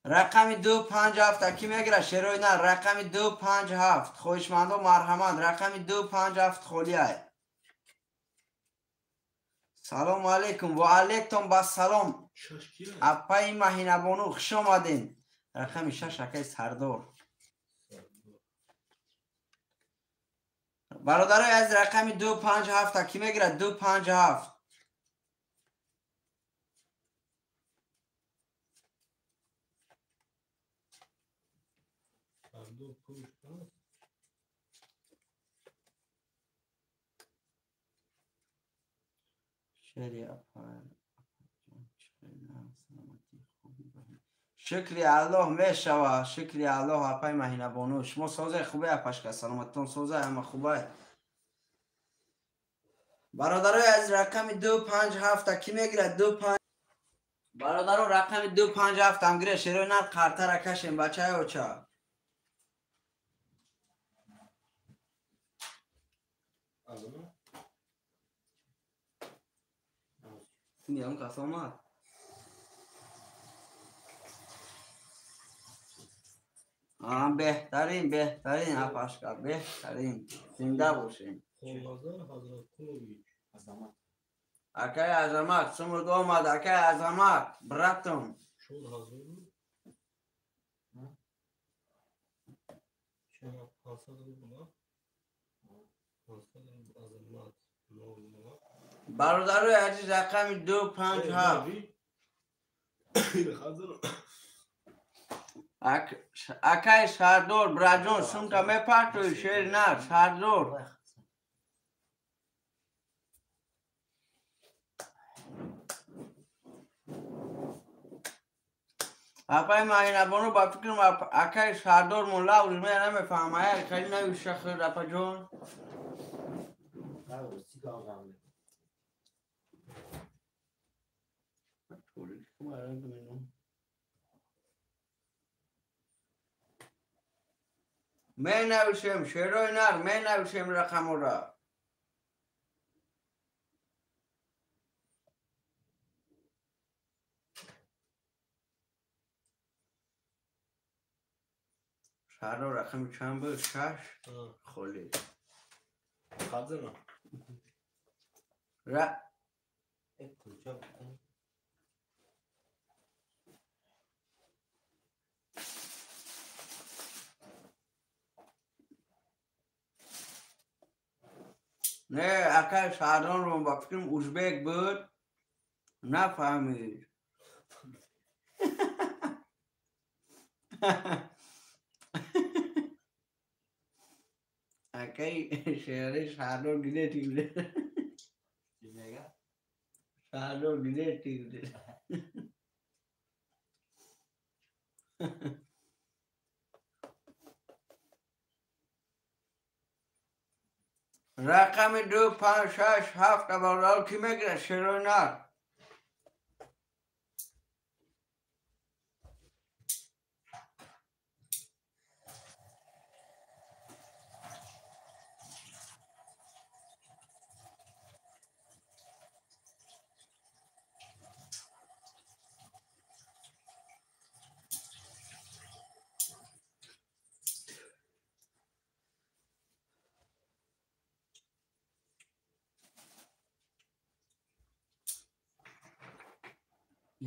Рақами 257 ки мегирад шерои нар рақами 257. Хоҳишмандо марҳамат рақами 257 холиай. Салому алейкум ва алейкум басалом. Апаи Маҳинабону хуш омадем. Рақами 6 акаи Сардор. Бародарои аз рақами 257 ки мегирад 257. Шукри Аллоҳ мешава, шукри Аллоҳ апаи Маҳинабону. Шумо созе хубе апашка, саломатитон созе, ҳама хубе. Бародарои аз рақами 257 ки мегирад 25. Бародаро рақами 257 ҳам гире шерои нар қартара кашем бачаи оча. Миям кас омад. Беҳтарин, беҳтарин апашка, беҳтарин. Зинда бошем. Акаи Азамат, сумуд омад, акаи Азамат, братом. Бародарои азиз рақами 257. Акаи Сардор, браҷон, сумка мепартои шери нар, Сардор. Апаи Маҳинабону ба фикрам акаи Сардор мулла узмея намефаҳмая, хеле навиша хӯр апаҷон. Менависем шерои нар, менависем рақамора. Сардор рақами чанд буд? 6 холӣ. Не, акаи Сардорро ба фикрам узбек буд, нафаҳмид. Акаи шеъри Сардор гилети буд. Сардор гилети буд. Рақами 2 5 6 7 бародаро ки мегирад шерои нар?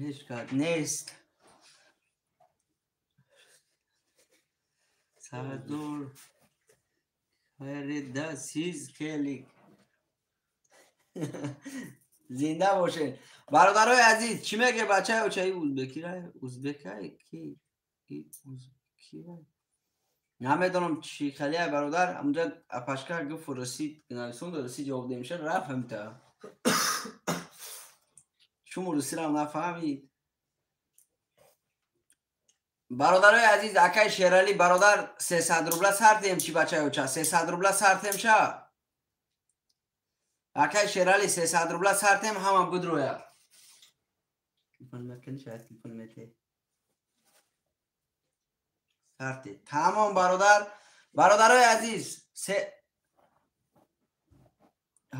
Ҳеҷ кас нест. Сардор хайрида сиз келик. Зинда бошед. Бародарои азиз, чӣ меге бачаи очаи узбекира? Узбекай ки? Узбекира? Намедонам чӣ халия бародар, амҷа апашка гуфт русӣ нависон русӣ ҷавоб демша рафтам. Шумо русиро нафаҳмид. Бародарои азиз, акаи Шералӣ бародар 300 рубла сартем чӣ бачаи оча? 300 рубла сартем ша? Акаи Шералӣ 300 рубла сартем ҳама будроя. Телефон макун, шояд телефон мете. Парти. Тамом бародар. Бародарои азиз, се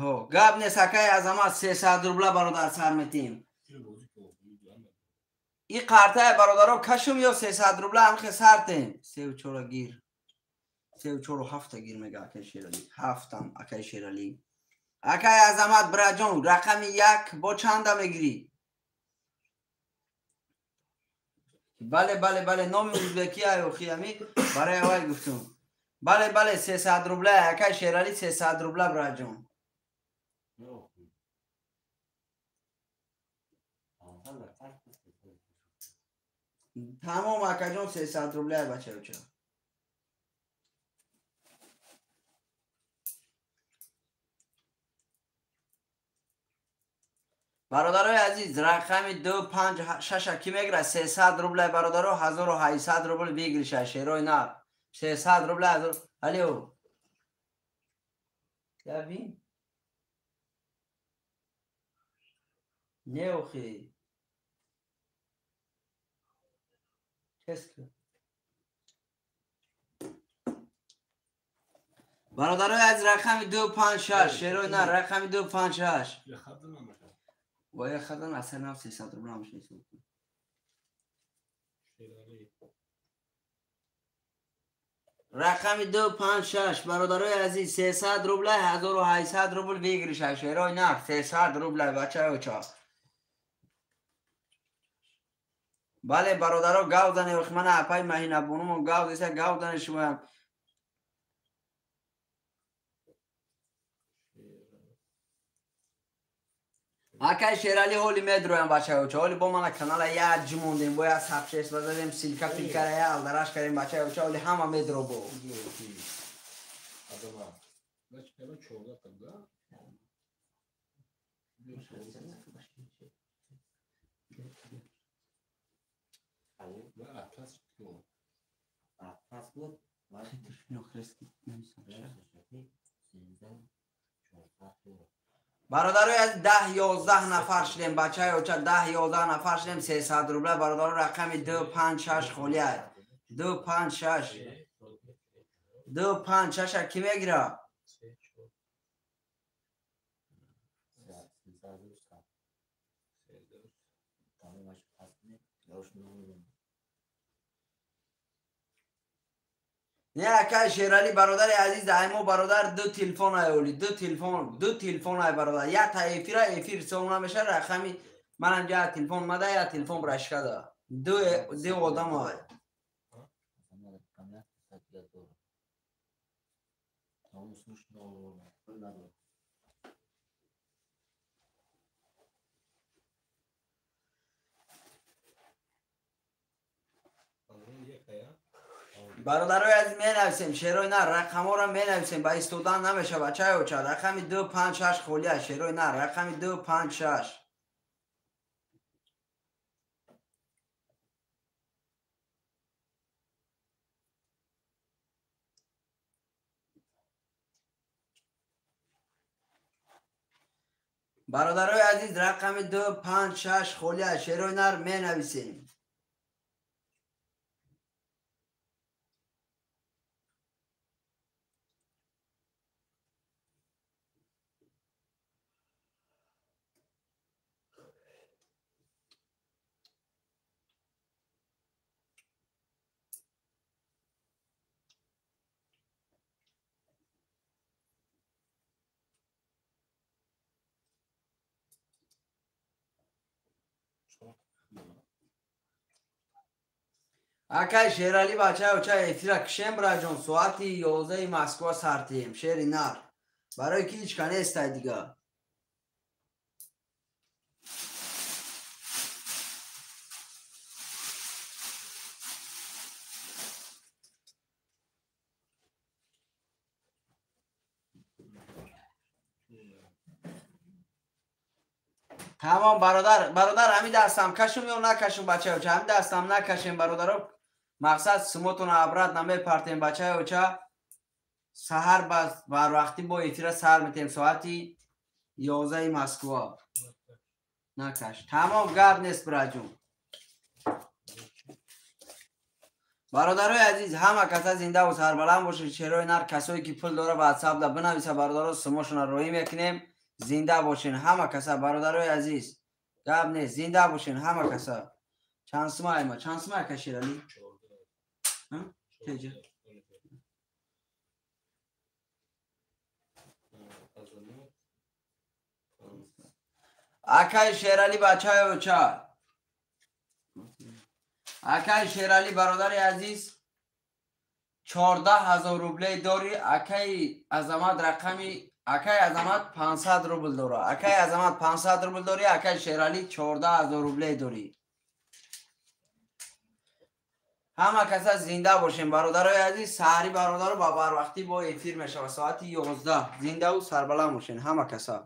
ҳо, гап нест акай Азамат, 300 рубла бародар сар метиҳем. И қартае бародаро кашум ё 300 рубла ҳамхе сартем. Севу чора гир. Севу чору ҳафта гир мега акай Шералӣ. Ҳафтам акай Шералӣ. Акай Азамат бираҷон, рақами як бо чанда мегирӣ? Бале, бале, бале, номи узбекӣ ай охи ами барои аввал гуфтум. Бале, бале, 300 рубла акай Шералӣ, 300 рубла бираҷон. Тамом акаҷон, 300 рубла бачаюча. Бародарои азиз, рақами ду панҷ шаша кӣ мегирад? 300 рубла бародаро, 1800 рубл выигрыша шерои нар. 300 рубла ҳазор. Алё. Ябин? Не охи. Тест. Бародарои азиз, рақами ду панҷ шаш шерои нар, рақами ду панҷ шаш. Бояд хадан асар нав 300 рубла ҳамаш ҳисоб кун. Рақами ду панҷ шаш бародарои азиз, 300 рубла, 1800 рубл выигрыша шерои нар, 300 рубла бачаюча. Бале бародаро, гав зане, мана апай Маҳинабонумо гав деса, гав зане шумоям. Акай Шералӣ, ҳоли медроям бачаюча. Ҳоли бо мана канала як ҷимондем, бо як сабшес базадем, ссылка пилкара я алдараш кардем бачаюча, ҳоли ҳама медро бо. Азамат. Значит, я 14 тогда. Атас буд. Атас буд. Бародарои аз 10-11 нафар шудем бачаюча, 10-11 нафар шудем, 300 рубла бародаро, рақами ду панҷ шаш холия. Ду панҷ шаш. Ду панҷ шаша кӣ мегира? Не акай Шералӣ, бародари азиз, ай мо бародар ду телефон ай оли, ду телефон, ду телефон ай бародар. Як та эфира эфир ҳисоб намеша, рақами манам я телефон мада, я телефон брашкада. Ду ду одам ай. Бародарои азиз, менависем шерои нар, рақамҳоро менависем, ба истодан намеша бачаюча. Рақами ду панҷ шаш холия шерои нар, рақами ду панҷ шаш. Бародарои азиз, рақами ду панҷ шаш холия шерои нар, менависем. Акай Шералӣ, бачаюча, эфира кишем бираҷон, соати 11-и Москва сартием шери нар. Барои ки ҳеч ка нестай дига. Тамом бародар, бародар, ҳами дастам кашум ё накашум бачаюча, ҳами дастам накашем бародаро. Мақсад сумотона обратно мепартем бачаюча. Саҳар барвақтӣ бо эфира сар метем соати 11-и Москва. Накаш. Тамом, гап нест бираҷон. Бародарои азиз, ҳама каса зиндаву сарбаланд бошед. Шерои нар, касое ки пул дора, ватсап да бинависа, бародаро, сумошона роҳӣ мекунем. Зинда бошен ҳама каса, бародарои азиз, гап нест, зинда бошен ҳама каса. Чанд сума айма, чанд сума, ака Шералӣ? Теҷа акаи Шералӣ, бачаи оча, акаи Шералӣ, бародари азиз, 14 000 рублей дорӣ. Акаи Азамат, рақами акаи Азамат 500 рубл дора. Акаи Азамат, 500 рубл дорӣ, акаи Шералӣ, 14 000 рублей дорӣ. Ҳама каса зинда бошем, бародарои азиз. Саҳари, бародаро, ба барвақтӣ бо эфир мешавад, соати 11. Зиндаву сарбаланд бошен ҳама каса.